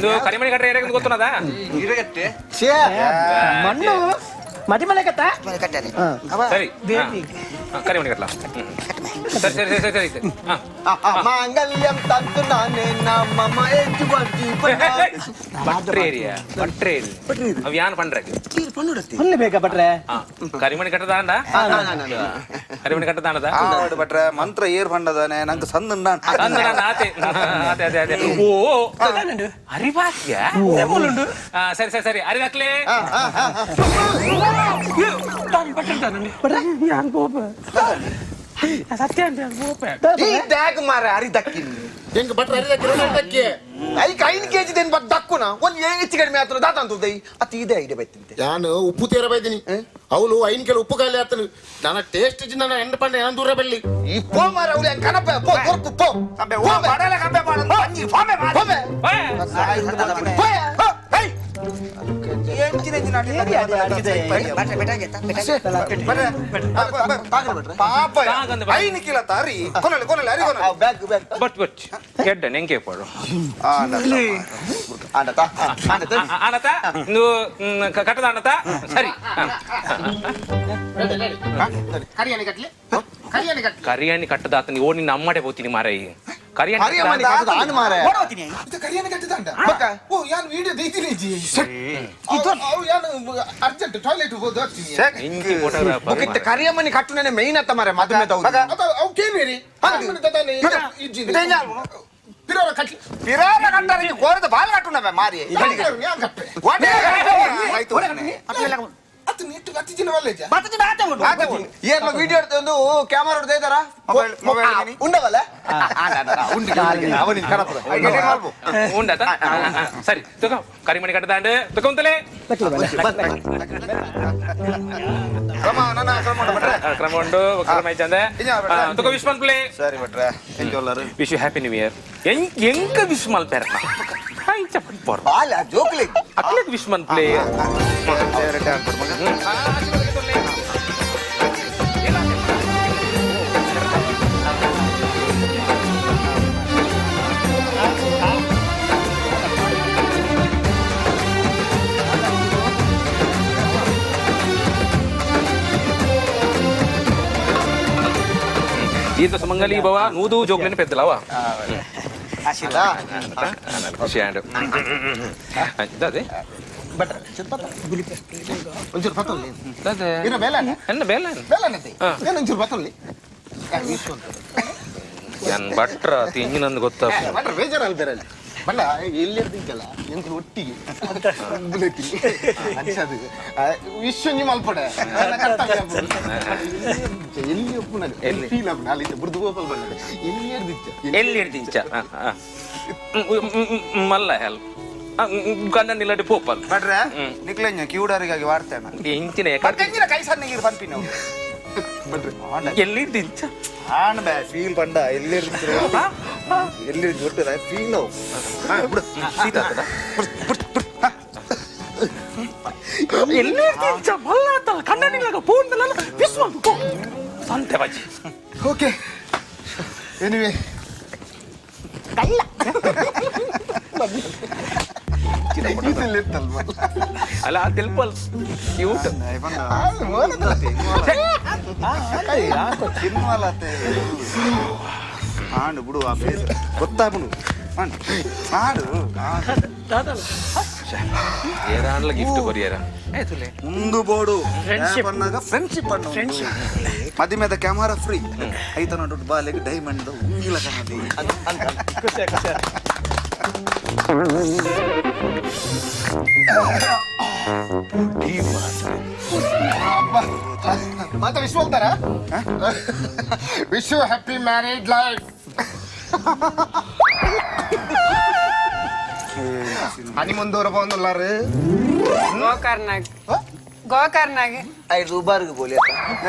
ಇದು ಕರಿಮಣಿ ಕಟ್ರೆ ಏನಾಗ ಗೊತ್ತನದ ಇರಗಟ್ಟೆ ಮಣ್ಣು ಮದಿ ಮನೆ ಕಟ್ಟ ಸರಿ ಕರಿಮಣಿ ಕಟ್ಲ ಸರಿ ಸರಿ ಸರಿ ಸರಿ ಸರಿ ಮಾಂಗಲ್ಯಂ ತಂತು ನಾನೇ ನಮ್ಮ ಭಟ್ರೆ ಏರಿಯಾ ಭಟ್ರೆ ಅವ್ ಯಾನ್ ಪಂಡ್ರೆ ಪಲ್ಲೆ ಬೇಕಾ ಭಟ್ರೆ ಕರಿಮಣಿ ಕಟ್ಟದಾಂಡ ಕರಿಮಣಿ ಕಟ್ಟದಾಂಡದ ಭಟ್ರೆ ಮಂತ್ರ ಏರ್ ಪಂಡದಾನೆ ನಂಗೆ ಸಂದ ಆತೆ ಆತೆ ಅದೇ ಅದೇ ಓ ಅರಿವಾಕ್ಯ ಸರಿ ಸರಿ ಸರಿ ಅರಿವಾಕ್ಲೆ ಸತ್ಯ ಅಂತ ಈ ಡ್ಯಾಗ್ ಮಾರ ಅರಿ ದಕ್ಕಿನಿ ಹೆಂಗ್ ಭಟ್ರ ಅರಿ ದಕ್ಕಿ ದಕ್ಕಿ ಐಕ್ 5 ಕೆಜಿ ದೇನ್ ಬಕ್ ದಕ್ಕುನ ಒಂದ್ ಹೆಚ್ಚು ಕಡಿಮೆ ಆತನ ದಾತ ಅಂತ ದೈ ಅತಿ ಇದೆ ಐಡಿಯಾ ಬೈತಿಂತೆ ನಾನು ಉಪ್ಪು ತೇರ ಬೈದಿನಿ ಅವಳು 5 ಕಿಲೋ ಉಪ್ಪು ಖಾಲಿ ಆತನು ನನ್ನ ಟೇಸ್ಟ್ ನನ್ನ ಎಂಡ್ ಪಂಡ ಏನ ದೂರ ಬಲ್ಲಿ ಈ ಪೋ ಮಾರ ಅವಳು ಕನಪ ಪೋ ಕೊರ್ಪು ಪೋ ಕಂಬೆ ಓ ಬಡಲ ಕಂಬೆ ಮಾಡ ಅಂಜಿ ಫಾಮೆ ಮಾಡ ಪೋ ಪಾಪ ಐನಿಕಿಲ್ಲ ತಾರಿ ಕೊನಲೆ ಕೊನಲೆ ಅರಿ ಕೊನಲೆ ಬ್ಯಾಗ್ ಬ್ಯಾಗ್ ಬಟ್ ಬಟ್ ಎಡ್ಡ ನೆಂಕೆ ಪಡು ಆಂಡತ ಆಂಡತ ಆನತ ನೀವು ಕಟ್ಟದ ಆನತ ಸರಿ ಕರಿಯಾಣಿ ಕಟ್ಲಿ ಕರಿಯಾಣಿ ಕಟ್ಲಿ ಕರಿಯಾಣಿ ಕಟ್ಟದ ಆತ ನೀವು ನಿನ್ನ ಅಮ್ಮಡೆ ಹೋಗ್ತೀನಿ ಮಾರಾಯಿ ಕರಿಯಾಣಿ ಕರಿಯಾಣಿ ಕಟ್ಟದ ಆನ್ ಮಾರಾಯ. ಇದು ಕರಿಯಾಣಿ ಕಟ್ಟದ ಓ ಯಾನ್ ವಿಡಿಯೋ ದೀತಿನಿ ಜಿ ಇದು ಅವು ಯಾನ್ ಅರ್ಜೆಂಟ್ ಟಾಯ್ಲೆಟ್ ಹೋದ ಇಂಚಿ ಫೋಟೋಗ್ರಾಫರ್ ಕರಿಯಮ್ಮನಿ ಕಟ್ಟುನೇ ಮೇನ್ ಅತ್ತ ಮಾರೆ ಮದುವೆ ಅದ ಅವು ಕೇನಿರಿ ಇಜ್ಜಿ ಪಿರಾರ ಕಟ್ಲಿ ಪಿರಾರ ಕಟ್ಟರೆ ಕೋರದ ಬಾಲ್ ಕಟ್ಟುನವೆ ಮಾರಿ ಯಾನ್ ಕಟ್ಟೆ ಆಯ್ತು ಅತ್ತು ನೀಟ್ಟು ಅತ್ತಿ ಜಿನ ವಲ್ಲೇಜ ಏರ್ಲ ವಿಡಿಯೋ ಒಂದು ಕ್ಯಾಮರಾ ಹೊಡ್ತಾ ಇದ್ದಾರಾ ಮೊಬೈಲ್ ಮೊಬೈಲ್ ಉಂಡವಲ್ಲ ಉಂಡು ಅವನಿಗೆ ಕಡಪದ ಉಂಡತ ಸರಿ ತಗೋ ಕರಿಮಣಿ ಕಟ್ಟದಾಂಡು ತಗೊಂತಲೇ ಕ್ರಮ ನನ್ನ ಕ್ರಮ ಉಂಟು ಭಟ್ರೆ ಕ್ರಮ ಉಂಟು ಕ್ರಮ ಐಚಂದೆ ತಗೋ ವಿಶ್ ಮನ್ಪ್ಲೆ ಸರಿ ಭಟ್ರೆ ಎಂಜೋಲ್ಲರು wish you happy new year ಎಂಕ ವಿಶ್ ಮಲ್ಪೆರ ಇಂಚ ಪಡ್ಪೋರ್ ಬಾಲ ಜೋಕ್ಲಿ ಅಕ್ಲೆಗ್ ವಿಶ್ ಮನ್ಪ್ಲೆ ದೀರ್ಘ ಸುమంಗಲಿ ಭವ ನೂದು ಜೋಗ್ಲೇನೆ ಪೆದ್ದಲವ ಖುಷಿ ಆಂಡು ಅದೇ ಒಂಚೂರು ಪತ್ತೊಲ್ಲಿ ಇನ್ನು ಬೇಲನೆ ಎನ್ನ ಬೇಲನೆ ಬೇಲನೆ ಏನು ಒಂಚೂರು ಪತ್ತೊಲ್ಲಿ ಏನ್ ಭಟ್ರ ತಿಂಜಿನಂದು ಗೊತ್ತ ಭಟ್ರ ಬೇಜಾರಲ್ಲ ಬೇರೆ ಬಣ್ಣ ಎಲ್ಲಿರ್ದಿದ್ದಲ್ಲ ಎಂಕುಲು ಒಟ್ಟಿಗೆ ಅಂಚದು ವಿಶ್ವ ಮಲ್ಪಡೆ ಎಲ್ಲಿ ಒಪ್ಪುನ ಫೀಲ್ ಆಪುನ ಅಲ್ಲಿ ಬುರ್ದು ಗೋಪಾಲ್ ಬಣ್ಣ ಎಲ್ಲಿ ಎರ್ದಿಚ್ಚ ಎಲ್ಲಿ ಎರ್ದಿಂಚ ಮಲ್ಲ ಹೆಲ್ ಗಂಡ ನಿಲ್ಲಡಿ ಪೋಪಲ್ ಭಟ್ರೆ ನಿಕ್ಲೆಂಜ ಕ್ಯೂಡರಿಗಾಗಿ ವಾರ್ತೇನ ಎಂಚಿನ ಎಂಚಿನ ಕೈ ಸಣ್ಣ ನೀರು ಪಂಪಿನ ಭಟ್ರೆ ಎಲ್ಲಿ ದಿಂಚ ಆನ್ ಬೇ ಫೀಲ್ ಪಂಡ ಎಲ್ಲಿ ಎಲ್ಲಿ ದೊಡ್ಡದ ಫೀಲ್ ಬಿಡು ಶೀತ ಆಗ್ತದ ಎಲ್ಲಿ ದಿಂಚ ಮಲ್ಲ ಆತಲ್ಲ ಕಣ್ಣ ನಿಲ್ಲಗ ಫೋನ್ ವಿಶ್ವ ಸಂತೆ ಬಾಜಿ ಓಕೆ ಎನಿವೆ ಕಳ್ಳ ಅಲ್ಲ ತಿಲ್ಪಲ್ ಕ್ಯೂಟ್ ಆಂಡು ಬಿಡು ಆ ಬೇಜ ಗೊತ್ತಾಗ್ಬಿಡು ಆಡು ಏರಾನ್ಲ ಗಿಫ್ಟ್ ಕೊರಿಯರ ಮುಂದು ಬೋಡು ಫ್ರೆಂಡ್ಶಿಪ್ ಫ್ರೆಂಡ್ಶಿಪ್ ಅಣ್ಣ ಮದಿಮೆದ ಕ್ಯಾಮರಾ ಫ್ರೀ ಐತನ ದೊಡ್ಡ ಬಾಲೆಗೆ ಡೈಮಂಡ್ ಉಂಗಿಲ ಕಣದಿ ಖುಷಿ ಖುಷಿ ಮತ್ತೆ ವಿಶ್ವ ಅಂತಾರ wish you happy married life honeymoon ದೂರ ಬಂದುಲ್ಲಾರು ಗೋಕರ್ನಾಗ್ ಗೋಕರ್ನಾಗ್ ಐದು ಉಬಾರ್ಗ್ ಬೋಲಿ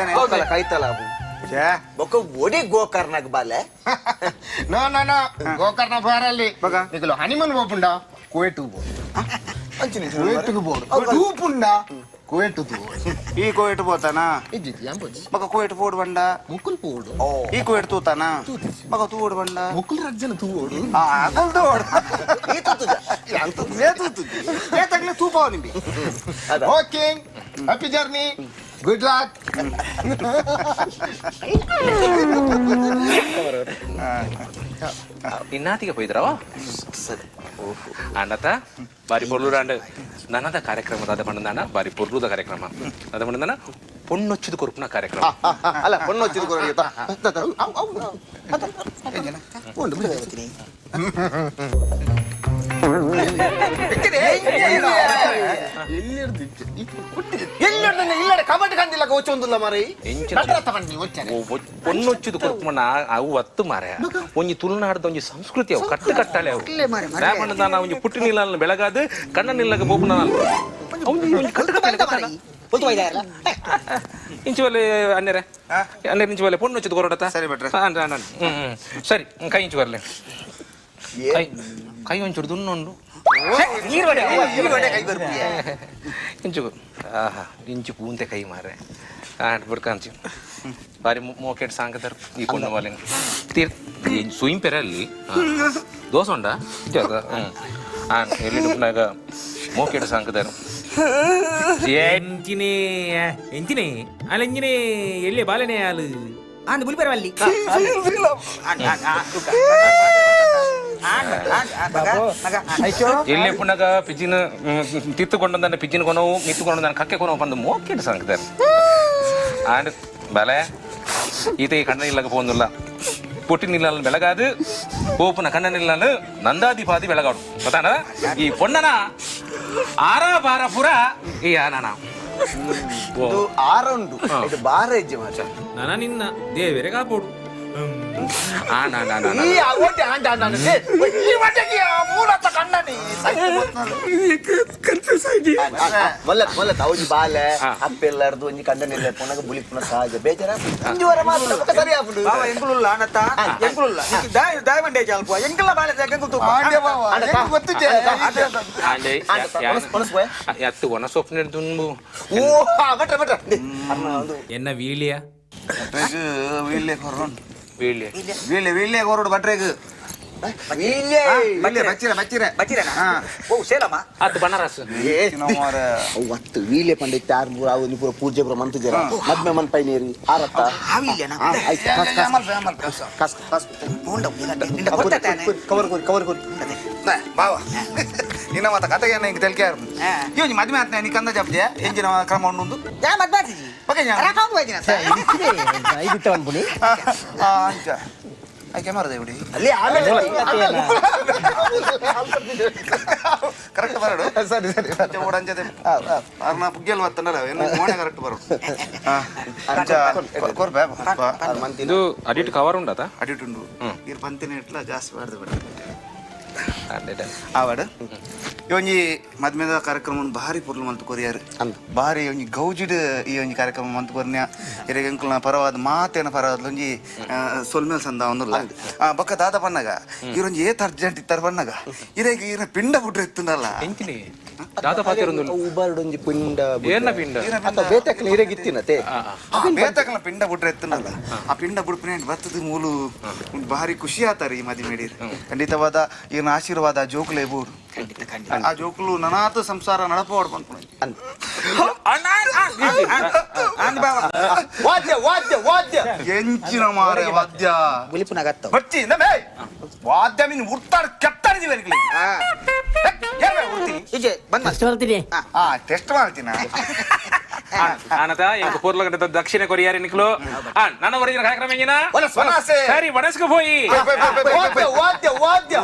ಕೈತಲ ಬೊಕ್ಕ ಒಡಿ ಗೋಕರ್ನಾಗ್ ಬಾಲೆ ನೋ ನೋ ನೋ ಗೋಕರ್ಣ ಬಾರಲ್ಲಿ ನಿಕಲು ಹನಿಮೂನ್ ಹೋಪುಂಡ ಕುವೇಟು ಕುವೇಟುಗೆ ಬೋಡು ತೂಪುಂಡ ಕುವೇಟು ತೂ ಈ ಕುವೇಟು పోతానా ಮಗ ಕುವೇಟು ಪೋಡು ಬಂಡ ಮುಕ್ಕುಲ್ ಪೋಡು ಈ ಕುವೇಟು ತೂತಾನ ಮಗ ತೂಡು ಬಂಡ ಮುಕ್ಕುಲ್ ರಜ್ಜನ ತೂಡು ಅಗಲ್ ತೂಡು ಈ ತೂತುಜ ಏ ತೂತುಜ ಏ ತಗ್ಲೆ ತೂಪಾವ ನಿಂಬಿ okay happy journey good luck ಇನ್ನಾತಿಗೆ ಪೋಯ್ದ್ರವ ಸರಿ ಅಣ್ಣತ ಬಾರಿ ಪೊರ್ಲುರಾಂಡ್ ನನದ ಕಾರ್ಯಕ್ರಮ ದಾದ ಪಂಡದಾನ ಬಾರಿ ಪೊರ್ಲುದ ಕಾರ್ಯಕ್ರಮ ದಾದ ಪಂಡದಾನ ಪೊಣ್ಣೊಚ್ಚಿದ ಕೊರುಪುನ ಕಾರ್ಯಕ್ರಮ ಅಲ್ಲ ಪೊಣ್ಣೊಚ್ಚಿದ ಕೊರುಪು ಪೊಣ್ಣೊಚ್ಚಿದ ಕೊರುಪುನ ಅವು ಅತ್ತು ಮಾರ ಒಂಜಿ ತುಳುನಾಡ್ದ ಒಂಜಿ ಸಂಸ್ಕೃತಿ ಅವು ಕಟ್ಟು ಕಟ್ಟಾಳೆ ಅವು ಪಂಡದಾನ ಒಂಜಿ ಪುಟ್ಟಿ ನೀಲನ್ನು ಬೆಳಗಾದು ಕಣ್ಣ ನಿಲ್ಲಗ ಬೋಪುನ ಕಟ್ಟು ಕಟ್ಟಾಳೆ ಇಂಚುವಲ್ಲಿ ಅನ್ನೆರೆ ಅನ್ನೆರೆ ಇಂಚುವಲ್ಲಿ ಪೊಣ್ಣು ಹೊಚ್ಚಿದ ಕೊರಡತ ಸರಿ ಭಟ್ರೆ ಸರಿ ಕೈ ಇಂಚು ಬರಲಿ ಕೈ ಕೈ ಒಂಚೂರು ದುನ್ನೊಂಡು ಇಂಚು ಆಹಾ ಇಂಚು ಪೂಂತೆ ಕೈ ಮಾರೆ ಆಂಡ್ ಬುಡ್ಕಾಂಚಿ ಬಾರಿ ಮೋಕೆಟ್ ಸಾಂಕದರ್ ಈ ಪೊಣ್ಣು ವಾಲಿನ ತೀರ್ ಸುಯಿಂ ಪೆರಲ್ಲಿ ದೋಸೆ ಉಂಡಾ ಆನ್ ಎಲ್ಲಿ ಡುಪ್ನಾಗ ಮೋಕೆಟ್ ಸಾಂಕದರ್ ಎಂಚಿನೇ ಎಂಚಿನೇ ಅಲೆಂಜಿನೇ ಎಲ್ಲಿ ಬಾಲನೆ ಆಲು ಆಂದ್ ಬುಲ್ಪೆರವಲ್ಲಿ ಎಲ್ಲಿ ಪುಣ್ಣಗ ಪಿಜಿನ ತಿತ್ತುಕೊಂಡಂದಾನೆ ಪಿಜಿನ ಕೊನವು ಮಿತ್ತುಕೊಂಡಂದಾನೆ ಕಕ್ಕೆ ಕೊನವು ಬಂದು ಮೋಕೆಟ್ ಸಾಂಕದರ್ ಆಂಡ್ ಬಲೆ ಈತ ಈ ಕಣ್ಣನಿಲ್ಲಗ ಪೋಂದುಲ್ಲ ಪೊಟ್ಟಿ ನಿಲ್ಲ ಬೆಳಗಾದು ಪೋಪುನ ಕಣ್ಣನಿಲ್ಲ ನಂದಾದಿಪಾದಿ ಬೆಳಗಾಡು ಗೊತ್ತಾನ ಈ ಪೊಣ್ಣನ ಆರ ಬಾರ ಪುರ ಈ ಆನನ ಇದು ಆರ ಉಂಡು ಇದು ಬಾರ ಹೆಜ್ಜೆ ಮಾತ್ರ ನಾನ ನಿನ್ನ ದೇವರೇ ಕಾಪೋಡು ಈ ಓಟೆ ಆಂಡ ಆಂಡ ಈ ಒಟ್ಟೆಗೆ ಮೂಲತ ಕಣ್ಣನಿ ಕನ್ಫ್ಯೂಸ್ ಆಗಿ ಮಲ್ಲ ಮಲ್ಲ ಒಂಜಿ ಬಾಲೆ ಅಪ್ಪೆಲ್ಲಾರ್ದು ಒಂಜಿ ಕಂಡನಿಲ್ಲ ಪುನಗ ಬುಲಿಪುನ ಸಹಜ ಬೇಜಾರ ಒಂಜಿ ವಾರ ಮಾತ್ರ ಬೊಕ್ಕ ಸರಿ ಆಪುಂಡು ಬಾವ ಎಂಕುಲುಲ್ಲ ಅಣ್ಣತ್ತ ಎಂಕುಲುಲ್ಲ ದಾಯ ದಾಯ ಮಂಡೆ ಚಾಲ್ಪು ಎಂಕುಲ ಬಾಲೆ ಎಂಕುಲು ತೂಪ ಆಂಡೆ ಬಾವ ಎಂಕು ಗೊತ್ತಿಜ್ಜೆ ಎತ್ತು ಒಣ ಸೊಪ್ಪು ದುಂಬು ಓ ಬಟ್ರ ಬಟ್ರ ಎನ್ನ ವೀಲಿಯ ವೀಲ್ಯ ಕೊರೋನ್ ವೀಲ್ಯ ವೀಲ್ಯ ವೀಲ್ಯ ಕೊರೋಡು ಬಟ್ರೆಗ್ ವೀಲ್ಯ ವೀಲ್ಯ ಬಚ್ಚಿರ ಬಚ್ಚಿರ ಬಚ್ಚಿರನಾ ಓ ಸೇಲಮ್ಮ ಅತ್ತು ಬನಾರಸ್ ಅವು ಅತ್ತು ವೀಲ್ಯ ಪಂಡಿತ ಆರ್ ಮೂರು ಅವು ಪೂರ ಪೂಜೆ ಪೂರ ಮಂತು ಜರ ಮದ್ಮೆ ಮನ್ ಪೈನೇರಿ ಆರತ್ತ ಆವಿಲ್ಯನಾ ಆಯ್ತು ಕಾಸ್ ಕಾಸ್ ಕವರ್ ಕೊರಿ ಕವರ್ ಕೊರಿ ಬಾವ ನಿನ್ನ ಮಾತ ಕತೆಗೆ ಹಿಂಗೆ ತೆಲ್ಕೆ ಇವ್ ಮದ್ವೆ ಆತ್ನ ನೀ ಕಂದ ಜಪ್ಜೆ ಎಂಜಿನ ಕ್ರಮ ಉಂಡು ಯಾ ಮದ್ವೆ ಆತಿಜಿ ಓಕೆ ರಾಕಾವು ಹೋಯ್ದಿನ ಐದಿತ್ತ ಅನ್ಬುನಿ ಅಂಚ I ಕ್ಯಾಮರಾದ ಬಿಡಿ ಅಲ್ಲಿ ಆಮೇಲೆ ಕರೆಕ್ಟ್ ಬರಡು ಸರಿ ಸರಿ ಓಡಂಚದೆ ಅರ್ನ ಪುಗ್ಗೆಲ್ ಬತ್ತಂಡಲ್ಲ ಏನು ಮೋಣೆ ಕರೆಕ್ಟ್ ಬರಡು ಅಂಚ ಕೊರ್ಬೆ ಇದು ಅಡಿಟ್ ಕವರ್ ಉಂಡತ ಅಡಿಟ್ ಉಂಡು ಇರ್ ಪಂತಿನ ಇಟ್ಲ ಜಾಸ್ತಿ ಬಾರ್ದು ಬಿಡ ಆವಾಡು ಒಂಜಿ ಮದ್ಮೆದ ಕಾರ್ಯಕ್ರಮ ಭಾರಿ ಪೊರ್ಲು ಮಂತು ಕೊರಿಯಾರು ಭಾರಿ ಒಂಜಿ ಗೌಜಿಡ್ ಈ ಒಂಜಿ ಕಾರ್ಯಕ್ರಮ ಮಂತು ಕೊರ್ನ್ಯ ಇರೆಗ್ ಎಂಕುಲ್ನ ಪರವಾದ ಮಾತೇನ ಪರವಾದ ಒಂಜಿ ಸೊಲ್ಮೇಲ್ ಸಂದ ಒಂದುಲ್ಲ ಬೊಕ್ಕ ದಾದ ಪನ್ನಗ ಇರೊಂಜಿ ಏತ್ ಅರ್ಜೆಂಟ್ ಇತ್ತರ ಪನ್ನಗ ಇರೆಗ್ ಇರ ಪಿಂಡ ಬುಡ್ರೆ ಇತ್ತುಂಡಲ್ಲ ಎಂಚಿನಿ ದಾದ ಪಾತೆರೊಂದುಲ್ಲ ಉಬಾರ್ಡೊಂಜಿ ಪಿಂಡ ಏನ ಪಿಂಡ ಅತ್ತ ಬೇತಕ್ಕಲ ಇರೆಗಿತ್ತಿನತೆ ಬೇತಕ್ಕಲ ಪಿಂಡ ಬುಡ್ರೆ ಇತ್ತುಂಡಲ್ಲ ಆ ಪಿಂಡ ಬುಡ್ಪಿನ ಬತ್ತದ ಮೂಲು ಭಾರಿ ಖುಷಿ ಆತಾರೆ ಈ ಮದಿ ಮೇಡಿರ್ ಖಂಡಿತವಾದ ಈರ್ನ ಆಶೀರ್ವಾದ ಜೋಕುಲೇ ಬೋಡು ಆ ಜೋಕುಲು ನನಾತು ಸಂಸಾರ ನಡಪೋಡ್ ವಾದ್ಯ ವಾದ್ಯ ವಾದ್ಯ ಎಂಚಿನ ಮಾರೆ ವಾದ್ಯ ಬುಲಿಪುನಗತ್ತ ಬಚ್ಚಿ ವಾದ್ಯ ಮೀನ್ ಉರ್ತಾಡ್ ಕೆತ್ತಾಡಿದೀವಿ ಟೆಸ್ಟ್ ಮಾಡ್ತೀನಿ ಟೆಸ್ಟ್ ಮಾಡ್ತೀನ ಆನತ ಎಂಕ ಪೂರ್ಲ ಗಂಟೆ ದಕ್ಷಿಣ ಕೊರಿಯಾರಿ ನಿಕ್ಲು ನನ್ನ ಒರಿಜಿನಲ್ ಕಾರ್ಯಕ್ರಮ ಎಂಜಿನ ಸರಿ ವನಸ್ಕು ಪೋಯಿ ವಾದ್ಯ ವಾದ್ಯ ವಾದ್ಯ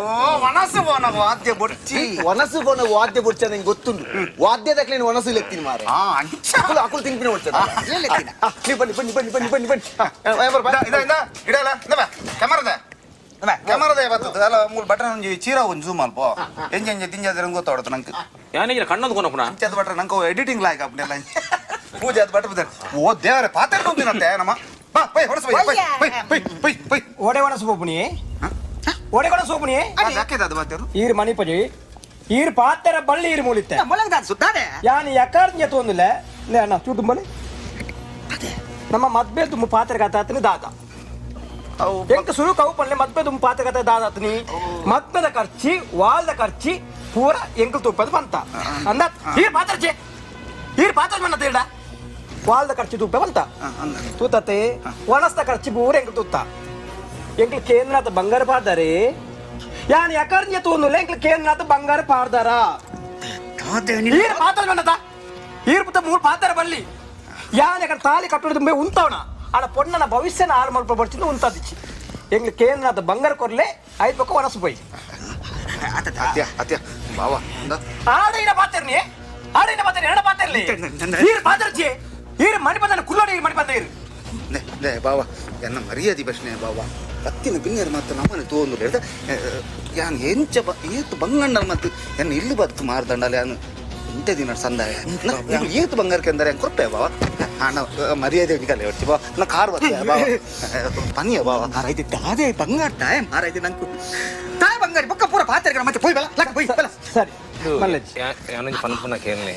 ವನಸು ಬೋನ ವಾದ್ಯ ಬೊಡ್ಚಿ ವನಸು ಬೋನ ವಾದ್ಯ ಬೊಡ್ಚಿ ನಂಗೆ ಗೊತ್ತುಂಟು ವಾದ್ಯದಕ್ಲೇನು ವನಸು ಲೆತ್ತೀನಿ ಮಾರೆ ಅಕುಲು ಅಕುಲು ತಿಂಪಿನ ಬೊಡ್ಚದ ನೀವು ಬನ್ನಿ ಬನ್ನಿ ಬನ್ನಿ ಬನ್ನಿ ಬನ್ನಿ ಬನ್ನಿ ಇದ ಇಡಲ್ಲ ಕ್ಯಾಮರಾದ ಕ್ಯಾಮರಾದ ಬರ್ತದೆ ಅಲ್ಲ ಮೂಲ ಬಟನ್ ಒಂಜಿ ಚೀರ ಒಂಜಿ ಜೂಮ್ ಅಲ್ಪ ಎಂಜ ಎಂಜ ತಿಂಜಾದ್ರೆ ಗೊತ್ತಾಡುತ್ತೆ ನಂಗೆ ಯಾನಿಗೆ ಕಣ್ಣೊಂದು ಕೊನಪುನ ಅಂಚದ ಬಟ್ರೆ ನಂಗೆ ಎಡಿಟಿಂಗ್ ಲಾಯ್ಕ್ ಅಪ್ನೆಲ್ಲ ಪೂಜೆ ಅದು ಬಟ್ರೆ ಬರ್ತಾರೆ ಓ ದೇವರೇ ಪಾತ್ರೆ ತುಂಬಿನಂತೆ ನಮ್ಮ ಬಾ ಪೈ ಹೊರಸು ಪೈ ಪೈ ಪೈ ಪೈ ಪೈ ಓಡೆ ಒಣ ಸೋಪುನಿ ಓಡೆ ಕೊಡ ಸೋಪುನಿ ಯಾಕೆ ಅದು ಬಾತೇರು ಈರ್ ಮಣಿಪಜಿ ಈರ್ ಪಾತ್ರೆ ಬಳ್ಳಿ ಈರ್ ಮೂಲಿತ್ತೆ ಸುತ್ತಾನೆ ಯಾನಿ ಯಕಾರ್ದ ತೋಂದಿಲ್ಲ ಲೇ ಅಣ್ಣ ಚೂಟು ಬಳಿ ನಮ್ಮ ಮದ್ಬೆ ತುಂಬ ಪಾತ್ರೆ ಕಥಾತನಿ ದಾದ ಎಂಕ ಸುರು ಕವು ಪಲ್ಲೆ ಮದ್ಬೆ ತುಂಬ ಪಾತ್ರೆ ಕಥೆ ದಾದಾತನಿ ಮದ್ಮೆದ ಖರ್ಚಿ ವಾಲ್ದ ಖರ್ಚಿ ಪೂರ ಎಂಕಲ್ ತುಪ್ಪದ ಬಂತ ಅಂದ ಈರ್ ಪಾತ್ರೆ ಈರ್ ಪಾತ್ರೆ ಮನ್ನ ತೇಡ ವಾಲ್ದ ಖರ್ಚು ತುಪ್ಪ ಬಂತ ತೂತತೆ ಒಣಸ್ದ ಖರ್ಚು ಪೂರ ಎಂಕಲ್ ತುತ್ತ ಎಂಕಲ್ ಕೇಂದ್ರಾತ ಬಂಗಾರ ಪಾಡ್ದಾರೆ ಯಾನ್ ಯಕರ್ಂಜ ತೂನುಲ್ಲ ಎಂಕಲ್ ಕೇಂದ್ರಾತ ಬಂಗಾರ ಪಾಡ್ದಾರ ಈರ್ ಪಾತ್ರೆ ಮನ್ನತ ಈರ್ ಪುತ್ತ ಮೂರು ಪಾತ್ರೆ ಬಲ್ಲಿ ಯಾನ್ ಯಾಕಡೆ ತಾಲಿ ಕಟ್ಟಡ ತುಂಬ ಉಂತವಣ ಆಡ ಪೊಣ್ಣನ ಭವಿಷ್ಯನ ಹಾಳು ಮಲ್ಪ ಬರ್ತಿದ್ದು ಉಂತದಿಚ್ಚಿ ಎಂಗ್ಲ ಕೇಂದ್ರದ ಬಂಗಾರ ಕೊರ್ಲೆ ಐದು ಪಕ್ಕ ವನಸು ಪೋಯಿ ಅತ್ಯ ಅತ್ಯ ಬಾವ ಆಡ ಇನ ಪಾತಿರ್ನಿ ಆಡ ಇನ ಪಾತಿರ್ನಿ ಎಡ ಪಾತಿರ್ಲಿ ಈರ್ ಪಾತಿರ್ಚಿ ಈರ್ ಮಣಿ ಬಂದನ ಕುಲ್ಲೋಡಿ ಈರ್ ಮಣಿ ಬಂದ ಈರ್ ಲೇ ಲೇ ಬಾವ ಎನ್ನ ಮರ್ಯಾದೆ ಪ್ರಶ್ನೆ ಬಾವ ಕತ್ತಿನ ಬಿನ್ನೆರ್ ಮಾತ್ರ ನಮ್ಮನೆ ತೋಂದು ಹೇಳ್ದ ಯಾನ್ ಎಂಚ ಏತು ಬಂಗಣ್ಣನ ಮತ್ತು ಎನ್ನ ಇಲ್ಲು ಬತ್ತು ಮಾರ್ದಂಡಲ್ಲ ಯಾನು ಇಂತೆ ದಿನ ಸಂದಾಯ ಏತು ಬಂಗಾರಕ್ಕೆ ಅಂದರೆ ಕೊರ್ಪೆ ಬಾವ ಅಣ್ಣ ಮರ್ಯಾದೆ ಕಲೆ ಹೊಡ್ಚಿ ಬಾವ ನಾ ಕಾರ್ ಬತ್ತ ಬಾವ ಪನಿಯ ಬಾವ ಮಾರಾಯ್ತಿ ತಾದೇ ಬಂಗಾರ ತಾಯ ಮಾರಾಯ್ತಿ ನಂಗೆ ತಾಯ ಬಂಗಾರ ಬೊಕ್ಕ ಪೂರ ಪಾತ್ರೆ ಮತ್ತೆ ಪೋಯ್ ಬಲ ಲಕ್ಕ ಪೋಯ್ ಬಲ. ಸರಿ ಯಾನೊಂಜಿ ಪನ್ಪುನ ಕೇನ್ಲೆ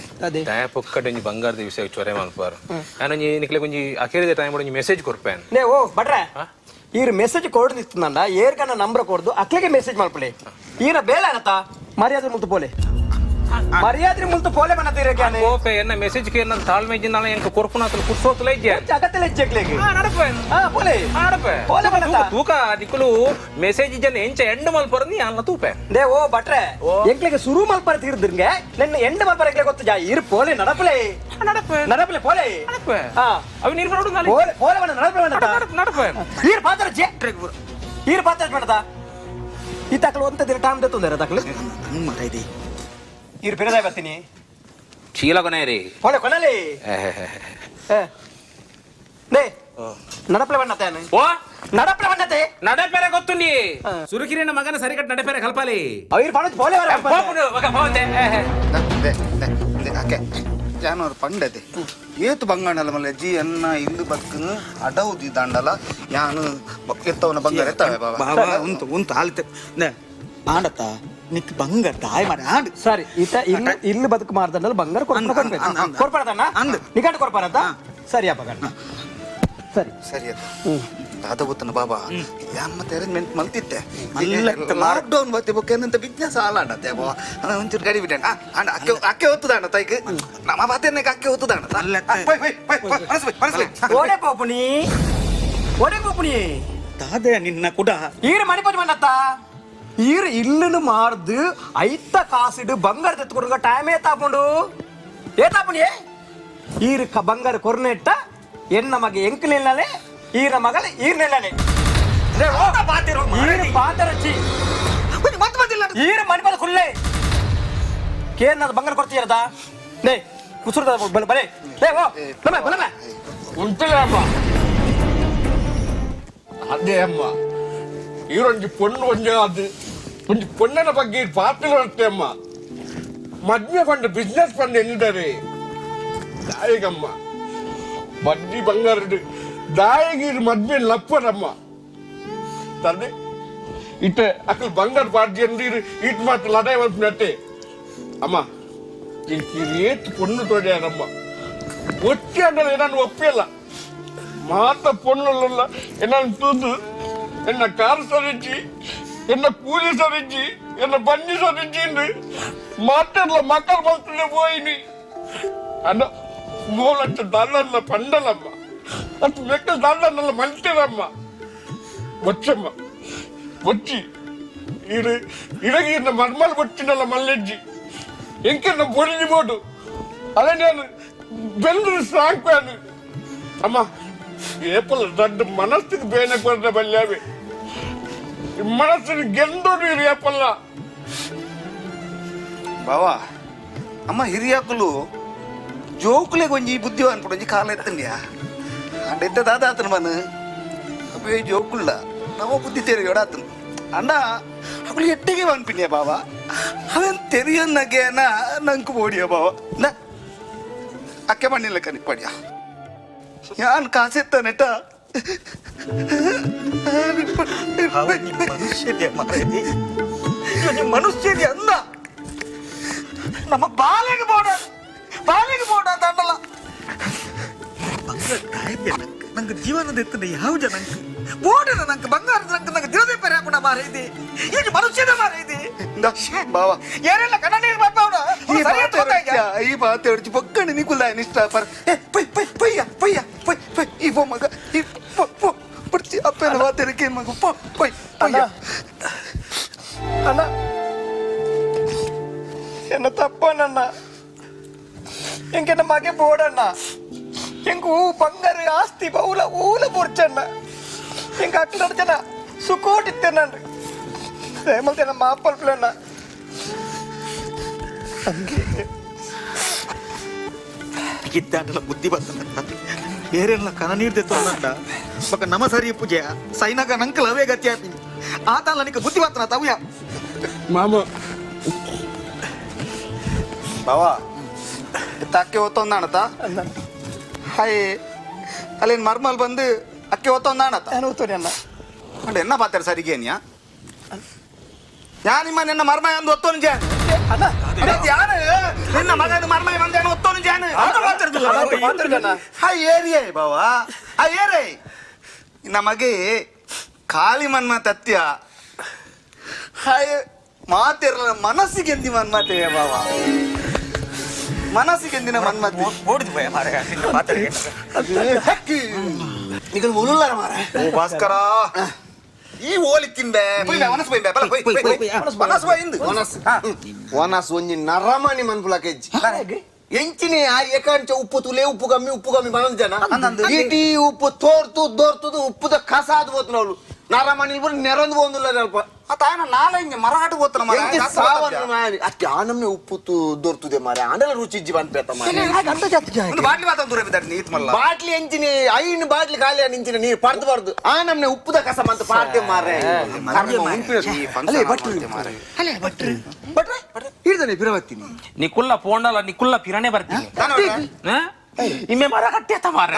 ದಾಯ ಪೊಕ್ಕಡೆ ಒಂಜಿ ಬಂಗಾರದ ವಿಷಯ ಚೊರೆ ಮಲ್ಪಾರು ಯಾನೊಂಜಿ ನಿಕ್ಲೆ ಒಂಜಿ ಅಕೇರಿದ ಟೈಮ್ ಒಂಜಿ ಮೆಸೇಜ್ ಕೊರ್ಪೇನ್ ನೇ ಓ ಬಟ್ರೆ ಈರು ಮೆಸೇಜ್ ಕೊಡ್ದು ಇತ್ತಂದ ಏರ್ಕನ್ನ ನಂಬರ್ ಕೊಡ್ದು ಅಕ್ಲೆಗೆ ಮೆಸೇಜ್ ಮಲ್ಪಲೆ ಈನ ಬೇಲೆ ಅನತ ಮರ್ಯಾದೆ ಮುಲ್ತು ಪೋಲೆ ಮರ್ಯಾದೆ ಮುಲ್ತು ಪೋಲೆ ಮನತೀರ ಕ್ಯಾನೆ ಕೋಪೆ ಎನ್ನ ಮೆಸೇಜ್ ಕೇರ್ನ ತಾಳ್ಮೆ ಜಿನ್ನಾಲ ಎಂಕ ಕೊರ್ಪುನ ಅತಲು ಕುರ್ಸೋತಲೆ ಇಜ್ಜೆ ಅಗತ್ತಲೆ ಇಜ್ಜೆಕ್ಲೆಗೆ ನಡಪೆ ಪೋಲೆ ನಡಪೆ ಪೋಲೆ ಮನತ ತೂಕ ನಿಕುಲು ಮೆಸೇಜ್ ಜನ ಎಂಚ ಎಂಡ್ ಮಲ್ಪರನಿ ಅನ್ನ ತೂಪೆ they ಓ ಬಟ್ರೆ ಎಂಕ್ಲೆಗೆ ಸುರು ಮಲ್ಪರ ತೀರ್ದಿರ್ಗೆ ನನ್ನ ಎಂಡ್ ಮಲ್ಪರ ಎಂಕ್ಲೆ ಗೊತ್ತು ಜಾ ಈರು ಪೋಲೆ ನಡಪಲೆ ನಡಪೆ ನಡಪಲೆ ಪೋಲೆ ನಡಪೆ ಅವಿ ನೀರು ಬರೋಡು ನಾಳೆ ಪೋಲೆ ಪೋಲೆ ಮನ ನಡಪಲೆ ಮನತ ನಡಪೆ ಈರು ಪಾತ್ರ ಜೆ ಈರು ಪಾತ್ರ ಮನತ ಈ ತಕಲು ಒಂತ ದಿನ ಟೈಮ್ ದತ್ತುಂದರ ತಕಲು ಮರೈದೆ ಈರು ಪೆರದಾಯ ಬರ್ತೀನಿ ಚೀಲ ಕೊನೆ ರೀ ಪೋಲೆ ಕೊನಲಿ ನೇ ನಡಪಲೆ ಬಣ್ಣತೆ ಓ ನಡಪಲೆ ಬಣ್ಣತೆ ನಡಪೆರೆ ಗೊತ್ತುಂಡಿ ಸುರುಕಿರಿನ ಮಗನ ಸರಿಕಟ್ ನಡಪೆರೆ ಕಲ್ಪಾಲಿ ಅವ್ರು ಪಣದ ಪೋಲೆ ವರ ಹೋತೆ ಅಕ್ಕೆ ಜಾನವಾರು ಪಂಡದೆ ಏತು ಬಂಗಾಣಲ ಮಲ್ಲ ಜಿ ಅನ್ನ ಇಂದು ಬದುಕನು ಅಡವು ದಾಂಡಲ ಯಾನು ಎತ್ತವನ ಬಂಗಾರ ಎತ್ತವೆ ಬಾಬಾ ಉಂಟು ಉಂಟು ಆಲ್ತೆ ಆಂಡತ್ತ ನಿಕ್ ಬಂಗಾರ ದಾಯ ಮಾಡಿ ಆಂಡ್ ಸರಿ ಈತ ಇಲ್ಲಿ ಇಲ್ಲಿ ಬದುಕು ಮಾರ್ದಂಡಲ್ಲ ಬಂಗಾರ ಕೊರ್ಪಣ ಕೊರ್ಪೇರು ಕೊರ್ಪಣದಣ್ಣ ನಿಗಂಟು ಕೊರ್ಪಣದ ಸರಿ ಅಪ್ಪ ಗಂಡ ಸರಿ ಸರಿ ಅದು ದಾದ ಗೊತ್ತನ ಬಾಬಾ ಯಾನ್ ಮತ್ತೆ ಅರೇಂಜ್ಮೆಂಟ್ ಮಲ್ತಿತ್ತೆ ಲಾಕ್ ಡೌನ್ ಬತ್ತಿ ಬೊಕ್ಕ ಬಿಸ್ನೆಸ್ ಆಲಾಂಡತ್ತೆ ಬಾಬಾ ಒಂಚೂರು ಗಡಿ ಬಿಟ್ಟೆ ಅಂಡ ಅಕ್ಕೆ ಅಕ್ಕೆ ಒತ್ತುದಾಂಡ ತೈಕ್ ನಮ್ಮ ಬಾತೆನ್ನೆ ಅಕ್ಕೆ ಒತ್ತುದಾಂಡ ಓಡೆ ಪೋಪುನಿ ಓಡೆ ಪೋಪುನಿ ದಾದೆ ನಿನ್ನ ಕುಡ ಈರು ಮಣಿಪತಿ ಮಣ್ಣತ್ತ ಈರು ಇಲ್ಲನು ಮಾರ್ದು ಐತ ಕಾಸಿಡು ಬಂಗಾರ ತೆತ್ಕೊಡುಗ ಟೈಮೇ ತಾಪುಂಡು ಏ ತಾಪುನಿ ಈರು ಬಂಗಾರ ಕೊರ್ನೆಟ್ಟ ಎನ್ನ ಮಗ ಎಂಕಲಿಲ್ಲಲೆ ಈರ ಮಗಲ ಈರ್ನೆಲ್ಲಲೆ ಈರು ಪಾತರಚ್ಚಿ ಈರು ಮಣಿಪದ ಕುಲ್ಲೆ ಕೇರ್ನದ ಬಂಗಾರ ಕೊಡ್ತೀರದ ನೇ ಕುಸುರದ ಬಲೆ ಬಲೆ ಲೇ ಓ ಬಲಮೆ ಬಲಮೆ ಉಂಟಲಮ್ಮ ಅದೇ ಅಮ್ಮ ಈರೊಂಜಿ ಪೊಣ್ಣು ಒಂಜಿ ಅದು ಒಂಜಿ ಪೊಣ್ಣನ ಬಗ್ಗೆ ಪಾತ್ರ ಬರುತ್ತೆ ಅಮ್ಮ ಮದ್ವೆ ಪಂಡ ಬಿಸ್ನೆಸ್ ಪಂಡ ಎನ್ನಿದ್ದಾರೆ ದಾಯಿಗಮ್ಮ ಬಡ್ಡಿ ಬಂಗಾರ ದಾಯಗಿರು ಮದ್ವೆ ಲಪ್ಪರಮ್ಮ ತಂದೆ ಇಟ್ಟೆ ಅಕ್ಕಲು ಬಂಗಾರ ಪಾರ್ಟಿ ಅಂದ್ರೆ ಇಟ್ಟು ಮಾತ್ರ ಲಡಾಯಿ ಮಲ್ಪಿನಟ್ಟೆ ಅಮ್ಮ ಏತ್ ಪೊಣ್ಣು ತೋಡ್ಯಾರಮ್ಮ ಒಟ್ಟಿ ಅಂದ್ರೆ ನಾನು ಒಪ್ಪಿಲ್ಲ ಮಾತ ಪೊಣ್ಣುಲ್ಲ ನಾನು ತೂದು ಎನ್ನ ಕಾರ್ ಸರಿಚಿ ಎನ್ನ ಕೂಲಿ ಸರಿಚಿ ಎನ್ನ ಬನ್ನಿ ಸರಿಚಿ ಮಾತಾಡಲ ಮಕ್ಕಳು ಬರ್ತದೆ ಹೋಯಿನಿ ಅನ್ನ ಮೂರು ಲಕ್ಷ ಡಾಲರ್ನ ಪಂಡಲಮ್ಮ ಅಷ್ಟು ಲೆಕ್ಕ ಡಾಲರ್ನೆಲ್ಲ ಮಲ್ತಿರಮ್ಮ ಬೊಚ್ಚಮ್ಮ ಬೊಚ್ಚಿ ಇರು ಇಡಗಿನ ಮರ್ಮಲ್ ಬೊಚ್ಚಿನಲ್ಲ ಮಲ್ಲೆಜ್ಜಿ ಎಂಕೆನ್ನ ಬೊಡಿಜಿ ಬೋಡು ಅದೇ ನಾನು ಬೆಲ್ಲರು ಸಾಕ್ವಾನು ಅಮ್ಮ ಏಪಲ್ ದೊಡ್ಡ ಮನಸ್ಸಿಗೆ ಬೇನೆ ಕೊಡ್ರೆ ಬಲ್ಯಾವೆ ಮನಸ್ಸಿನ ಗೆಂದೋಡು ಇರು ಏಪಲ್ಲ ಬಾವಾ ಅಮ್ಮ ಹಿರಿಯಾಕುಲು ಜೋಕುಲೆಗೆ ಒಂಜಿ ಬುದ್ಧಿ ಅನ್ಪುಡು ಒಂಜಿ ಕಾಲ ಎತ್ತಂಡ್ಯಾ ಅಂಡ ಎತ್ತ ದಾದ ಆತನ ಮನ ಅಪ್ಪೇ ಜೋಕುಳ್ಳ ನವ ಬುದ್ಧಿ ತೆರಿಯೋಡ ಆತನು ಅಣ್ಣ ಅವಳು ಎಟ್ಟಿಗೆ ಅನ್ಪಿನ್ಯ ಬಾವಾ ಅವನ್ ತೆರಿಯನ್ನಗೇನ ನಂಕು ಬೋಡಿಯ ಬಾವ ನ ಅಕ್ಕೆ ಮಣ್ಣಿಲ್ಲ ಕನಿಪಡಿಯ ಯಾನ್ ಕಾಸೆತ್ತನೆಟ ಮನುಷ್ಯರಿಗೆ ಮಾರಾಯತಿ ಮನುಷ್ಯರಿಗೆ ಅಂದ ನಮ್ಮ ಬಾಲೆಗೆ ಬೋಡ ಬಾಲೆಗೆ ಬೋಡ ಅಂತ ಅನ್ನಲ್ಲ ಬಂಗಾರ ತಾಯಿಗೆ ನಂಗೆ ಜೀವನದ ಎತ್ತನ ಯಾವ ಜನ ಬೋಡನ ನಂಗೆ ಬಂಗಾರದ ನಂಗೆ ನಂಗೆ ದಿನದೇ ಪರಿ ಹಾಕೋಣ ಮಾರೈತಿ ಈಗ ಮನುಷ್ಯದ ಮಾರೈತಿ ಬಾವಾ ಏನೆಲ್ಲ ಕಣ್ಣ ನೀರು ಬರ್ತಾವನ ಈ ಬಾತೆ ಹೊಡಿಚಿ ಪೊಕ್ಕಣಿ ನಿಕುಲ್ಲ ನಿಷ್ಠ ಪರ್ ಏ ಪೈ ಪೈ ಪಯ್ಯ ಪಯ್ಯ ಪೈ ಪೈ ಈ ಪೋ ಮಗ ಈ ಪೋ ಪೋ ಪಡ್ಚಿ ಅಪ್ಪನ ಬಾತೆ ಮಗ ಪೋ ಪೈ ಪಯ್ಯ ಅಣ್ಣ என்ன தப்பானண்ணா எங்க என்ன மகன் போடண்ணா எங்க ஊ ಬಂಗಾರ ಆಸ್ತಿ ಬೌಲ ಊಲ ಪೊರ್ಚಣ್ಣ ಎಂಗ ಅಕ್ಕ ನಡ್ಚನ ಸುಕೋಟಿತ್ತೇನಣ್ಣ ರೇಮಲ್ತೇನ ಮಾಪಲ್ಪ್ಲಣ್ಣ ಗಿದ್ದಾಂಡಲ ಬುದ್ಧಿ ಬರ್ತಂಡ ಏರೆಲ್ಲ ಕನ ನೀರು ತೆತ್ತೊಂದಂಡ ಬೊಕ ನಮ ಸರಿ ಪೂಜೆ ಸೈನಕ ನಂಕಲ್ ಅವೇ ಗತಿ ಆಪಿನಿ ಆತಲ್ಲ ನಿಕ್ಕ ಬುದ್ಧಿ ಬರ್ತನ ತವ್ಯ ಮಾಮ ಬಾವಾ ಅಕ್ಕೆ ಒತ್ತೊಂದಾಣತ ಹಾಯ್ ಅಲ್ಲೇನು ಮರ್ಮಲ್ ಬಂದು ಅಕ್ಕೆ ಒತ್ತೊಂದಾಣತ ನಾನು ಒತ್ತೋನಿ ಅಣ್ಣ ಅಂಡ ಎನ್ನ ಪಾತ್ರ ಸರಿಗೇನಿಯಾ ಯಾನಿಮ್ಮ ನಿನ್ನ ಮರ್ಮಯ ಅಂದು ಒತ್ತೋನು ಜಾನ್ ಯಾರು ನಿನ್ನ ಮಗನ ಮರ್ಮಯ ಮಂದ ಒತ್ತೋನು ಜಾನ್ ಆ ಏರಿಯೇ ಬಾವಾ ಆ ಏರೇ ನಮಗೆ ಕಾಲಿ ಮನ್ಮ ತತ್ಯ ಹಾಯ್ ಮಾತಿರಲ್ಲ ಮನಸ್ಸಿಗೆ ಎಂದಿ ಮನ್ಮತೆ ಬಾವ ಮನಸ್ಸಿಗೆ ಎಂದಿನ ಮನ್ಮತೆ ಓಡಿದ್ ಭಯ ಮಾರ ನಿಗಲ್ ಮುಳುಲ್ಲಾರ ಮಾರ ಓ ಭಾಸ್ಕರ ಈ ಓಲಿ ತಿಂಬೆ ಪೊಯ್ ವನಸ್ ಪೊಯ್ ಬಲ ಪೊಯ್ ಪೊಯ್ ವನಸ್ ಪೊಯ್ ಇಂದು ವನಸ್ ವನಸ್ ಒಂಜಿ ನರಮಣಿ ಮನ್ಪುಲ ಕೆಜ್ಜಿ ಎಂಚಿನಿ ಆ ಏಕಾಂಚ ಉಪ್ಪು ತುಲೆ ಉಪ್ಪು ಕಮ್ಮಿ ಉಪ್ಪು ಕಮ್ಮಿ ಮನನ್ ಜನ ಇಡೀ ಉಪ್ಪು ತೋರ್ತು ದೋರ್ತುದು ಉಪ್ಪುದ ಕಸ ಆದ್ ಹೋತ್ನವಳು ನರಮಣಿ ಪೂರ ನೆರಂದು ಪೋಂದುಲ್ಲ ಅಲ್ಪ ತಾನ ನಾಳೆ ಮರಾಟ ಹೋತ್ರ ಮರ ಸಾವನ್ನ ಮಾರಿ ಅಕ್ಕೆ ಆನಮ್ಮೆ ಉಪ್ಪು ದೊರ್ತುದೆ ಮಾರೆ ಆಂಡಲ ರುಚಿ ಇಜ್ಜಿ ಬಂದ್ಪೇತ ಮಾರೆ ಒಂದು ಬಾಟ್ಲಿ ಮಾತ್ರ ದೂರ ಬಿದ್ದಾಡಿ ನೀತ್ ಮಲ್ಲ ಬಾಟ್ಲಿ ಎಂಚಿನಿ ಐನ್ ಬಾಟ್ಲಿ ಖಾಲಿ ನಿಂಚಿನ ನೀರು ಪರ್ದು ಪರ್ದು ಆ ನಮ್ನೆ ಉಪ್ಪುದ ಕಸ ಮಂತ ಪಾಡ್ದೆ ಮಾರೆ ಅಲ್ಲೇ ಭಟ್ರು ಅಲ್ಲೇ ಭಟ್ರು ಭಟ್ರೆ ಹಿಡ್ದಾನೆ ಬಿರವತ್ತೀನಿ ನಿಕುಲ್ಲ ಪೋಂಡಲ ನಿಕುಲ್ಲ ಪಿರಾಣೆ ಬರ್ತೀನಿ ಇಮ್ಮೆ ಮರ ಕಟ್ಟಿ ಮಾರ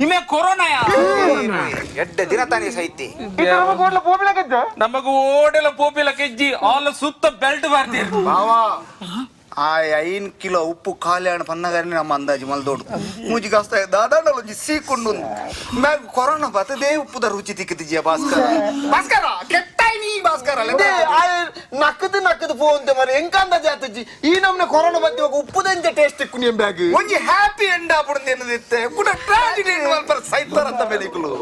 ಇಮ್ಮೆ ಕೊರೋನಾ ಎಡ್ಡೆ ದಿನ ತಾನೇ ಸೈತಿ ನಮಗ ಓಡೆಲ್ಲ ಪೋಪಿಲ ಕೆಜ್ಜಿ ಆಲ್ ಸುತ್ತ ಬೆಲ್ಟ್ ಬರ್ತೀರಿ ಬಾವಾ ಆ ಐನ್ ಕಿಲೋ ಉಪ್ಪು ಖಾಲಿ ಹಣ ಪನ್ನಗಾರನೆ ನಮ್ಮ ಅಂದಾಜು ಮಲ್ದೋಡು ಮೂಜಿ ಕಾಸ್ತ ದಾದಾಂಡಲ ಒಂಜಿ ಸೀಕೊಂಡು ಮ್ಯಾಗ ಕೊರೋನಾ ಬತ್ತದೇ ಉಪ್ಪುದ ರುಚಿ ತಿಕ್ಕತಿಜಿಯ ಭಾಸ್ಕರ ಭಾಸ್ಕರ ಕೆಟ್ಟಾಯ್ ನೀ ಭಾಸ್ಕರ ನಕ್ಕದು ನಕ್ಕದು ಪೋಂತೆ ಮಾರೆ ಎಂಕ ಅಂದಾಜು ಆತಜ್ಜಿ ಈ ನಮ್ನೆ ಕೊರೋನಾ ಬತ್ತಿ ಉಪ್ಪುದೆಂಚ ಟೇಸ್ಟ್ ತಿಕ್ಕು ನಿಮ್ ಬ್ಯಾಗ್ ಒಂಜಿ ಹ್ಯಾಪಿ ಎಂಡ್ ಆಪುಡು ಎನ್ನದಿತ್ತೆ ಕೂಡ ಟ್ರಾಜಿಡಿ ಎಂಡ್ ಮಲ್ಪರ ಸೈತಾರಂತ ಮೇಲಿಕುಲು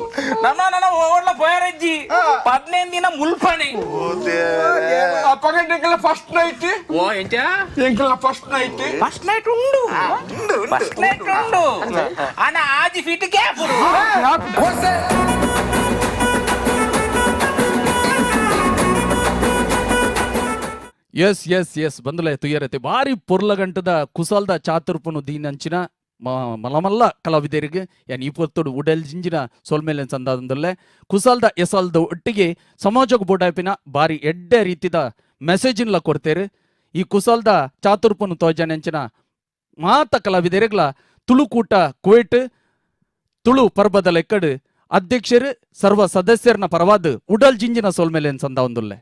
ನನ್ನ ನನ್ನ ಓಡ್ಲ ಪೋಯರಜ್ಜಿ 15 ದಿನ ಮುಲ್ಪಣೆ ಅಪ್ಪಗಂಟೆಂಕಲ ಫಸ್ಟ್ ನೈಟ್ ಓ ಎಂಚ ಎಂಕಲ ಫಸ್ಟ್ ನೈಟ್ ಫಸ್ಟ್ ನೈಟ್ ಉಂಡು ಫಸ್ಟ್ ನೈಟ್ ಉಂಡು ಅಣ್ಣ ಆಜಿ feet gap S S S ಬಂದಲೆ ತುಯ್ಯರತೆ ಬಾರಿ ಪೊರ್ಲಗಂಟದ ಕುಸಲ್ದ ಚಾತುರ್ಪುನು ದೀನಂಚಿನ ಮಲಮಲ್ಲ ಕಲಾವಿದರಿಗೆ ಯಾನ್ ಈ ಪೊತ್ತೊಡು ಉಡಲ್ ಜಿಂಜಿನ ಸೊಲ್ಮೇಲೆ ಸಂದಾದಂದಲ್ಲೇ ಕುಸಲ್ದ ಎಸಲ್ದ ಒಟ್ಟಿಗೆ ಸಮಾಜಕ್ಕೆ ಬೋಡಾಪಿನ ಬಾರಿ ಎಡ್ಡೆ ರೀತಿದ ಮೆಸೇಜಿನ್ಲ ಕೊಡ್ತೇರು. ಈ ಕುಸಲ್ದ ಚಾತುರ್ಪುನು ತೋಜನೆಂಚಿನ ಮಾತ ಕಲಾವಿದರಿಗ್ಲ ತುಳುಕೂಟ ಕುವೇಟ್ ತುಳು ಪರ್ಬದ ಲೆಕ್ಕಡು ಅಧ್ಯಕ್ಷರು ಸರ್ವ ಸದಸ್ಯರನ ಪರವಾದ ಉಡಲ್ ಜಿಂಜಿನ ಸೊಲ್ಮೇಲೆ ಸಂದ ಒಂದುಲ್ಲೆ.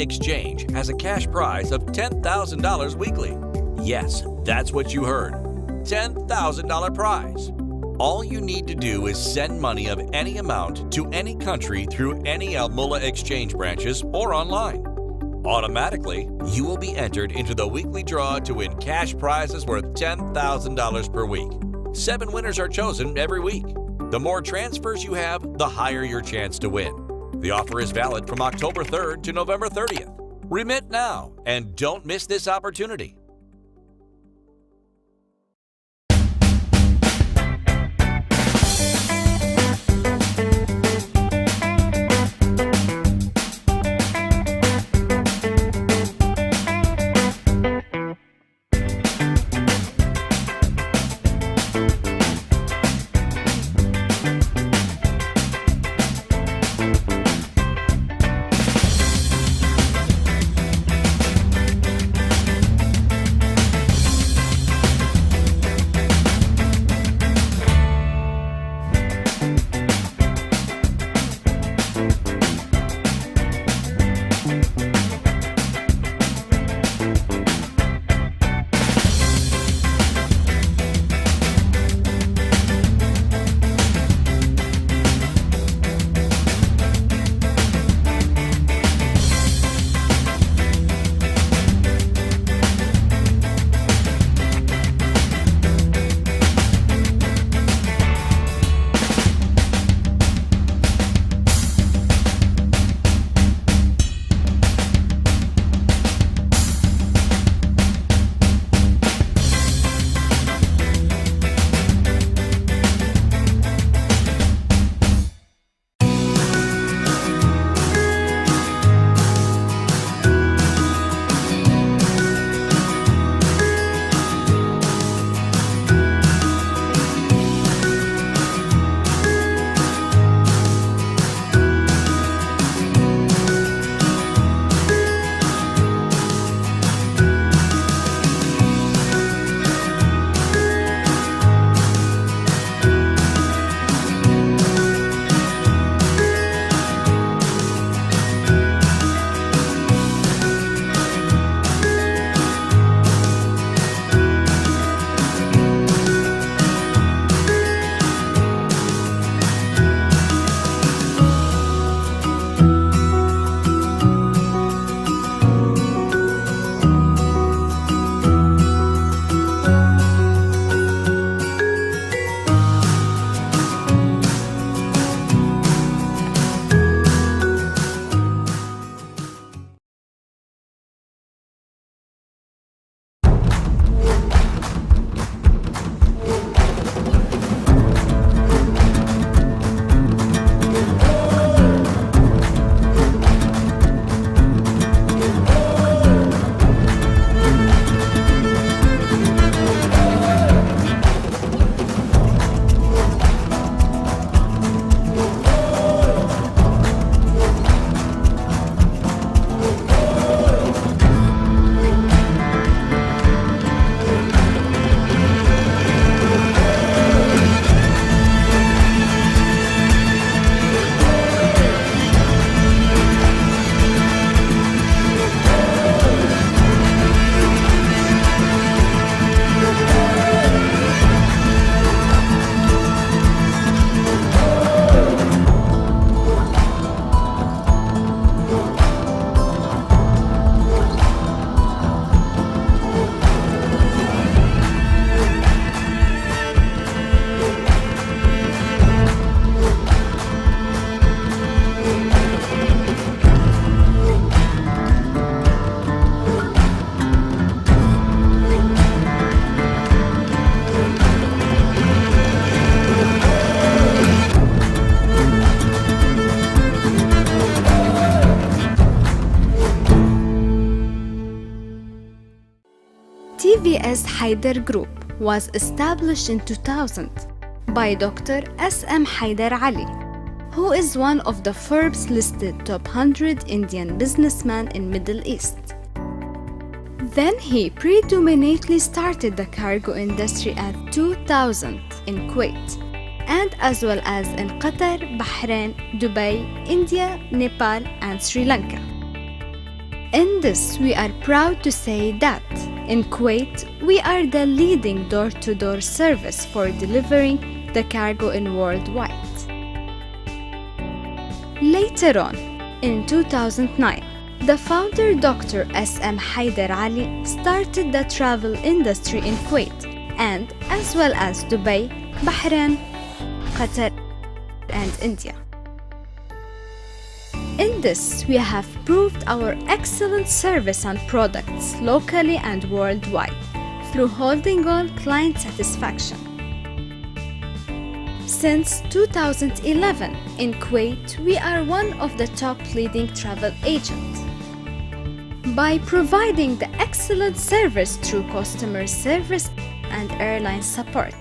Exchange has a cash prize of $10,000 weekly. Yes, that's what you heard. $10,000 prize. All you need to do is send money of any amount to any country through any Almula Exchange branches or online. Automatically, you will be entered into the weekly draw to win cash prizes worth $10,000 per week. 7 winners are chosen every week. The more transfers you have, the higher your chance to win. The offer is valid from October 3rd to November 30th. Remit now and don't miss this opportunity. S. Haider Group was established in 2000 by Dr. S. M. Haider Ali, who is one of the Forbes listed top 100 Indian businessmen in Middle East. Then he predominantly started the cargo industry at 2000 in Kuwait, and as well as in Qatar, Bahrain, Dubai, India, Nepal, and Sri Lanka. In this, we are proud to say that in Kuwait, we are the leading door-to-door service for delivering the cargo in worldwide. Later on, in 2009, the founder Dr. S.M. Haider Ali started the travel industry in Kuwait and as well as Dubai, Bahrain, Qatar, and India. In this, we have proved our excellent service and products locally and worldwide through holding on client satisfaction. Since 2011, in Kuwait, we are one of the top leading travel agents. By providing the excellent service through customer service and airline support.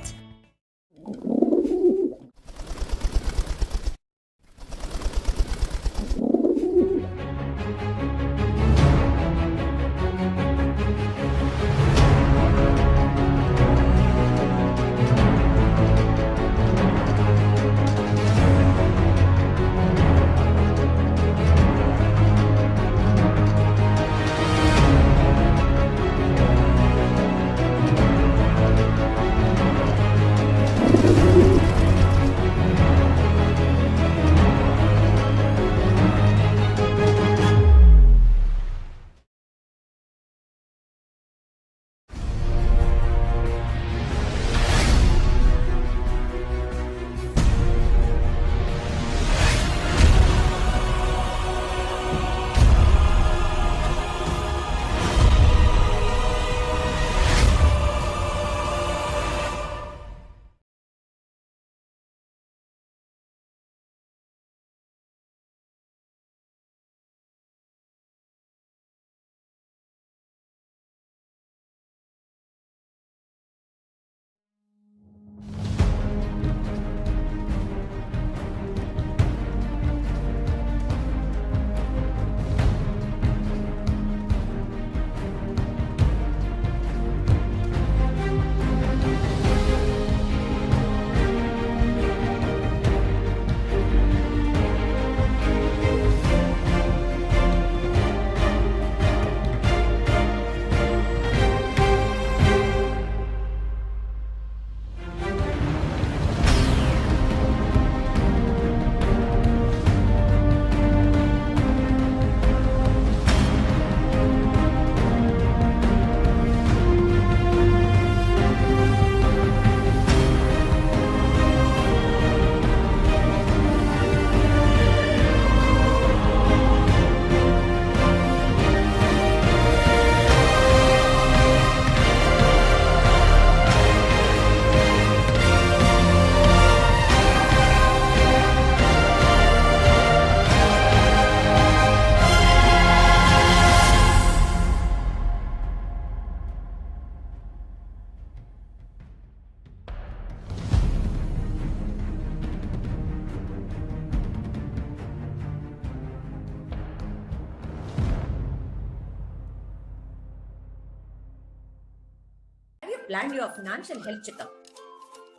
Plan your financial health checkup.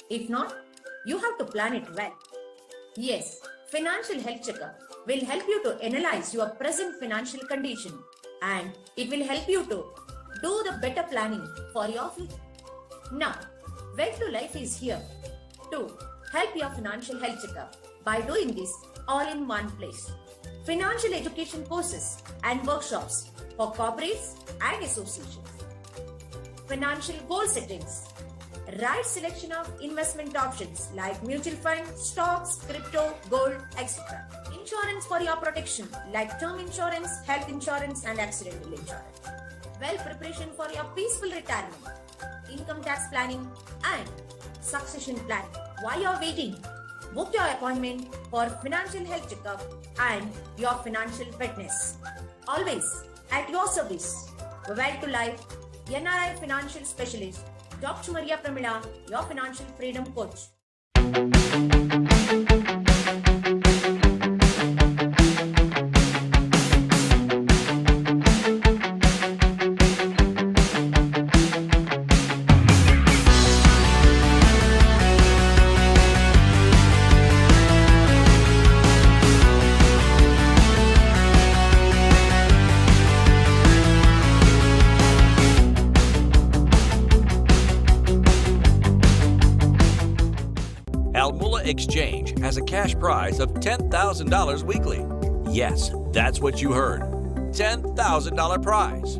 If not, you have to plan it well. Yes, financial health checkup will help you to analyze your present financial condition, and it will help you to do the better planning for your future. Now, Wealth to Life is here to help your financial health checkup by doing this all in one place. Financial education courses and workshops for corporates and associations. Financial goal settings, right selection of investment options like mutual fund, stocks, crypto, gold, etc. Insurance for your protection like term insurance, health insurance and accidental insurance. Well preparation for your peaceful retirement, income tax planning and succession planning. While you're waiting, book your appointment for financial health checkup and your financial fitness. Always at your service. Wealth to Life, NRI financial specialist, Dr. Maria Pramila, your financial freedom coach. Almula Exchange has a cash prize of $10,000 weekly. Yes, that's what you heard. $10,000 prize.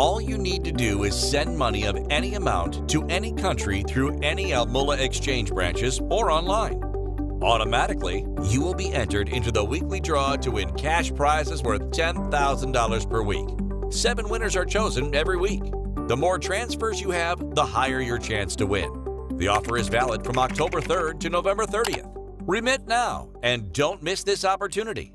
All you need to do is send money of any amount to any country through any Almula Exchange branches or online. Automatically, you will be entered into the weekly draw to win cash prizes worth $10,000 per week. 7 winners are chosen every week. The more transfers you have, the higher your chance to win. The offer is valid from October 3rd to November 30th. Remit now and don't miss this opportunity.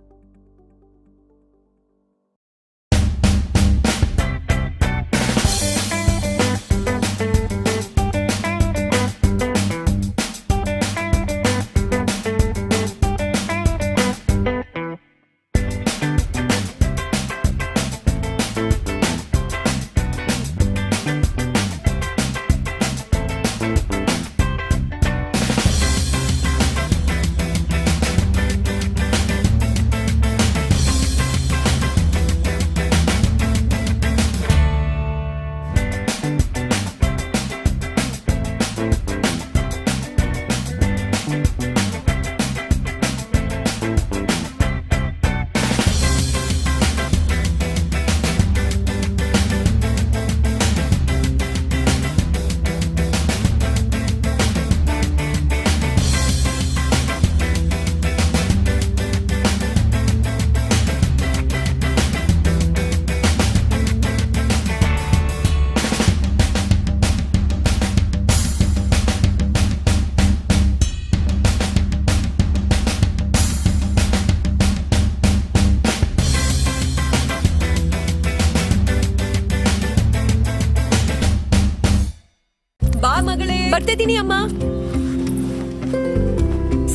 ಬಾ ಮಗಳೇ. ಬರ್ತಿದ್ದೀನಿ ಅಮ್ಮ.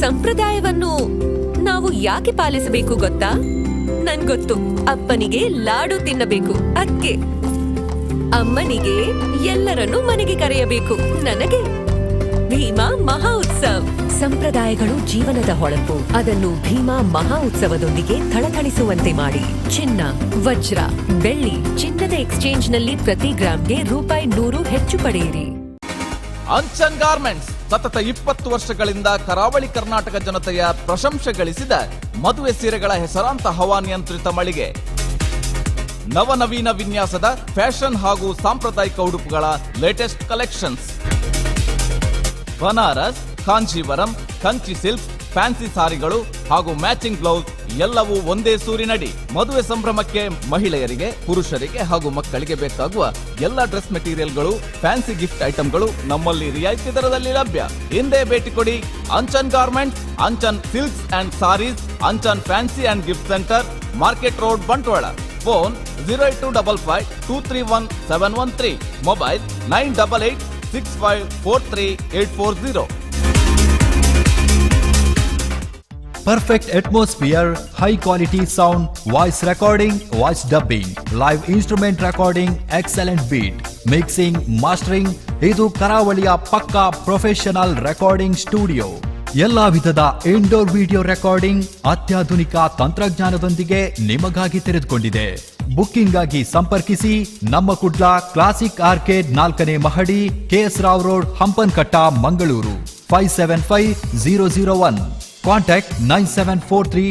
ಸಂಪ್ರದಾಯವನ್ನು ನಾವು ಯಾಕೆ ಪಾಲಿಸಬೇಕು ಗೊತ್ತಾ? ನನ್ಗೊತ್ತು. ಅಪ್ಪನಿಗೆ ಲಾಡು ತಿನ್ನಬೇಕು, ಅದಕ್ಕೆ. ಅಮ್ಮನಿಗೆ ಎಲ್ಲರನ್ನೂ ಮನೆಗೆ ಕರೆಯಬೇಕು. ನನಗೆ ಭೀಮಾ ಮಹಾ ಉತ್ಸವ್. ಸಂಪ್ರದಾಯಗಳು ಜೀವನದ ಹೊಳಪು. ಅದನ್ನು ಭೀಮಾ ಮಹಾ ಉತ್ಸವದೊಂದಿಗೆ ಥಳಥಳಿಸುವಂತೆ ಮಾಡಿ. ಚಿನ್ನ, ವಜ್ರ, ಬೆಳ್ಳಿ, ಚಿನ್ನದ ಎಕ್ಸ್ಚೇಂಜ್ನಲ್ಲಿ ಪ್ರತಿ ಗ್ರಾಂಗೆ ₹100 ಹೆಚ್ಚು ಪಡೆಯಿರಿ. ಅಂಚನ್ ಗಾರ್ಮೆಂಟ್ಸ್ ಸತತ 20 ವರ್ಷಗಳಿಂದ ಕರಾವಳಿ ಕರ್ನಾಟಕ ಜನತೆಯ ಪ್ರಶಂಸೆ ಗಳಿಸಿದ ಮದುವೆ ಸೀರೆಗಳ ಹೆಸರಾಂತ ಹವಾನಿಯಂತ್ರಿತ ಮಳಿಗೆ. ನವನವೀನ ವಿನ್ಯಾಸದ ಫ್ಯಾಷನ್ ಹಾಗೂ ಸಾಂಪ್ರದಾಯಿಕ ಉಡುಪುಗಳ latest collections. Banaras, Kanjeevaram, Kanchi silks, fancy ಸಾರಿಗಳು ಹಾಗೂ ಮ್ಯಾಚಿಂಗ್ ಬ್ಲೌಸ್ ಎಲ್ಲವೂ ಒಂದೇ ಸೂರಿನಡಿ. ಮದುವೆ ಸಂಭ್ರಮಕ್ಕೆ ಮಹಿಳೆಯರಿಗೆ, ಪುರುಷರಿಗೆ ಹಾಗೂ ಮಕ್ಕಳಿಗೆ ಬೇಕಾಗುವ ಎಲ್ಲ ಡ್ರೆಸ್ ಮೆಟೀರಿಯಲ್ಗಳು, ಫ್ಯಾನ್ಸಿ ಗಿಫ್ಟ್ ಐಟಂಗಳು ನಮ್ಮಲ್ಲಿ ರಿಯಾಯಿತಿ ದರದಲ್ಲಿ ಲಭ್ಯ. ಹಿಂದೆ ಭೇಟಿ ಕೊಡಿ Anchan garments, Anchan silks and sarees, Anchan fancy and gift centre, market road, Bantwal. Phone 08255 231 713, mobile 988 6543 840. Perfect atmosphere, high quality sound, voice recording, voice dubbing, live instrument recording, excellent beat, mixing, mastering. ಇದು ಕರಾವಳಿಯ ಪಕ್ಕಾ professional recording studio. ಎಲ್ಲಾ ವಿಧದ indoor video recording ಅತ್ಯಾಧುನಿಕ ತಂತ್ರಜ್ಞಾನದೊಂದಿಗೆ ನಿಮಗಾಗಿ ತೆರೆದುಕೊಂಡಿದೆ. Booking ಆಗಿ ಸಂಪರ್ಕಿಸಿ ನಮ್ಮ ಕುಡ್ಲ ಕ್ಲಾಸಿಕ್ ಆರ್ಕೇಡ್ 4ನೇ ಮಹಡಿ, KS Rao road, Hampankatta, Mangaluru 575001. Contact 9743